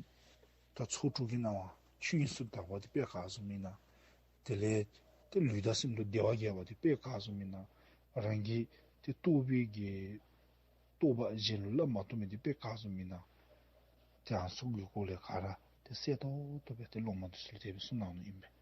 ད་ཚོགས་དྲུག་གི་སྣང་བ་ཆོས་དབྱིངས་སུ་དག་པ་དེ་དཔེ་ག་བཟུམ་ཨིན་ན། དེ་ལས་ཏེ་ལུས་དང་སེམས་ལུ་བདེ་བ་རྒྱས་པ་དེ་དཔེ་ག་བཟུམ་ཨིན་ན། རང་གི་ཏེ་རྟོགས་པའི་གི་རྟོགས་པ་གཞན་ལུ་སླབ་མ་བཏུབ་མི་དེ་དཔེ་ག་བཟུམ་ཨིན་ན། ཏེ་ཨ་ནི་ཚུ་གི་སྐོར་ལས་ག་ར་ཏེ་གསལ་ཏོག་ཏོ་སྦེ་ཏེ་སློབ་མ་དེ་ཚུ་ལུ་དེ་སྦེ་གསུངས་གནང་ནུག་ཨིན་པས།